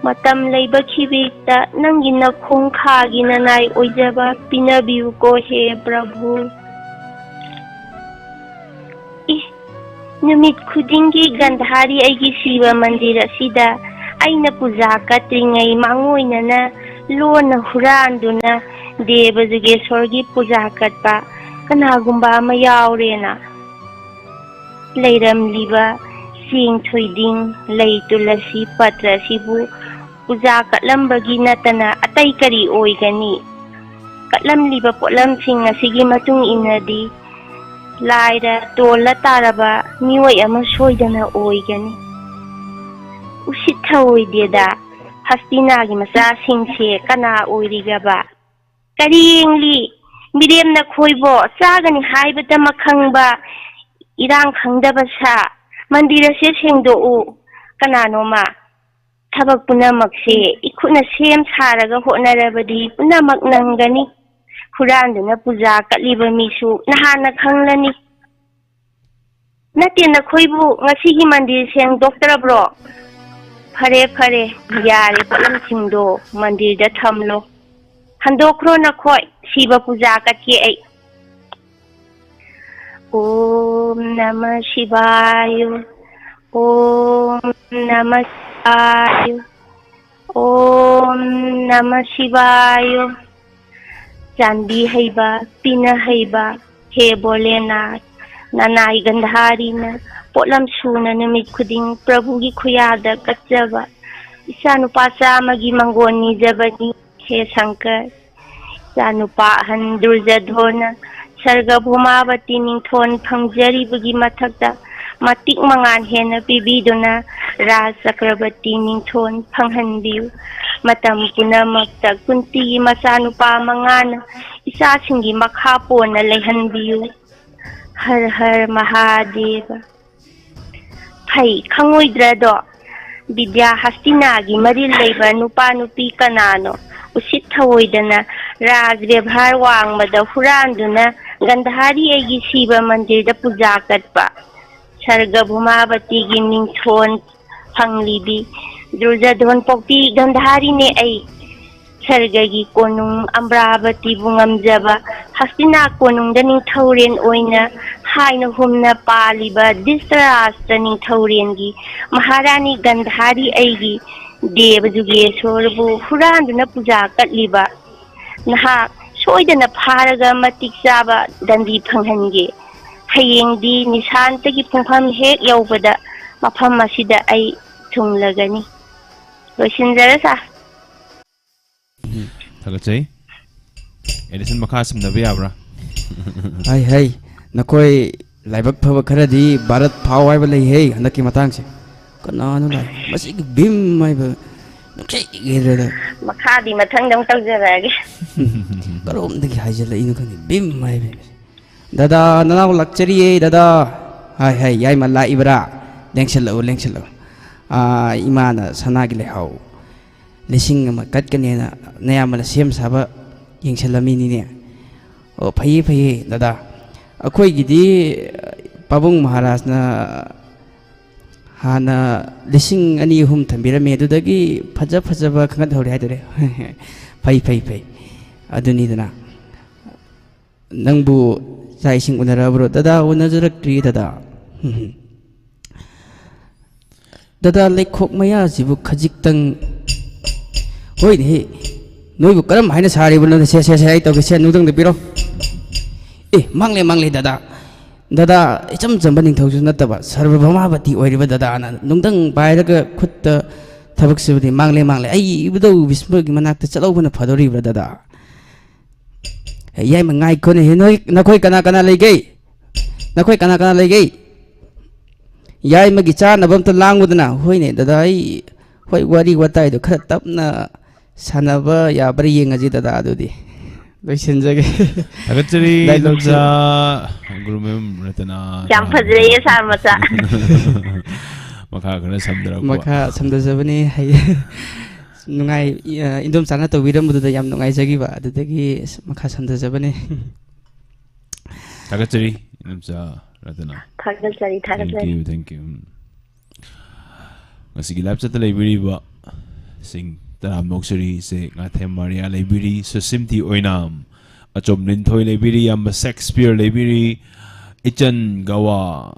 ꯃꯇꯝ ꯂꯩꯕ ꯈꯤꯕꯤꯛꯇ ꯅꯪꯒꯤ ꯅꯈꯣꯡ ꯈꯥꯒꯤ ꯅꯅꯥꯏ ꯑꯣꯏꯖꯕ ꯄꯤꯅꯕꯤꯌꯨꯀꯣ ꯍꯦ ꯄ꯭ꯔꯚꯨ꯫ ꯏ, ꯅꯨꯃꯤꯠ ꯈꯨꯗꯤꯡꯒꯤ ꯒꯟꯙꯥꯔꯤ ꯑꯩꯒꯤ ꯁꯤꯕ ꯃꯟꯗꯤꯔ ꯑꯁꯤꯗ ꯑꯩꯅ ꯄꯨꯖꯥ ꯀꯠꯇ꯭ꯔꯤꯉꯩ ꯃꯥꯡꯑꯣꯏꯅꯅ ꯂꯣꯟꯅ ꯍꯨꯔꯥꯟꯗꯨꯅ ꯗꯦꯕ ꯖꯨꯒꯦꯁꯣꯔꯒꯤ ꯄꯨꯖꯥ ꯀꯠꯄ ꯀꯅꯥꯒꯨꯝꯕ ꯑꯃ ꯌꯥꯎꯔꯦꯅ꯫ ꯂꯩꯔꯝꯂꯤꯕ ꯆꯦꯡ ꯊꯣꯏꯗꯤꯡ, ꯂꯩ ꯇꯨꯂꯁꯤ ꯄꯇ꯭ꯔ ꯑꯁꯤꯕꯨ ꯄꯨꯖꯥ ꯀꯠꯂꯝꯕꯒꯤ ꯅꯠꯇꯅ ꯑꯇꯩ ꯀꯔꯤ ꯑꯣꯏꯒꯅꯤ? ꯀꯠꯂꯝꯂꯤꯕ ꯄꯣꯠꯂꯝꯁꯤꯡ ꯑꯁꯤꯒꯤ ꯃꯇꯨꯡ ꯏꯟꯅꯗꯤ ꯂꯥꯏꯔ ꯇꯣꯜꯂ ꯇꯥꯔꯕ ꯃꯤꯑꯣꯏ ꯑꯃ ꯁꯣꯏꯗꯅ ꯑꯣꯏꯒꯅꯤ꯫ ꯎꯁꯤꯠ ꯊꯑꯣꯏꯗꯦꯗ, ꯍꯁꯇꯤꯅꯥꯒꯤ ꯃꯆꯥꯁꯤꯡꯁꯦ ꯀꯅꯥ ꯑꯣꯏꯔꯤꯒꯕ? ꯀꯔꯤ ꯌꯦꯡꯂꯤ? ꯃꯤꯔꯦꯝ ꯅꯈꯣꯏꯕꯣ, ꯆꯥꯒꯅꯤ ꯍꯥꯏꯕꯗ ꯃꯈꯪꯕ, ꯏꯔꯥꯡ ꯈꯪꯗꯕ ꯁꯥ, ꯃꯟꯗꯤꯔ ꯑꯁꯦ ꯁꯦꯡꯗꯣꯛꯎ꯫ ꯀꯅꯥꯅꯣꯃ ꯊꯕꯛ ꯄꯨꯝꯅꯃꯛꯁꯦ ꯏꯈꯨꯠꯅ ꯁꯦꯝ ꯁꯥꯔꯒ ꯍꯣꯠꯅꯔꯕꯗꯤ ꯄꯨꯝꯅꯃꯛ ꯅꯪꯒꯅꯤ꯫ ꯍꯨꯔꯥꯟꯗꯨꯅ ꯄꯨꯖꯥ ꯀꯠꯂꯤꯕ ꯃꯤꯁꯨ ꯅꯍꯥꯟꯅ ꯈꯪꯂꯅꯤ꯫ ꯅꯠꯇꯦ, ꯅꯈꯣꯏꯕꯨ ꯉꯁꯤꯒꯤ ꯃꯟꯗꯤꯔ ꯁꯦꯡꯗꯣꯛꯇ꯭ꯔꯕ꯭ꯔꯣ? ꯐꯔꯦ, ꯐꯔꯦ, ꯌꯥꯔꯦ, ꯄꯣꯠꯂꯝꯁꯤꯡꯗꯣ ꯃꯟꯗꯤꯔꯗ ꯊꯝꯂꯣ꯫ ꯍꯟꯗꯣꯛꯈ꯭ꯔꯣ ꯅꯈꯣꯏ, ꯁꯤꯕ ꯄꯨꯖꯥ ꯀꯠꯀꯦ ꯑꯩ꯫ ॐ नमः शिवाय। ॐ नमः शिवाय। ॐ नमः शिवाय। ꯆꯥꯟꯕꯤ ꯍꯩꯕ, ꯄꯤꯅ ꯍꯩꯕ, ꯍꯦ ꯚꯣꯂꯦꯅꯥꯊ, ꯅꯅꯥꯏ ꯒꯟꯙꯥꯔꯤꯅ ꯄꯣꯠꯂꯝ ꯁꯨꯅ ꯅꯨꯃꯤꯠ ꯈꯨꯗꯤꯡ ꯄ꯭ꯔꯚꯨꯒꯤ ꯈꯨꯌꯥꯗ ꯀꯠꯆꯕ ꯏꯆꯥꯅꯨꯄꯥ ꯆꯥꯝꯃꯒꯤ ꯃꯪꯒꯣꯟ ꯅꯤꯖꯕꯅꯤ꯫ ꯍꯦ ꯁꯪꯀꯔ, ꯏꯆꯥꯅꯨꯄꯥ ꯑꯍꯟ ꯗꯨꯔꯖꯙꯣꯅ ꯁꯔꯒ ꯚꯨꯃꯥꯕꯇꯤ ꯅꯤꯡꯊꯣꯟ ꯐꯪꯖꯔꯤꯕꯒꯤ ꯃꯊꯛꯇ ꯃꯇꯤꯛ ꯃꯉꯥꯟ ꯍꯦꯟꯅ ꯄꯤꯕꯤꯗꯨꯅ ꯔꯥꯖ ꯆꯀ꯭ꯔꯕꯔꯇꯤ ꯅꯤꯡꯊꯣꯟ ꯐꯪꯍꯟꯕꯤꯌꯨ꯫ ꯃꯇꯝ ꯄꯨꯝꯅꯃꯛꯇ ꯀꯨꯟꯇꯤꯒꯤ ꯃꯆꯥꯅꯨꯄꯥ ꯃꯉꯥꯅ ꯏꯆꯥꯁꯤꯡꯒꯤ ꯃꯈꯥ ꯄꯣꯟꯅ ꯂꯩꯍꯟꯕꯤꯌꯨ꯫ ꯍꯔ ꯍꯔ ꯃꯍꯥꯗꯦꯕ꯫ ꯐꯩ, ꯈꯪꯉꯣꯏꯗ꯭ꯔꯗꯣ? ꯕꯤꯗ꯭ꯌꯥ ꯍꯁꯇꯤꯅꯥꯒꯤ ꯃꯔꯤꯜ ꯂꯩꯕ ꯅꯨꯄꯥ ꯅꯨꯄꯤ ꯀꯅꯥꯅꯣ ꯎꯁꯤꯠ ꯊꯑꯣꯏꯗꯅ ꯔꯥꯖ ꯕꯦꯚꯥꯔ ꯋꯥꯡꯃꯗ ꯍꯨꯔꯥꯟꯗꯨꯅ ꯒꯟꯙꯥꯔꯤ ꯑꯩꯒꯤ ꯁꯤꯕ ꯃꯟꯗꯤꯔꯗ ꯄꯨꯖꯥ ꯀꯠꯄ? ꯁꯔꯒ ꯚꯨꯃꯥꯕꯇꯤꯒꯤ ꯃꯤꯡꯊꯣꯟ ꯐꯪꯂꯤꯕꯤ ꯗꯨꯔꯖꯣꯙꯣꯟ ꯄꯣꯛꯄꯤ ꯒꯟꯙꯥꯔꯤꯅꯦ ꯑꯩ꯫ ꯁꯔꯒꯒꯤ ꯀꯣꯅꯨꯡ ꯑꯝꯕ꯭ꯔꯥꯕꯇꯤꯕꯨ ꯉꯝꯖꯕ ꯍꯁꯇꯤꯅꯥ ꯀꯣꯅꯨꯡꯗ ꯅꯤꯡꯊꯧꯔꯦꯟ ꯑꯣꯏꯅ ꯍꯥꯏꯅ ꯍꯨꯝꯅ ꯄꯥꯜꯂꯤꯕ ꯙ꯭ꯔꯤꯇꯔꯥꯁꯇ꯭ꯔ ꯅꯤꯡꯊꯧꯔꯦꯟꯒꯤ ꯃꯍꯥꯔꯥꯅꯤ ꯒꯟꯙꯥꯔꯤ ꯑꯩꯒꯤ ꯗꯦꯕ ꯖꯨꯒꯦꯁꯣꯔꯕꯨ ꯍꯨꯔꯥꯟꯗꯨꯅ ꯄꯨꯖꯥ ꯀꯠꯂꯤꯕ ꯅꯍꯥꯛ ꯁꯣꯏꯗꯅ ꯐꯥꯔꯒ ꯃꯇꯤꯛ ꯆꯥꯕ ꯗꯟꯗꯤ ꯐꯪꯍꯟꯒꯦ꯫ ꯍꯌꯦꯡꯗꯤ ꯅꯤꯁꯥꯟꯇꯒꯤ ꯄꯨꯡꯐꯝ ꯍꯦꯛ ꯌꯧꯕꯗ ꯃꯐꯝ ꯑꯁꯤꯗ ꯑꯩ ꯊꯨꯡꯂꯒꯅꯤ꯫ ꯂꯣꯏꯁꯤꯟꯖꯔꯦ, ꯁꯥꯔ꯫ ꯊꯥꯒꯠꯆꯩ꯫ ꯑꯦꯗꯤꯁꯟ, ꯃꯈꯥ ꯁꯝꯅꯕ ꯌꯥꯕ꯭ꯔꯥ? ꯍꯩ ꯍꯩ, ꯅꯈꯣꯏ ꯂꯥꯏꯕꯛ ꯐꯕ ꯈꯔꯗꯤ ꯚꯥꯔꯠ ꯐꯥꯎ ꯍꯥꯏꯕ ꯂꯩꯍꯦ ꯍꯟꯗꯛꯀꯤ ꯃꯇꯥꯡꯁꯦ꯫ ꯀꯅꯥꯅꯣ ꯂꯥꯏ ꯃꯁꯤꯒꯤ ꯚꯤꯝ ꯍꯥꯏꯕ ꯅꯨꯡꯁꯤꯈꯤꯗ꯭ꯔꯦꯗ꯫ ꯃꯈꯥꯗꯤ ꯃꯊꯪꯗ ꯑꯃꯨꯛ ꯇꯧꯖꯔꯛꯑꯒꯦ꯫ ꯀꯔꯣꯝꯗꯒꯤ ꯍꯥꯏꯖꯤꯜꯂꯛꯏꯅꯣ ꯈꯪꯗꯦ ꯚꯤꯝ ꯍꯥꯏꯕ꯫ ꯗꯗꯥ, ꯅꯅꯥꯎ ꯂꯥꯛꯆꯔꯤꯌꯦ ꯗꯗꯥ꯫ ꯍꯥꯏ ꯍꯥꯏ, ꯌꯥꯏꯃ ꯂꯥꯛꯏꯕ꯭ꯔꯥ? ꯂꯦꯡꯁꯤꯜꯂꯛꯎ, ꯂꯦꯡꯁꯤꯜꯂꯛꯎ꯫ ꯑꯥ, ꯏꯃꯥꯅ ꯁꯅꯥꯒꯤ ꯂꯩꯍꯥꯎ ꯂꯤꯁꯤꯡ ꯑꯃ ꯀꯠꯀꯅꯦꯅ ꯅꯌꯥꯝꯕꯅ ꯁꯦꯝ ꯁꯥꯕ ꯌꯦꯡꯁꯤꯜꯂꯝꯃꯤꯅꯤꯅꯦ꯫ ꯑꯣ, ꯐꯩꯌꯦ ꯐꯩꯌꯦ ꯗꯗꯥ꯫ ꯑꯩꯈꯣꯏꯒꯤꯗꯤ ꯄꯥꯕꯨꯡ ꯃꯍꯥꯔꯥꯖꯅ ꯍꯥꯟꯅ ꯂꯤꯁꯤꯡ ꯑꯅꯤ ꯑꯍꯨꯝ ꯊꯝꯕꯤꯔꯝꯃꯤ, ꯑꯗꯨꯗꯒꯤ ꯐꯖ ꯐꯖꯕ ꯈꯟꯒꯠꯍꯧꯔꯦ ꯍꯥꯏꯗꯣꯏꯔꯦ꯫ ꯐꯩ ꯐꯩ ꯐꯩ, ꯑꯗꯨꯅꯤꯗꯅ꯫ ꯅꯪꯕꯨ ꯆꯥꯛ ꯏꯁꯤꯡ ꯎꯅꯔꯕ꯭ꯔꯣ? ꯗꯗꯥ, ꯎꯅꯖꯔꯛꯇ꯭ꯔꯤ ꯗꯗꯥ꯫ ꯗꯗꯥ, ꯂꯩꯈꯣꯛ ꯃꯌꯥꯁꯤꯕꯨ ꯈꯖꯤꯛꯇꯪ, ꯍꯣꯏꯅꯦꯍꯦ, ꯅꯣꯏꯕꯨ ꯀꯔꯝ ꯍꯥꯏꯅ ꯁꯥꯔꯤꯕꯅꯣ? ꯁꯦ ꯁꯦ ꯁꯦ, ꯑꯩ ꯇꯧꯒꯦ, ꯁꯦ ꯅꯨꯡꯗꯪꯗ ꯄꯤꯔꯣ꯫ ꯑꯦ, ꯃꯥꯡꯂꯦ ꯃꯥꯡꯂꯦ ꯗꯗꯥ꯫ ꯗꯗꯥ, ꯏꯆꯝ ꯆꯝꯕ ꯅꯤꯡꯊꯧꯁꯨ ꯅꯠꯇꯕ ꯁꯔꯕ ꯚꯧꯃꯥꯄꯇꯤ ꯑꯣꯏꯔꯤꯕ ꯗꯗꯥꯅ ꯅꯨꯡꯗꯪ ꯄꯥꯏꯔꯒ ꯈꯨꯠꯇ ꯊꯕꯛ ꯁꯨꯕꯗꯤ ꯃꯥꯡꯂꯦ ꯃꯥꯡꯂꯦ꯫ ꯑꯩ ꯏꯕꯨꯙꯧ ꯚꯤꯁꯃꯒꯤ ꯃꯅꯥꯛꯇ ꯆꯠꯍꯧꯕꯅ ꯐꯗꯣꯔꯤꯕ꯭ꯔꯥ ꯗꯗꯥ? ꯌꯥꯏꯃ, ꯉꯥꯏꯈꯣꯅꯦꯍꯦ, ꯅꯣꯏ, ꯅꯈꯣꯏ ꯀꯅꯥ ꯀꯅꯥ ꯂꯩꯒꯦ? ꯅꯈꯣꯏ ꯀꯅꯥ ꯀꯅꯥ ꯂꯩꯒꯦ? ꯌꯥꯏꯃꯒꯤ ꯆꯥꯅꯕ ꯑꯝꯇ ꯂꯥꯡꯉꯨꯗꯅ꯫ ꯍꯣꯏꯅꯦ ꯗꯗꯥ, ꯑꯩ, ꯍꯣꯏ, ꯋꯥꯔꯤ ꯋꯥꯇꯥꯏꯗꯣ ꯈꯔ ꯇꯞꯅ ꯁꯥꯟꯅꯕ ꯌꯥꯕ꯭ꯔꯥ ꯌꯦꯡꯉꯁꯤ ꯗꯗꯥ, ꯑꯗꯨꯗꯤ꯫ ꯂꯣꯏꯁꯤꯟꯖꯒꯦ꯫ ꯊꯥꯒꯠꯆꯔꯤ ꯗꯥꯏꯂꯣꯛꯁꯦ꯫ ꯏꯗꯣꯝꯆꯥ ꯒꯨꯔꯨꯃꯌꯨꯝ ꯔꯇꯅꯥ꯫ ꯌꯥꯝ ꯐꯖꯩꯌꯦ, ꯁꯥꯔ ꯃꯆꯥ꯫ ꯃꯈꯥ ꯈꯔ ꯁꯝꯗꯔꯛꯄ꯫ ꯃꯈꯥ ꯁꯝꯗꯖꯕꯅꯤ꯫ ꯍꯩ-, ꯅꯨꯡꯉꯥꯏ, ꯑ, ꯏꯟꯗꯣꯝꯆꯥꯅ ꯇꯧꯕꯤꯔꯝꯕꯗꯨꯗ ꯌꯥꯝ ꯅꯨꯡꯉꯥꯏꯖꯈꯤꯕ, ꯑꯗꯨꯗꯒꯤ ꯃꯈꯥ ꯁꯝꯗꯖꯕꯅꯤ꯫ ꯊꯥꯒꯠꯆꯔꯤ ꯏꯗꯣꯝꯆꯥ ꯔꯇꯅꯥ꯫ ꯊꯥꯒꯠꯆꯔꯤ, ꯊꯥꯒꯠꯆꯔꯤ꯫ Thank you, thank you. ꯎꯝ꯫ ꯉꯁꯤꯒꯤ live chat ꯇ ꯂꯩꯕꯤꯔꯤꯕ ꯁꯤꯡ ꯇꯔꯥꯝꯅ ꯑꯣꯛꯆꯔꯤ꯫ ꯏꯆꯦ ꯉꯥꯊꯦꯝ ꯃꯥꯔꯤꯌꯥ ꯂꯩꯕꯤꯔꯤ, ꯁꯨꯁꯤꯝꯇꯤ ꯑꯣꯏꯅꯥꯝ, ꯑꯆꯣꯝ ꯂꯤꯟꯊꯣꯏ ꯂꯩꯕꯤꯔꯤ, ꯏꯌꯥꯝꯕ ꯁꯦꯛꯁꯄꯤꯌꯔ ꯂꯩꯕꯤꯔꯤ, ꯏꯆꯟ ꯒꯋꯥ,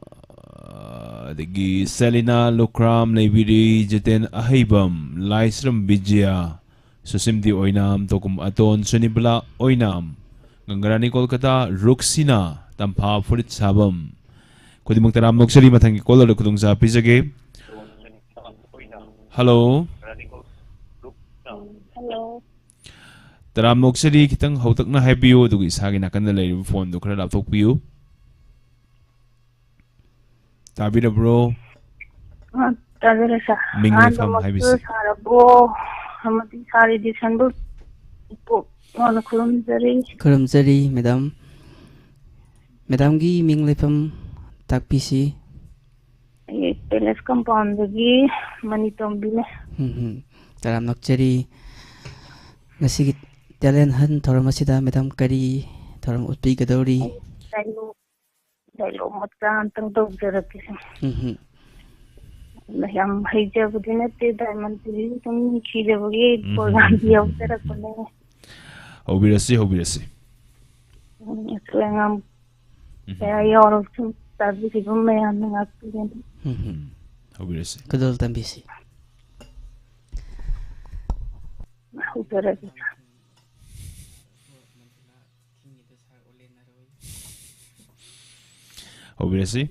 ꯑꯗꯒꯤ ꯁꯦꯂꯤꯅꯥ ꯂꯨꯈ꯭ꯔꯥꯝ ꯂꯩꯕꯤꯔꯤ, ꯖꯤꯇꯦꯟ ꯑꯍꯩꯕꯝ, ꯂꯥꯏꯁ꯭ꯔꯝ ꯕꯤꯖꯌ, ꯁꯨꯁꯤꯝꯇꯤ ꯑꯣꯏꯅꯥꯝ, ꯇꯣꯀꯨꯝ ꯑꯇꯣꯟ, ꯁꯨꯅꯤꯕꯂꯥ ꯑꯣꯏꯅꯥꯝ, ꯒꯪꯒꯔꯥꯅꯤ ꯀꯣꯜꯀꯇꯥ, ꯔꯨꯛꯁꯤꯅꯥ, ꯇꯝꯐꯥ ꯐꯨꯔꯤꯠ ꯁꯥꯕꯝ, ꯈꯨꯗꯤꯡꯃꯛ ꯇꯔꯥꯝꯅ ꯑꯣꯛꯆꯔꯤ꯫ ꯃꯊꯪꯒꯤ caller ꯗ ꯈꯨꯗꯣꯡꯆꯥꯕ ꯄꯤꯖꯒꯦ꯫ Hello꯫ Hello꯫ ꯇꯔꯥꯝꯅ ꯑꯣꯛꯆꯔꯤ, ꯈꯤꯇꯪ ꯍꯧꯇꯛꯅ ꯍꯥꯏꯕꯤꯌꯨ, ꯑꯗꯨꯒ ꯏꯁꯥꯒꯤ ꯅꯥꯀꯟꯗ ꯂꯩꯔꯤꯕ phone ꯗꯨ ꯈꯔ ꯂꯥꯞꯊꯣꯛꯄꯤꯌꯨ꯫ ꯇꯥꯕꯤꯔꯕ꯭ꯔꯣ? ꯑ, ꯇꯥꯖꯔꯦ, sir꯫ ꯃꯤꯡ ꯂꯩꯐꯝ ꯑꯍꯥꯟꯕꯃꯛꯇ ꯍꯥꯏꯕꯤꯁꯤ꯫ Sir ꯕꯨ ꯑꯃꯗꯤ sir ꯏꯗꯤꯁꯟꯕꯨ ꯏꯄꯣꯛ ꯅꯧꯅ ꯈꯨꯔꯨꯝꯖꯔꯤ꯫ ꯈꯨꯔꯨꯝꯖꯔꯤ, madam꯫ Madam ꯒꯤ ꯃꯤꯡ ꯂꯩꯐꯝ ꯇꯥꯛꯄꯤꯁꯤ꯫ ꯑꯩ Palace Compound ꯗꯒꯤ ꯃꯅꯤꯇꯣꯝꯕꯤꯅꯦ꯫ ꯎꯝ, ꯎꯝ꯫ ꯇꯔꯥꯝꯅ ꯑꯣꯛꯆꯔꯤ꯫ ꯉꯁꯤꯒꯤ talent hunt ꯊꯧꯔꯝ ꯑꯁꯤꯗ madam ꯀꯔꯤ ꯊꯧꯔꯝ ꯎꯠꯄꯤꯒꯗꯧꯔꯤ? ꯑꯩ dialogue dialogue ꯃꯆꯥ ꯑꯝꯇꯪ ꯇꯧꯖꯔꯛꯀꯦ꯫ ꯎꯝ ꯍꯝ꯫ ꯌꯥꯝ ꯍꯩꯖꯕꯗꯤ ꯅꯠꯇꯦ, ꯗꯥꯏꯃꯟ ꯇꯤꯚꯤ ꯁꯨꯝ ꯅꯨꯡꯁꯤꯖꯕꯒꯤ ꯎꯝ ꯍꯝ꯫ Program ꯗ ꯌꯥꯎꯖꯔꯛꯄꯅꯦ꯫ ꯍꯧꯕꯤꯔꯁꯤ, ꯍꯧꯕꯤꯔꯁꯤ꯫ ꯎꯝ, ꯑꯩꯈꯣꯏ ꯑꯉꯥꯡ ꯎꯝ ꯍꯝ꯫ ꯀꯌꯥ ꯌꯥꯎꯔꯕꯁꯨ ꯇꯥꯕꯤꯔꯤꯕ ꯃꯌꯥꯝꯅ ꯉꯥꯛꯄꯤꯒꯅꯤ꯫ ꯎꯝ ꯍꯝ꯫ ꯍꯧꯕꯤꯔꯁꯤ꯫ ꯈꯨꯗꯣꯜ ꯇꯝꯕꯤꯁꯤ꯫ ꯍꯧꯖꯔꯒꯦ꯫ ꯍꯧꯕꯤꯔꯁꯤ꯫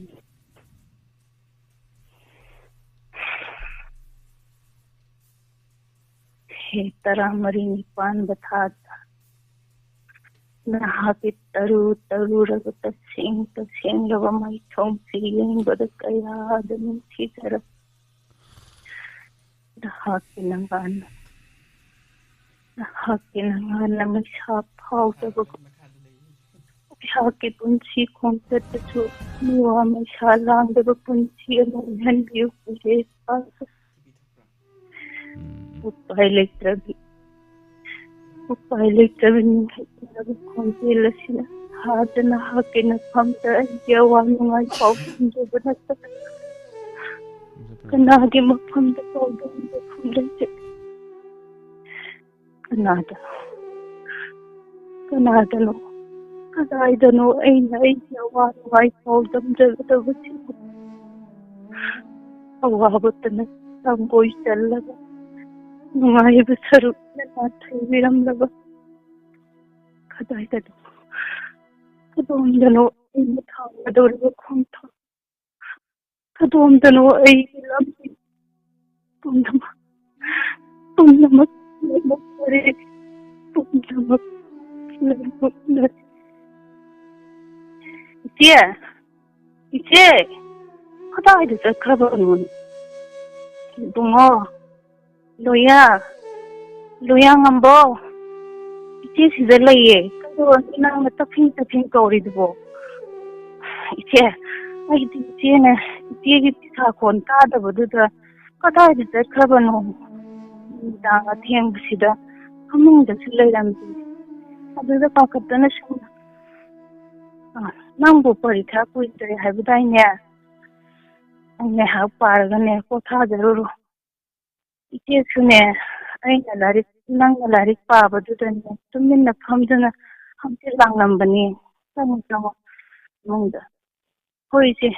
ꯍꯦ ꯇꯔꯥꯃꯔꯤ ꯅꯤꯄꯥꯟꯕ ꯊꯥꯗ ꯅꯍꯥꯛꯀꯤ ꯇꯔꯨ ꯇꯔꯨꯔꯕ ꯇꯁꯦꯡ ꯇꯁꯦꯡꯂꯕ ꯃꯥꯏꯊꯣꯡꯁꯤ ꯌꯦꯡꯕꯗ ꯀꯌꯥꯗ ꯅꯨꯡꯁꯤꯖꯔꯕ ꯅꯍꯥꯛꯀꯤ ꯅꯉꯥꯟ, ꯅꯍꯥꯛꯀꯤ ꯅꯉꯥꯟꯅ ꯃꯩꯁꯥ ꯐꯥꯎꯗꯕꯒꯨꯝ, ꯑꯩꯍꯥꯛꯀꯤ ꯄꯨꯟꯁꯤ ꯈꯣꯡꯆꯠꯇꯁꯨ ꯃꯤꯋꯥ ꯃꯩꯁꯥ ꯂꯥꯡꯗꯕ ꯄꯨꯟꯁꯤ ꯑꯃ ꯑꯣꯏꯍꯟꯕꯤꯌꯨ꯫ ꯎꯝ꯫ ꯎꯄꯥꯏ ꯂꯩꯇ꯭ꯔꯕꯤ, ꯎꯄꯥꯏ ꯂꯩꯇ꯭ꯔꯕꯤ ꯅꯤꯡꯈꯠꯅꯕ ꯈꯣꯟꯖꯦꯜ ꯑꯁꯤꯅ ꯊꯥꯗꯅ ꯍꯥꯞꯀꯦꯅ ꯐꯝꯗ ꯑꯩꯒꯤ ꯑꯋꯥ ꯅꯨꯡꯉꯥꯏ ꯄꯥꯎꯗꯝꯗꯕ ꯅꯠꯇꯅ ꯀꯅꯥꯒꯤ ꯃꯐꯝꯗ ꯄꯥꯎꯗꯝꯗ ꯐꯝꯂꯁꯦ? ꯀꯅꯥꯗ? ꯀꯅꯥꯗꯅꯣ? ꯀꯗꯥꯏꯗꯅꯣ ꯑꯩꯅ ꯑꯩꯒꯤ ꯑꯋꯥ ꯅꯨꯡꯉꯥꯏ ꯄꯥꯎꯗꯝꯖꯒꯗꯕꯁꯤꯕꯨ? ꯑꯋꯥꯕꯇꯅ ꯇꯥꯡꯒꯣꯏ ꯆꯜꯂꯒ ꯅꯨꯡꯉꯥꯏꯕ ꯁꯔꯨꯛꯅ ꯅꯥꯊꯩꯕꯤꯔꯝꯂꯕ ꯀꯗꯥꯏꯗꯅꯣ? ꯀꯗꯣꯝꯗꯅꯣ ꯑꯩꯅ ꯊꯥꯡꯒꯗꯧꯔꯤꯕ ꯈꯣꯡꯊꯥꯡ? ꯀꯗꯣꯝꯗꯅꯣ ꯑꯩꯒꯤ ꯂꯝꯕꯤ? ꯄꯨꯝꯅꯃꯛ, ꯄꯨꯝꯅꯃꯛ ꯂꯣꯏꯅꯃꯛ ꯂꯣꯏꯔꯦ꯫ ꯄꯨꯝꯅꯃꯛ ꯂꯣꯏꯅꯃꯛ ꯂꯣꯏꯔꯦ꯫ ꯏꯆꯦ! ꯏꯆꯦ! ꯀꯗꯥꯏꯗ ꯆꯠꯈ꯭ꯔꯕꯅꯣ? ꯏꯕꯨꯡꯉꯣ! ꯂꯣꯌꯥ! ꯂꯣꯌꯥ ꯉꯝꯕꯣ! ꯏꯆꯦ ꯁꯤꯗ ꯂꯩꯌꯦ꯫ ꯀꯩꯗꯧꯔꯒꯦ ꯅꯪꯅ ꯇꯞꯐꯤꯡ ꯇꯞꯐꯤꯡ ꯀꯧꯔꯤꯗꯨꯕꯣ? ꯏꯆꯦ, ꯑꯩꯗꯤ ꯏꯆꯦꯅ, ꯏꯆꯦꯒꯤ ꯄꯤꯁꯥ ꯈꯣꯟ ꯇꯥꯗꯕꯗꯨꯗ ꯀꯗꯥꯏꯗ ꯆꯠꯈ꯭ꯔꯕꯅꯣ? ꯅꯨꯃꯤꯗꯥꯡ ꯑꯊꯦꯡꯕꯁꯤꯗ ꯐꯃꯨꯡꯗꯁꯨ ꯂꯩꯔꯝꯗꯦ꯫ ꯑꯗꯨꯗ ꯄꯥꯈꯠꯇꯅ ꯁꯨꯝ, ꯑ, ꯅꯪꯕꯨ ꯄꯔꯤꯈꯥ ꯀꯨꯏꯗ꯭ꯔꯦ ꯍꯥꯏꯕꯗꯥꯏꯅꯦ? ꯉꯥꯏꯍꯥꯛ ꯄꯥꯔꯒꯅꯦ ꯄꯣꯊꯥꯖꯔꯨꯔꯣ꯫ ꯏꯆꯦꯁꯨꯅꯦ, ꯑꯩꯅ ꯂꯥꯏꯔꯤꯛ, ꯅꯪꯅ ꯂꯥꯏꯔꯤꯛ ꯄꯥꯕꯗꯨꯗꯅꯦ ꯇꯨꯃꯤꯟꯅ ꯐꯝꯗꯨꯅ ꯍꯪꯆꯤꯠ ꯂꯥꯡꯂꯝꯕꯅꯤ꯫ ꯆꯪꯉꯣ, ꯆꯪꯉꯣ ꯏꯃꯨꯡꯗ꯫ ꯍꯣꯏ ꯏꯆꯦ,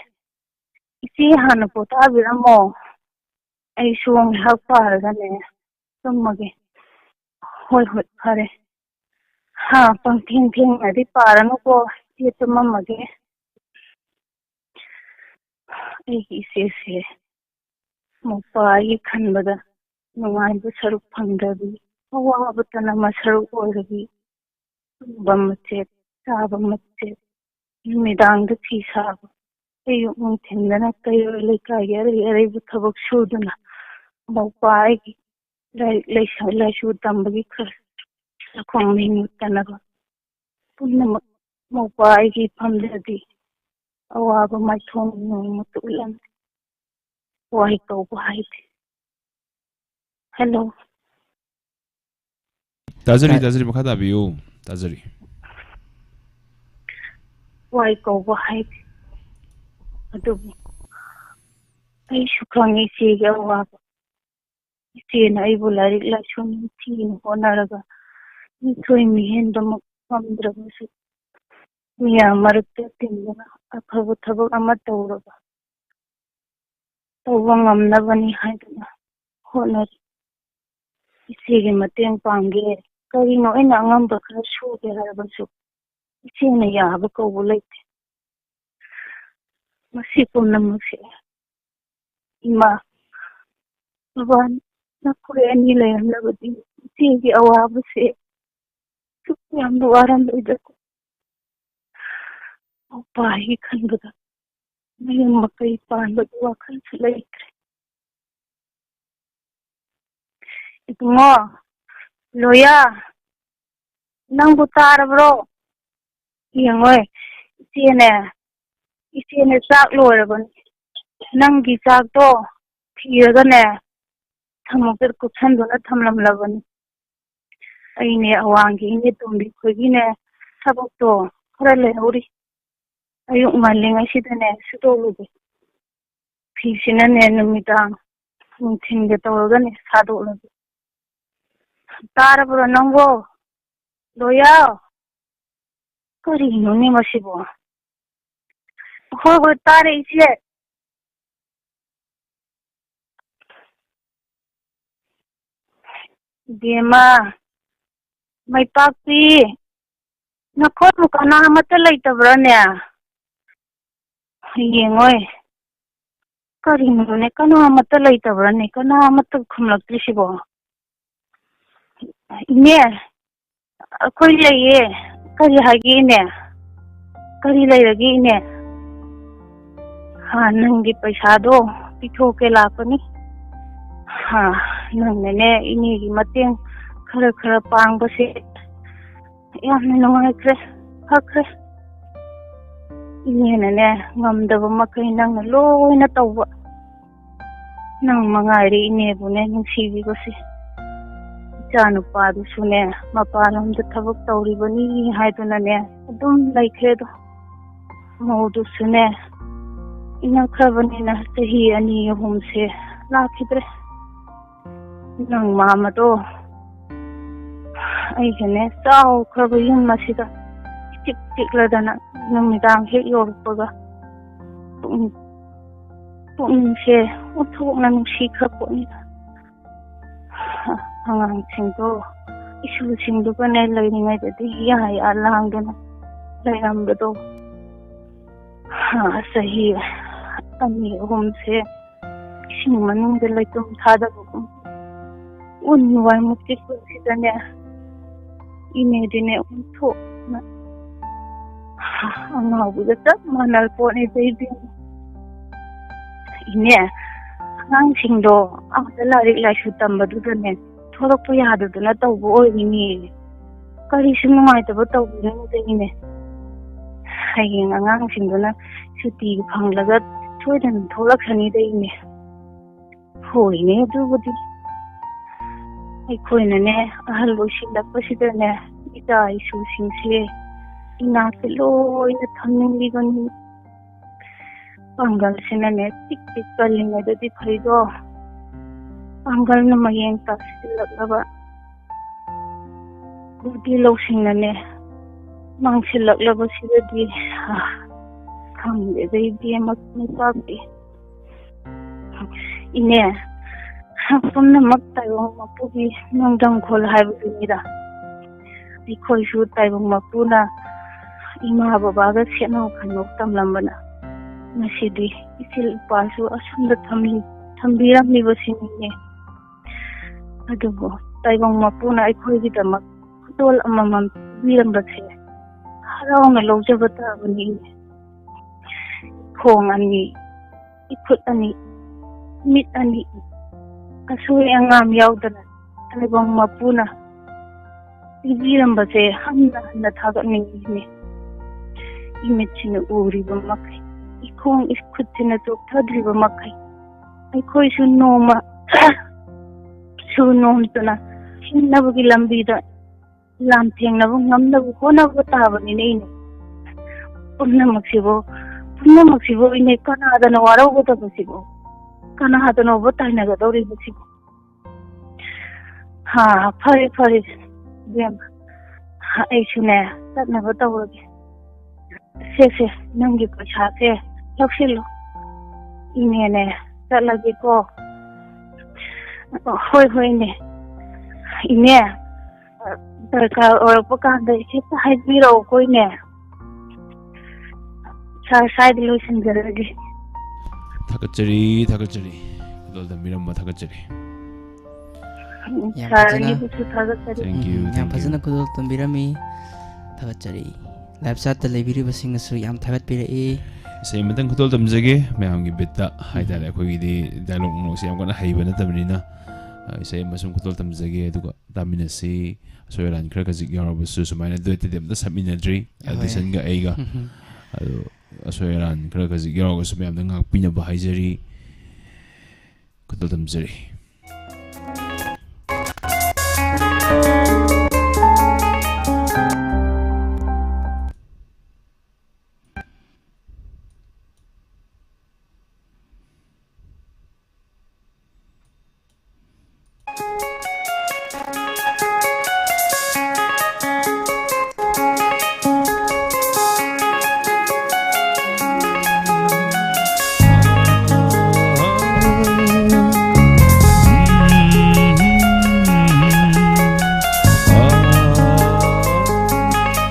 ꯏꯆꯦ ꯍꯥꯟꯅ ꯄꯣꯊꯥꯕꯤꯔꯝꯃꯣ꯫ ꯑꯩꯁꯨ ꯉꯥꯏꯍꯥꯛ ꯄꯥꯔꯒꯅꯦ ꯇꯨꯝꯃꯒꯦ꯫ ꯍꯣꯏ, ꯍꯣꯏ, ꯐꯔꯦ꯫ ꯍꯥ, ꯄꯪꯊꯦꯡ ꯊꯦꯡꯅꯗꯤ ꯄꯥꯔꯅꯨꯀꯣ꯫ ꯏꯆꯦ ꯇꯨꯝꯃꯝꯃꯒꯦ꯫ ꯑꯩꯒꯤ ꯏꯆꯦꯁꯦ ꯃꯧꯄꯥꯒꯤ ꯈꯟꯕꯗ ꯅꯨꯡꯉꯥꯏꯕ ꯁꯔꯨꯛ ꯐꯪꯗ꯭ꯔꯕꯤ, ꯑꯋꯥꯕꯇꯅ ꯃꯁꯔꯨꯛ ꯑꯣꯏꯔꯕꯤ, ꯇꯨꯝꯕ ꯃꯆꯦꯠ, ꯆꯥꯕ ꯃꯆꯦꯠ, ꯅꯨꯃꯤꯗꯥꯡꯗ ꯐꯤ ꯁꯥꯕ, ꯑꯌꯨꯛ ꯅꯨꯡꯊꯤꯟꯗꯅ ꯀꯩꯔꯣꯏ ꯂꯩꯀꯥꯏꯒꯤ ꯑꯔꯩ ꯑꯔꯩꯕ ꯊꯕꯛ ꯁꯨꯗꯨꯅ ꯃꯧꯄꯥ ꯑꯩꯒꯤ ꯂꯥꯏꯔꯤꯛ ꯂꯥꯏꯁ-, ꯂꯥꯏꯁꯨ ꯇꯝꯕꯒꯤ ꯈꯔ ꯆꯥꯛꯈꯨꯝ ꯃꯩ ꯃꯨꯠꯇꯅꯕ ꯄꯨꯝꯅꯃꯛ ꯃꯧꯄꯥ ꯑꯩꯒꯤ ꯏꯐꯝꯗꯗꯤ ꯑꯋꯥꯕ ꯃꯥꯏꯊꯣꯡ ꯅꯣꯡꯃꯇ ꯎꯠꯂꯝꯗꯦ꯫ ꯋꯥꯍꯩ ꯀꯧꯕ ꯍꯥꯏꯗꯦ꯫ ꯍꯜꯂꯣ꯫ ꯇꯥꯖꯔꯤ, ꯇꯥ- ꯇꯥꯖꯔꯤ, ꯃꯈꯥ ꯇꯥꯕꯤꯌꯨ꯫ ꯇꯥꯖꯔꯤ꯫ ꯋꯥꯏ ꯀꯧꯕ ꯍꯥꯏꯗꯦ꯫ ꯑꯗꯨꯕꯨ ꯑꯩꯁꯨ ꯈꯪꯉꯤ ꯏꯆꯦꯒꯤ ꯑꯋꯥꯕ꯫ ꯏꯆꯦꯅ ꯑꯩꯕꯨ ꯂꯥꯏꯔꯤꯛ ꯂꯥꯏꯁꯨ ꯅꯤꯡꯊꯤꯅ ꯍꯣꯠꯅꯔꯒ ꯃꯤꯊꯣꯏ ꯃꯤꯍꯦꯟꯕꯃꯛ ꯉꯝꯗ꯭ꯔꯕꯁꯨ, ꯃꯤꯌꯥꯝ ꯃꯔꯛꯇ ꯇꯤꯟꯗꯨꯅ ꯑꯐꯕ ꯊꯕꯛ ꯑꯃ ꯇꯧꯔꯕ, ꯇꯧꯕ ꯉꯝꯅꯕꯅꯤ ꯍꯥꯏꯗꯨꯅ ꯍꯣꯠꯅꯔꯤ꯫ ꯏꯆꯦꯒꯤ ꯃꯇꯦꯡ ꯄꯥꯡꯒꯦ, ꯀꯔꯤꯅꯣ ꯑꯩꯅ ꯑꯉꯝꯕ ꯈꯔ ꯁꯨꯒꯦ ꯍꯥꯏꯔꯕꯁꯨ, ꯏꯆꯦꯅ ꯌꯥꯕ ꯀꯧꯕ ꯂꯩꯇꯦ꯫ ꯃꯁꯤ ꯄꯨꯝꯅꯃꯛꯁꯦ ꯏꯃꯥ, ꯕꯕꯥ, ꯅꯈꯣꯏ ꯑꯅꯤ ꯂꯩꯔꯝꯂꯕꯗꯤ ꯏꯆꯦꯒꯤ ꯑꯋꯥꯕꯁꯦ ꯁꯨꯛ ꯌꯥꯝꯅ ꯋꯥꯔꯝꯂꯣꯏꯗꯀꯣ꯫ ꯃꯄꯥꯒꯤ ꯈꯟꯕꯗ ꯃꯌꯨꯝ ꯃꯀꯩ ꯄꯥꯟꯕꯒꯤ ꯋꯥꯈꯜꯁꯨ ꯂꯩꯇ꯭ꯔꯦ꯫ ꯏꯕꯨꯡꯉꯣ, ꯂꯣꯌꯥ, ꯅꯪꯕꯨ ꯇꯥꯔꯕ꯭ꯔꯣ? ꯌꯦꯡꯉꯣꯏ, ꯏꯆꯦꯅꯦ, ꯏꯆꯦꯅꯦ ꯆꯥꯛ ꯂꯣꯏꯔꯕꯅꯤ꯫ ꯅꯪꯒꯤ ꯆꯥꯛꯇꯣ ꯊꯤꯔꯒꯅꯦ, ꯊꯝꯃꯣꯛꯇ ꯀꯨꯞꯁꯟꯗꯨꯅ ꯊꯝꯂꯝꯂꯕꯅꯤ꯫ ꯑꯩꯅꯦ ꯑꯋꯥꯡꯒꯤ ꯏꯅꯦ ꯇꯣꯝꯕꯤ ꯈꯣꯏꯒꯤꯅꯦ ꯊꯕꯛꯇꯣ ꯈꯔ ꯂꯩꯍꯧꯔꯤ꯫ ꯑꯌꯨꯛ ꯉꯜꯂꯤꯉꯩꯁꯤꯗꯅꯦ ꯁꯨꯗꯣꯛꯂꯨꯒꯦ꯫ ꯐꯤꯁꯤꯅꯅꯦ ꯅꯨꯃꯤꯗꯥꯡ ꯅꯨꯡꯊꯤꯟꯒ ꯇꯧꯔꯒꯅꯦ ꯁꯥꯗꯣꯛꯂꯒꯦ꯫ ꯇꯥꯔꯕ꯭ꯔꯣ ꯅꯪꯕꯣ? ꯂꯣꯌꯥ? ꯀꯔꯤꯅꯣꯅꯦ ꯃꯁꯤꯕꯣ? ꯍꯣꯏ, ꯍꯣꯏ, ꯇꯥꯔꯦ ꯏꯆꯦ꯫ ꯏꯕꯦꯝꯃ, ꯃꯩꯄꯥꯛꯄꯤ, ꯅꯈꯣꯏꯕꯨ ꯀꯅꯥ ꯑꯃꯠꯇ ꯂꯩꯇꯕ꯭ꯔꯥꯅꯦ? ꯌꯦꯡꯉꯣꯏ, ꯀꯔꯤꯅꯣꯅꯦ? ꯀꯅꯥ ꯑꯃꯠꯇ ꯂꯩꯇꯕ꯭ꯔꯥꯅꯦ? ꯀꯅꯥ ꯑꯃꯠꯇ ꯈꯨꯝꯂꯛꯇ꯭ꯔꯤꯁꯤꯕꯣ? ꯏꯅꯦ, ꯑꯩꯈꯣꯏ ꯂꯩꯌꯦ꯫ ꯀꯔꯤ ꯍꯥꯏꯒꯦ, ꯏꯅꯦ? ꯀꯔꯤ ꯂꯩꯔꯒꯦ, ꯏꯅꯦ? ꯍꯥ, ꯅꯪꯒꯤ ꯄꯩꯁꯥꯗꯣ ꯄꯤꯊꯣꯛꯀꯦ ꯂꯥꯛꯄꯅꯤ꯫ ꯍꯥ, ꯅꯪꯅꯅꯦ ꯏꯅꯦꯒꯤ ꯃꯇꯦꯡ ꯈꯔ ꯈꯔ ꯄꯥꯡꯕꯁꯦ ꯌꯥꯝꯅ ꯅꯨꯡꯉꯥꯏꯈ꯭ꯔꯦ, ꯐꯈ꯭ꯔꯦ꯫ ꯏꯅꯦꯅꯅꯦ ꯉꯝꯗꯕ ꯃꯈꯩ ꯅꯪꯅ ꯂꯣꯏꯅ ꯇꯧꯕ꯫ ꯅꯪ ꯃꯉꯥꯏꯔꯦ ꯏꯅꯦꯕꯨꯅꯦ ꯅꯨꯡꯁꯤꯕꯤꯕꯁꯦ꯫ ꯏꯆꯥ ꯅꯨꯄꯥꯗꯨꯁꯨꯅꯦ ꯃꯄꯥꯟꯂꯣꯝꯗ ꯊꯕꯛ ꯇꯧꯔꯤꯕꯅꯤ ꯍꯥꯏꯗꯨꯅꯅꯦ ꯑꯗꯨꯝ ꯂꯩꯈ꯭ꯔꯦꯗꯣ꯫ ꯃꯧꯗꯨꯁꯨꯅꯦ, ꯏꯅꯛꯈ꯭ꯔꯕꯅꯤꯅ ꯆꯍꯤ ꯑꯅꯤ ꯑꯍꯨꯝꯁꯦ ꯂꯥꯛꯈꯤꯗ꯭ꯔꯦ꯫ ꯅꯪ ꯃꯥꯃꯗꯣ, ꯑꯩꯒꯅꯦ ꯆꯥꯎꯈ꯭ꯔꯕ ꯌꯨꯝ ꯑꯁꯤꯗ ꯏꯆꯤꯛ ꯆꯤꯛꯂꯗꯅ ꯅꯨꯃꯤꯗꯥꯡ ꯍꯦꯛ ꯌꯧꯔꯛꯄꯒ ꯄꯨꯛꯅꯤꯡ, ꯄꯨꯛꯅꯤꯡꯁꯦ ꯑꯣꯟꯊꯣꯛꯅ ꯅꯨꯡꯁꯤꯈ꯭ꯔ ꯄꯣꯠꯅꯤꯗ꯫ ꯑꯉꯥꯡꯁꯤꯡꯗꯣ, ꯏꯁꯨꯁꯤꯡꯗꯨꯒꯅꯦ ꯂꯩꯔꯤꯉꯩꯗꯗꯤ ꯌꯥ ꯌꯥ ꯂꯥꯡꯗꯅ ꯂꯩꯔꯝꯕꯗꯣ, ꯆꯍꯤ ꯑꯅꯤ ꯑꯍꯨꯝꯁꯦ ꯏꯁꯤꯡ ꯃꯅꯨꯡꯗ ꯂꯩꯇꯨꯝ ꯊꯥꯗꯕꯒꯨꯝ, ꯎꯟ ꯋꯥꯏꯃꯨꯛ ꯆꯤꯛꯄꯁꯤꯗꯅꯦ, ꯏꯅꯦꯗꯤꯅꯦ ꯑꯣꯟꯊꯣꯛꯅ ꯑꯉꯥꯎꯕꯒ ꯆꯞ ꯃꯥꯟꯅꯔ ꯄꯣꯠꯅꯤꯗ ꯏꯕꯦꯝꯃ꯫ ꯏꯅꯦ, ꯑꯉꯥꯡꯁꯤꯡꯗꯣ ꯑꯥꯗ ꯂꯥꯏꯔꯤꯛ ꯂꯥꯏꯁꯨ ꯇꯝꯕꯗꯨꯗꯅꯦ ꯊꯣꯛꯂꯛꯄ ꯌꯥꯗꯗꯅ ꯇꯧꯕ ꯑꯣꯏꯔꯤꯅꯤ꯫ ꯀꯔꯤꯁꯨ ꯅꯨꯡꯉꯥꯏꯇꯕ ꯇꯧꯕꯤꯔꯅꯨꯗ ꯏꯅꯦ꯫ ꯍꯌꯦꯡ ꯑꯉꯥꯡꯁꯤꯡꯗꯨꯅ ꯁꯨꯇꯤ ꯐꯪꯂꯒ ꯁꯣꯏꯗꯅ ꯊꯣꯛꯂꯛꯀꯅꯤꯗ ꯏꯅꯦ꯫ ꯍꯣꯏꯅꯦ, ꯑꯗꯨꯕꯨꯗꯤ꯫ ꯑꯩꯈꯣꯏꯅꯅꯦ ꯑꯍꯜ ꯑꯣꯏꯁꯤꯜꯂꯛꯄꯁꯤꯗꯅꯦ ꯏꯆꯥ ꯏꯁꯨꯁꯤꯡꯁꯦ ꯏꯅꯥꯛꯇ ꯂꯣꯏꯅ ꯊꯝꯅꯤꯡꯂꯤꯕꯅꯤ꯫ ꯄꯥꯡꯒꯜꯁꯤꯅꯅꯦ ꯆꯤꯛ ꯆꯤꯛ ꯀꯜꯂꯤꯉꯩꯗꯗꯤ ꯐꯩꯗꯣ, ꯄꯥꯡꯒꯜꯅ ꯃꯌꯦꯡ ꯇꯥꯁꯤꯜꯂꯛꯂꯕ ꯕꯨꯗꯤ ꯂꯧꯁꯤꯡꯅꯅꯦ ꯃꯥꯡꯁꯤꯜꯂꯛꯂꯕꯁꯤꯗꯗꯤ, ꯑ, ꯈꯪꯗꯦꯗ ꯏꯕꯦꯝꯃ, ꯅꯨꯄꯥꯕꯨꯗꯤ꯫ ꯏꯅꯦ, ꯄꯨꯝꯅꯃꯛ ꯇꯥꯏꯕꯪ ꯃꯄꯨꯒꯤ ꯅꯣꯡꯗꯝꯈꯣꯜ ꯍꯥꯏꯕꯗꯨꯅꯤꯗ꯫ ꯑꯩꯈꯣꯏꯁꯨ ꯇꯥꯏꯕꯪ ꯃꯄꯨꯅ ꯏꯃꯥ ꯕꯕꯥꯒ ꯁꯦꯠꯅꯧ ꯈꯟꯅꯧ ꯇꯝꯂꯝꯕꯅ ꯉꯁꯤꯗꯤ ꯏꯆꯤꯜ ꯏꯄꯥꯁꯨ ꯑꯁꯣꯝꯗ ꯊꯝꯂꯤ-, ꯊꯝꯕꯤꯔꯝꯂꯤꯕꯁꯤꯅꯤꯅꯦ꯫ ꯑꯗꯨꯕꯨ ꯇꯥꯏꯕꯪ ꯃꯄꯨꯅ ꯑꯩꯈꯣꯏꯒꯤꯗꯃꯛ ꯈꯨꯗꯣꯜ ꯑꯃꯃꯝ ꯄꯤꯕꯤꯔꯝꯕꯁꯦ ꯍꯔꯥꯎꯅ ꯂꯧꯖꯕ ꯇꯥꯕꯅꯤ꯫ ꯈꯣꯡ ꯑꯅꯤ, ꯏꯈꯨꯠ ꯑꯅꯤ, ꯃꯤꯠ ꯑꯅꯤ, ꯑꯁꯣꯏ ꯑꯉꯥꯝ ꯌꯥꯎꯗꯅ ꯇꯥꯏꯕꯪ ꯃꯄꯨꯅ ꯄꯤꯕꯤꯔꯝꯕꯁꯦ ꯍꯟꯅ ꯍꯟꯅ ꯊꯥꯒꯠꯅꯤꯡꯉꯤꯅꯦ꯫ ꯏꯃꯤꯠꯁꯤꯅ ꯎꯔꯤꯕ ꯃꯈꯩ, ꯏꯈꯣꯡ ꯏꯈꯨꯠꯁꯤꯅ ꯆꯣꯛꯊꯗ꯭ꯔꯤꯕ ꯃꯈꯩ, ꯑꯩꯈꯣꯏꯁꯨ ꯅꯣꯡꯃ ꯁꯨ ꯅꯣꯝꯇꯅ ꯍꯤꯡꯅꯕꯒꯤ ꯂꯝꯕꯤꯗ ꯂꯥꯟꯊꯦꯡꯅꯕ ꯉꯝꯅꯕ ꯍꯣꯠꯅꯕ ꯇꯥꯕꯅꯤꯅꯦ ꯏꯅꯦ꯫ ꯄꯨꯝꯅꯃꯛꯁꯤꯕꯨ, ꯄꯨꯝꯅꯃꯛꯁꯤꯕꯨ ꯏꯅꯦ, ꯀꯅꯥꯗꯅ ꯋꯥꯔꯧꯒꯗꯕꯁꯤꯕꯨ? ꯀꯅꯥꯗꯅꯣꯕ ꯇꯥꯏꯅꯒꯗꯧꯔꯤꯕꯁꯤꯕꯨ? ꯍꯥ, ꯐꯔꯦ, ꯐꯔꯦ, ꯏꯕꯦꯝꯃ꯫ ꯍꯥ, ꯑꯩꯁꯨꯅꯦ, ꯆꯠꯅꯕ ꯇꯧꯔꯒꯦ꯫ ꯁꯦ, ꯁꯦ, ꯅꯪꯒꯤ ꯄꯩꯁꯥꯁꯦ ꯂꯧꯁꯤꯜꯂꯨ꯫ ꯏꯅꯦꯅꯦ, ꯆꯠꯂꯒꯦꯀꯣ꯫ ꯍꯣꯏ, ꯍꯣꯏ, ꯏꯅꯦ꯫ ꯏꯅꯦ, ꯗꯔꯀꯥꯔ ꯑꯣꯏꯔꯛꯄ ꯀꯥꯟꯗ ꯍꯦꯛꯇ ꯍꯥꯏꯕꯤꯔꯛꯎꯀꯣ, ꯏꯅꯦ꯫ ꯁꯥꯔ, ꯁ꯭ꯋꯥꯏꯗ ꯂꯣꯏꯁꯤꯟꯖꯔꯒꯦ꯫ ꯊꯥꯒꯠꯆꯔꯤ, ꯊꯥꯒꯠꯆꯔꯤ꯫ ꯈꯨꯗꯣꯜ ꯇꯝꯕꯤꯔꯝꯕ ꯊꯥꯒꯠꯆꯔꯤ꯫ ꯎꯝ, ꯌꯥꯝ ꯁꯥꯔ ꯐꯖꯅ, ꯑꯅꯤꯕꯨꯁꯨ ꯊꯥꯒꯠꯆꯔꯤ꯫ Thank you, ꯎꯝ, ꯌꯥꯝ thank you꯫ ꯐꯖꯅ ꯈꯨꯗꯣꯜ ꯇꯝꯕꯤꯔꯝꯃꯤ꯫ ꯊꯥꯒꯠꯆꯔꯤ꯫ ꯂꯥꯏꯚ ꯆꯥꯠꯇ ꯂꯩꯕꯤꯔꯤꯕꯁꯤꯡꯅꯁꯨ ꯌꯥꯝ ꯊꯥꯒꯠꯄꯤꯔꯛꯏ꯫ ꯏꯁꯩ ꯑꯃꯇꯪ ꯈꯨꯗꯣꯜ ꯇꯝꯖꯒꯦ, ꯃꯌꯥꯝꯒꯤ ꯕꯤꯠꯇ ꯍꯥꯏꯇꯥꯔꯦ꯫ ꯎꯝ꯫ ꯑꯩꯈꯣꯏꯒꯤꯗꯤ ꯗꯥꯏꯂꯣꯛ ꯅꯨꯡꯂꯣꯛꯁꯦ ꯌꯥꯝ ꯀꯟꯅ ꯍꯩꯕ ꯅꯠꯇꯕꯅꯤꯅ, ꯑ, ꯏꯁꯩ ꯑꯃ ꯁꯨꯝ ꯈꯨꯗꯣꯜ ꯇꯝꯖꯒꯦ, ꯑꯗꯨꯒ ꯇꯥꯃꯤꯟꯅꯁꯤ꯫ ꯑꯁꯣꯏ ꯑꯔꯥꯟ ꯈꯔ ꯈꯖꯤꯛ ꯌꯥꯎꯔꯕꯁꯨ, ꯁꯨꯃꯥꯏꯅ ꯗꯨꯋꯦꯠꯇꯗꯤ ꯑꯝꯇ ꯁꯛꯃꯤꯟꯅꯗ꯭ꯔꯤ, ꯑꯍꯣꯏ꯫ ꯑꯦꯗꯤꯁꯟꯒ ꯑꯩꯒ꯫ ꯎꯝ꯫ ꯑꯗꯣ ꯑꯁꯣꯏ ꯑꯔꯥꯟ ꯈꯔ ꯈꯖꯤꯛ ꯌꯥꯎꯔꯒꯁꯨ ꯃꯌꯥꯝꯗ ꯉꯥꯛꯄꯤꯅꯕ ꯍꯥꯏꯖꯔꯤ꯫ ꯈꯨꯗꯣꯜ ꯇꯝꯖꯔꯤ꯫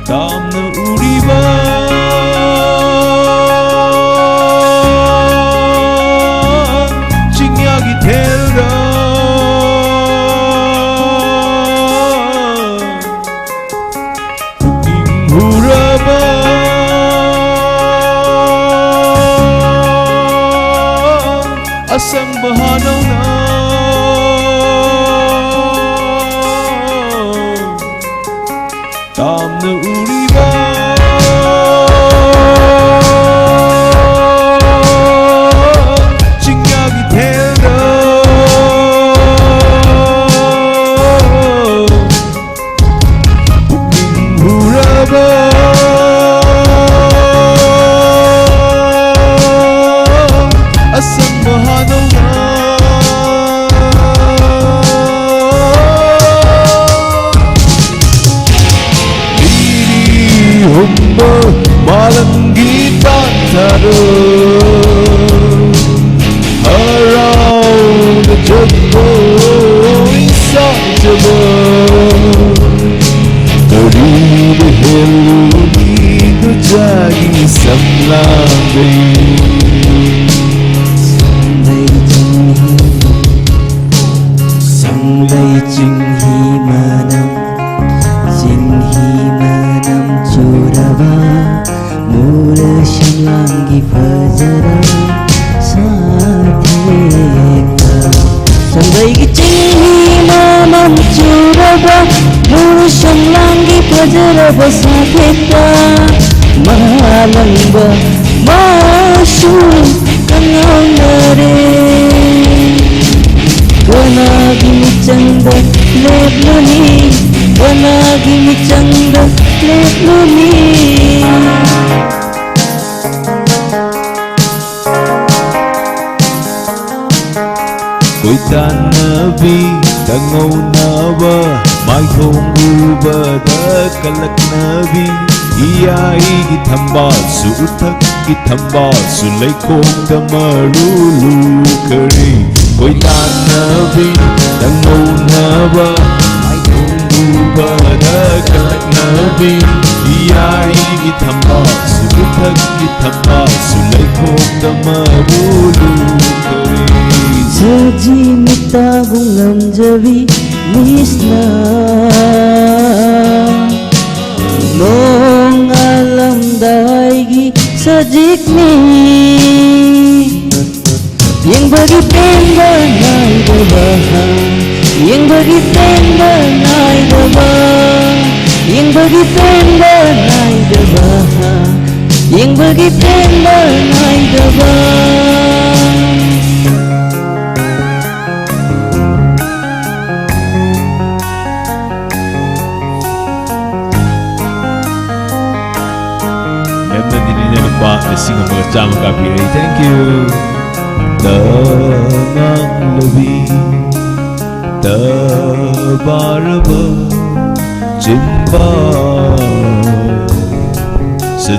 ꯇꯥꯝꯅ ꯎꯔꯤꯕ ꯆꯤꯡꯌꯥꯒꯤ ꯊꯦꯜꯗ ꯄꯨꯛꯅꯤꯡ ꯍꯨꯔꯕ ꯑꯁꯪꯕ ꯍꯥꯅꯧꯅ ꯇꯥꯝꯅ ꯎꯔꯤꯕ ꯆꯤꯡꯌꯥꯒꯤ ꯊꯦꯜꯗ ꯄꯨꯛꯅꯤꯡ ꯍꯨꯔꯕ ꯍꯨꯝꯕ ꯃꯥꯂꯪꯒꯤ ꯇꯥꯟꯊꯥꯔꯣ, ꯍꯔꯥꯎꯅ ꯖꯒꯣꯏ ꯁꯥꯖꯕ, ꯀꯔꯤꯗ ꯍꯦꯜꯂꯨꯅꯤ ꯅꯨꯡꯖꯥꯒꯤ ꯁꯝꯂꯥꯡꯗꯩ? ꯁꯪꯕꯩ ꯆꯤꯡꯍꯤ, ꯁꯪꯕꯩ ꯆꯤꯡꯍꯤ ꯃꯅꯝ, ꯆꯤꯡꯍꯤ ꯃꯅꯝ ꯆꯨꯔꯕ ꯃꯨꯔ ꯁꯝꯂꯥꯡꯒꯤ ꯐꯖꯔ ꯁꯥꯊꯦꯛꯇ, ꯁꯪꯕꯩꯒꯤ ꯆꯤꯡꯍꯤ ꯃꯅꯝ ꯆꯨꯔꯕ ꯃꯨꯔ ꯁꯝꯂꯥꯡꯒꯤ ꯐꯖꯔꯕ ꯁꯥꯊꯦꯛꯇ, ꯃꯥꯂꯪꯕ ꯃꯥꯁꯨ ꯀꯪꯉꯥꯎꯅꯔꯦ꯫ ꯀꯅꯥꯒꯤ ꯃꯤꯆꯪꯗ ꯂꯦꯞꯂꯨꯅꯤ? ꯀꯅꯥꯒꯤ ꯃꯤꯆꯪꯗ ꯂꯦꯞꯂꯨꯅꯤ? ꯀꯣꯏꯇꯥꯟꯅꯕꯤ, ꯇꯉꯧꯅꯕ, ꯃꯥꯏꯊꯣꯡ ꯎꯕꯗ ꯀꯂꯛꯅꯕꯤ, ꯏꯌꯥꯏꯒꯤ ꯊꯝꯕꯥꯜꯁꯨ, ꯎꯊꯛꯀꯤ ꯊꯝꯕꯥꯜꯁꯨ, ꯂꯩꯈꯣꯛꯇ ꯃꯔꯨ ꯂꯨꯈꯔꯦ꯫ ꯀꯣꯏꯇꯥꯟꯅꯕꯤ, ꯇꯉꯧꯅꯕ, ꯃꯥꯏꯊꯣꯡ ꯎꯕꯗ ꯀꯂꯛꯅꯕꯤ, ꯏꯌꯥꯏꯒꯤ ꯊꯝꯕꯥꯜꯁꯨ, ꯎꯊꯛꯀꯤ ꯊꯝꯕꯥꯜꯁꯨ, ꯂꯩꯈꯣꯛꯇ ꯃꯔꯨ ꯂꯨꯈꯔꯦ꯫ ꯁꯖꯤ ꯃꯤꯇꯥꯕꯨ ꯉꯝꯖꯕꯤ ꯃꯤꯁꯅ ꯅꯣꯡꯉꯥꯜꯂꯝꯗꯥꯏꯒꯤ ꯁꯖꯤꯛꯅꯤ꯫ ꯌꯦꯡꯕꯒꯤ ꯄꯦꯟꯕ ꯅꯥꯏꯗꯕ, ꯌꯦꯡꯕꯒꯤ ꯄꯦꯟꯕ ꯅꯥꯏꯗꯕ, ꯌꯦꯡꯕꯒꯤ ꯄꯦꯟꯕ ꯅꯥꯏꯗꯕ, ꯌꯦꯡꯕꯒꯤ ꯄꯦꯟꯕ ꯅꯥꯏꯗꯕ꯫ ꯃꯦꯝ ꯅꯟꯗꯤꯅꯤꯅ ꯂꯨꯄꯥ ꯂꯤꯁꯤꯡ ꯑꯃꯒ ꯆꯥꯝꯃ ꯀꯥꯞꯄꯤꯔꯦ꯫ Thank you꯫ ꯇ ꯉꯥꯡꯂꯕꯤ, ꯇ ꯕꯥꯔꯕ ꯆꯤꯟꯕꯥꯜ꯫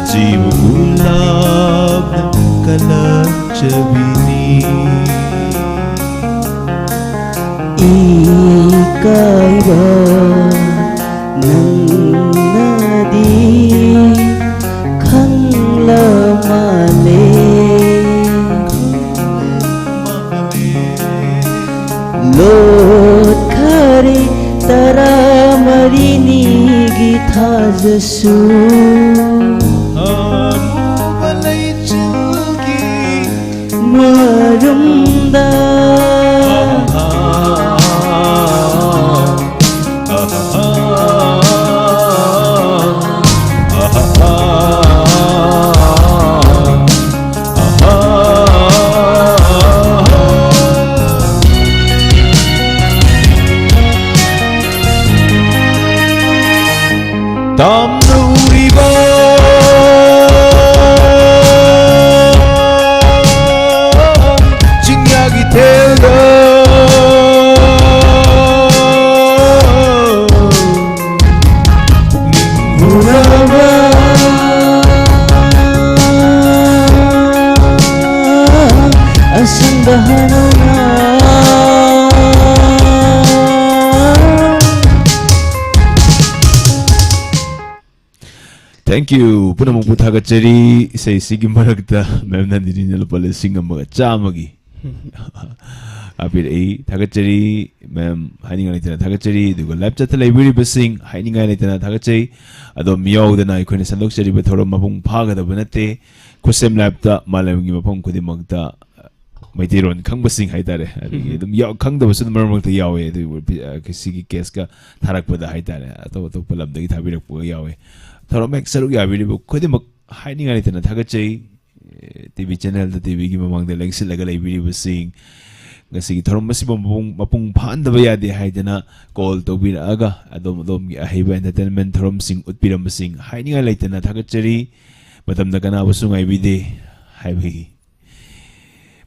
ꯖꯤꯕ ꯒꯨꯂꯥꯕꯅ ꯀꯂꯛꯆꯕꯤꯅꯤ꯫ ꯏꯀꯥꯏꯕ ꯅꯪꯅꯗꯤ ꯈꯪꯂ ꯃꯥꯜꯂꯦ꯫ ꯂꯣꯠꯈꯔꯦ ꯇꯔꯥꯃꯔꯤꯅꯤꯒꯤ ꯊꯥꯖꯁꯨ꯫ ꯑꯔꯨꯕ ꯂꯩꯆꯤꯜꯒꯤ ꯃꯔꯨꯝꯗ꯫ ꯇꯥꯝꯅ ꯎꯔꯤꯕ ꯆꯤꯡꯌꯥꯒꯤ ꯊꯦꯜꯗ ꯄꯨꯛꯅꯤꯡ ꯍꯨꯔꯕ ꯑꯁꯪꯕ ꯍꯅꯧꯅ꯫ Thank you꯫ ꯄꯨꯝꯅꯃꯛꯄꯨ ꯊꯥꯒꯠꯆꯔꯤ꯫ ꯏꯁꯩꯁꯤꯒꯤ ꯃꯔꯛꯇ ꯃꯦꯝ ꯅꯟꯗꯤꯅꯤꯅ ꯂꯨꯄꯥ ꯂꯤꯁꯤꯡ ꯑꯃꯒ ꯆꯥꯝꯃꯒꯤ ꯍꯥꯞꯄꯤꯔꯛꯏ꯫ ꯊꯥꯒꯠꯆꯔꯤ ꯃꯦꯝ, ꯍꯥꯏꯅꯤꯡꯉꯥꯏ ꯂꯩꯇꯅ ꯊꯥꯒꯠꯆꯔꯤ꯫ ꯑꯗꯨꯒ ꯂꯥꯏꯞ ꯆꯠꯇ ꯂꯩꯕꯤꯔꯤꯕꯁꯤꯡ, ꯍꯥꯏꯅꯤꯡꯉꯥꯏ ꯂꯩꯇꯅ ꯊꯥꯒꯠꯆꯩ꯫ ꯑꯗꯣꯝ ꯌꯥꯎꯗꯅ ꯑꯩꯈꯣꯏꯅ ꯁꯟꯗꯣꯛꯆꯔꯤꯕ ꯊꯧꯔꯝ ꯃꯄꯨꯡ ꯐꯥꯒꯗꯕ ꯅꯠꯇꯦ꯫ ꯈꯨꯠꯁꯦꯝ ꯂꯥꯏꯞꯇ ꯃꯥꯂꯦꯝꯒꯤ ꯃꯐꯝ ꯈꯨꯗꯤꯡꯃꯛꯇ ꯃꯩꯇꯩꯔꯣꯟ ꯈꯪꯕꯁꯤꯡ ꯍꯥꯏꯇꯥꯔꯦ, ꯑꯗꯒꯤ ꯑꯗꯨꯝ ꯌꯥꯎ-, ꯈꯪꯗꯕꯁꯨ ꯑꯗꯨꯝ ꯃꯔꯛ ꯃꯔꯛꯇ ꯌꯥꯎꯋꯦ꯫ ꯑꯗꯨꯕꯨ ꯄꯤ-, ꯑ, ꯁꯤꯒꯤ ꯀꯦꯁꯀ ꯊꯥꯔꯛꯄꯗ ꯍꯥꯏꯇꯥꯔꯦ, ꯑꯇꯣꯞ ꯑꯇꯣꯞꯄ ꯂꯝꯗꯒꯤ ꯊꯥꯕꯤꯔꯛꯄꯒ ꯌꯥꯎꯋꯦ꯫ ꯊꯧꯔꯝ ꯍꯦꯛ ꯁꯔꯨꯛ ꯌꯥꯕꯤꯔꯤꯕ ꯈꯨꯗꯤꯡꯃꯛ ꯍꯥꯏꯅꯤꯡꯉꯥꯏ ꯂꯩꯇꯅ ꯊꯥꯒꯠꯆꯩ꯫ ꯑꯦ, ꯇꯤ ꯚꯤ ꯆꯦꯅꯦꯜꯗ, ꯇꯤ ꯚꯤꯒꯤ ꯃꯃꯥꯡꯗ ꯂꯦꯡꯁꯤꯜꯂꯒ ꯂꯩꯕꯤꯔꯤꯕꯁꯤꯡ, ꯉꯁꯤꯒꯤ ꯊꯧꯔꯝ ꯑꯁꯤꯕꯨ ꯃꯄꯨꯡ, ꯃꯄꯨꯡ ꯐꯥꯍꯟꯗꯕ ꯌꯥꯗꯦ ꯍꯥꯏꯗꯅ ꯀꯣꯜ ꯇꯧꯕꯤꯔꯛꯑꯒ ꯑꯗꯣꯝ ꯑꯗꯣꯝꯒꯤ ꯑꯍꯩꯕ ꯑꯦꯟꯇꯔꯇꯦꯟꯃꯦꯟ ꯊꯧꯔꯝꯁꯤꯡ ꯎꯠꯄꯤꯔꯝꯕꯁꯤꯡ ꯍꯥꯏꯅꯤꯡꯉꯥꯏ ꯂꯩꯇꯅ ꯊꯥꯒꯠꯆꯔꯤ꯫ ꯃꯇꯝꯅ ꯀꯅꯥꯕꯨꯁꯨ ꯉꯥꯏꯕꯤꯗꯦ ꯍꯥꯏꯕꯒꯤ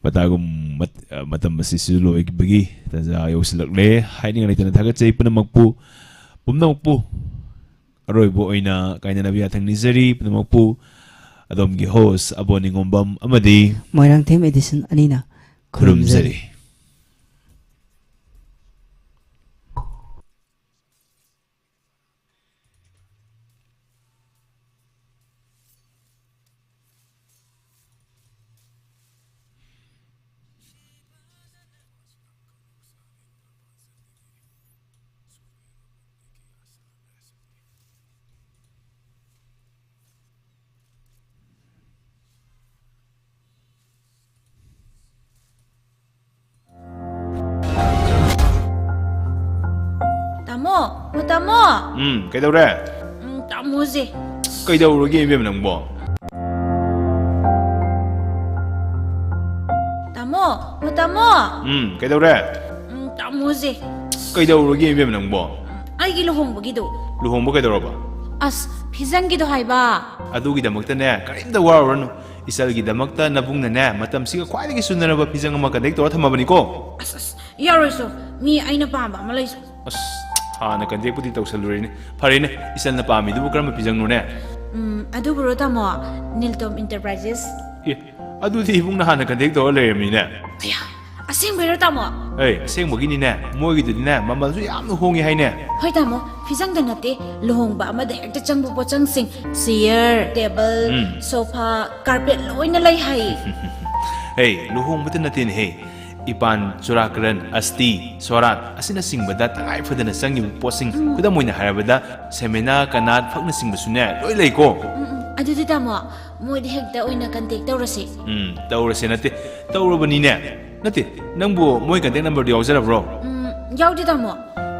ꯃꯇꯥꯒꯨꯝ ꯃꯠ-, ꯑ, ꯃꯇꯝ ꯑꯁꯤꯁꯨ ꯂꯣꯏꯕꯒꯤ ꯇꯥꯟꯖꯥ ꯌꯧꯁꯤꯜꯂꯛꯂꯦ꯫ ꯍꯥꯏꯅꯤꯡꯉꯥꯏ ꯂꯩꯇꯅ ꯊꯥꯒꯠꯆꯩ ꯄꯨꯝꯅꯃꯛꯄꯨ, ꯄꯨꯝꯅꯃꯛꯄꯨ꯫ ꯑꯔꯣꯏꯕ ꯑꯣꯏꯅ ꯀꯥꯏꯅꯅꯕ ꯌꯥꯊꯪ ꯅꯤꯖꯔꯤ꯫ ꯄꯨꯝꯅꯃꯛꯄꯨ ꯑꯗꯣꯝꯒꯤ host ꯑꯕꯣ ꯅꯤꯉꯣꯝꯕꯝ ꯑꯃꯗꯤ ꯃꯣꯏꯔꯥꯡꯊꯦꯝ ꯑꯦꯗꯤꯁꯟ ꯑꯅꯤꯅ ꯈꯨꯔꯨꯝꯖꯔꯤ꯫ ꯈꯨꯔꯨꯝꯖꯔꯤ꯫ ꯇꯥꯃꯣ, ꯑꯣ ꯇꯥꯃꯣ꯫ ꯎꯝ, ꯀꯩꯗꯧꯔꯦ? ꯎꯝ, ꯇꯥꯃꯣꯁꯦ꯫ ꯀꯩꯗꯧꯔꯒꯦ ꯏꯕꯦꯝꯃ ꯅꯪꯕꯣ? ꯇꯥꯃꯣ, ꯑꯣ ꯇꯥꯃꯣ꯫ ꯎꯝ, ꯀꯩꯗꯧꯔꯦ? ꯎꯝ, ꯇꯥꯃꯣꯁꯦ꯫ ꯀꯩꯗꯧꯔꯒꯦ ꯏꯕꯦꯝꯃ ꯅꯪꯕꯣ? ꯑꯩꯒꯤ ꯂꯨꯍꯣꯡꯕꯒꯤꯗꯣ꯫ ꯂꯨꯍꯣꯡꯕ ꯀꯩꯗꯧꯔꯕ? ꯑꯁ, ꯐꯤꯖꯪꯒꯤꯗꯣ ꯍꯥꯏꯕ꯫ ꯑꯗꯨꯒꯤꯗꯃꯛꯇꯅꯦ, ꯀꯔꯤꯝꯇ ꯋꯥꯔꯨꯔꯅꯨ꯫ ꯏꯆꯜꯒꯤꯗꯃꯛꯇ ꯅꯕꯨꯡꯅꯅꯦ, ꯃꯇꯝꯁꯤꯒ ꯈ꯭ꯋꯥꯏꯗꯒꯤ ꯆꯨꯅꯔꯕ ꯐꯤꯖꯪ ꯑꯃ contact ꯇꯧꯔ ꯊꯝꯃꯕꯅꯤꯀꯣ꯫ ꯑꯁ, ꯑꯁ, ꯌꯥꯔꯣꯏꯁꯨ꯫ ꯃꯤ ꯑꯩꯅ ꯄꯥꯝꯕ ꯑꯃ ꯂꯩꯁꯨ꯫ ꯑꯁ, ꯍꯥꯟꯅ contact ꯄꯨꯗꯤ ꯇꯧꯁꯜꯂꯨꯔꯦꯅꯦ꯫ ꯐꯔꯦꯅꯦ, ꯏꯆꯜꯅ ꯄꯥꯝꯃꯤꯗꯨꯕꯨ ꯀꯔꯝꯕ ꯐꯤꯖꯪꯅꯣꯅꯦ? ꯎꯝ, ꯑꯗꯨꯕꯨꯔꯣ ꯇꯥꯃꯣ, ꯅꯤꯜꯇꯣꯝ Enterprises꯫ ꯑꯦ, ꯑꯗꯨꯗꯤ ꯏꯕꯨꯡꯅ ꯍꯥꯟꯅ contact ꯇꯧꯔ ꯂꯩꯔꯝꯃꯤꯅꯦ꯫ ꯑꯌꯥ, ꯑꯁꯦꯡꯕꯩꯔꯣ ꯇꯥꯃꯣ? ꯑꯦ, ꯑꯁꯦꯡꯕꯒꯤꯅꯤꯅꯦ, ꯃꯣꯏꯒꯤꯗꯨꯗꯤꯅꯦ, ꯃꯃꯜꯁꯨ ꯌꯥꯝꯅ ꯍꯣꯡꯉꯤ ꯍꯥꯏꯅꯦ꯫ ꯍꯣꯏ ꯇꯥꯃꯣ, ꯐꯤꯖꯪꯗ ꯅꯠꯇꯦ, ꯂꯨꯍꯣꯡꯕ ꯑꯃꯗ ꯍꯦꯛꯇ ꯆꯪꯕ ꯄꯣꯠꯆꯪꯁꯤꯡ, chair, table, ꯎꯝ꯫ Sofa, carpet ꯂꯣꯏꯅ ꯂꯩ ꯍꯥꯏꯌꯦ꯫ ꯍꯦ, ꯂꯨꯍꯣꯡꯕꯗ ꯅꯠꯇꯦꯅꯦꯍꯦ, ꯏꯄꯥꯟ, ꯆꯨꯔꯥꯀꯔꯟ, ꯑꯁꯇꯤ, ꯁꯣꯔꯥꯠ ꯑꯁꯤꯅꯆꯤꯡꯕꯗ ꯇꯉꯥꯏ ꯐꯗꯅ ꯆꯪꯉꯤꯕ ꯄꯣꯠꯁꯤꯡ, ꯎꯝ꯫ ꯈꯨꯗꯝ ꯑꯣꯏꯅ ꯍꯥꯏꯔꯕꯗ ꯁꯦꯃꯦꯅꯥ, ꯀꯅꯥꯠ ꯐꯛꯅꯆꯤꯡꯕꯁꯨꯅꯦ ꯂꯣꯏ ꯂꯩꯀꯣ꯫ ꯎꯝ, ꯎꯝ꯫ ꯑꯗꯨꯗꯤ ꯇꯥꯃꯣ, ꯃꯣꯏꯗ ꯍꯦꯛꯇ ꯑꯣꯏꯅ contact ꯇꯧꯔꯁꯤ꯫ ꯎꯝ, ꯇꯧꯔꯁꯦ ꯅꯠꯇꯦ, ꯇꯧꯔꯕꯅꯤꯅꯦ꯫ ꯅꯠꯇꯦ, ꯅꯪꯕꯨ ꯃꯣꯏ contact numberꯗꯨ ꯌꯥꯎꯖꯔꯕ꯭ꯔꯣ? ꯎꯝ, ꯌꯥꯎꯗꯦ ꯇꯥꯃꯣ꯫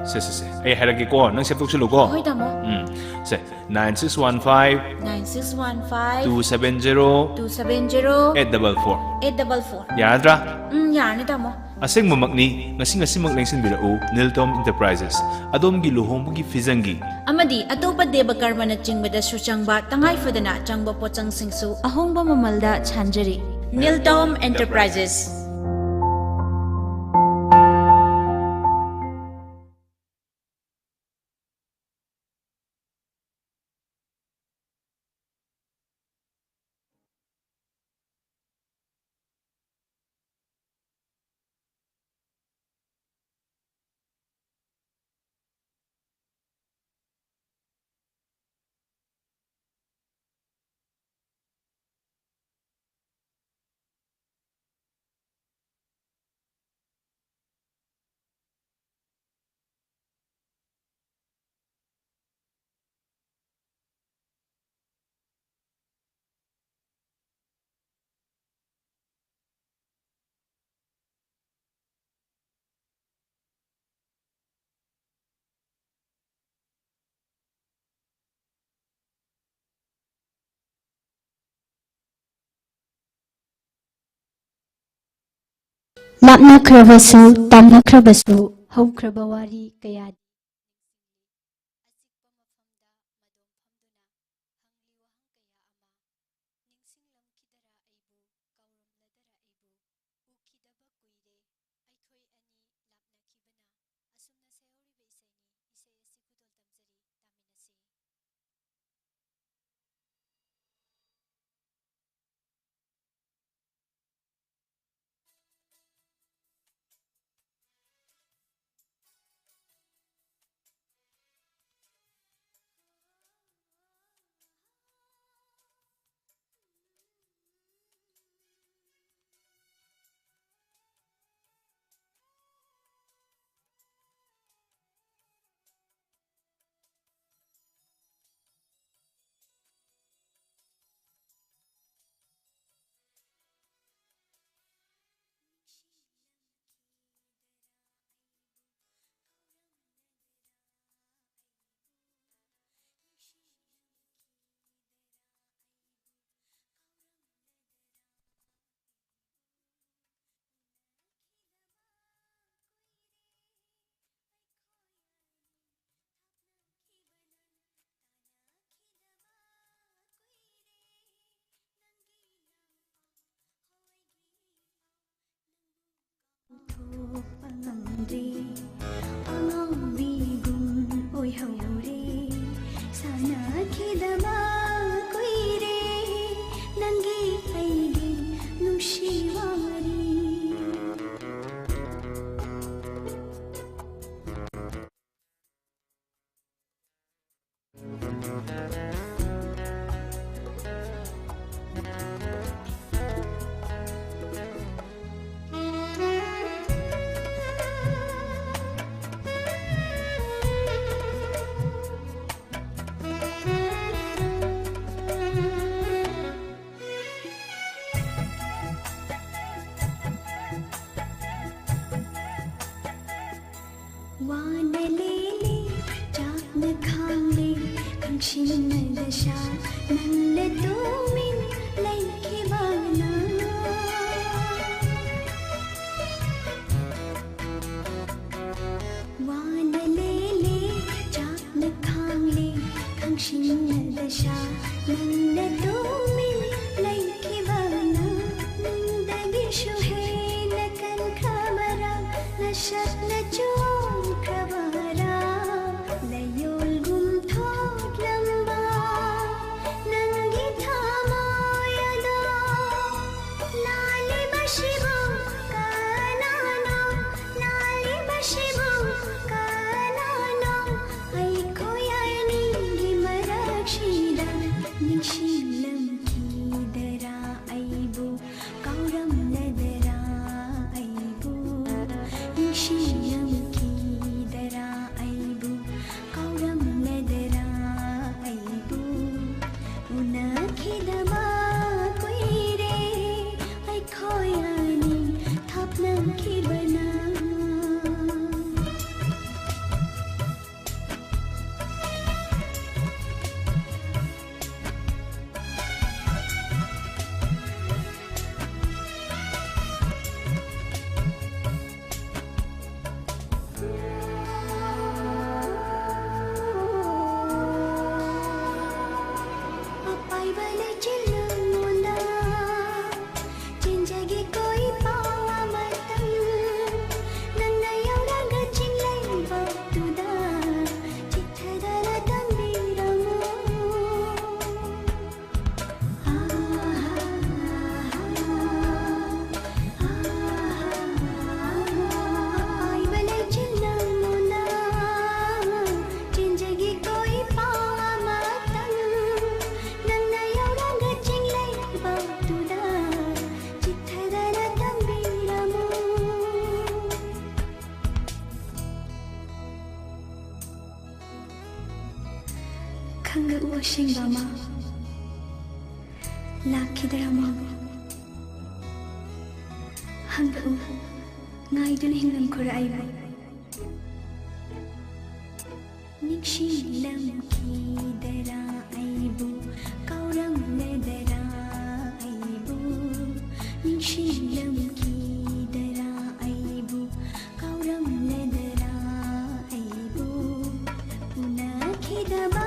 ꯁꯦ, ꯁꯦ, ꯁꯦ, ꯑꯩ ꯍꯥꯏꯔꯛꯀꯦꯀꯣ, ꯅꯪ save ꯇꯧꯁꯤꯜꯂꯨꯀꯣ꯫ ꯍꯣꯏ ꯇꯥꯃꯣ꯫ ꯎꯝ, ꯁꯦ, nine six one five nine six one five two seven zero two seven zero eight double four꯫ Eight double four꯫ ꯌꯥꯔꯗ꯭ꯔꯥ? ꯎꯝ, ꯌꯥꯔꯅꯤ ꯇꯥꯃꯣ꯫ ꯑꯁꯦꯡꯕꯃꯛꯅꯤ, ꯉꯁꯤ ꯉꯁꯤꯃꯛ ꯂꯦꯡꯁꯤꯟꯕꯤꯔꯛꯎ, ꯅꯤꯜꯇꯣꯝ Enterprises, ꯑꯗꯣꯝꯒꯤ ꯂꯨꯍꯣꯡꯕꯒꯤ ꯐꯤꯖꯪꯒꯤ ꯑꯃꯗꯤ ꯑꯇꯣꯞꯄ ꯗꯦꯕ ꯀꯔꯃꯅꯆꯤꯡꯕꯗꯁꯨ ꯆꯪꯕ ꯇꯉꯥꯏ ꯐꯗꯅ ꯆꯪꯕ ꯄꯣꯠꯆꯪꯁꯤꯡꯁꯨ ꯑꯍꯣꯡꯕ ꯃꯃꯜꯗ ꯁꯥꯟꯖꯔꯤ꯫ ꯅꯤꯜꯇꯣꯝ Enterprises꯫ ꯂꯥꯞꯅꯈ꯭ꯔꯕꯁꯨ, ꯇꯝꯅꯈ꯭ꯔꯕꯁꯨ, ꯍꯧꯈ꯭ꯔꯕ ꯋꯥꯔꯤ ꯀꯌꯥꯗꯤ ꯅꯤꯡꯁꯤꯡꯂꯤ꯫ ꯑꯆꯤꯛꯄ ꯃꯐꯝꯗ ꯃꯗꯣꯝ ꯐꯝꯗꯨꯅ ꯍꯪꯂꯤ ꯋꯥꯍꯪ ꯀꯌꯥ ꯑꯃ꯫ ꯅꯤꯡꯁꯤꯡꯂꯝꯈꯤꯗꯔꯥ ꯑꯩꯕꯨ, ꯀꯥꯎꯔꯝꯂꯗꯔꯥ ꯑꯩꯕꯨ, ꯎꯈꯤꯗꯕ ꯀꯨꯏꯔꯦ, ꯑꯩꯈꯣꯏ ꯑꯅꯤ ꯂꯥꯞꯅꯈꯤꯕꯅ꯫ ꯑꯁꯨꯝꯅ ꯁꯩꯍꯧꯔꯤꯕ ꯏꯁꯩꯅꯤ꯫ ꯏꯁꯩ ꯑꯁꯤ ꯈꯨꯗꯣꯜ ꯇꯝꯖꯔꯤ, ꯇꯥꯃꯤꯟꯅꯁꯤ꯫ ꯊꯣꯛꯄ ꯉꯝꯗ꯭ꯔꯦ, ꯑꯉꯥꯎꯕꯤꯒꯨꯝ ꯑꯣꯏꯍꯧꯔꯦ꯫ ꯁꯥꯟꯅꯈꯤꯗꯕ ꯀꯨꯏꯔꯦ, ꯅꯪꯒꯤ ꯑꯩꯒꯤ ꯅꯨꯡꯁꯤ ꯋꯥꯔꯤ꯫ ꯋꯥꯅ ꯂꯦꯜꯂꯤ, ꯆꯥꯛꯅ ꯈꯥꯡꯂꯤ, ꯈꯪꯁꯤꯟꯅꯗ ꯁꯥ, ꯅꯪꯅ ꯇꯨꯃꯤꯟ ꯂꯩꯈꯤꯕꯅ꯫ ꯅꯨꯡꯁꯤꯅꯗꯁꯥ ꯅꯪꯅ ꯇꯨꯃꯤꯟ ꯂꯩꯈꯤꯕꯅ ꯅꯨꯡꯗꯒꯤꯁꯨ ꯍꯦꯟꯅ ꯀꯟꯈ꯭ꯔꯕꯔꯥ? ꯅꯁꯛꯅ ꯆꯣꯡꯈ꯭ꯔꯕꯔꯥ? ꯂꯌꯣꯜꯒꯨꯝ ꯊꯣꯛꯂꯝꯕ ꯅꯪꯒꯤ ꯊꯃꯣꯏ ꯑꯗꯣ ꯂꯥꯜꯂꯤꯕꯁꯤꯕꯨ ꯀꯅꯥꯅꯣ? ꯂꯥꯜꯂꯤꯕꯁꯤꯕꯨ ꯀꯅꯥꯅꯣ? ꯑꯩꯈꯣꯏ ꯑꯅꯤꯒꯤ ꯃꯔꯛꯁꯤꯗ ꯅꯤꯡꯁꯤꯡꯂꯝꯈꯤꯗꯔꯥ ꯑꯩꯕꯨ? ꯀꯥꯎꯔꯝꯂꯗꯔꯥ ꯑꯩꯕꯨ? ꯅꯤꯡꯁꯤꯡꯂꯝꯈꯤꯗꯔꯥ ꯑꯩꯕꯨ? ꯀꯥꯎꯔꯝꯂꯗꯔꯥ ꯑꯩꯕꯨ? ꯎꯅꯈꯤꯗꯕ ꯀꯨꯏꯔꯦ ꯑꯩꯈꯣꯏ ꯑꯅꯤ ꯊꯥꯞꯅꯈꯤꯕꯅ꯫ ꯑꯄꯥꯏꯕ ꯂꯩꯆꯤꯜ ꯅꯪꯉꯣꯟꯗ ꯆꯦꯟꯖꯒꯦꯀꯣ ꯏꯄꯥꯎ ꯑꯃꯇꯪ꯫ ꯅꯪꯅ ꯌꯧꯔꯒ ꯆꯤꯡꯂꯩꯕꯥꯛꯇꯨꯗ ꯆꯤꯠꯊꯗꯅ ꯇꯝꯕꯤꯔꯝꯃꯨ꯫ ꯑꯄꯥꯏꯕ ꯂꯩꯆꯤꯜ ꯅꯪꯉꯣꯟꯗ ꯆꯦꯟꯖꯒꯦꯀꯣ ꯏꯄꯥꯎ ꯑꯃꯇꯪ꯫ ꯅꯪꯅ ꯌꯧꯔꯒ ꯆꯤꯡꯂꯩꯕꯥꯛꯇꯨꯗ ꯆꯤꯠꯊꯗꯅ ꯇꯝꯕꯤꯔꯝꯃꯨ꯫ ꯈꯪꯂꯛꯎ ꯑꯁꯦꯡꯕ ꯑꯃ ꯂꯥꯛꯈꯤꯗ꯭ꯔꯥ ꯑꯃꯕꯨ? ꯍꯪꯂꯛꯎ ꯉꯥꯏꯗꯨꯅ ꯍꯤꯡꯂꯝꯈꯨꯔ ꯑꯩꯕꯨ꯫ ꯅꯤꯡꯁꯤꯡꯂꯝꯈꯤꯗꯔꯥ ꯑꯩꯕꯨ? ꯀꯥꯎꯔꯝꯂꯗꯔꯥ ꯑꯩꯕꯨ? ꯅꯤꯡꯁꯤꯡꯂꯝꯈꯤꯗꯔꯥ ꯑꯩꯕꯨ? ꯀꯥꯎꯔꯝꯂꯗꯔꯥ ꯑꯩꯕꯨ? ꯎꯅꯈꯤꯗꯕ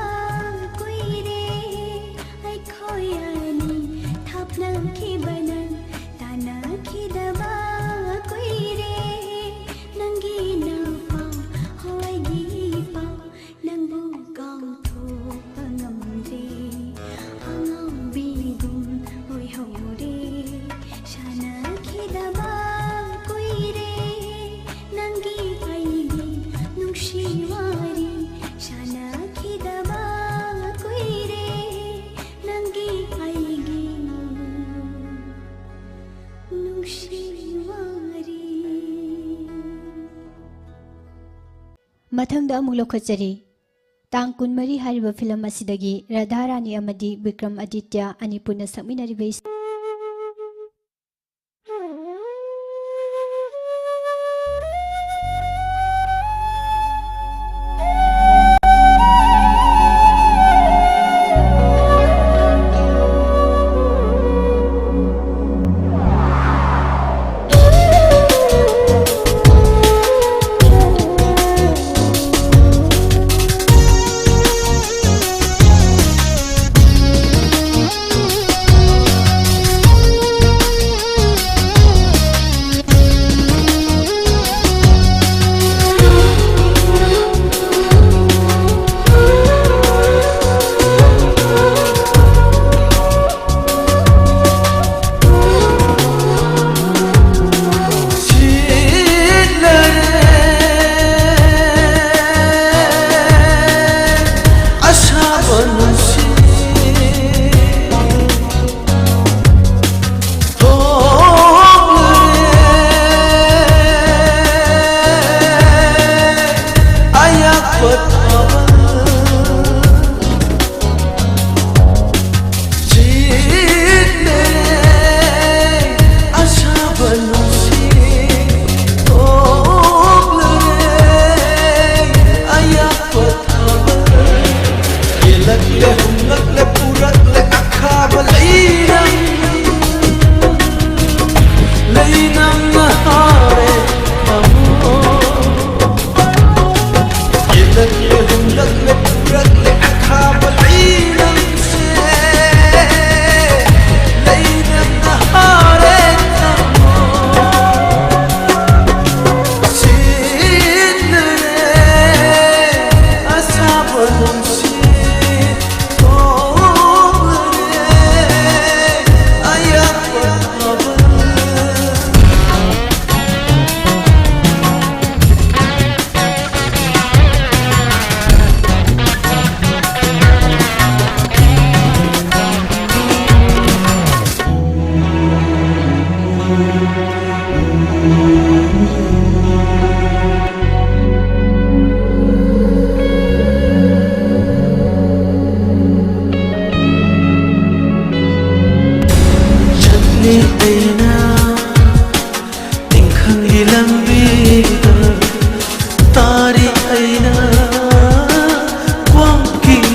ꯃꯊꯪꯗ ꯑꯃꯨꯛ ꯂꯧꯈꯠꯆꯔꯤ꯫ ꯇꯥꯡ ꯀꯨꯟꯃꯔꯤ ꯍꯥꯏꯔꯤꯕ ꯐꯤꯂꯝ ꯑꯁꯤꯗꯒꯤ ꯔꯥꯙꯥ ꯔꯥꯅꯤ ꯑꯃꯗꯤ ꯕꯤꯀ꯭ꯔꯝ ꯑꯥꯗꯤꯇ꯭ꯌ ꯑꯅꯤ ꯄꯨꯟꯅ ꯁꯛꯃꯤꯟꯅꯔꯤꯕ ꯏꯁꯩ꯫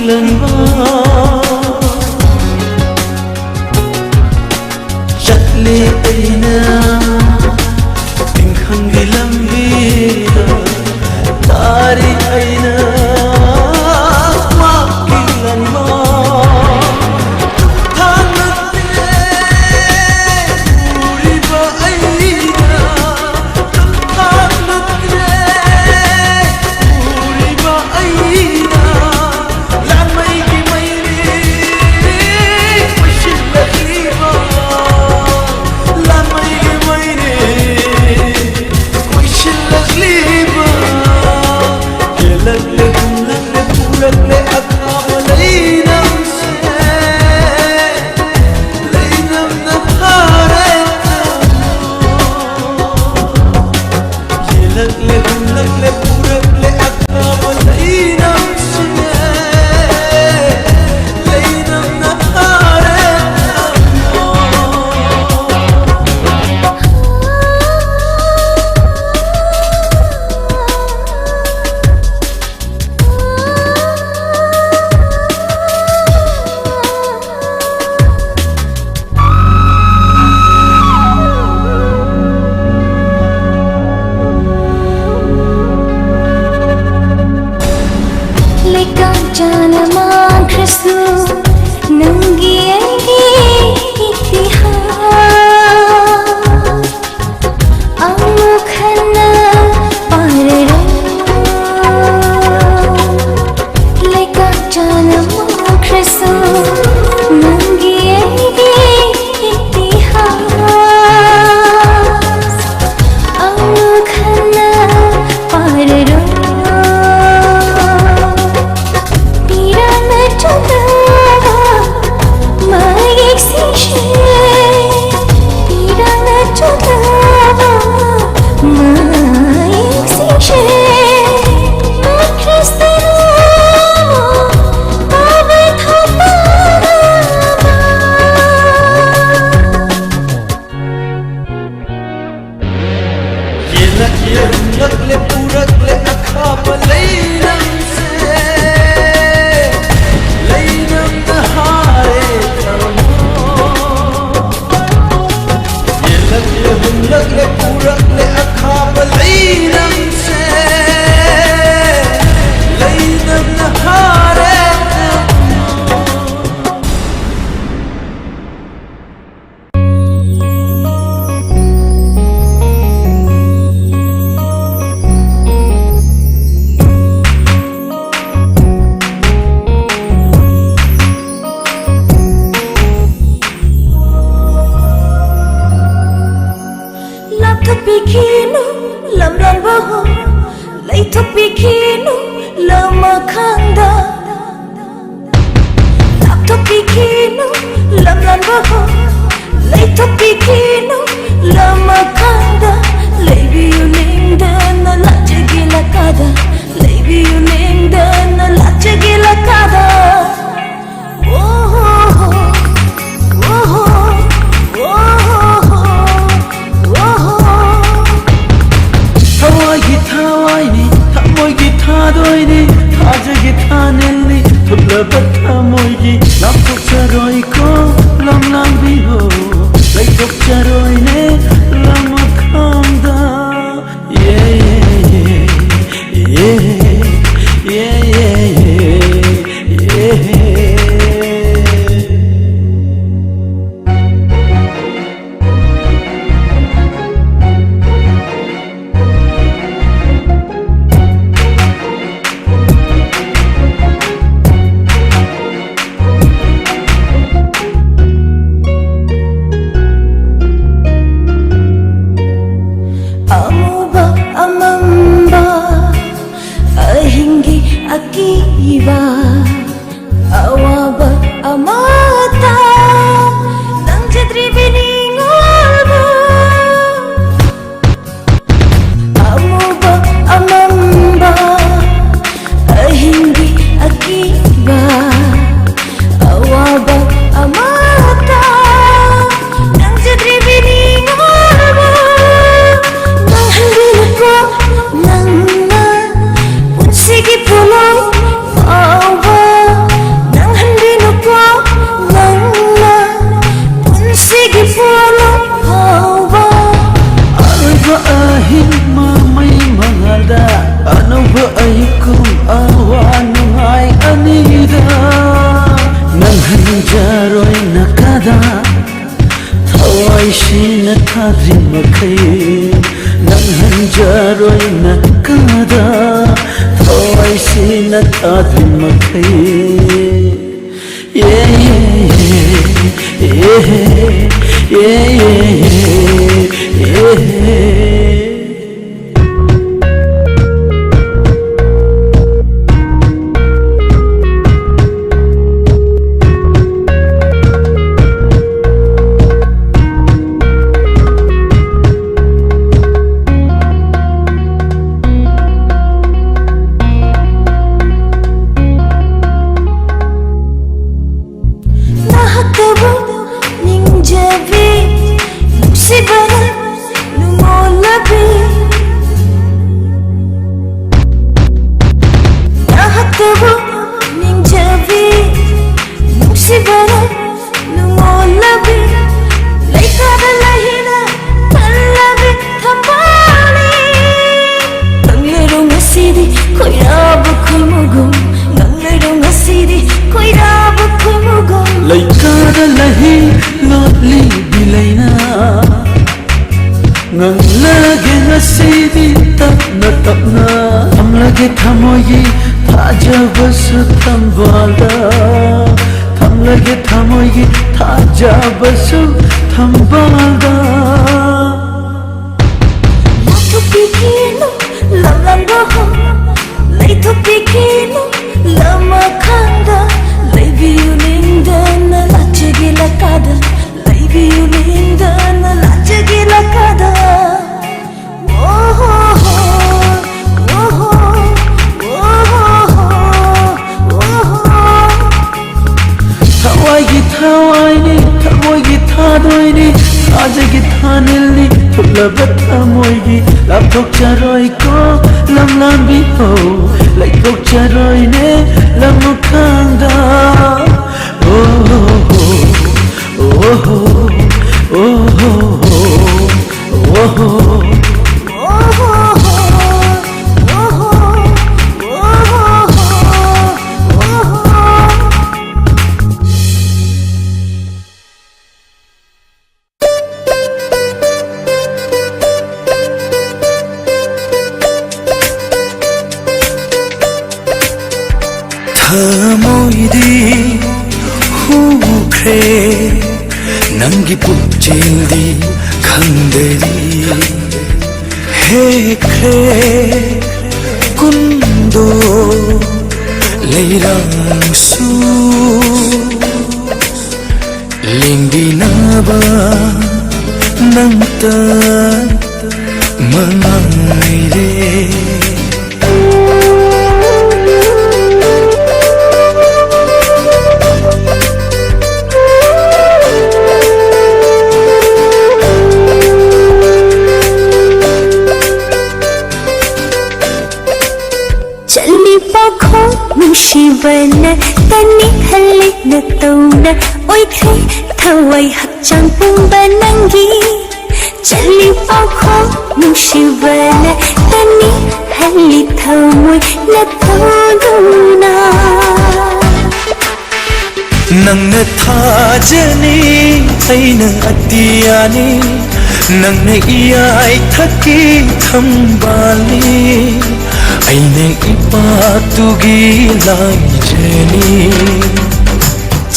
ꯂꯟꯕ ꯆꯠꯂꯦ ꯑꯩꯅ ꯇꯤꯡꯈꯪꯒꯤ ꯂꯝꯕꯤꯗ ꯇꯥꯔꯤ ꯑꯩꯅ ꯃꯥꯛꯀꯤ ꯂꯟꯕ ꯊꯥꯡꯅ ꯀꯤꯅꯨ ꯂꯃꯈꯥꯡꯗ ꯂꯩꯕꯤꯌꯨ ꯅꯤꯡꯗꯅ ꯂꯥꯛꯆꯒꯦ ꯂꯀꯥꯗ, ꯂꯩꯕꯤꯌꯨ ꯅꯤꯡꯗꯅ ꯂꯥꯛꯆꯒꯦ ꯂꯀꯥꯗ꯫ ꯊꯋꯥꯏꯒꯤ ꯊꯋꯥꯏꯅꯤ, ꯊꯃꯣꯏꯒꯤ ꯊꯥꯗꯣꯏꯅꯤ, ꯊꯥꯖꯒꯤ ꯊꯥꯅꯦꯜꯅꯤ, ꯊꯨꯞꯂꯕ ꯊꯃꯣꯏꯒꯤ ꯂꯥꯞꯊꯣꯛꯆꯔꯣꯏꯀꯣ, ꯂꯝ ꯂꯥꯡꯕꯤꯌꯣ, ꯂꯩꯊꯣꯛꯆꯔꯣꯏꯅꯦ ꯂꯃꯈꯥꯡꯗ꯫ ꯌꯦ, ꯌꯦ, ꯌꯦ, ꯌꯦ, ꯌꯦ, ꯌꯦ, ꯌꯦ, ꯌꯦ꯫ ꯑꯃꯨꯕ ꯑꯃꯝꯕ ꯑꯍꯤꯡꯒꯤ ꯑꯀꯤꯕ ꯑꯋꯥꯕ ꯑꯃꯠꯇ ꯅꯪꯖꯗ꯭ꯔꯤꯕꯤ ꯅꯤꯡꯉꯣꯜꯕꯨ꯫ ꯑꯃꯨꯕ ꯑꯃꯝꯕ ꯑꯍꯤꯡꯒꯤ ꯑꯀꯤꯕ ꯑꯋꯥꯕ ꯑꯃꯠꯇ ꯅꯪꯖꯗ꯭ꯔꯤꯕꯤ ꯅꯤꯡꯉꯣꯜꯕꯨ꯫ ꯅꯪꯍꯟꯕꯤꯅꯨꯀꯣ ꯅꯪꯅ ꯄꯨꯟꯁꯤꯒꯤ ꯄꯣꯂꯣꯝ ꯐꯥꯎꯕ ꯅꯪꯍꯟꯕꯤꯅꯨꯀꯣ ꯅꯪꯅ ꯄꯨꯟꯁꯤꯒꯤ ꯄꯣꯂꯣꯝ ꯐꯥꯎꯕ꯫ ꯑꯔꯣꯏꯕ ꯑꯍꯤꯡ ꯃꯃꯩ ꯃꯉꯥꯜꯗ ꯑꯅꯧꯕ ꯑꯌꯨꯛꯀꯨꯝ ꯑꯋꯥ ꯅꯨꯡꯉꯥꯏ ꯑꯅꯤꯗ ꯅꯪꯍꯟꯖꯔꯣꯏ ꯅꯀꯥꯗ꯫ ꯊꯋꯥꯏꯁꯤꯅ ꯊꯥꯗ꯭ꯔꯤ ꯃꯈꯩ ꯅꯪꯍꯟꯖꯔꯣꯏ ꯅꯀꯥꯗ꯫ ꯊꯋꯥꯏꯁꯤꯅ ꯊꯥꯗ꯭ꯔꯤ ꯃꯈꯩ꯫ ꯌꯦ, ꯌꯦ, ꯌꯦ, ꯌꯦ꯫ ꯂꯤꯕꯤ ꯂꯩꯅ ꯉꯪꯂꯒꯦ ꯉꯁꯤꯗꯤ ꯇꯞꯅ ꯇꯞꯅ꯫ ꯊꯝꯂꯒꯦ ꯊꯃꯣꯏꯒꯤ ꯊꯥꯖꯕꯁꯨ ꯊꯝꯕꯥꯜꯗ꯫ ꯊꯝꯂꯒꯦ ꯊꯃꯣꯏꯒꯤ ꯊꯥꯖꯕꯁꯨ ꯊꯝꯕꯥꯜꯗ꯫ ꯂꯥꯊꯣꯛꯄꯤꯈꯤꯅꯨ ꯂꯝꯂꯝꯕ ꯍꯣ, ꯂꯩꯊꯣꯛꯄꯤꯈꯤꯅꯨ ꯂꯝ ꯑꯈꯥꯡꯗ꯫ ꯂꯩꯕꯤꯌꯨ ꯂꯦꯡꯗꯅ ꯂꯥꯠꯆꯒꯦ ꯂꯀꯥꯗ, ꯂꯩꯕꯤꯌꯨ ꯂꯦꯡꯗꯅ ꯂꯥꯠꯆꯒꯦ ꯂꯀꯥꯗ꯫ ꯑꯣꯍꯣ ꯍꯣ, ꯑꯣꯍꯣ, ꯑꯣꯍꯣ ꯍꯣ, ꯑꯣꯍꯣ꯫ ꯊꯋꯥꯏꯒꯤ ꯊꯋꯥꯏꯅꯤ, ꯊꯃꯣꯏꯒꯤ ꯊꯥꯗꯣꯏꯅꯤ, ꯊꯥꯖꯒꯤ ꯊꯥꯅꯤꯜꯅꯤ, ꯊꯨꯞꯂꯕ ꯊꯃꯣꯏꯒꯤ ꯂꯥꯞꯊꯣꯛꯆꯔꯣꯏꯀꯣ ꯂꯝꯂꯥꯟꯕꯤ ꯍꯣ, ꯂꯩꯊꯣꯛꯆꯔꯣꯏꯅꯦ ꯂꯝꯈꯥꯡꯗ꯫ ꯑꯣ ꯍꯣ ꯍꯣ, ꯑꯣ ꯍꯣ, ꯑꯣ ꯍꯣ ꯍꯣ, ꯑꯣ ꯍꯣ꯫ ꯊꯃꯣꯏꯗꯤ ꯍꯨꯈ꯭ꯔꯦ, ꯅꯪꯒꯤ ꯄꯨꯛꯆꯦꯜꯗꯤ ꯈꯪꯗꯔꯤ꯫ ꯍꯦꯛꯈ꯭ꯔꯦ ꯀꯨꯟꯗꯣ ꯂꯩꯔꯥꯡꯁꯨ, ꯂꯦꯡꯕꯤꯅꯕ ꯅꯪꯇ ꯃꯉꯥꯏꯔꯦ꯫ ꯆꯠꯂꯤ ꯄꯥꯎꯈꯣꯡ ꯅꯨꯡꯁꯤꯕꯅ ꯇꯅꯤ ꯍꯜꯂꯤ ꯅꯇꯧꯅ ꯑꯣꯏꯈ꯭ꯔꯦ ꯊꯋꯥꯏ ꯍꯛꯆꯥꯡ ꯄꯨꯝꯕ ꯅꯪꯒꯤ꯫ ꯆꯠꯂꯤ ꯄꯥꯎꯈꯣꯡ ꯅꯨꯡꯁꯤꯕꯅ ꯇꯅꯤ ꯍꯜꯂꯤ ꯊꯃꯣꯏ ꯅꯇꯧꯗꯨꯅ꯫ ꯅꯪꯅ ꯊꯥꯖꯅꯤ, ꯑꯩꯅ ꯑꯇꯤꯌꯥꯅꯤ, ꯅꯪꯅ ꯏꯌꯥꯏꯊꯛꯀꯤ ꯊꯝꯕꯥꯜꯅꯤ, ꯑꯩꯅ ꯏꯄꯥꯛꯇꯨꯒꯤ ꯂꯥꯏꯖꯅꯤ꯫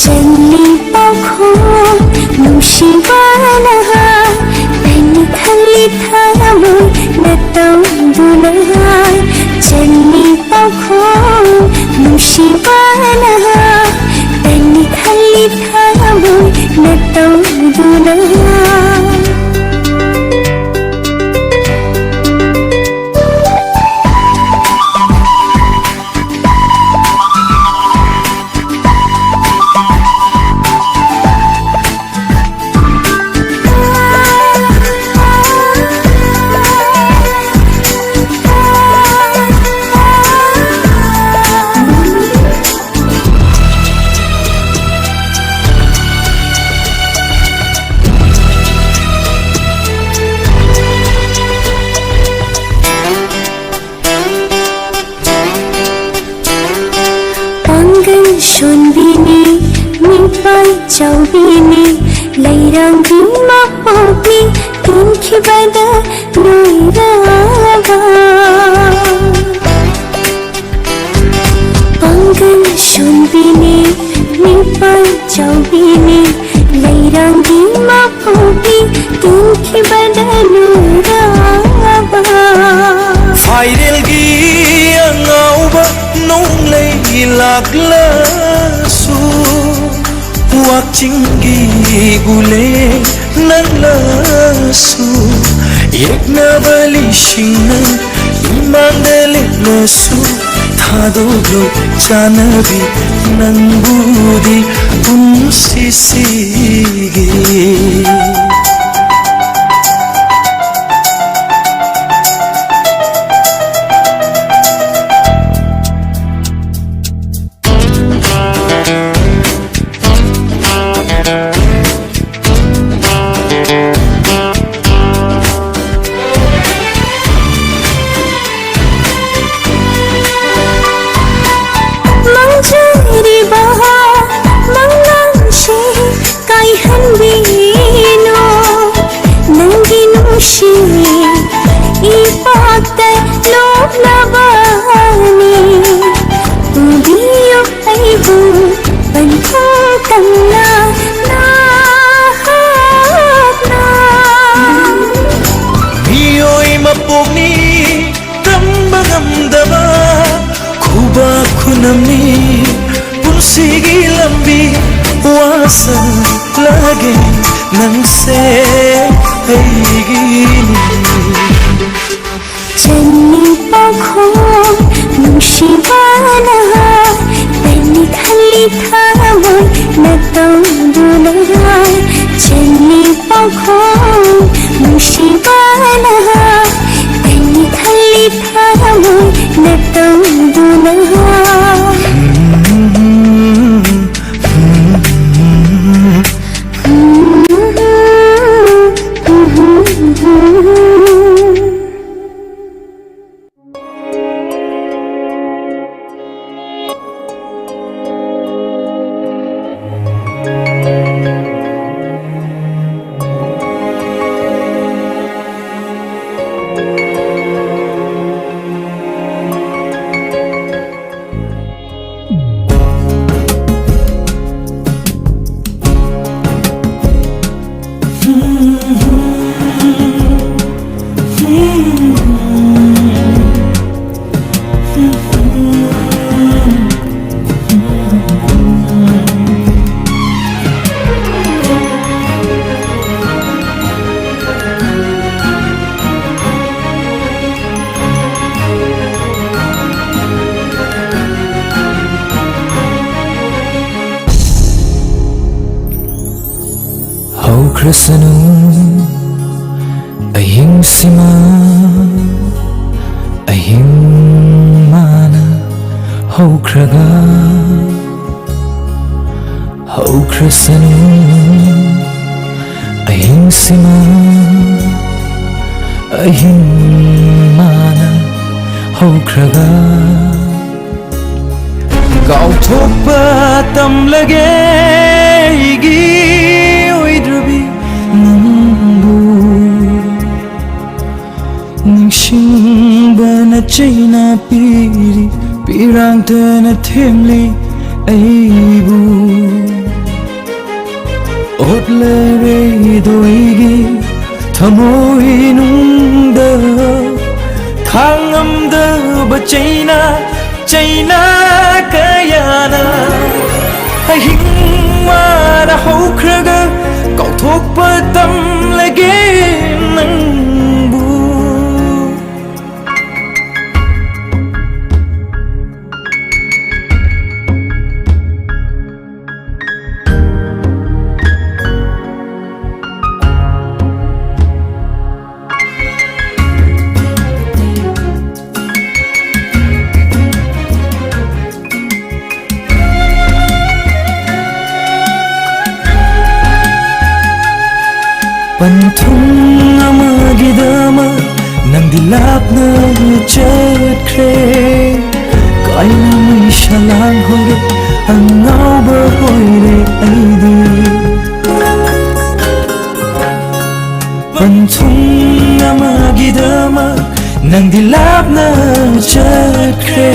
ꯆꯜꯂꯤ ꯄꯥꯎꯈꯣꯡ ꯅꯨꯡꯁꯤꯕꯅ ꯍꯥꯏ, ꯄꯦꯟꯅ ꯈꯜꯂꯤ ꯊꯃꯣꯏ ꯅꯇꯧꯗꯨꯅ ꯍꯥꯏ꯫ ꯆꯜꯂꯤ ꯄꯥꯎꯈꯣꯡ ꯅꯨꯡꯁꯤꯕꯅ ꯍꯥꯏ, ꯄꯦꯟꯅ ꯈꯜꯂꯤ ꯊꯃꯣꯏ ꯅꯇꯧꯗꯨꯅ ꯍꯥꯏ꯫ ꯄꯥꯡꯒꯜ ꯁꯣꯟꯕꯤꯅꯤ, ꯃꯤꯄꯥꯏ ꯆꯥꯎꯕꯤꯅꯤ, ꯂꯩꯔꯥꯡꯒꯤ ꯃꯄꯣꯛꯅꯤ, ꯇꯤꯟꯈꯤꯕꯗ ꯂꯣꯏꯔꯕ꯫ ꯄꯥꯡꯒꯜ ꯁꯣꯟꯕꯤꯅꯤ, ꯃꯤꯄꯥꯏ ꯆꯥꯎꯕꯤꯅꯤ, ꯂꯩꯔꯥꯡꯒꯤ ꯃꯄꯣꯛꯅꯤ, ꯇꯤꯟꯈꯤꯕꯗ ꯂꯣꯏꯔꯕ꯫ ꯐꯥꯏꯔꯦꯜꯒꯤ ꯑꯉꯥꯎꯕ ꯅꯣꯡꯂꯩ ꯂꯥꯛꯂꯁꯨ, ꯋꯥꯛꯆꯤꯡꯒꯤ ꯒꯨꯂꯦ ꯅꯪꯂꯁꯨ, ꯌꯦꯛꯅꯕ ꯂꯤꯁꯤꯡꯅ ꯏꯃꯥꯡꯗ ꯂꯦꯞꯂꯁꯨ, ꯊꯥꯗꯣꯛꯂꯣ ꯆꯥꯅꯕꯤ ꯅꯪꯕꯨꯗꯤ ꯄꯨꯟꯁꯤꯁꯤꯒꯤ꯫ ꯃꯥꯡꯖꯔꯤꯕ, ꯃꯥꯡ ꯑꯩꯒꯤ ꯂꯝꯕꯤ ꯋꯥꯁꯛꯂꯒꯦ, ꯅꯪꯁꯦ ꯑꯩꯒꯤꯅꯤ꯫ ꯆꯅꯤ ꯄꯥꯎꯈꯣꯡ ꯅꯨꯡꯁꯤꯕꯅ ꯄꯦꯟꯅꯤ ꯈꯜꯂꯤ ꯊꯃꯣꯏ ꯅꯇꯧꯗꯨꯅ꯫ ꯆꯅꯤ ꯄꯥꯎꯈꯣꯡ ꯅꯨꯡꯁꯤꯕꯅ ꯄꯦꯟꯅꯤ ꯈꯜꯂꯤ ꯊꯃꯣꯏ ꯅꯇꯧꯗꯨꯅ꯫ ꯍꯧꯈ꯭ꯔꯁꯅꯨ ꯑꯍꯤꯡꯁꯤꯃ, ꯑꯍꯤꯡ ꯃꯥꯅ ꯍꯧꯈ꯭ꯔꯒ꯫ ꯍꯧꯈ꯭ꯔꯁꯅꯨ ꯑꯍꯤꯡꯁꯤꯃ, ꯑꯍꯤꯡ ꯃꯥꯅ ꯍꯧꯈ꯭ꯔꯒ꯫ ꯀꯥꯎꯊꯣꯛꯄ ꯇꯝꯂꯒꯦ ꯑꯩꯒꯤ ꯑꯣꯏꯗ꯭ꯔꯕꯤ ꯅꯪꯕꯨ꯫ ꯅꯤꯡꯁꯤꯡꯕꯅ ꯆꯩꯅ ꯄꯤꯔꯤ, ꯄꯤꯔꯥꯡꯇꯅ ꯊꯦꯝꯂꯤ ꯑꯩꯕꯨ꯫ ꯑꯣꯠꯂꯔꯦꯗꯣ ꯑꯩꯒꯤ ꯊꯃꯣꯏꯅꯨꯡꯗ, ꯈꯥꯡꯉꯝꯗꯕ ꯆꯩꯅ, ꯆꯩꯅ ꯀꯌꯥꯅ꯫ ꯍꯤꯡ ꯋꯥꯅ ꯍꯧꯈ꯭ꯔꯒ ꯀꯥꯎꯊꯣꯛꯄ ꯇꯝꯂꯒꯦ ꯅꯪꯕꯨ꯫ ꯄꯟꯊꯨꯡ ꯑꯃꯒꯤꯗꯃꯛ ꯅꯪꯗꯤ ꯂꯥꯞꯅ ꯆꯠꯈ꯭ꯔꯦ꯫ ꯀꯥꯏꯅ ꯃꯩꯁꯥ ꯂꯥꯡꯍꯧꯔꯦ, ꯑꯉꯥꯎꯕ ꯑꯣꯏꯔꯦ ꯑꯩꯗꯤ꯫ ꯄꯟꯊꯨꯡ ꯑꯃꯒꯤꯗꯃꯛ ꯅꯪꯗꯤ ꯂꯥꯞꯅ ꯆꯠꯈ꯭ꯔꯦ꯫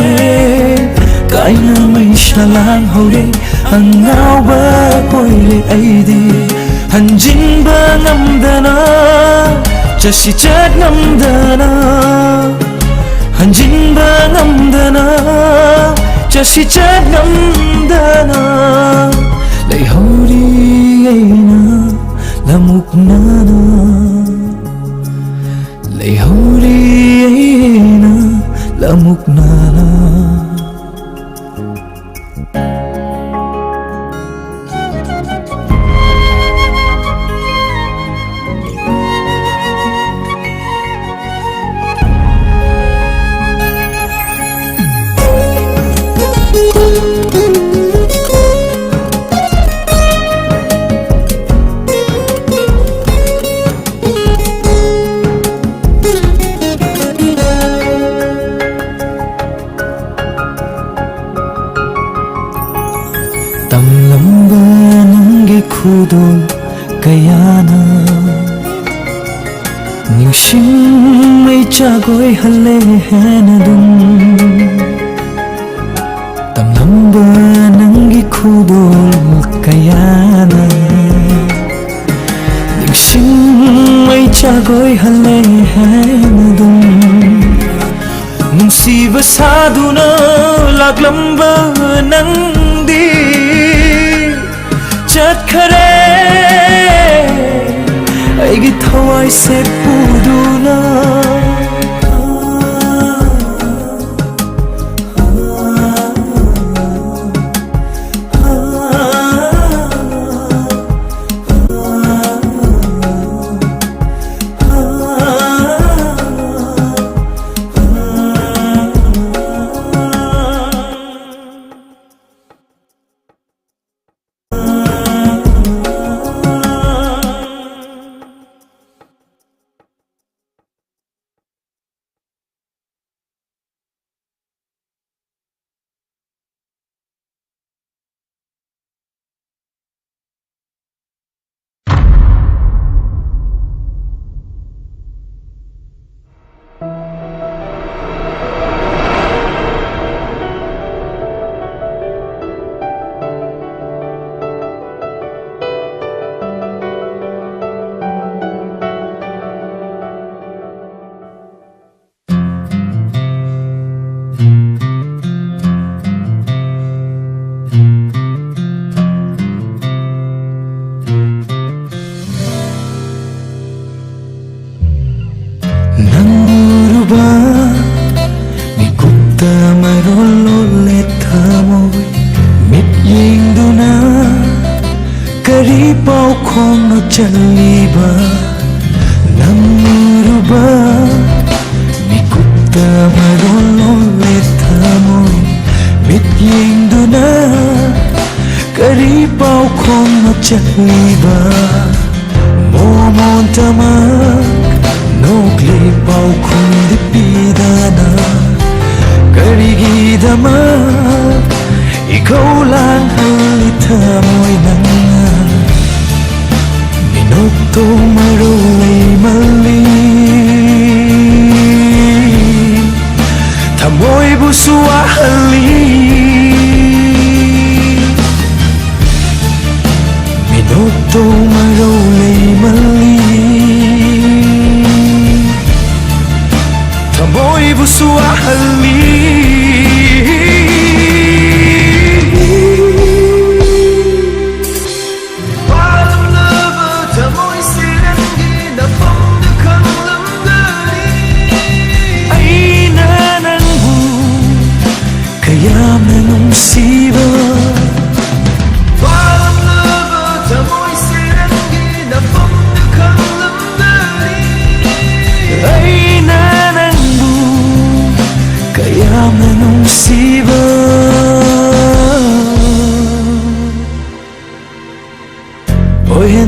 ꯀꯥꯏꯅ ꯃꯩꯁꯥ ꯂꯥꯡꯍꯧꯔꯦ, ꯑꯉꯥꯎꯕ ꯑꯣꯏꯔꯦ ꯑꯩꯗꯤ꯫ ꯍꯟꯖꯤꯟꯕ ꯉꯝꯗꯅ, ꯆꯠꯁꯤ ꯆꯠ ꯉꯝꯗꯅ, ꯍꯟꯖꯤꯟꯕ ꯉꯝꯗꯅ, ꯆꯠꯁꯤ ꯆꯠ ꯉꯝꯗꯅ ꯂꯩꯍꯧꯔꯤ ꯑꯩꯅ ꯂꯃꯨꯛꯅꯅ, ꯂꯩꯍꯧꯔꯤ ꯑꯩꯅ ꯂꯃꯨꯛꯅꯅ꯫ ꯇꯝꯂꯝꯕ ꯅꯪꯒꯤ ꯈꯨꯗꯣꯜ ꯀꯌꯥꯅ ꯅꯤꯡꯁꯤꯡ ꯃꯩꯆꯥꯛ ꯑꯣꯏꯍꯜꯂꯦ ꯍꯦꯟꯅ ꯑꯗꯨꯝ꯫ ꯇꯝꯂꯝꯕ ꯅꯪꯒꯤ ꯈꯨꯗꯣꯜ ꯀꯌꯥꯅ ꯅꯤꯡꯁꯤꯡ ꯃꯩꯆꯥꯛ ꯑꯣꯏꯍꯜꯂꯦ ꯍꯦꯟꯅ ꯑꯗꯨꯝ꯫ ꯅꯨꯡꯁꯤꯕ ꯁꯥꯗꯨꯅ ꯂꯥꯛꯂꯝꯕ ꯅꯪꯗꯤ ꯈꯔꯦ ꯑꯩꯒꯤ ꯊꯋꯥꯏꯁꯦ ꯄꯨꯗꯨꯅ꯫ ꯅꯪ ꯎꯔꯨꯕ ꯃꯤꯀꯨꯞꯇ ꯃꯔꯣꯜ ꯂꯣꯜꯂꯦ ꯊꯃꯣꯏ꯫ ꯃꯤꯠ ꯌꯦꯡꯗꯨꯅ ꯀꯔꯤ ꯄꯥꯎꯈꯣꯡꯅꯣ ꯆꯜꯂꯤꯕ? ꯅꯪ ꯎꯔꯨꯕ ꯃꯤꯀꯨꯞꯇ ꯃꯔꯣꯜ ꯂꯣꯜꯂꯦ ꯊꯃꯣꯏ꯫ ꯃꯤꯠ ꯌꯦꯡꯗꯨꯅ ꯀꯔꯤ ꯄꯥꯎꯈꯣꯡꯅꯣ ꯆꯠꯂꯤꯕ? ꯃꯣꯃꯣꯟꯇꯃꯛ ꯅꯣꯛꯂꯤ ꯄꯥꯎꯈꯨꯝꯗꯤ ꯄꯤꯗꯅ꯫ ꯀꯔꯤꯒꯤꯗꯃꯛ ꯏꯈꯧ ꯂꯥꯡꯍꯜꯂꯤ ꯊꯃꯣꯏ ꯅꯪꯅ? ꯃꯤꯅꯣꯛꯇꯣ ꯃꯔꯧ ꯂꯩꯃꯜꯂꯤ, ꯊꯃꯣꯏꯕꯨꯁꯨ ꯋꯥꯍꯜꯂꯤ꯫ ꯃꯤꯅꯣꯛꯇꯣ ꯃꯔꯧ ꯂꯩꯃꯜꯂꯤ, ꯊꯃꯣꯏꯕꯨꯁꯨ ꯋꯥꯍꯜꯂꯤ꯫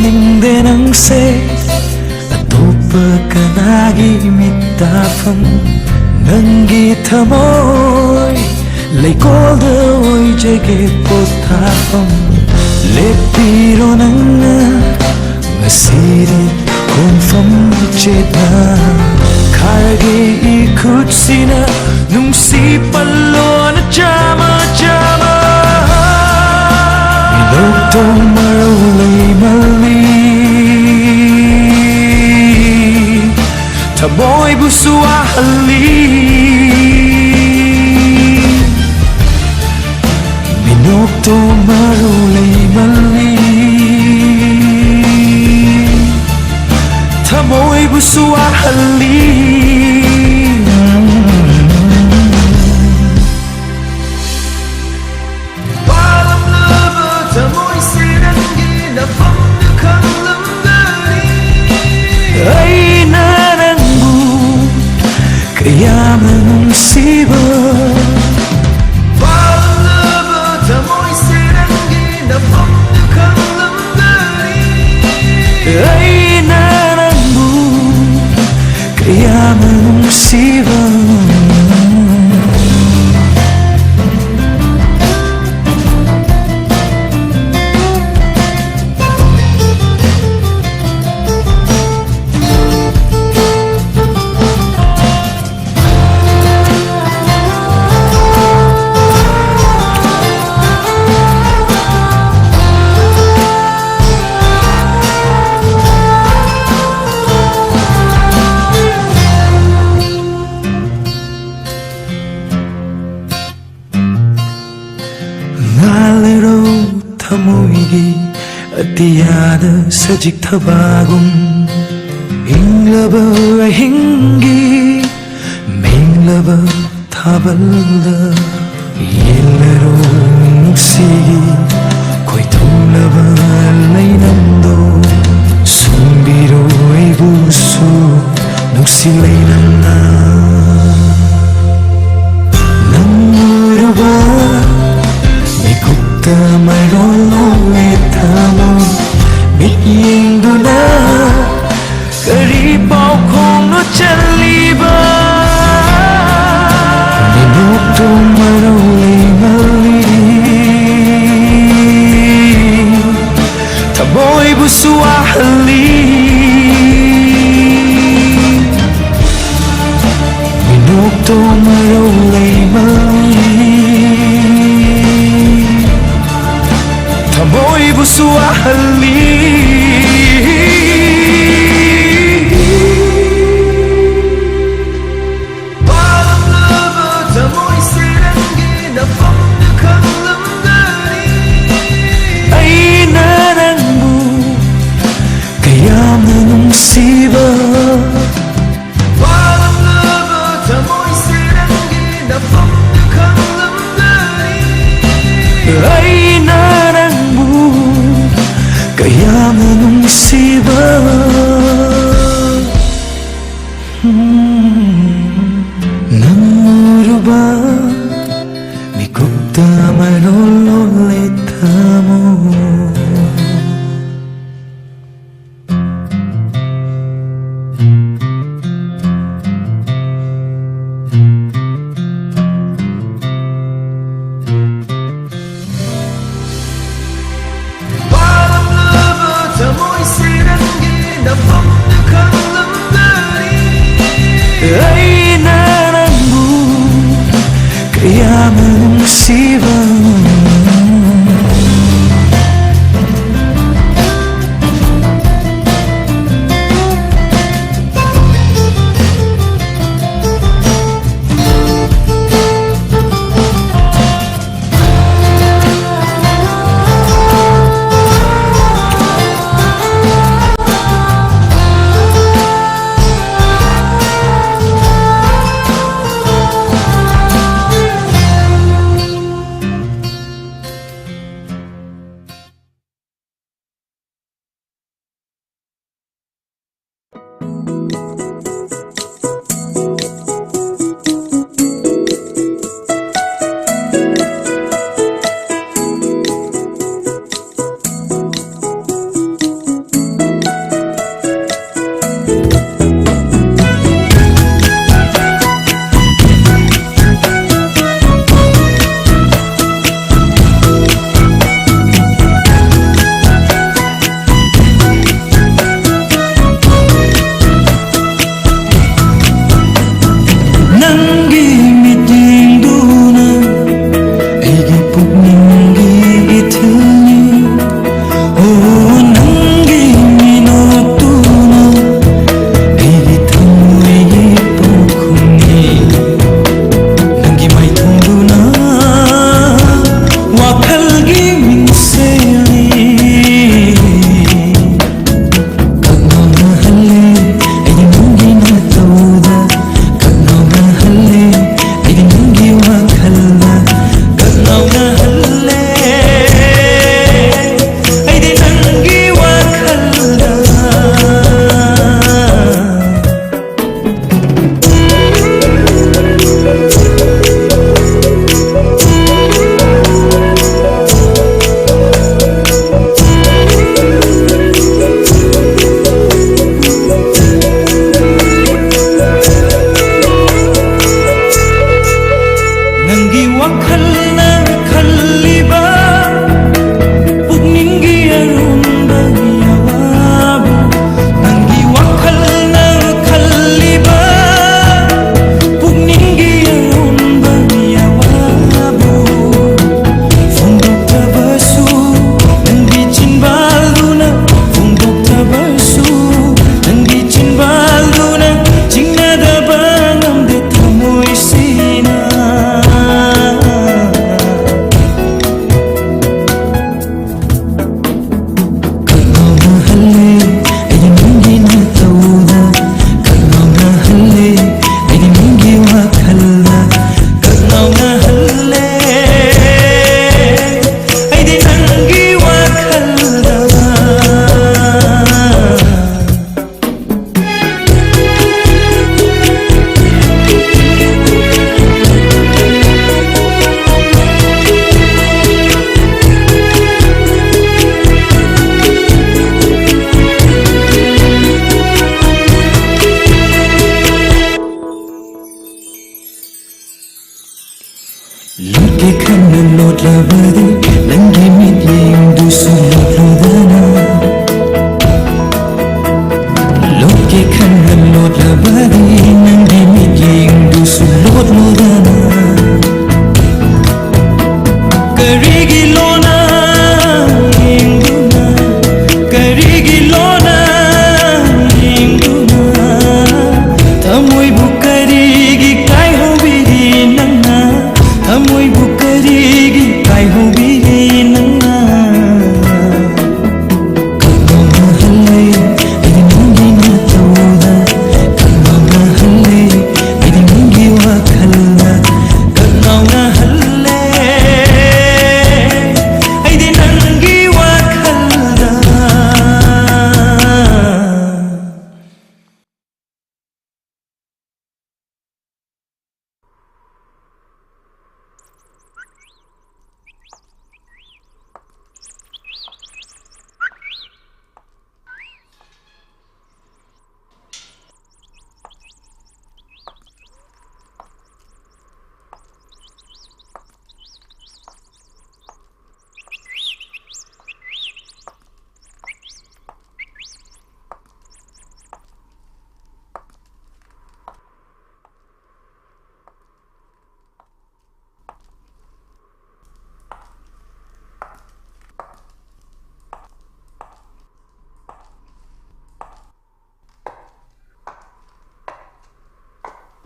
ꯈꯪꯗꯦ ꯅꯪꯁꯦ ꯑꯇꯣꯞꯄ ꯀꯅꯥꯒꯤ ꯃꯤꯠ ꯇꯥꯐꯝ, ꯅꯪꯒꯤ ꯊꯃꯣꯏ ꯂꯩꯀꯣꯜꯗ ꯑꯣꯏꯖꯒꯦ ꯄꯣꯊꯥꯐꯝ꯫ ꯂꯦꯞꯄꯤꯔꯣ ꯅꯪꯅ ꯉꯁꯤꯗꯤ ꯈꯣꯡꯐꯝ ꯆꯦꯠꯅ, ꯈꯥꯔꯒꯦ ꯏꯈꯨꯠꯁꯤꯅ ꯅꯨꯡꯁꯤ ꯄꯜꯂꯣꯅ ꯆꯥꯃ ꯆꯥꯃ꯫ ꯃꯤꯅꯣꯛꯇꯣ ꯃꯔꯧ ꯂꯩꯃꯜꯂꯤ, ꯊꯃꯣꯏꯕꯨꯁꯨ ꯋꯥꯍꯜꯂꯤ꯫ ꯃꯤꯅꯣꯛꯇꯣ ꯃꯔꯧ ꯂꯩꯃꯜꯂꯤ, ꯊꯃꯣꯏꯕꯨꯁꯨ ꯋꯥꯍꯜꯂꯤ꯫ ꯄꯥꯂꯝꯂꯕ ꯊꯃꯣꯏꯁꯦ ꯅꯪꯒꯤ ꯅꯐꯝꯗ ꯈꯪꯂꯝꯒꯅꯤ꯫ ꯑꯩꯅ ꯅꯪꯕꯨ ꯀꯌꯥꯝꯅ ꯅꯨꯡꯁꯤꯕ꯫ ꯄꯥꯂꯝꯂꯕ ꯊꯃꯣꯏꯁꯦ ꯅꯪꯒꯤ ꯅꯐꯝꯗ ꯈꯪꯂꯝꯒꯅꯤ꯫ ꯑꯩꯅ ꯅꯪꯕꯨ ꯀꯌꯥꯝꯅ ꯅꯨꯡꯁꯤꯕ꯫ ꯉꯥꯜꯂꯔꯣ ꯊꯃꯣꯏꯒꯤ ꯑꯇꯤꯌꯥꯗ ꯁꯖꯤꯛ ꯊꯕꯥꯒꯨꯝ, ꯏꯪꯂꯕ ꯑꯍꯤꯡꯒꯤ ꯃꯦꯡꯂꯕ ꯊꯥꯕꯜꯗ꯫ ꯌꯦꯡꯂꯔꯣ ꯅꯨꯡꯁꯤꯒꯤ ꯈꯣꯏꯊꯨꯝꯂꯕ ꯂꯩꯅꯝꯗꯣ, ꯁꯨꯝꯕꯤꯔꯣ ꯑꯩꯕꯨꯁꯨ ꯅꯨꯡꯁꯤ ꯂꯩꯅꯝꯅ꯫ ꯅꯪ ꯎꯔꯨꯕ ꯃꯤꯀꯨꯞꯇ ꯃꯥꯏꯔꯣꯜꯂꯣ ꯊꯃꯣꯏ, ꯃꯤꯠ ꯌꯦꯡꯗꯨꯅ ꯀꯔꯤ ꯄꯥꯎꯈꯣꯡꯅꯣ ꯆꯜꯂꯤꯕ? ꯃꯤꯅꯣꯛꯇꯣ ꯃꯔꯧ ꯂꯩꯃꯜꯂꯤ, ꯊꯃꯣꯏꯕꯨꯁꯨ ꯋꯥꯍꯜꯂꯤ꯫ ꯃꯤꯅꯣꯛꯇꯣ ꯃꯔꯧ ꯂꯩꯃꯜꯂꯤ, ꯊꯃꯣꯏꯕꯨꯁꯨ ꯋꯥꯍꯜꯂꯤ꯫ ꯄꯥꯂꯝꯂꯕ ꯊꯃꯣꯏꯁꯦ ꯅꯪꯒꯤ ꯅꯐꯝꯗ ꯈꯪꯂꯝꯒꯅꯤ꯫ ꯑꯩꯅ ꯅꯪꯕꯨ ꯀꯌꯥꯝꯅ ꯅꯨꯡꯁꯤꯕ꯫ ꯄꯥꯂꯝꯂꯕ ꯊꯃꯣꯏꯁꯦ ꯅꯪꯒꯤ ꯅꯐꯝꯗ ꯈꯪꯂꯝꯒꯅꯤ꯫ ꯑꯩꯅ ꯅꯪꯕꯨ ꯀꯌꯥꯝꯅ ꯅꯨꯡꯁꯤ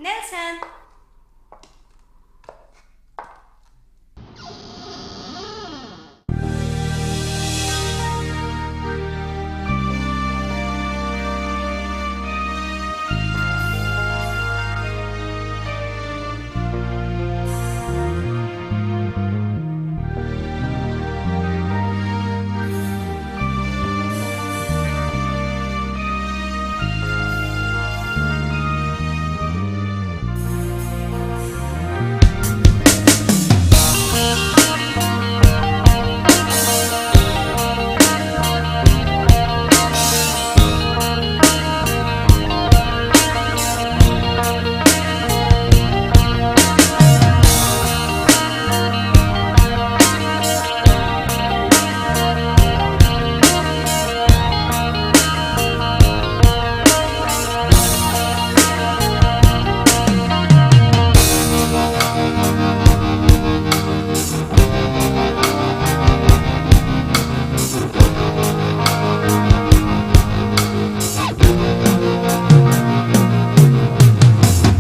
Nelson!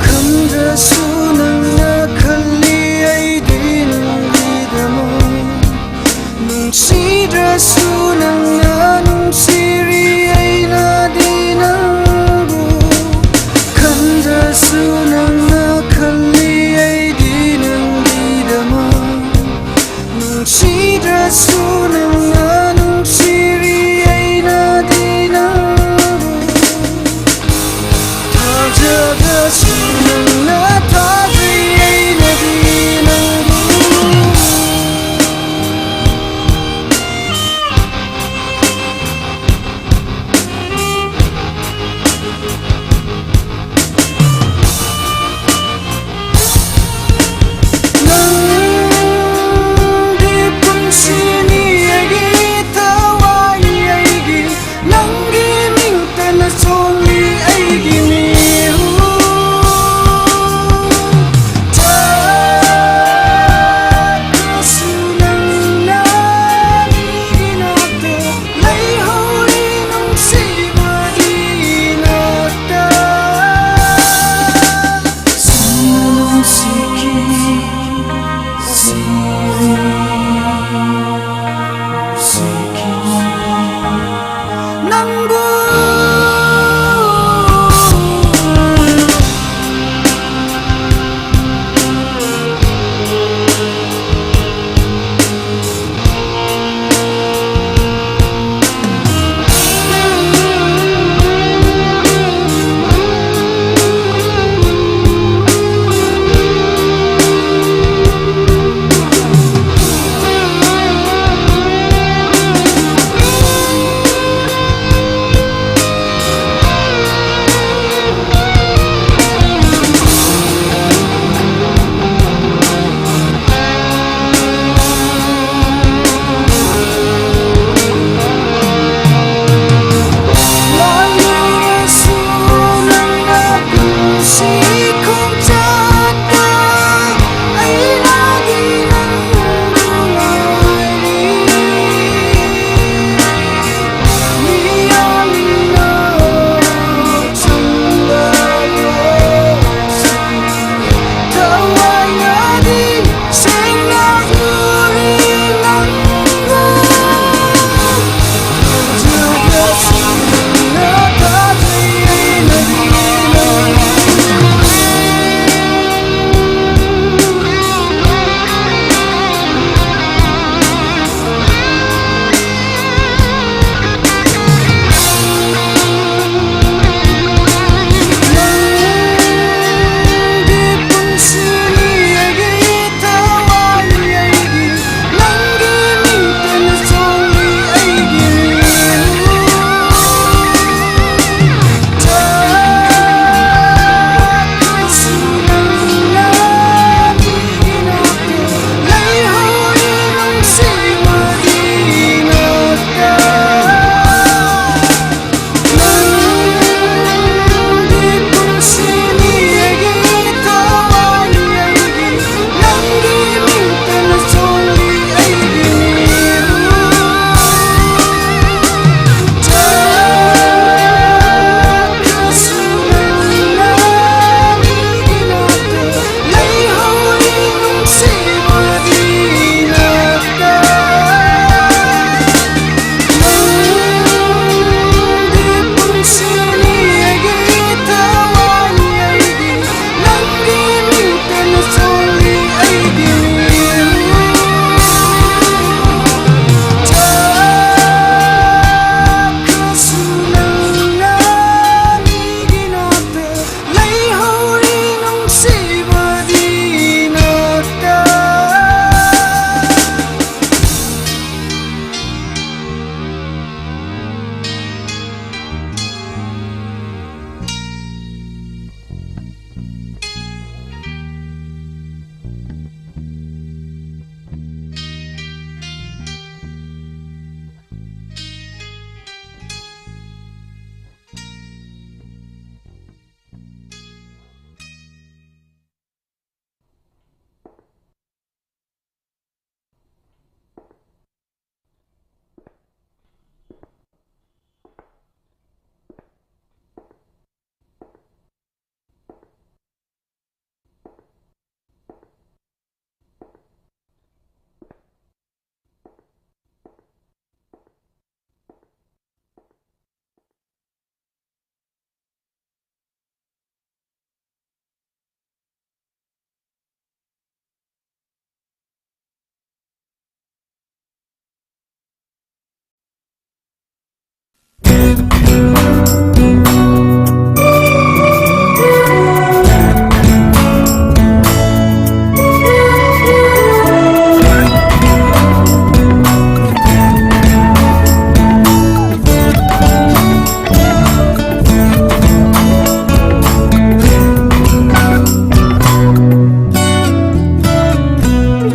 ꯈꯟꯗ꯭ꯔꯁꯨ ꯅꯪꯅ ꯈꯜꯂꯤ ꯑꯩꯗꯤ ꯅꯪꯒꯤꯗꯃꯛ꯫ ꯅꯨꯡꯁꯤꯗ꯭ꯔꯁꯨ ꯅꯪꯅ ꯅꯨꯡꯁꯤꯔꯤ ꯑꯩꯅꯗꯤ ꯅꯪꯕꯨ꯫ ꯈꯟꯗ꯭ꯔꯁꯨ ꯅꯪꯅ ꯈꯜꯂꯤ ꯑꯩꯗꯤ ꯅꯪꯒꯤꯗꯃꯛ꯫ ꯅꯨꯡꯁꯤꯗ꯭ꯔꯁꯨ ꯅꯪꯅ ꯅꯨꯡꯁꯤꯔꯤ ꯑꯩꯅꯗꯤ ꯅꯪꯕꯨ꯫ ꯊꯥꯖꯗ꯭ꯔꯁꯨ ꯅꯪꯅ ꯊꯥꯖꯩ ꯑꯩꯅꯗꯤ ꯅꯪꯕꯨ꯫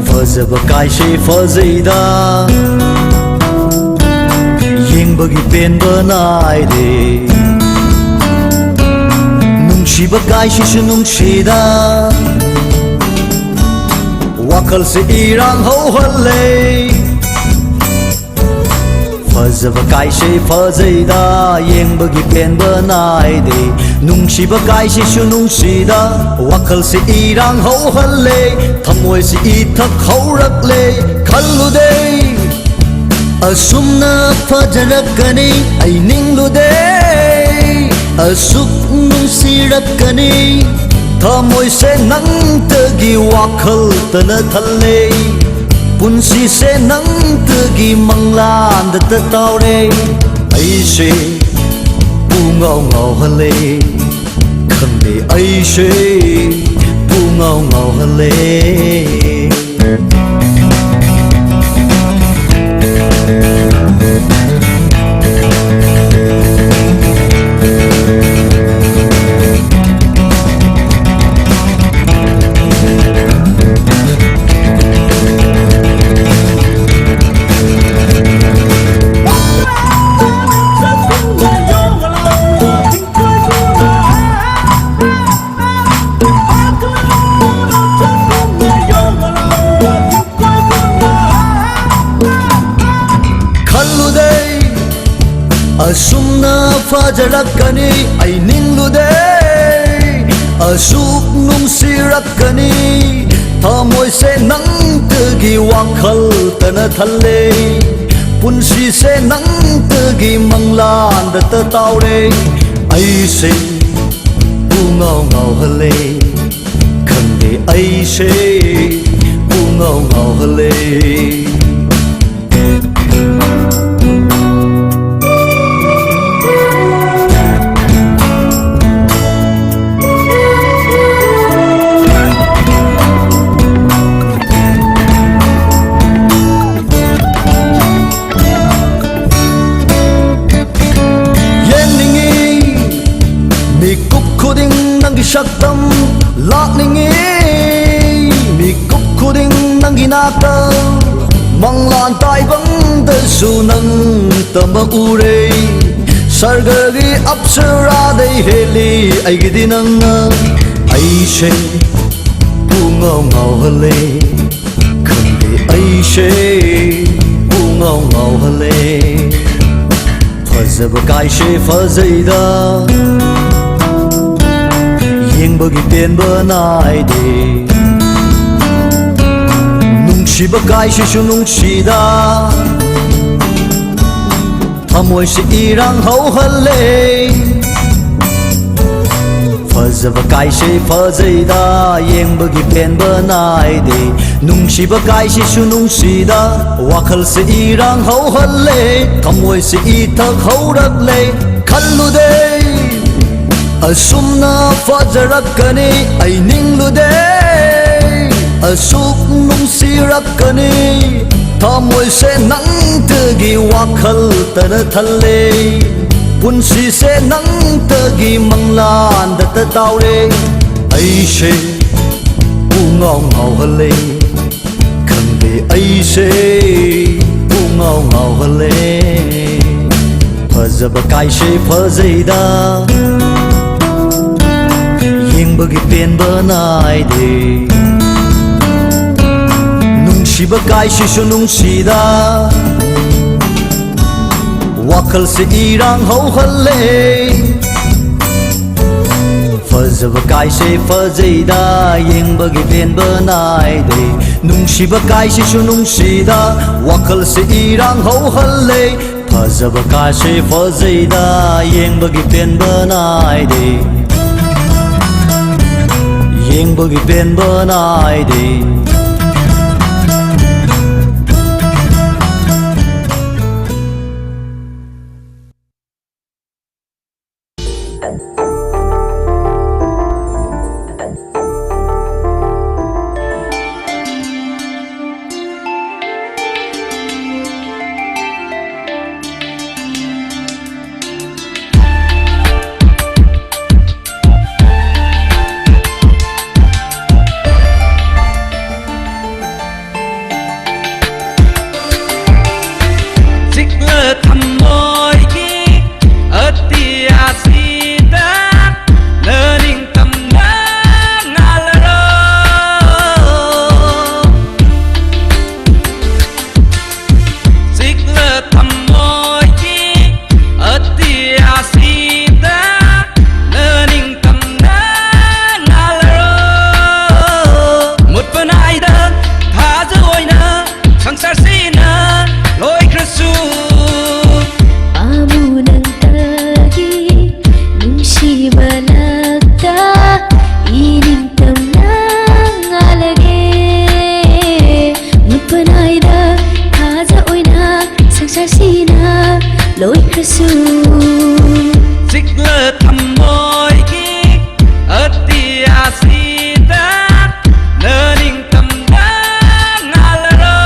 ꯐꯖꯕ ꯀꯥꯏꯁꯦ ꯐꯖꯩꯗ, ꯌꯦꯡꯕꯒꯤ ꯄꯦꯟꯕ ꯅꯥꯏꯗꯦ꯫ ꯅꯨꯡꯁꯤꯕ ꯀꯥꯏꯁꯤꯁꯨ ꯅꯨꯡꯁꯤꯗ, ꯋꯥꯈꯜꯁꯦ ꯏꯔꯥꯡ ꯍꯧꯍꯜꯂꯦ꯫ ꯐꯖꯕ ꯀꯥꯏꯁꯦ ꯐꯖꯩꯗ, ꯌꯦꯡꯕꯒꯤ ꯄꯦꯟꯕ ꯅꯥꯏꯗꯦ꯫ ꯅꯨꯡꯁꯤꯕ ꯀꯥꯏꯁꯤꯁꯨ ꯅꯨꯡꯁꯤꯗ, ꯋꯥꯈꯜꯁꯤ ꯏꯔꯥꯡ ꯍꯧꯍꯜꯂꯦ꯫ ꯊꯃꯣꯏꯁꯤ ꯏꯊꯛ ꯍꯧꯔꯛꯂꯦ꯫ ꯈꯜꯂꯨꯗꯦ ꯑꯁꯨꯝꯅ ꯐꯖꯔꯛꯀꯅꯤ, ꯑꯩ ꯅꯤꯡꯂꯨꯗꯦ ꯑꯁꯨꯛ ꯅꯨꯡꯁꯤꯔꯛꯀꯅꯤ꯫ ꯊꯃꯣꯏꯁꯦ ꯅꯪꯇꯒꯤ ꯋꯥꯈꯜꯇꯅ ꯊꯜꯂꯦ꯫ ꯄꯨꯟꯁꯤꯁꯦ ꯅꯪꯇꯒꯤ ꯃꯪꯂꯥꯟꯗꯇ ꯇꯥꯎꯔꯦ꯫ ꯑꯩꯁꯦ ꯄꯨꯡꯉꯥꯎ ꯉꯥꯎꯍꯜꯂꯦ꯫ ꯈꯪꯗꯦ ꯑꯩꯁꯦ ꯄꯨꯡꯉꯥꯎ ꯉꯥꯎꯍꯜꯂꯦ꯫ ꯈꯜꯂꯨꯗꯦ ꯑꯁꯨꯝꯅ ꯐꯖꯔꯛꯀꯅꯤ, ꯑꯩ ꯅꯤꯡꯂꯨꯗꯦ ꯑꯁꯨꯛ ꯅꯨꯡꯁꯤꯔꯛꯀꯅꯤ꯫ ꯊꯃꯣꯏꯁꯦ ꯅꯪꯇꯒꯤ ꯋꯥꯈꯜꯇꯅ ꯊꯜꯂꯦ꯫ ꯄꯨꯟꯁꯤꯁꯦ ꯅꯪꯇꯒꯤ ꯃꯪꯂꯥꯟꯗꯇ ꯇꯥꯎꯔꯦ꯫ ꯑꯩꯁꯦ ꯄꯨꯡꯉꯥꯎ ꯉꯥꯎꯍꯜꯂꯦ꯫ ꯈꯪꯗꯦ ꯑꯩꯁꯦ ꯄꯨꯡꯉꯥꯎ ꯉꯥꯎꯍꯜꯂꯦ꯫ ꯃꯇꯝ ꯂꯥꯛꯅꯤꯡꯉꯤ꯫ ꯃꯤꯀꯨꯞ ꯈꯨꯗꯤꯡ ꯅꯪꯒꯤ ꯅꯥꯛꯇ, ꯃꯪꯂꯥꯟ ꯇꯥꯏꯕꯪꯗꯁꯨ ꯅꯪꯇꯃꯛ ꯎꯔꯦ꯫ ꯁꯔꯒꯒꯤ ꯑꯞꯁꯔꯥꯗꯩ ꯍꯦꯜꯂꯤ ꯑꯩꯒꯤꯗꯤ ꯅꯪꯅ꯫ ꯑꯩꯁꯦ ꯄꯨꯡꯉꯥꯎ ꯉꯥꯎꯍꯜꯂꯦ, ꯈꯪꯗꯦ ꯑꯩꯁꯦ ꯄꯨꯡꯉꯥꯎ ꯉꯥꯎꯍꯜꯂꯦ꯫ ꯐꯖꯕ ꯀꯥꯏꯁꯦ ꯐꯖꯩꯗ, ꯌꯦꯡꯕꯒꯤ ꯄꯦꯟꯕ ꯅꯥꯏꯗꯦ꯫ ꯅꯨꯡꯁꯤꯕ ꯀꯥꯏꯁꯤꯁꯨ ꯅꯨꯡꯁꯤꯗ, ꯊꯃꯣꯏꯁꯤ ꯏꯔꯥꯡ ꯍꯧꯍꯜꯂꯦ꯫ ꯐꯖꯕ ꯀꯥꯏꯁꯦ ꯐꯖꯩꯗ, ꯌꯦꯡꯕꯒꯤ ꯄꯦꯟꯕ ꯅꯥꯏꯗꯦ꯫ ꯅꯨꯡꯁꯤꯕ ꯀꯥꯏꯁꯤꯁꯨ ꯅꯨꯡꯁꯤꯗ, ꯋꯥꯈꯜꯁꯦ ꯏꯔꯥꯡ ꯍꯧꯍꯜꯂꯦ꯫ ꯊꯃꯣꯏꯁꯦ ꯏꯊꯛ ꯍꯧꯔꯛꯂꯦ꯫ ꯈꯜꯂꯨꯗꯦ ꯑꯁꯨꯝꯅ ꯐꯖꯔꯛꯀꯅꯤ, ꯑꯩ ꯅꯤꯡꯂꯨꯗꯦ ꯑꯁꯨꯛ ꯅꯨꯡꯁꯤꯔꯛꯀꯅꯤ꯫ ꯊꯃꯣꯏꯁꯦ ꯅꯪꯇꯒꯤ ꯋꯥꯈꯜꯇꯅ ꯊꯜꯂꯦ꯫ ꯄꯨꯟꯁꯤꯁꯦ ꯅꯪꯇꯒꯤ ꯃꯪꯂꯥꯟꯗꯇ ꯇꯥꯎꯔꯦ꯫ ꯑꯩꯁꯦ ꯄꯨꯡꯉꯥꯎ ꯉꯥꯎꯍꯜꯂꯦ, ꯈꯪꯗꯦ ꯑꯩꯁꯦ ꯄꯨꯡꯉꯥꯎ ꯉꯥꯎꯍꯜꯂꯦ꯫ ꯐꯖꯕ ꯀꯥꯏꯁꯦ ꯐꯖꯩꯗ, ꯌꯦꯡꯕꯒꯤ ꯄꯦꯟꯕ ꯅꯥꯏꯗꯦ꯫ ꯅꯨꯡꯁꯤꯕ ꯀꯥꯏꯁꯤꯁꯨ ꯅꯨꯡꯁꯤꯗ, ꯋꯥꯈꯜꯁꯦ ꯏꯔꯥꯡ ꯍꯧꯍꯜꯂꯦ꯫ ꯐꯖꯕ ꯀꯥꯏꯁꯦ ꯐꯖꯩꯗ, ꯌꯦꯡꯕꯒꯤ ꯄꯦꯟꯕ ꯅꯥꯏꯗꯦ꯫ ꯅꯨꯡꯁꯤꯕ ꯀꯥꯏꯁꯤꯁꯨ ꯅꯨꯡꯁꯤꯗ, ꯋꯥꯈꯜꯁꯦ ꯏꯔꯥꯡ ꯍꯧꯍꯜꯂꯦ꯫ ꯐꯖꯕ ꯀꯥꯏꯁꯦ ꯐꯖꯩꯗ, ꯌꯦꯡꯕꯒꯤ ꯄꯦꯟꯕ ꯅꯥꯏꯗꯦ꯫ ꯌꯦꯡꯕꯒꯤ ꯄꯦꯟꯕ ꯅꯥꯏꯗꯦ꯫ ꯆꯥꯁꯤꯅ ꯂꯣꯏꯈ꯭ꯔꯁꯨ꯫ ꯆꯤꯛꯂ ꯊꯝꯃꯣꯏꯒꯤ ꯑꯇꯤꯌꯥꯁꯤꯗ ꯅꯅꯤꯡꯇꯝꯕ ꯉꯥꯜꯂꯔꯣ꯫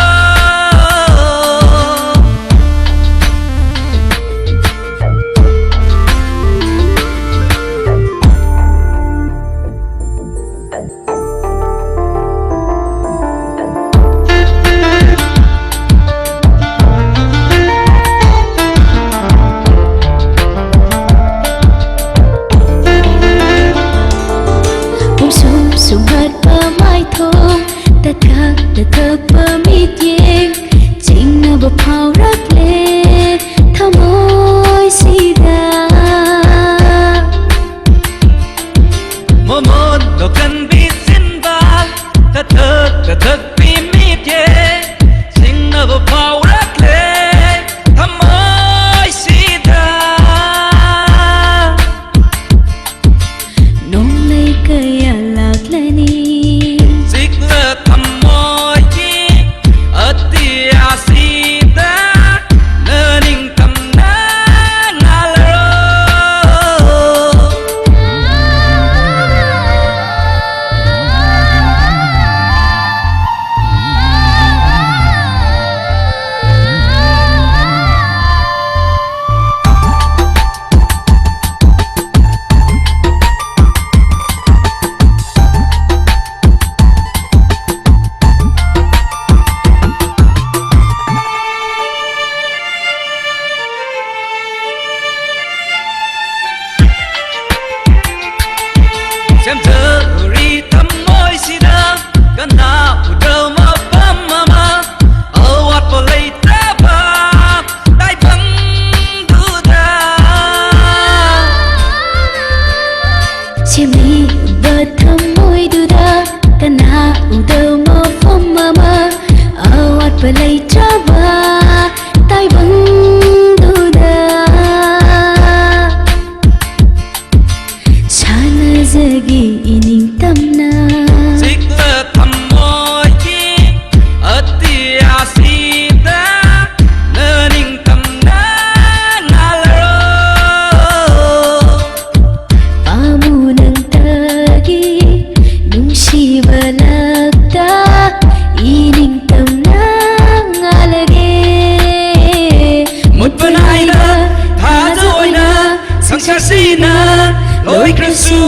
ꯁꯤꯅ ꯂꯣꯏꯈ꯭ꯔꯁꯨ꯫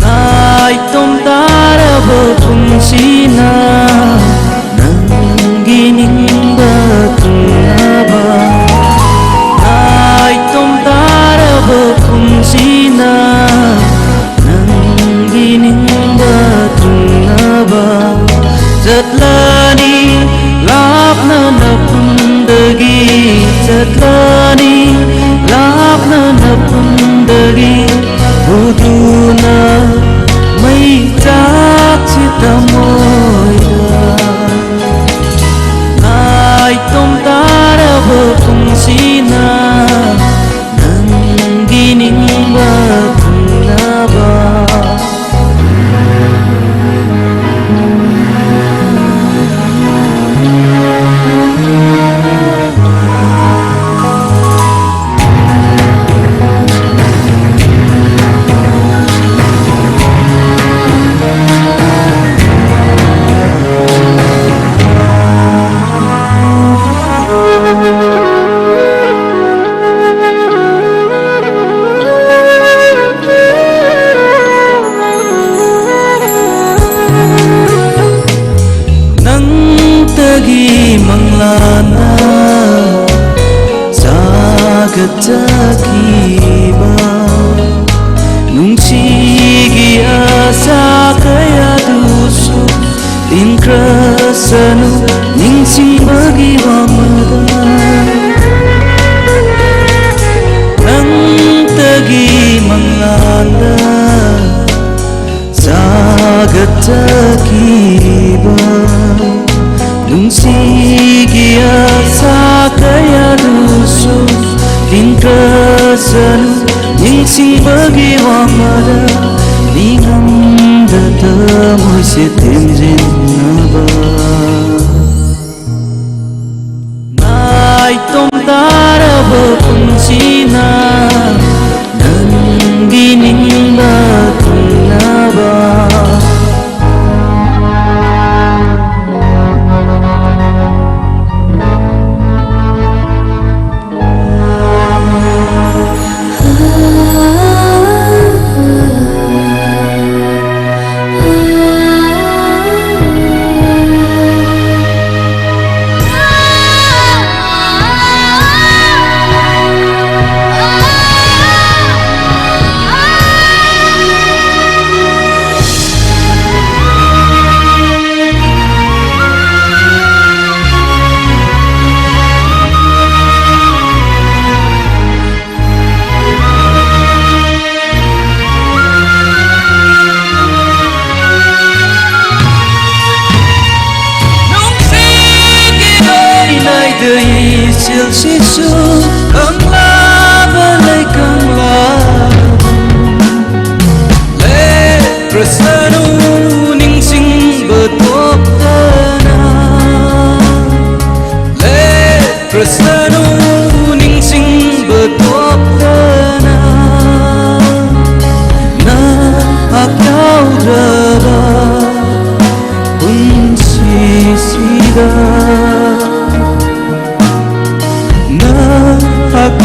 ꯅꯥꯏꯇꯣꯝ ꯇꯥꯔꯕ ꯄꯨꯟꯁꯤꯅ ꯅꯪꯒꯤ ꯅꯤꯡꯕ ꯊꯨꯡꯅꯕ꯫ ꯅꯥꯏꯇꯣꯝ ꯇꯥꯔꯕ ꯄꯨꯟꯁꯤꯅ ꯅꯪꯒꯤ ꯅꯤꯡꯕ ꯊꯨꯡꯅꯕ꯫ ꯆꯠꯂꯅꯤ ꯂꯥꯞꯅ ꯅꯐꯝꯗꯒꯤ, ꯆꯠꯂꯅꯤ ꯂꯥꯞꯅ ꯅꯐꯝꯗꯒꯤ꯫ ꯎꯗꯨꯅ ꯃꯩ ꯆꯥꯛꯁꯤ ꯊꯃꯣꯏꯗ ꯅꯥꯏꯇꯣꯝ ꯇꯥꯔꯕ ꯄꯨꯟꯁꯤꯅ ꯅꯪꯒꯤ ꯅꯤꯡꯕ ꯊꯨꯡꯅꯕ꯫ ꯅꯪꯇꯒꯤ ꯃꯪꯂꯥꯟꯅ ꯁꯥꯒꯠꯆꯈꯤꯕ ꯅꯨꯡꯁꯤꯒꯤ ꯑꯁꯥ ꯀꯌꯥꯗꯨꯁꯨ ꯇꯤꯟꯈ꯭ꯔꯁꯅꯨ ꯅꯤꯡꯁꯤꯡꯕꯒꯤ ꯋꯥꯃꯗ꯫ ꯅꯤꯡꯁꯤꯡꯕꯒꯤ ꯋꯥꯃꯗ ꯅꯤꯡꯉꯝꯗ ꯊꯃꯣꯏꯁꯦ ꯊꯦꯝꯖꯤꯟꯅꯕ꯫ ꯅꯥꯏꯇꯣꯝ ꯇꯥꯔꯕ ꯄꯨꯟꯁꯤꯅ ꯅꯪꯒꯤ ꯅꯤꯡꯕ ꯊꯨꯡꯅꯕ꯫ ꯏꯆꯤꯜꯁꯤꯁꯨ ꯀꯪꯂꯥꯕ ꯂꯩ, ꯀꯪꯂꯥ ꯂꯦꯞꯈ꯭ꯔꯁꯅꯨ ꯅꯤꯡꯁꯤꯡꯕ ꯇꯣꯛꯇꯅ, ꯂꯦꯞꯈ꯭ꯔꯁꯅꯨ ꯅꯤꯡꯁꯤꯡꯕ ꯇꯣꯛꯇꯅ꯫ ꯅꯍꯥꯛ ꯌꯥꯎꯗ꯭ꯔꯕ ꯄꯨꯟꯁꯤꯁꯤꯗ ꯅꯍꯥꯛ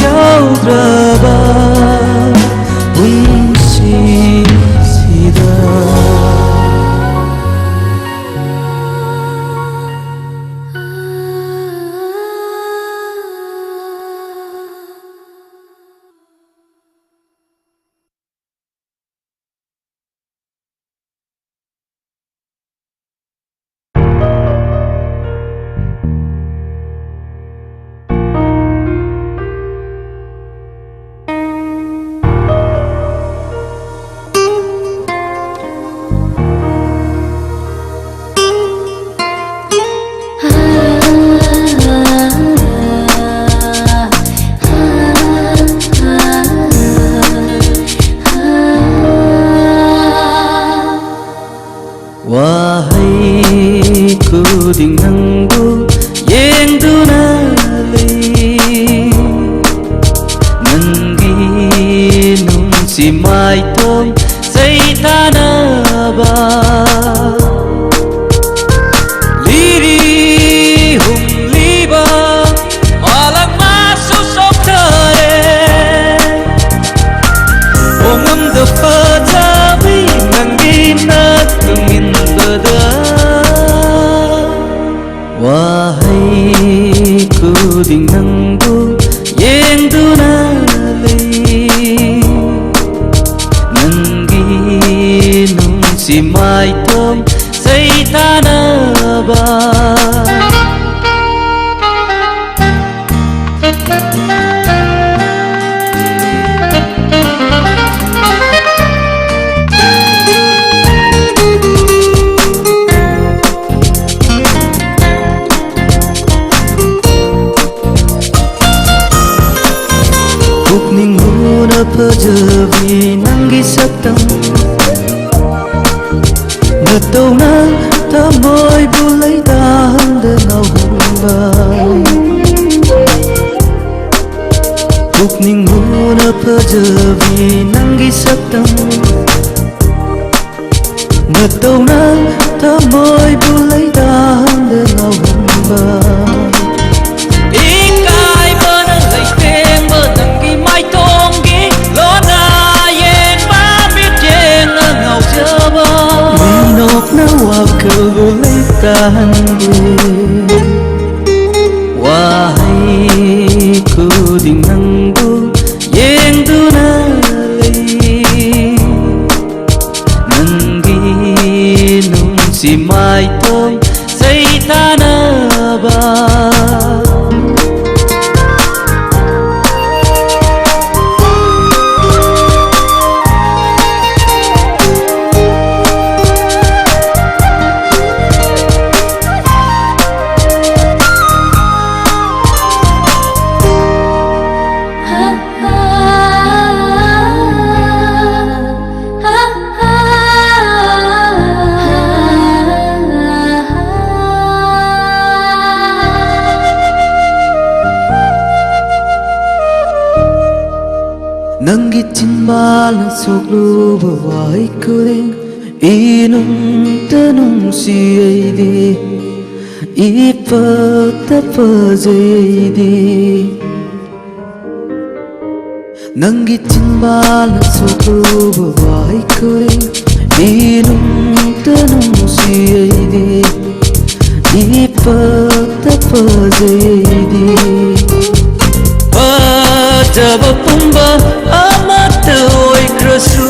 ꯃꯥꯏꯊꯣꯡ ꯆꯩꯇꯥꯅꯕ꯫ ꯂꯤꯔꯤ ꯍꯨꯝꯂꯤꯕ ꯃꯥꯂꯪ ꯃꯥꯁꯨ ꯆꯣꯛꯊꯔꯦ꯫ ꯄꯣꯡꯉꯝꯗ ꯐꯖꯕꯤ ꯅꯪꯒꯤ ꯅꯇꯨꯡ ꯏꯟꯕꯗ꯫ ꯋꯥꯍꯩ ꯈꯨꯗꯤꯡ ꯅꯪꯕꯨ ꯌꯦꯡꯗꯨꯅ ꯂꯩ꯫ ꯅꯪꯒꯤ ꯅꯨꯡꯁꯤ ꯃꯥꯏꯊꯣꯡ ꯆꯩꯇꯥꯅꯕ꯫ ꯄꯨꯛꯅꯤꯡ ꯍꯨꯅ ꯐꯖꯕꯤ ꯅꯪꯒꯤ ꯁꯛꯇꯝ, ꯅꯇꯧꯅ ꯊꯃꯣꯏꯕꯨ ꯂꯩꯇꯥꯍꯟꯗ ꯉꯥꯎꯍꯟꯕ꯫ ꯄꯨꯛꯅꯤꯡ ꯍꯨꯅ ꯐꯖꯕꯤ ꯅꯪꯒꯤ ꯁꯛꯇꯝ, ꯅꯇꯧꯅ ꯊꯃꯣꯏꯕꯨ ꯂꯩꯇꯥꯍꯟꯗ ꯉꯥꯎꯍꯟꯕ꯫ ꯏꯀꯥꯏꯕꯅ ꯂꯩꯇꯦꯡꯕ ꯅꯪꯒꯤ ꯃꯥꯏꯊꯣꯡꯒꯤ ꯂꯣꯟꯅ ꯌꯦꯡꯕ ꯃꯤꯠꯌꯦꯡꯅ ꯉꯥꯎꯖꯕ꯫ ꯃꯤꯅꯣꯛꯅ ꯋꯥꯈꯜꯕꯨ ꯂꯩꯇꯥꯍꯟꯕꯤ꯫ ꯋꯥꯍꯩ ꯈꯨꯗꯤꯡ ꯅꯪꯕꯨ ꯌꯦꯡꯗꯨꯅ ꯂꯩ꯫ ꯅꯪꯒꯤ ꯅꯨꯡꯁꯤ ꯃꯥꯏꯊꯣꯡ ꯆꯩꯇꯥꯅꯕ꯫ ꯅꯪꯒꯤ ꯆꯤꯟꯕꯥꯜꯅ ꯁꯣꯛꯂꯨꯕ ꯋꯥꯍꯩ ꯈꯨꯗꯤꯡ ꯏꯅꯨꯡꯇ ꯅꯨꯡꯁꯤ ꯑꯩꯗꯤ, ꯏꯄꯠꯇ ꯄꯖꯩ ꯑꯩꯗꯤ꯫ ꯅꯪꯒꯤ ꯆꯤꯟꯕꯥꯜꯅ ꯁꯣꯛꯂꯨꯕ ꯋꯥꯍꯩ ꯈꯨꯗꯤꯡ ꯏꯅꯨꯡꯇ ꯅꯨꯡꯁꯤ ꯑꯩꯗꯤ, ꯏꯄꯠꯇ ꯄꯖꯩ ꯑꯩꯗꯤ꯫ ꯐꯖꯕ ꯄꯨꯝꯕ ꯑꯃꯠꯇ ꯑꯣꯏꯈ꯭ꯔꯁꯨ,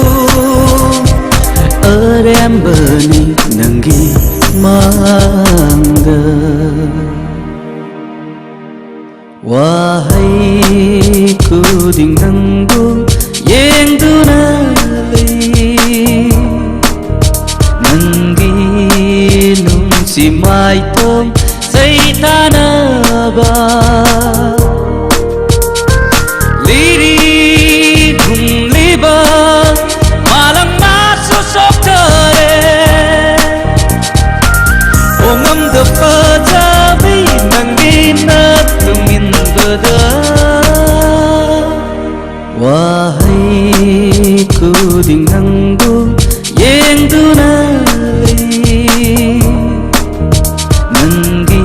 ꯑꯔꯦꯝꯕꯅꯤ ꯅꯪꯒꯤ ꯃꯥꯡꯗ꯫ ꯋꯥꯍꯩ ꯈꯨꯗꯤꯡ ꯅꯪꯕꯨ ꯌꯦꯡꯗꯨꯅ ꯂꯩ꯫ ꯅꯪꯒꯤ ꯅꯨꯡꯁꯤ ꯃꯥꯏꯊꯣꯡ ꯁꯩꯊꯥꯅꯕ꯫ ꯂꯤꯔꯤ ꯍꯨꯝꯂꯤꯕ ꯃꯥꯂꯪ ꯃꯥꯁꯨ ꯁꯣꯛꯈꯔꯦ꯫ ꯄꯣꯉꯝꯗ ꯐꯖꯕꯤ ꯅꯪꯒꯤ ꯅꯇꯨꯡ ꯏꯟꯕꯗ, ꯋꯥꯍꯩ ꯈꯨꯗꯤꯡ ꯅꯪꯕꯨ ꯌꯦꯡꯗꯨꯅ ꯂꯩ꯫ ꯅꯪꯒꯤ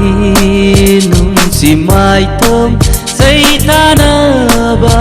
ꯅꯨꯡꯁꯤ ꯃꯥꯏꯊꯣꯡ ꯁꯩꯊꯥꯅꯕ꯫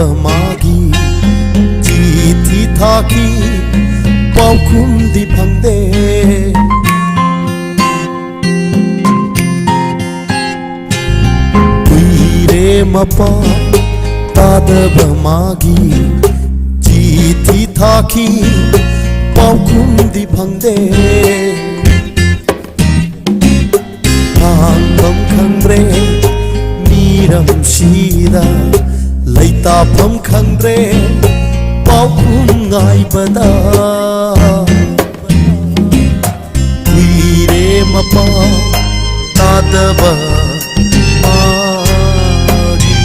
ꯃꯥꯒꯤ ꯆꯤꯊꯤ ꯊꯥꯈꯤ, ꯄꯥꯎꯈꯨꯝꯗꯤ ꯐꯪꯗꯦ꯫ ꯀꯨꯏꯔꯦ ꯃꯄꯥꯎ ꯇꯥꯗꯕ ꯃꯥꯒꯤ ꯆꯤꯊꯤ ꯊꯥꯈꯤ, ꯄꯥꯎꯈꯨꯝꯗꯤ ꯐꯪꯗꯦ꯫ ꯍꯥꯡꯐꯝ ꯈꯪꯗ꯭ꯔꯦ ꯃꯤꯔꯝꯁꯤꯗ, ꯂꯩꯇꯥꯐꯝ ꯈꯪꯗ꯭ꯔꯦ ꯄꯥꯎꯈꯨꯝ ꯉꯥꯏꯕꯗ꯫ ꯀꯨꯏꯔꯦ ꯃꯄꯥꯎ ꯇꯥꯗꯕ ꯃꯥꯒꯤ꯫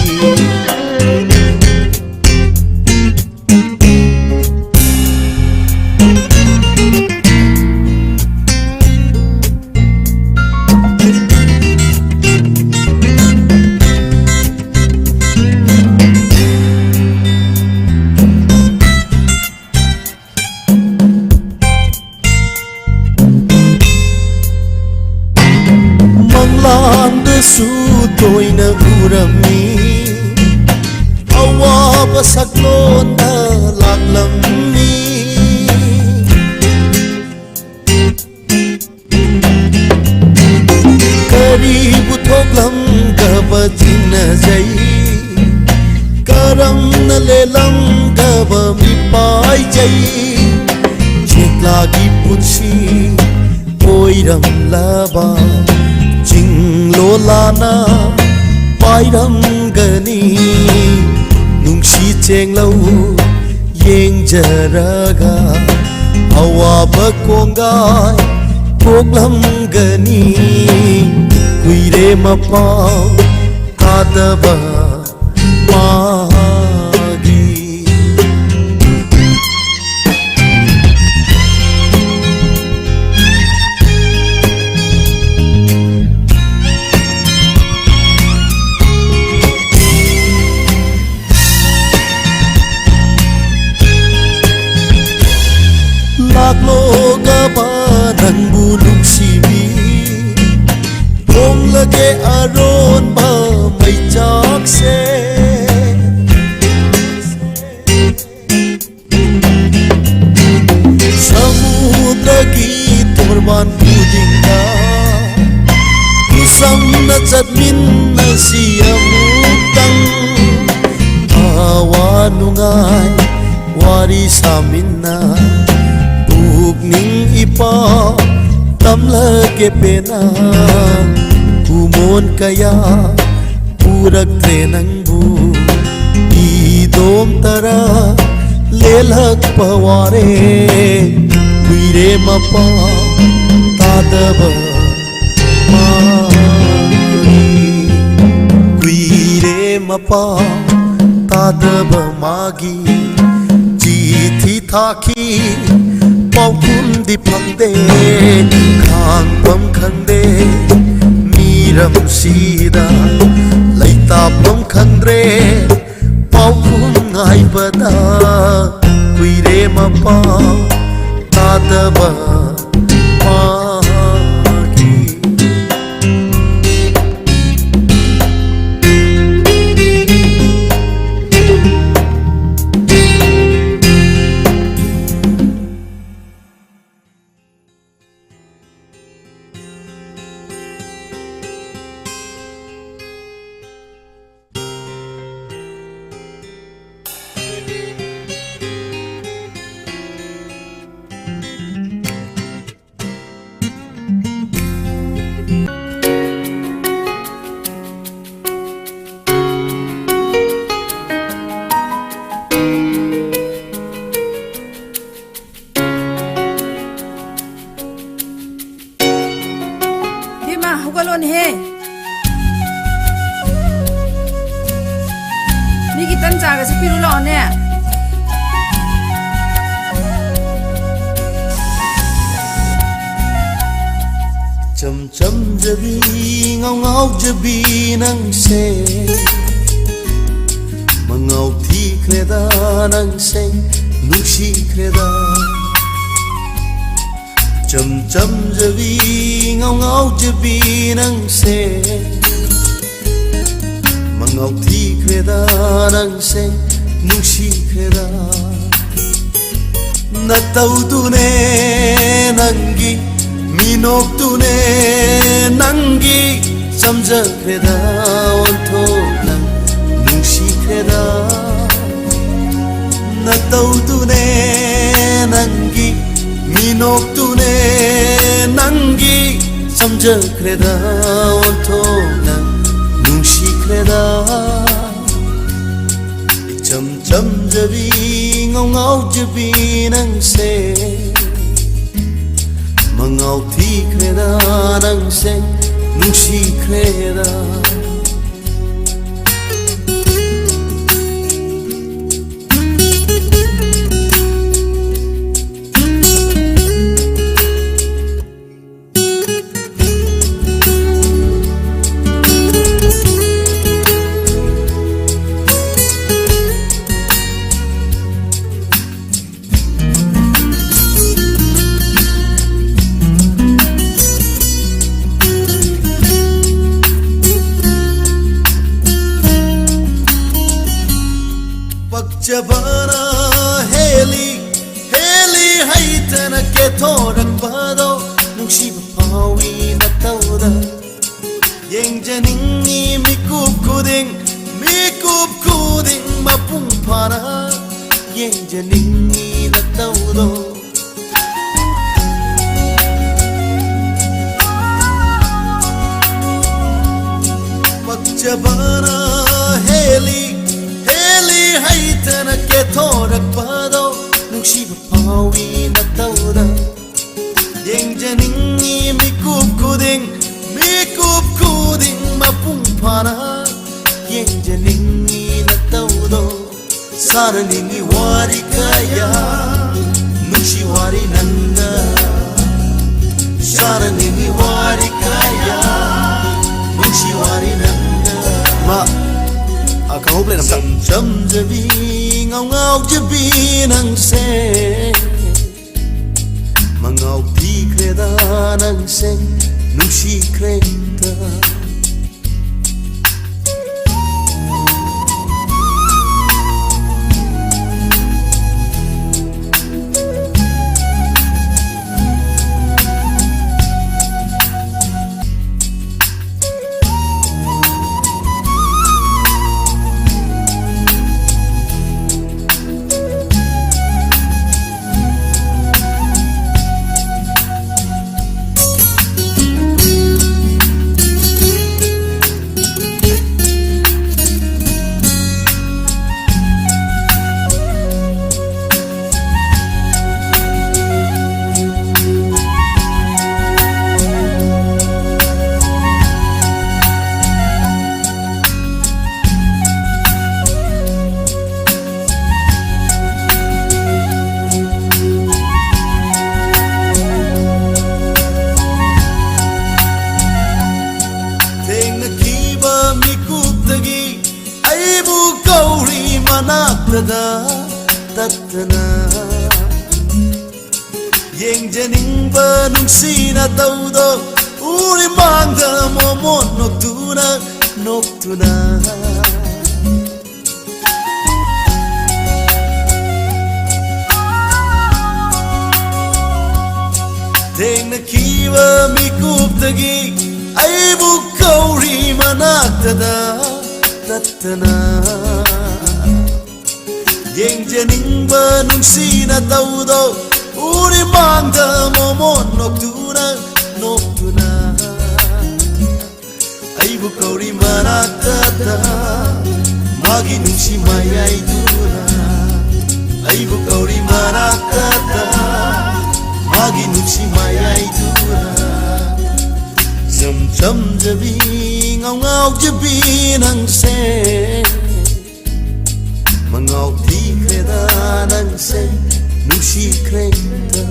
ꯃꯪꯂꯥꯟꯗꯁꯨ ꯇꯣꯏꯅ ꯎꯔꯝꯃꯤ, ꯑꯋꯥꯕ ꯁꯛꯂꯣꯟꯗ ꯂꯥꯛꯂꯝꯃꯤ꯫ ꯀꯔꯤꯕꯨ ꯊꯣꯛꯂꯝꯒꯕ ꯆꯤꯡꯅꯖꯩ, ꯀꯔꯝꯅ ꯂꯦꯜꯂꯝꯒꯕ ꯃꯤꯄꯥꯏꯖꯩ꯫ ꯆꯦꯛꯂꯥꯒꯤ ꯄꯨꯟꯁꯤ ꯑꯣꯏꯔꯝꯂꯕ ꯆꯤꯡꯂꯣꯂꯥꯅ ꯄꯥꯏꯔꯝꯒꯅꯤ꯫ ꯅꯨꯡꯁꯤ ꯆꯦꯡꯂꯧ ꯌꯦꯡꯖꯔꯒ ꯑꯋꯥꯕ ꯀꯣꯡꯒꯥꯏ ꯀꯣꯛꯂꯝꯒꯅꯤ꯫ ꯀꯨꯏꯔꯦ ꯃꯄꯥꯎ ꯇꯥꯗꯕ ꯃꯥꯒꯤ꯫ ꯂꯥꯛꯂꯣꯒꯕ ꯅꯪꯕꯨ ꯅꯨꯡꯁꯤꯕꯤ, ꯐꯣꯡꯂꯒꯦ ꯑꯔꯣꯟꯕ ꯃꯩꯆꯥꯛꯁꯦ꯫ ꯃꯥꯟ ꯈꯨꯗꯤꯡꯗ ꯏꯁꯝꯅ ꯆꯠꯃꯤꯟꯅꯁꯤ ꯑꯃꯨꯛꯇꯪ꯫ ꯑꯋꯥ ꯅꯨꯡꯉꯥꯏ ꯋꯥꯔꯤ ꯁꯥꯃꯤꯟꯅ, ꯄꯨꯛꯅꯤꯡ ꯏꯄꯥ ꯇꯝꯂꯒꯦ ꯄꯦꯟꯅ꯫ ꯈꯨꯃꯣꯟ ꯀꯌꯥ ꯄꯨꯔꯛꯇ꯭ꯔꯦ ꯅꯪꯕꯨ, ꯏꯗꯣꯝ ꯇꯔꯥ ꯂꯦꯜꯂꯛꯄ ꯋꯥꯔꯦ꯫ ꯀꯨꯏꯔꯦ ꯃꯄꯥ ꯇꯥꯗꯕ ꯃꯥꯒꯤ, ꯀꯨꯏꯔꯦ ꯃꯄꯥ ꯇꯥꯗꯕ ꯃꯥꯒꯤ꯫ ꯆꯤꯊꯤ ꯊꯥꯈꯤ ꯄꯥꯎꯈꯨꯝꯗꯤ ꯐꯪꯗꯦ, ꯈꯥꯡꯐꯝ ꯈꯪꯗꯦ ꯃꯤꯔꯝꯁꯤꯗ, ꯂꯩꯇꯥꯐꯝ ꯈꯪꯗ꯭ꯔꯦ ꯄꯥꯎꯈꯨꯝ ꯉꯥꯏꯕꯗ꯫ ꯀꯨꯏꯔꯦ ꯃꯄꯥ ꯇꯥꯗꯕ ꯃꯥꯒꯤ꯫ ꯏꯕꯦꯝꯃ, ꯍꯧꯒꯠꯂꯣꯅꯦꯍꯦ꯫ ꯃꯤꯒꯤ ꯇꯟ ꯆꯥꯒꯁꯦ ꯄꯤꯔꯨ ꯂꯥꯛꯑꯣꯅꯦ꯫ ꯏꯆꯝ ꯆꯝꯖꯕꯤ, ꯏꯉꯥꯎ ꯉꯥꯎꯖꯕꯤ ꯅꯪꯁꯦ, ꯃꯉꯥꯎ ꯊꯤꯈ꯭ꯔꯦꯗ ꯅꯪꯁꯦ, ꯅꯨꯡꯁꯤꯈ꯭ꯔꯦꯗ꯫ ꯏꯆꯝ ꯆꯝꯖꯕꯤ, ꯏꯉꯥꯎ ꯉꯥꯎꯖꯕꯤ ꯅꯪꯁꯦ, ꯃꯉꯥꯎ ꯊꯤꯈ꯭ꯔꯦꯗ ꯅꯪꯁꯦ, ꯅꯨꯡꯁꯤꯈ꯭ꯔꯦꯗ꯫ ꯅꯇꯧꯗꯨꯅꯦ ꯅꯪꯒꯤ ꯆꯝꯖꯈ꯭ꯔꯦꯗ ꯑꯣꯟꯊꯣꯛꯅ ꯅꯨꯡꯁꯤꯈ꯭ꯔꯦꯗ ꯅꯇꯧꯗꯨꯅꯦ ꯅꯪꯒꯤ ꯃꯤꯅꯣꯛꯇꯨꯅꯦ ꯅꯪꯒꯤ ꯆꯝꯖꯈ꯭ꯔꯦꯗ ꯑꯣꯟꯊꯣꯛꯅ ꯅꯨꯡꯁꯤꯈ꯭ꯔꯦꯗ ꯏꯆꯝ ꯆꯝꯖꯕꯤ ꯉꯧꯉꯥꯎꯖꯕꯤ ꯅꯪꯁꯦ ꯃꯉꯥꯎ ꯊꯤꯈ꯭ꯔꯦꯗ ꯅꯪꯁꯦ ꯅꯨꯡꯁꯤꯈ꯭ꯔꯦꯗ ꯄꯛꯆꯕꯅ ꯍꯦꯜꯂꯤ ꯍꯦꯜꯂꯤ ꯍꯩꯇꯅ ꯀꯦꯊꯣꯔꯛꯄꯗꯣ ꯅꯨꯡꯁꯤꯕ ꯐꯥꯎꯏ ꯅꯇꯧꯗ ꯌꯦꯡꯖꯅꯤꯡꯉꯤ ꯃꯤꯀꯨꯞ ꯈꯨꯗꯤꯡ ꯃꯤꯀꯨꯞ ꯈꯨꯗꯤꯡ ꯃꯄꯨꯡ ꯐꯥꯅ ꯌꯦꯡꯖꯅꯤꯡꯉꯤ ꯅꯇꯧꯗꯣ ꯄꯛꯆꯕꯅ ꯍꯦꯜꯂꯤ ꯍꯦꯜꯂꯤ ꯍꯩꯇꯅ ꯀꯦꯊꯣꯔꯛꯄꯗꯣ ꯅꯨꯡꯁꯤꯕ ꯐꯥꯎꯏ ꯅꯇꯧꯗ ꯌꯦꯡꯖꯅꯤꯡꯉꯤ ꯃꯤꯀꯨꯞ ꯈꯨꯗꯤꯡ ꯃꯤꯀꯨꯞ ꯈꯨꯗꯤꯡ ꯃꯄꯨꯡ ꯐꯥꯅ ꯌꯦꯡꯖꯅꯤꯡꯉꯤ ꯅꯇꯧꯗꯣ ꯁꯥꯔꯅꯤꯡꯉꯤ ꯋꯥꯔꯤ ꯀꯌꯥ ꯅꯨꯡꯁꯤ ꯋꯥꯔꯤ ꯅꯪꯒ ꯁꯥꯔꯅꯤꯡꯉꯤ ꯋꯥꯔꯤ ꯀꯌꯥ ꯅꯨꯡꯁꯤ ꯋꯥꯔꯤ ꯅꯪꯒ ꯃꯥ ꯑ, ꯈꯪꯍꯧꯕ ꯂꯩꯔꯝꯗ ꯆꯝꯖꯕꯤ ꯉꯥꯎꯉꯥꯎꯖꯕꯤ ꯅꯪꯁꯦ ꯃꯉꯥꯎ ꯊꯤꯈ꯭ꯔꯦꯗ ꯅꯪꯁꯦ ꯅꯨꯡꯁꯤꯈ꯭ꯔꯦꯗ ꯅꯨꯡꯁꯤꯅ ꯇꯧꯗꯣ ꯎꯔꯤ ꯃꯥꯡꯗ ꯃꯣꯃꯣꯟ ꯅꯣꯛꯇꯨꯅ ꯅꯣꯛꯇꯨꯅ ꯊꯦꯡꯅꯈꯤꯕ ꯃꯤꯀꯨꯞꯇꯒꯤ ꯑꯩꯕꯨ ꯀꯧꯔꯤ ꯃꯅꯥꯛꯇꯗ ꯇꯠꯇꯅ ꯌꯦꯡꯖꯅꯤꯡꯕ ꯅꯨꯡꯁꯤꯅ ꯇꯧꯗꯣ ꯎꯔꯤ ꯃꯥꯡꯗ ꯃꯣꯃꯣꯟ ꯅꯣꯛꯇꯨꯅ ꯅꯣꯛꯇꯨꯅ ꯑꯩꯕꯨ ꯀꯧꯔꯤ ꯃꯅꯥꯛꯇꯗ ꯃꯥꯒꯤ ꯅꯨꯡꯁꯤ ꯃꯌꯥꯏꯗꯨꯅ ꯑꯩꯕꯨ ꯀꯧꯔꯤ ꯃꯅꯥꯛꯇꯗ ꯃꯥꯒꯤ ꯅꯨꯡꯁꯤ ꯃꯌꯥꯏꯗꯨꯅ ꯆꯝ ꯆꯝꯖꯕꯤ ꯉꯥꯎ ꯉꯥꯎꯖꯕꯤ ꯅꯪꯁꯦ ꯃꯉꯥꯎ ꯊꯤꯈ꯭ꯔꯦꯗ ꯅꯪꯁꯦ ꯅꯨꯡꯁꯤꯈ꯭ꯔꯦꯗ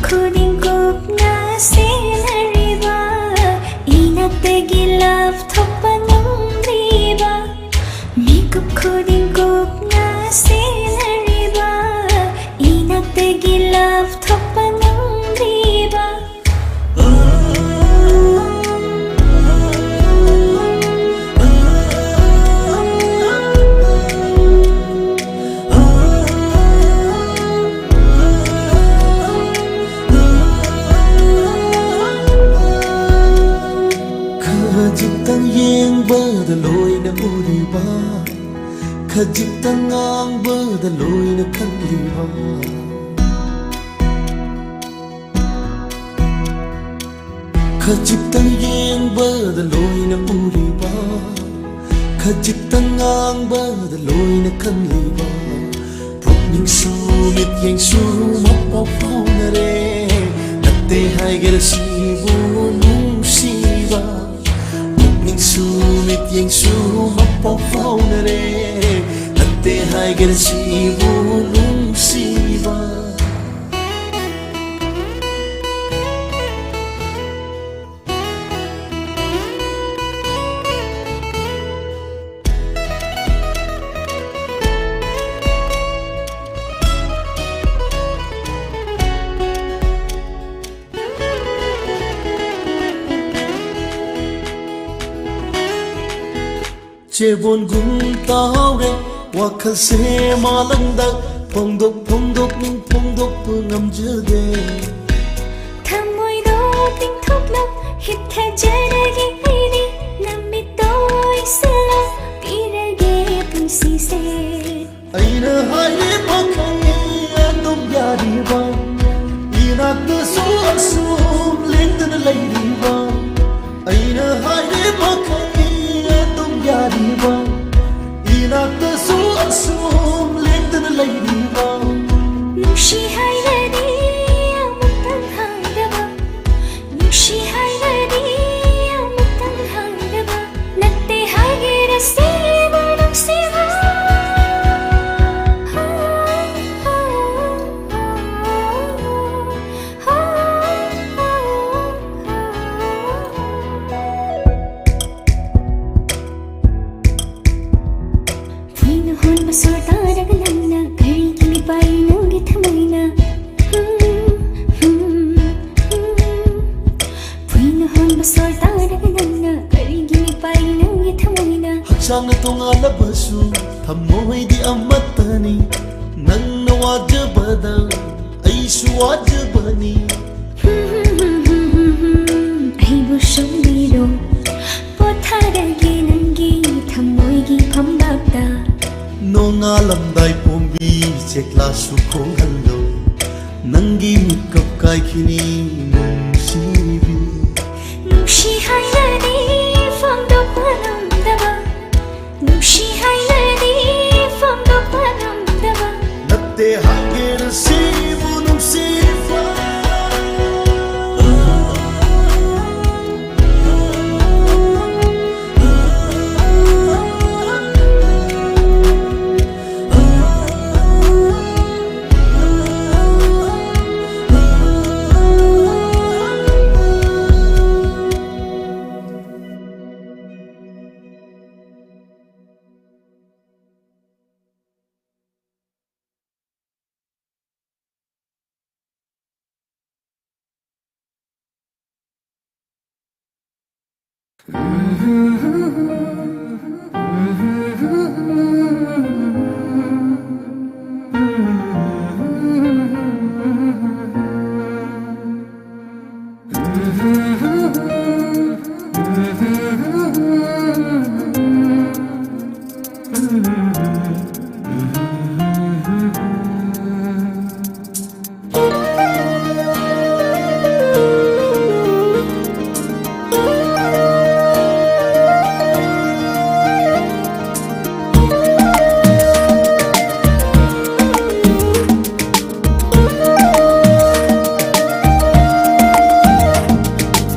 ꯈꯨꯗꯤꯡ ꯀꯨꯞꯅ ꯁꯦꯟꯅꯔꯤꯕ, ꯏꯅꯥꯛꯇꯒꯤ ꯂꯥꯞꯊꯣꯛꯄ ꯉꯝꯗ꯭ꯔꯤꯕ, ꯃꯤꯀꯨꯞ ꯈꯨꯗꯤꯡ ꯀꯨꯞꯅ ꯁꯦꯟꯅꯔꯤꯕ, ꯏꯅꯥꯛꯇꯒꯤ ꯂꯥꯞꯊꯣꯛꯄ ꯉꯝꯗ꯭ꯔꯤꯕ꯫ ꯈꯖꯤꯛꯇꯪ ꯌꯦꯡꯕꯗ ꯂꯣꯏꯅ ꯎꯔꯤꯕ, ꯈꯖꯤꯛꯇꯪ ꯉꯥꯡꯕꯗ ꯂꯣꯏꯅ ꯈꯜꯂꯤꯕ, ꯈꯖꯤꯛꯇꯪ ꯌꯦꯡꯕꯗ ꯂꯣꯏꯅ ꯎꯔꯤꯕ, ꯈꯖꯤꯛꯇꯪ ꯉꯥꯡꯕꯗ ꯂꯣꯏꯅ ꯈꯜꯂꯤꯕ, ꯄꯨꯛꯅꯤꯡꯁꯨ ꯃꯤꯠꯌꯦꯡꯁꯨ ꯃꯄꯥꯎ ꯐꯥꯎꯅꯔꯦ꯫ ꯅꯠꯇꯦ ꯍꯥꯏꯒꯦꯔꯥ ꯁꯤꯕꯨ ꯅꯨꯡꯁꯤꯕ, ꯄꯨꯛꯅꯤꯡꯁꯨ ꯃꯤꯠꯌꯦꯡꯁꯨ ꯃꯄꯥꯎ ꯐꯥꯎꯅꯔꯦ꯫ ꯅꯠꯇꯦ ꯍꯥꯏꯒꯦꯔꯥ ꯁꯤꯕꯨ ꯅꯨꯡꯁꯤꯕ꯫ ꯆꯦꯕꯣꯟꯒꯨꯝ ꯇꯥꯎꯔꯦ ꯋꯥꯈꯜꯁꯦ ꯃꯥꯂꯪꯗ, ꯐꯣꯡꯗꯣꯛ ꯐꯣꯡꯗꯣꯛꯅꯤꯡ ꯐꯣꯡꯗꯣꯛꯄ ꯉꯝꯖꯗꯦ꯫ ꯊꯃꯣꯏꯗꯣ ꯇꯤꯡꯊꯣꯛꯂꯣ, ꯍꯤꯞꯊꯖꯔꯒꯦ ꯑꯩꯗꯤ, ꯅꯃꯤꯠꯇꯣ ꯎꯏꯁꯤꯜꯂꯣ, ꯄꯤꯔꯒꯦ ꯄꯨꯟꯁꯤꯁꯦ꯫ ꯑꯩꯅ ꯍꯥꯏꯔꯤꯕꯈꯩ ꯑꯗꯨꯝ ꯌꯥꯔꯤꯕ, ꯏꯅꯥꯛꯇꯁꯨ ꯑꯁꯨꯝ ꯂꯦꯡꯗꯅ ꯂꯩꯔꯤꯕ꯫ ꯑꯩꯅ ꯍꯥꯏꯔꯤꯕꯈꯩ ꯑꯗꯨꯝ ꯌꯥꯔꯤꯕ, ꯏꯅꯥꯛꯇꯁꯨ ꯑꯁꯨꯝ ꯂꯦꯡꯗꯅ ꯂꯩꯔꯤꯕ꯫ ꯅꯨꯡꯁꯤ ꯍꯥꯏꯔꯗꯤ ꯑꯃꯨꯛꯇꯪ ꯍꯥꯏꯗꯕ, ꯅꯨꯡꯁꯤ ꯍꯥꯏꯔꯗꯤ ꯑꯃꯨꯛꯇꯪ ꯍꯥꯏꯗꯕ, ꯅꯠꯇꯦ ꯍꯥꯏꯒꯦꯔꯥ ꯁꯤꯕꯨ ꯅꯨꯡꯁꯤꯕ꯫ ꯅꯪꯅ ꯇꯣꯉꯥꯜꯂꯕꯁꯨ ꯊꯃꯣꯏꯗꯤ ꯑꯃꯠꯇꯅꯤ꯫ ꯅꯪꯅ ꯋꯥꯖꯕꯗ ꯑꯩꯁꯨ ꯋꯥꯖꯕꯅꯤ꯫ ꯑꯩꯕꯨ ꯁꯨꯝꯕꯤꯔꯣ, ꯄꯣꯊꯥꯔꯒꯦ ꯅꯪꯒꯤ ꯊꯃꯣꯏꯒꯤ ꯐꯝꯕꯥꯛꯇ꯫ ꯅꯣꯡꯉꯥꯜꯂꯝꯗꯥꯏ ꯄꯣꯝꯕꯤ ꯆꯦꯛꯂꯥꯁꯨ ꯈꯣꯡꯍꯜꯂꯣ꯫ ꯅꯪꯒꯤ ꯃꯤꯠꯀꯞ ꯀꯥꯏꯈꯤꯅꯤ ꯅꯨꯡꯁꯤꯕꯤ꯫ ꯅꯨꯡꯁꯤ ꯍꯥꯏꯔꯗꯤ ꯐꯣꯡꯗꯣꯛꯄ ꯉꯝꯗꯕ, ꯅꯨꯡꯁꯤ ꯍꯥꯏꯔꯗꯤ ꯐꯣꯡꯗꯣꯛꯄ ꯉꯝꯗꯕ꯫ ꯅꯠꯇꯦ ꯍꯥꯏꯒꯦꯔ ꯁꯤꯕꯨ ꯅꯨꯡꯁꯤꯕ꯫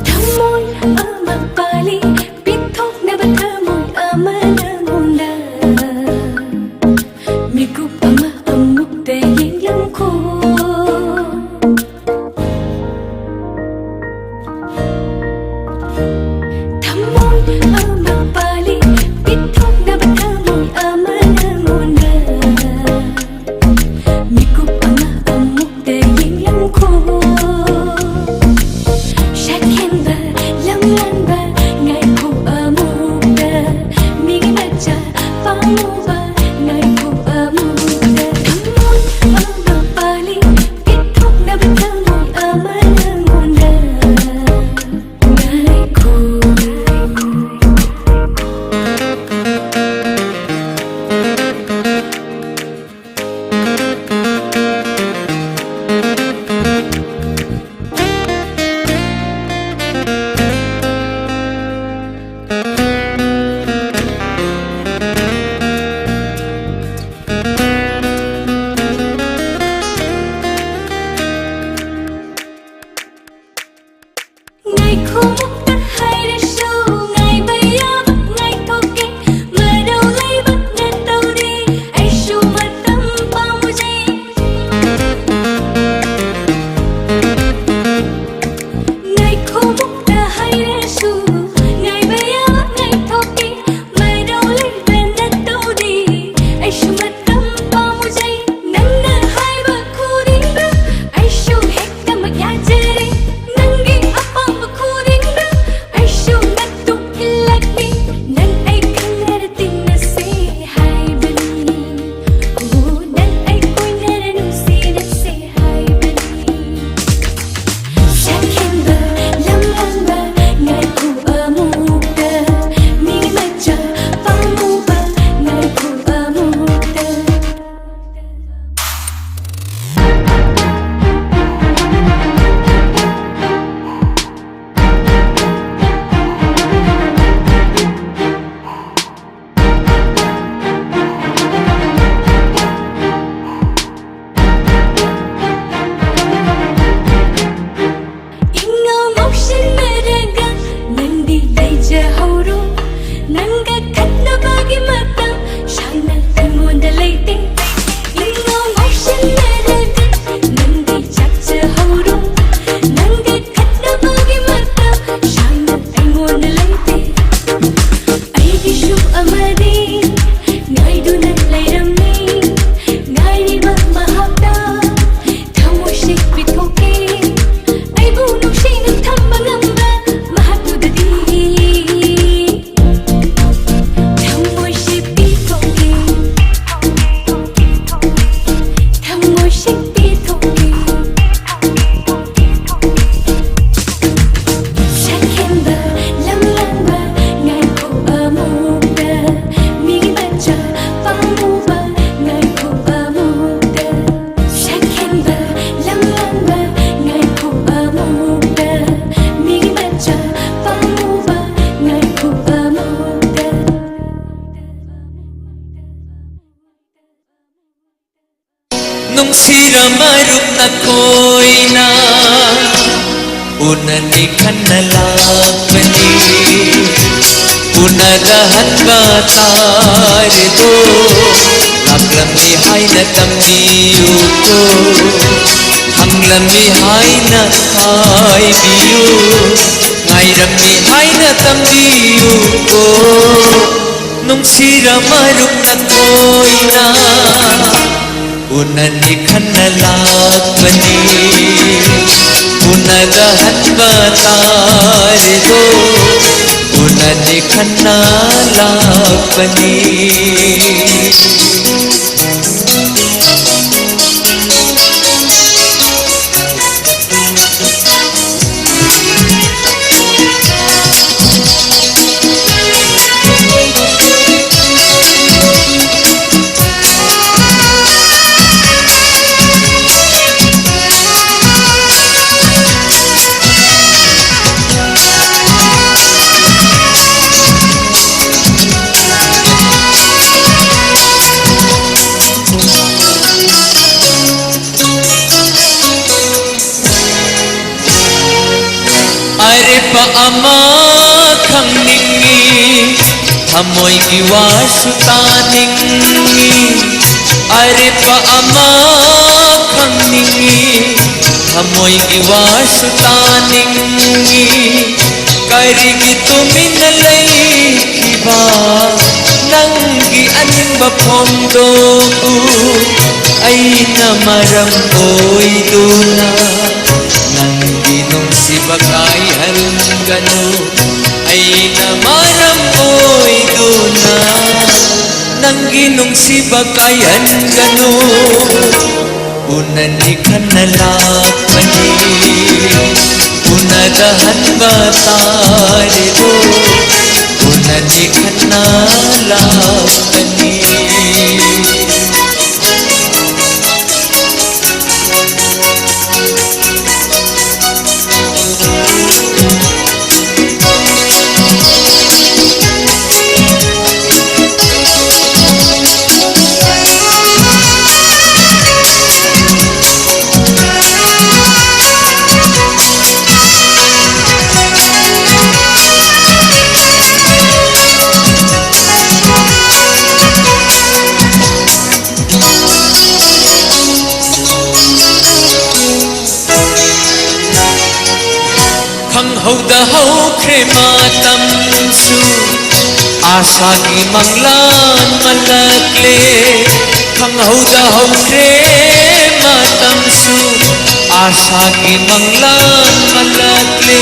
ꯊꯃꯣꯏ ꯑꯃ ꯄꯥꯜꯂꯤ, ꯄꯤꯊꯣꯛꯅꯕ ꯊꯃꯣꯏ ꯑꯃ ꯅꯉꯣꯟꯗ꯫ ꯃꯤꯀꯨꯞ ꯑꯃ ꯑꯃꯨꯛꯇ ꯌꯦꯡꯂꯝꯈꯣ꯫ ꯊꯃꯣꯏ ꯑꯃ ꯄꯥꯜꯂꯤ, ꯄꯤꯊꯣꯛꯅꯕ ꯊꯃꯣꯏ ꯑꯃ ꯅꯉꯣꯟꯗ꯫ ꯃꯤꯀꯨꯞ ꯑꯃ ꯑꯃꯨꯛꯇ ꯌꯦꯡꯂꯝꯈꯣ꯫ ꯁꯛꯍꯦꯟꯕ, ꯂꯝꯂꯥꯟꯕ, ꯉꯥꯏꯈꯣ ꯑꯃꯨꯛꯇ꯫ ꯃꯤꯒꯤ ꯃꯥꯏ ꯁꯛꯄꯤ ꯊꯣꯛꯂꯤ꯫ ꯁꯛꯍꯦꯟꯕ ꯂꯝꯂꯥꯟꯕ ꯉꯥꯏꯈꯣ ꯑꯃꯨꯛꯇ꯫ ꯃꯤꯒꯤ ꯃꯆꯥ ꯄꯥꯝꯃꯨꯕ ꯉꯥꯏꯈꯣ ꯑꯃꯨꯛꯇ꯫ ꯁꯛꯍꯦꯟꯕ ꯂꯝꯂꯥꯟꯕ ꯉꯥꯏꯈꯣ ꯑꯃꯨꯛꯇ꯫ ꯃꯤꯒꯤ ꯃꯆꯥ ꯄꯥꯝꯃꯨꯕ ꯉꯥꯏꯈꯣ ꯑꯃꯨꯛꯇ꯫ ꯅꯨꯡꯁꯤꯔ ꯃꯔꯨꯞ ꯅꯈꯣꯏꯅ ꯎꯅꯅꯤ ꯈꯟꯅ ꯂꯥꯛꯄꯅꯤ꯫ ꯎꯅꯗꯍꯟꯕ ꯇꯥꯔꯦꯗꯣ꯫ ꯂꯥꯛꯂꯝꯃꯤ ꯍꯥꯏꯅ ꯇꯝꯕꯤꯌꯨꯀꯣ꯫ ꯍꯪꯂꯝꯃꯤ ꯍꯥꯏꯅ ꯍꯥꯏꯕꯤꯌꯨ꯫ ꯉꯥꯏꯔꯝꯃꯤ ꯍꯥꯏꯅ ꯇꯝꯕꯤꯌꯨꯀꯣ꯫ ꯅꯨꯡꯁꯤꯔ ꯃꯔꯨꯞ ꯅꯈꯣꯏꯅ ꯎꯅꯅꯤ ꯈꯟꯅ ꯂꯥꯛꯄꯅꯤ꯫ ꯎꯅꯗꯍꯟꯕ ꯇꯥꯔꯦꯗꯣ꯫ ꯎꯅꯅꯤ ꯈꯟꯅ ꯂꯥꯛꯄꯅꯤ꯫ ꯑꯔꯦꯞꯄ ꯑꯃ ꯈꯪꯅꯤꯡꯏ, ꯊꯃꯣꯏꯒꯤ ꯋꯥꯁꯨ ꯇꯥꯅꯤꯡꯏ꯫ ꯑꯔꯦꯞꯄ ꯑꯃ ꯈꯪꯅꯤꯡꯏ, ꯊꯃꯣꯏꯒꯤ ꯋꯥꯁꯨ ꯇꯥꯅꯤꯡꯏ꯫ ꯀꯔꯤꯒꯤ ꯇꯨꯃꯤꯟꯅ ꯂꯩꯈꯤꯕ ꯅꯪꯒꯤ ꯑꯅꯤꯡꯕ ꯐꯣꯡꯗꯣꯛꯎ꯫ ꯑꯩꯅ ꯃꯔꯝ ꯑꯣꯏꯗꯨꯅ ꯅꯪꯒꯤ ꯅꯨꯡꯁꯤꯕ ꯀꯥꯏꯍꯟꯒꯅꯨ꯫ ꯑꯩꯅ ꯃꯔꯝ ꯑꯣꯏꯗꯨꯅ ꯅꯪꯒꯤ ꯅꯨꯡꯁꯤꯕ ꯀꯥꯏꯍꯟꯒꯅꯨ꯫ ꯎꯅꯅꯤ ꯈꯟꯅ ꯂꯥꯛꯄꯅꯤ, ꯎꯅꯗꯍꯟꯕ ꯇꯥꯔꯦꯗꯣ, ꯎꯅꯅꯤ ꯈꯟꯅ ꯂꯥꯛꯄꯅꯤ꯫ ꯈꯪꯍꯧꯗ ꯍꯧꯈ꯭ꯔꯦ ꯃꯇꯝꯁꯨ, ꯑꯥꯁꯥꯒꯤ ꯃꯪꯂꯥꯟ ꯃꯜꯂꯛꯂꯦ꯫ ꯈꯪꯍꯧꯗ ꯍꯧꯈ꯭ꯔꯦ ꯃꯇꯝꯁꯨ, ꯑꯥꯁꯥꯒꯤ ꯃꯪꯂꯥꯟ ꯃꯜꯂꯛꯂꯦ꯫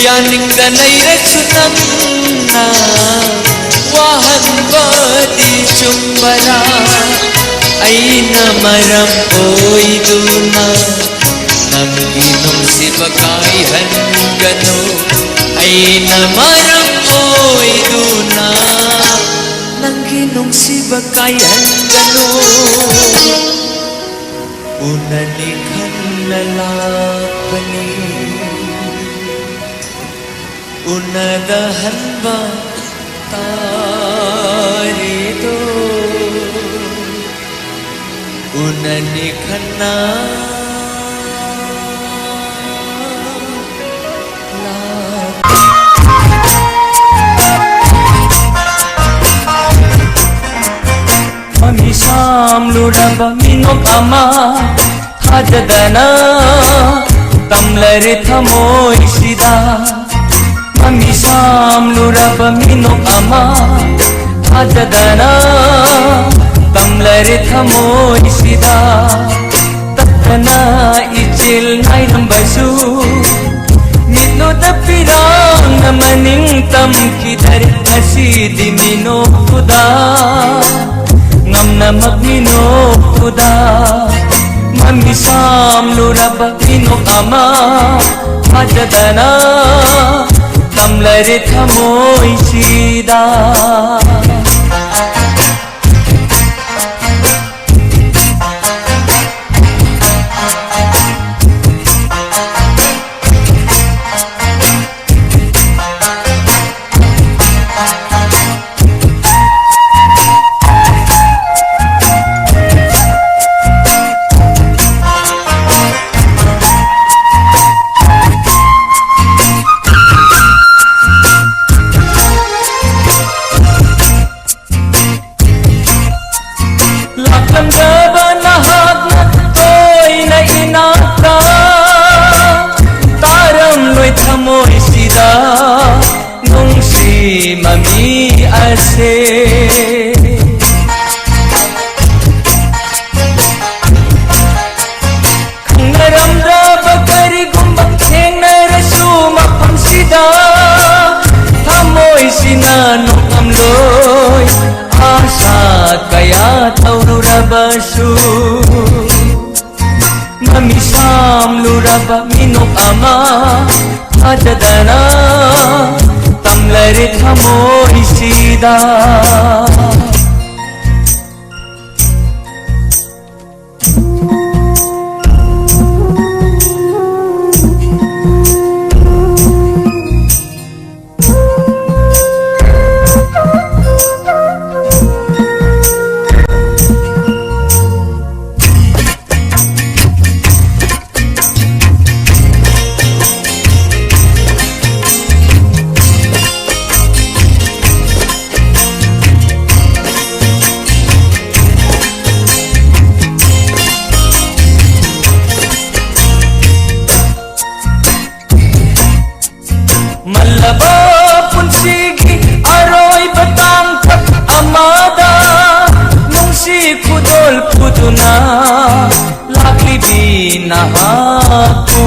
ꯌꯥꯅꯤꯡꯗ ꯂꯩꯔꯁꯨ ꯅꯪꯅ ꯋꯥꯍꯟꯕꯗꯤ ꯆꯨꯝꯕꯔꯥ? ꯑꯩꯅ ꯃꯔꯝ ꯑꯣꯏꯗꯨꯅ ꯅꯪꯒꯤ ꯅꯨꯡꯁꯤꯕ ꯀꯥꯏꯍꯟꯒꯅꯨ꯫ ꯑꯩꯅ ꯃꯔꯝ ꯑꯣꯏꯗꯨꯅ ꯅꯪꯒꯤ ꯅꯨꯡꯁꯤꯕ ꯀꯥꯏꯍꯟꯒꯅꯨ꯫ ꯎꯅꯅꯤ ꯈꯟꯅ ꯂꯥꯛꯄꯅꯤ, ꯎꯅꯗꯍꯟꯕ ꯇꯥꯔꯦꯗꯣ, ꯎꯅꯅꯤ ꯈꯟꯅ ꯂꯥꯛ- ꯃꯃꯤ ꯁꯥꯝꯂꯨꯔꯕ ꯃꯤꯅꯣꯛ ꯑꯃ ꯊꯥꯖꯗꯅ ꯇꯝꯂꯔꯦ ꯊꯃꯣꯏꯁꯤꯗ꯫ ꯃꯃꯤ ꯁꯥꯝꯂꯨꯔꯕ ꯃꯤꯅꯣꯛ ꯑꯃ ꯊꯥꯖꯗꯅ ꯇꯝꯂꯔꯦ ꯊꯃꯣꯏꯁꯤꯗ꯫ ꯇꯠꯇꯅ ꯏꯆꯦꯜ ꯅꯥꯏꯔꯝꯕꯁꯨ ꯃꯤꯠꯂꯨꯗ ꯄꯤꯔꯥꯡꯅ ꯃꯅꯤꯡ ꯇꯝꯈꯤꯗꯔꯦ꯫ ꯉꯁꯤꯗꯤ ꯃꯤꯅꯣꯛꯄꯨꯗ ꯉꯝꯅꯃꯛ ꯃꯤꯅꯣꯛꯄꯨꯗ ꯃꯤꯅꯣꯛ ꯑꯃ ꯊꯥꯖꯗꯅ ꯇꯝꯂꯔꯦ ꯊꯃꯣꯏꯁꯤꯗ꯫ ꯂꯥꯛꯂꯝꯗꯕ ꯅꯍꯥꯛꯅ ꯇꯣꯏꯅ ꯏꯅꯥꯛꯇ ꯇꯥꯔꯝꯂꯣꯏ ꯊꯃꯣꯏꯁꯤꯗ ꯅꯨꯡꯁꯤ ꯃꯃꯤ ꯑꯁꯦ꯫ ꯈꯪꯅꯔꯝꯗ꯭ꯔꯕ ꯀꯔꯤꯒꯨꯝꯕ ꯊꯦꯡꯅꯔꯁꯨ ꯃꯐꯝꯁꯤꯗ ꯊꯃꯣꯏꯁꯤꯅ ꯅꯣꯛꯂꯝꯂꯣꯏ꯫ ꯑꯥꯁꯥ ꯀꯌꯥ ꯇꯧꯔꯨꯔꯕꯁꯨ ꯃꯃꯤ ꯁꯥꯝꯂꯨꯔꯕ ꯃꯤꯅꯣꯛ ꯑꯃ ꯊꯥꯖꯗꯅ ꯇꯝꯂꯔꯦ ꯊꯃꯣꯏꯁꯤꯗ꯫ ꯃꯜꯂꯕ ꯄꯨꯟꯁꯤꯒꯤ ꯑꯔꯣꯏꯕ ꯇꯥꯡꯀꯛ ꯑꯃꯗ ꯅꯨꯡꯁꯤ ꯈꯨꯗꯣꯜ ꯄꯨꯗꯨꯅ ꯂꯥꯛꯂꯤꯕꯤ ꯅꯍꯥꯛꯄꯨ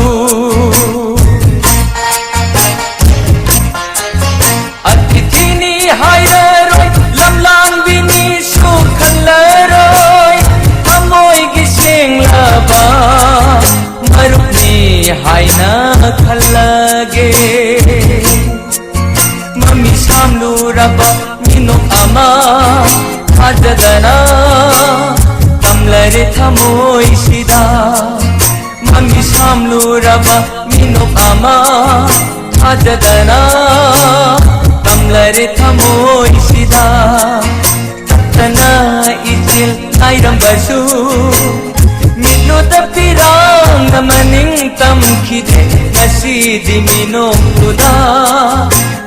ꯑꯇꯤꯊꯤꯅꯤ ꯍꯥꯏꯔꯔꯣꯏ, ꯂꯝꯂꯥꯟꯕꯤꯅꯤꯁꯨ ꯈꯜꯂꯔꯣꯏ꯫ ꯊꯃꯣꯏꯒꯤ ꯁꯦꯡꯂꯕ, ꯍꯥꯏꯅ ꯈꯜꯂꯒꯦ꯫ ꯃꯃꯤ ꯁꯥꯝꯂꯨꯔꯕ ꯃꯤꯅꯣꯛ ꯑꯃ ꯊꯥꯖꯗꯅ ꯇꯝꯂꯔꯦ ꯊꯃꯣꯏꯁꯤꯗ꯫ ꯃꯃꯤ ꯁꯥꯝꯂꯨꯔꯕ ꯃꯤꯅꯣꯛ ꯑꯃ ꯊꯥꯖꯗꯅ ꯇꯝꯂꯔꯦ ꯊꯃꯣꯏꯁꯤꯗ꯫ ꯇꯠꯇꯅ ꯏꯆꯤꯜ ꯅꯥꯏꯔꯝꯕꯁꯨ ꯃꯤꯠꯂꯨꯗ ꯄꯤꯔꯥꯡꯅ ꯃꯅꯤꯡ ꯇꯝꯈꯤꯗꯦ꯫ ꯉꯁꯤꯗꯤ ꯃꯤꯅꯣꯛꯇꯨꯗ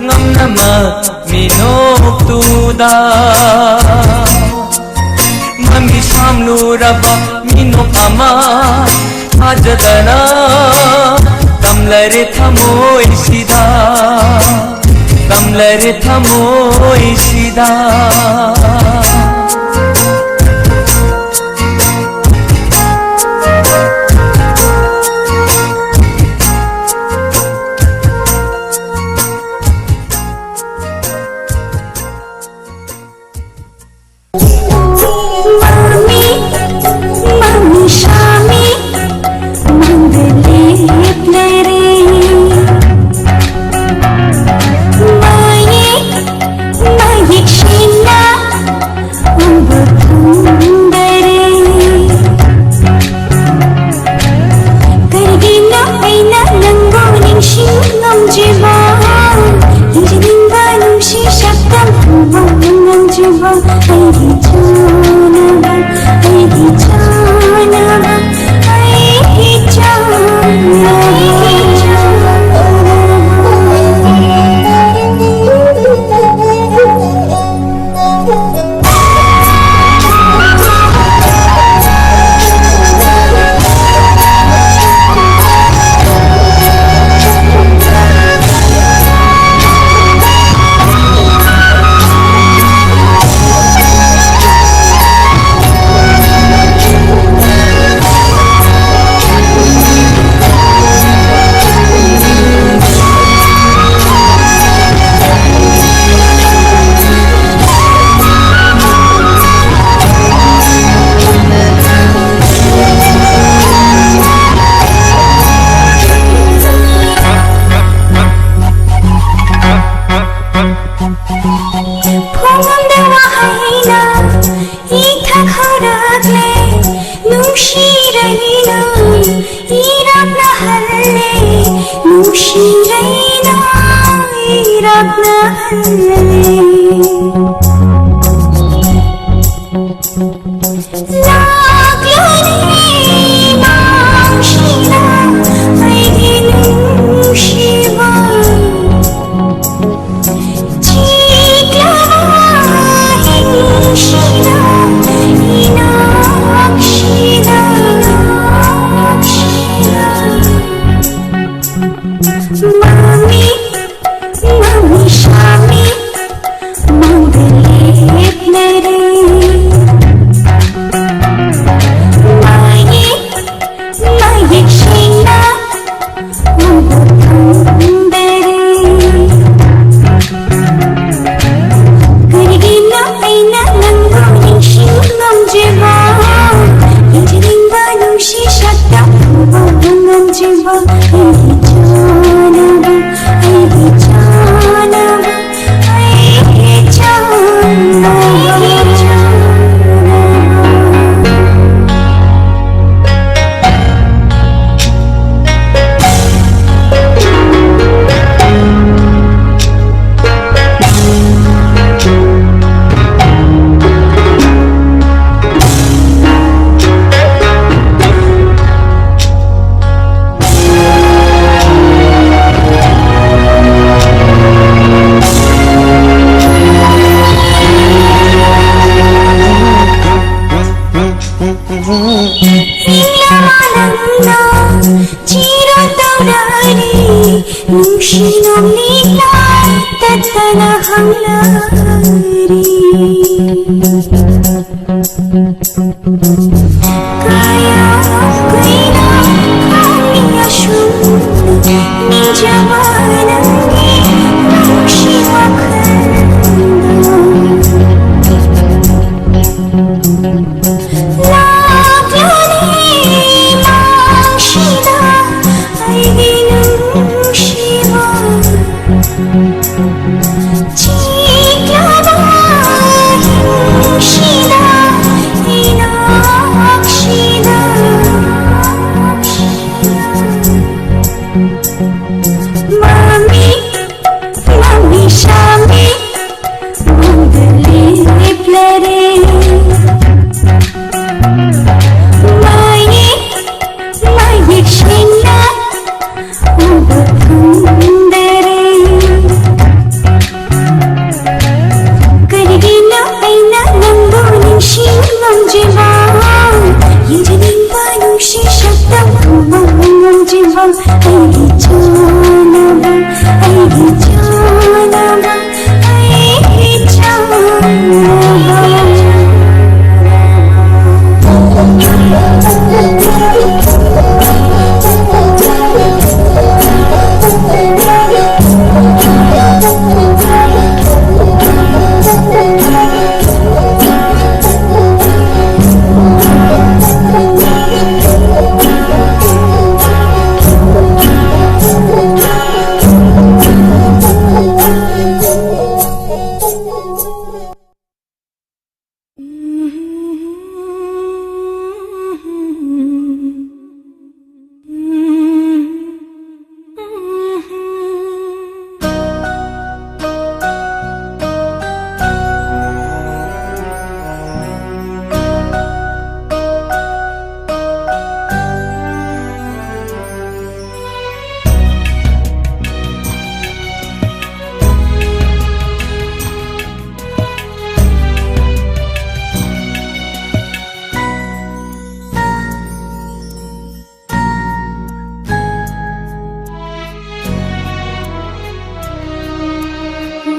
ꯉꯝꯅꯃꯛ ꯃꯤꯅꯣꯛꯇꯨꯗ ꯃꯃꯤ ꯁꯥꯝꯂꯨꯔꯕ ꯃꯤꯅꯣꯛ ꯑꯃ ꯊꯥꯖꯗꯅ ꯇꯝꯂꯔꯦ ꯊꯃꯣꯏꯁꯤꯗ꯫ ꯇꯝꯂꯔꯦ ꯊꯃꯣꯏꯁꯤꯗ꯫ ꯉꯝꯖꯤꯟꯕ ꯑꯩꯒꯤ ꯆꯥꯅꯕ, ꯑꯩꯒꯤ ꯆꯥꯅꯕ, ꯑꯩꯒꯤ ꯆꯥꯅꯕ꯫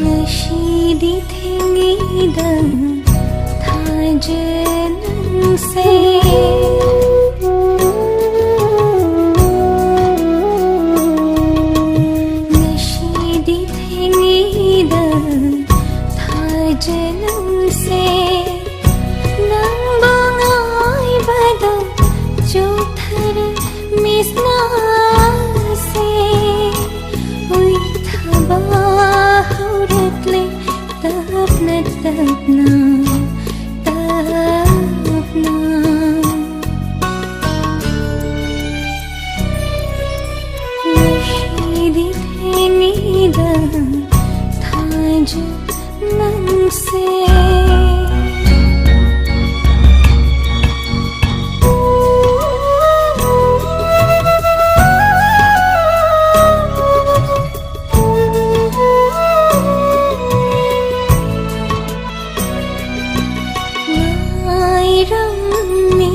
ꯉꯁꯤꯗꯤ ꯊꯦꯡꯉꯤꯗ ꯊꯥꯖꯅꯁꯦ꯫ ꯉꯁꯤꯗꯤ ꯊꯦꯡꯉꯤꯗ ꯊꯥꯖꯅꯁꯦ꯫ ꯅꯪꯕꯨ ꯉꯥꯏꯕꯗ ꯆꯣꯛꯊꯔꯦ ꯃꯤꯠꯁꯅꯥꯁꯦ꯫ ꯎꯏꯊꯕ ꯍꯧꯔꯛꯂꯦ ꯇꯞꯅ ꯇꯞꯅ, ꯇꯞꯅ꯫ ꯉꯁꯤꯗꯤ ꯊꯦꯡꯉꯤꯗ ꯊꯥꯖ ꯅꯪꯁꯦ꯫ ꯉꯥꯏꯔꯝꯃꯤ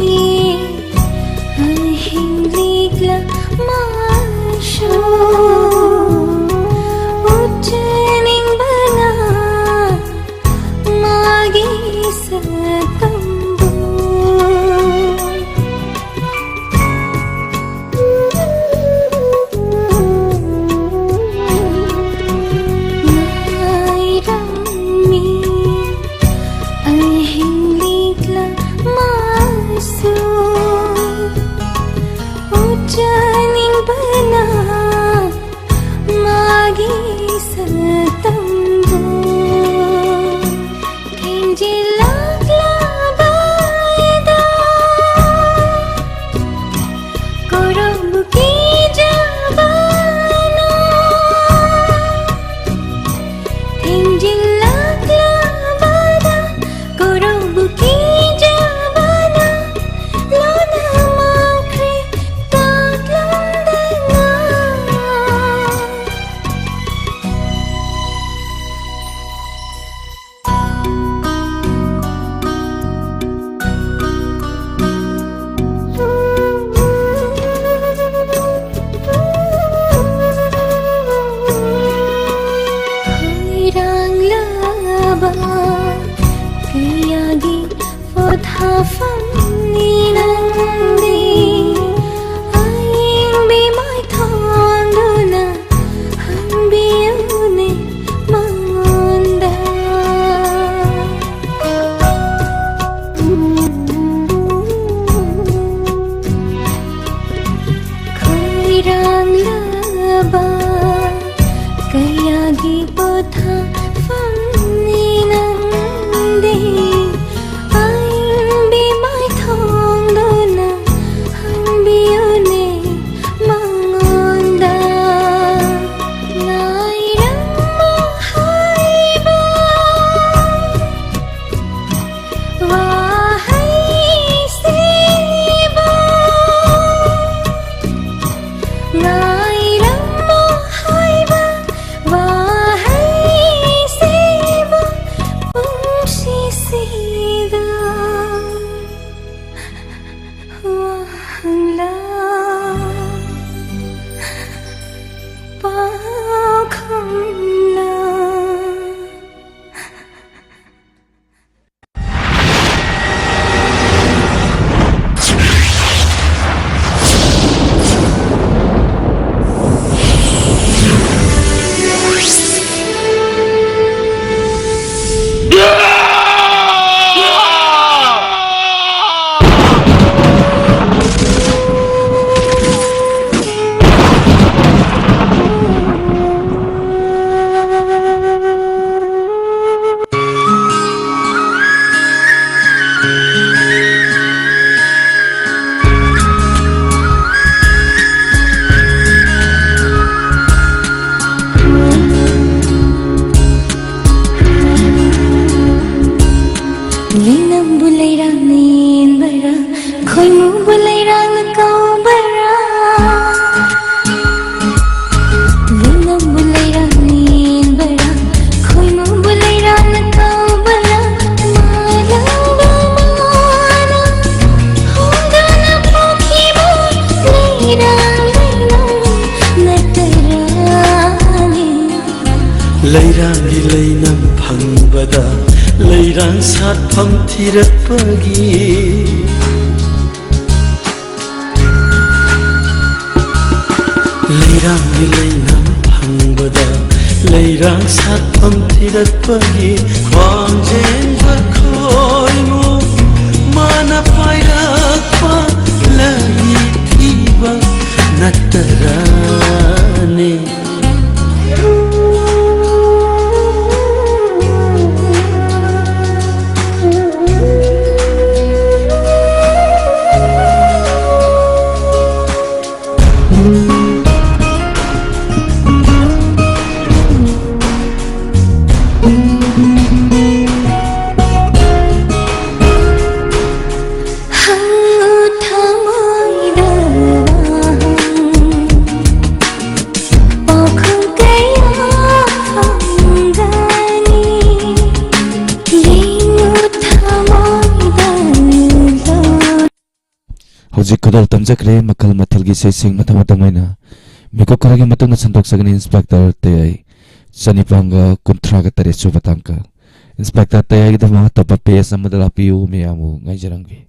ꯑꯍꯤꯡ ꯂꯤꯛꯂ ꯃꯥꯁꯨ ꯎꯠꯆꯅꯤꯡꯕꯅ ꯃꯥꯒꯤ ꯁꯛꯇꯝꯕꯨ꯫ ꯉꯥꯏꯔꯝꯃꯤ ꯑꯍꯤꯡ ꯂꯤꯛꯂ ꯃꯥꯁꯨ ꯎꯠꯆꯅꯤꯡꯕꯅ ꯃꯥꯒꯤ ꯁꯛꯇꯝꯕꯨ꯫ ꯊꯦꯡꯖꯤꯜꯂꯛꯂꯕꯗ ꯀꯣꯔꯧꯕꯨ ꯀꯤꯖꯕꯅ꯫ ꯊꯦꯡꯖꯤꯜꯂꯛꯂꯕꯗ ꯀꯣꯔꯧꯕꯨ ꯀꯤꯖꯕꯅ ꯂꯣꯟꯅ ꯃꯥꯡꯈ꯭ꯔꯦ ꯇꯥꯛꯂꯝꯗꯅ꯫ ꯍꯩꯔꯥꯡꯂꯕ ꯀꯌꯥꯒꯤ ꯄꯣꯊꯥꯐꯝꯅꯤ ꯅꯪꯗꯤ꯫ ꯑꯏꯪꯕꯤ ꯃꯥꯏꯊꯣꯡꯗꯨꯅ ꯍꯪꯕꯤꯌꯨꯅꯦ ꯃꯉꯣꯟꯗ꯫ ꯈꯣꯏꯔꯥꯡꯂꯕ ꯀꯌꯥꯒꯤ ꯄꯣꯊꯥꯐꯝꯅꯤ ꯅꯪꯗꯤ꯫ ꯑꯏꯪꯕꯤ ꯃꯥꯏꯊꯣꯡꯗꯨꯅ ꯍꯪꯕꯤꯌꯨꯅꯦ ꯃꯉꯣꯟꯗ꯫ ꯉꯥꯏꯔꯝꯃꯣ ꯍꯥꯏꯕ ꯋꯥꯍꯩꯁꯤꯕꯨ꯫ ꯉꯥꯏꯔꯝꯃꯣ ꯍꯥꯏꯕ ꯋꯥꯍꯩꯁꯤ ꯂꯩꯅꯝ ꯐꯪꯕꯗ ꯂꯩꯔꯥꯡ ꯁꯥꯠꯐꯝ ꯊꯤꯔꯛꯄꯒꯤ꯫ ꯂꯩꯔꯥꯡꯒꯤ ꯂꯩꯅꯝ ꯐꯪꯕꯗ ꯂꯩꯔꯥꯡ ꯁꯥꯠꯐꯝ ꯊꯤꯔꯛꯄꯒꯤ ꯈ꯭ꯋꯥꯡꯖꯦꯟꯕ ꯈꯣꯏꯃꯨ ꯃꯥꯅ ꯄꯥꯏꯔꯛꯄ ꯂꯩ ꯊꯤꯕ ꯅꯠꯇꯔꯅꯦ꯫ ꯍꯧꯖꯤꯛ ꯈꯨꯗꯣꯜ ꯇꯝꯖꯈ꯭ꯔꯦ ꯃꯈꯜ ꯃꯊꯦꯜꯒꯤ ꯏꯁꯩꯁꯤꯡ꯫ ꯃꯊꯪ ꯃꯊꯪ ꯑꯣꯏꯅ ꯃꯤꯀꯨꯞ ꯈꯔꯒꯤ ꯃꯇꯨꯡꯗ ꯁꯟꯗꯣꯛꯆꯒꯅꯤ ꯏꯟꯁꯄꯦꯛꯇꯔ ꯇꯌꯥꯏ꯫ ꯆꯅꯤꯄꯥꯟꯒ ꯀꯨꯟꯊ꯭ꯔꯥꯒ ꯇꯔꯦꯠ ꯁꯨꯕ ꯇꯥꯡꯀꯛ꯫ ꯏꯟꯁꯄꯦꯛꯇꯔ ꯇꯌꯥꯏꯒꯤꯗꯃꯛ ꯑꯇꯣꯞꯄ ꯄꯦꯖ ꯑꯃꯗ ꯂꯥꯛꯄꯤꯌꯨ, ꯃꯌꯥꯝꯕꯨ ꯉꯥꯏꯖꯔꯝꯒꯦ꯫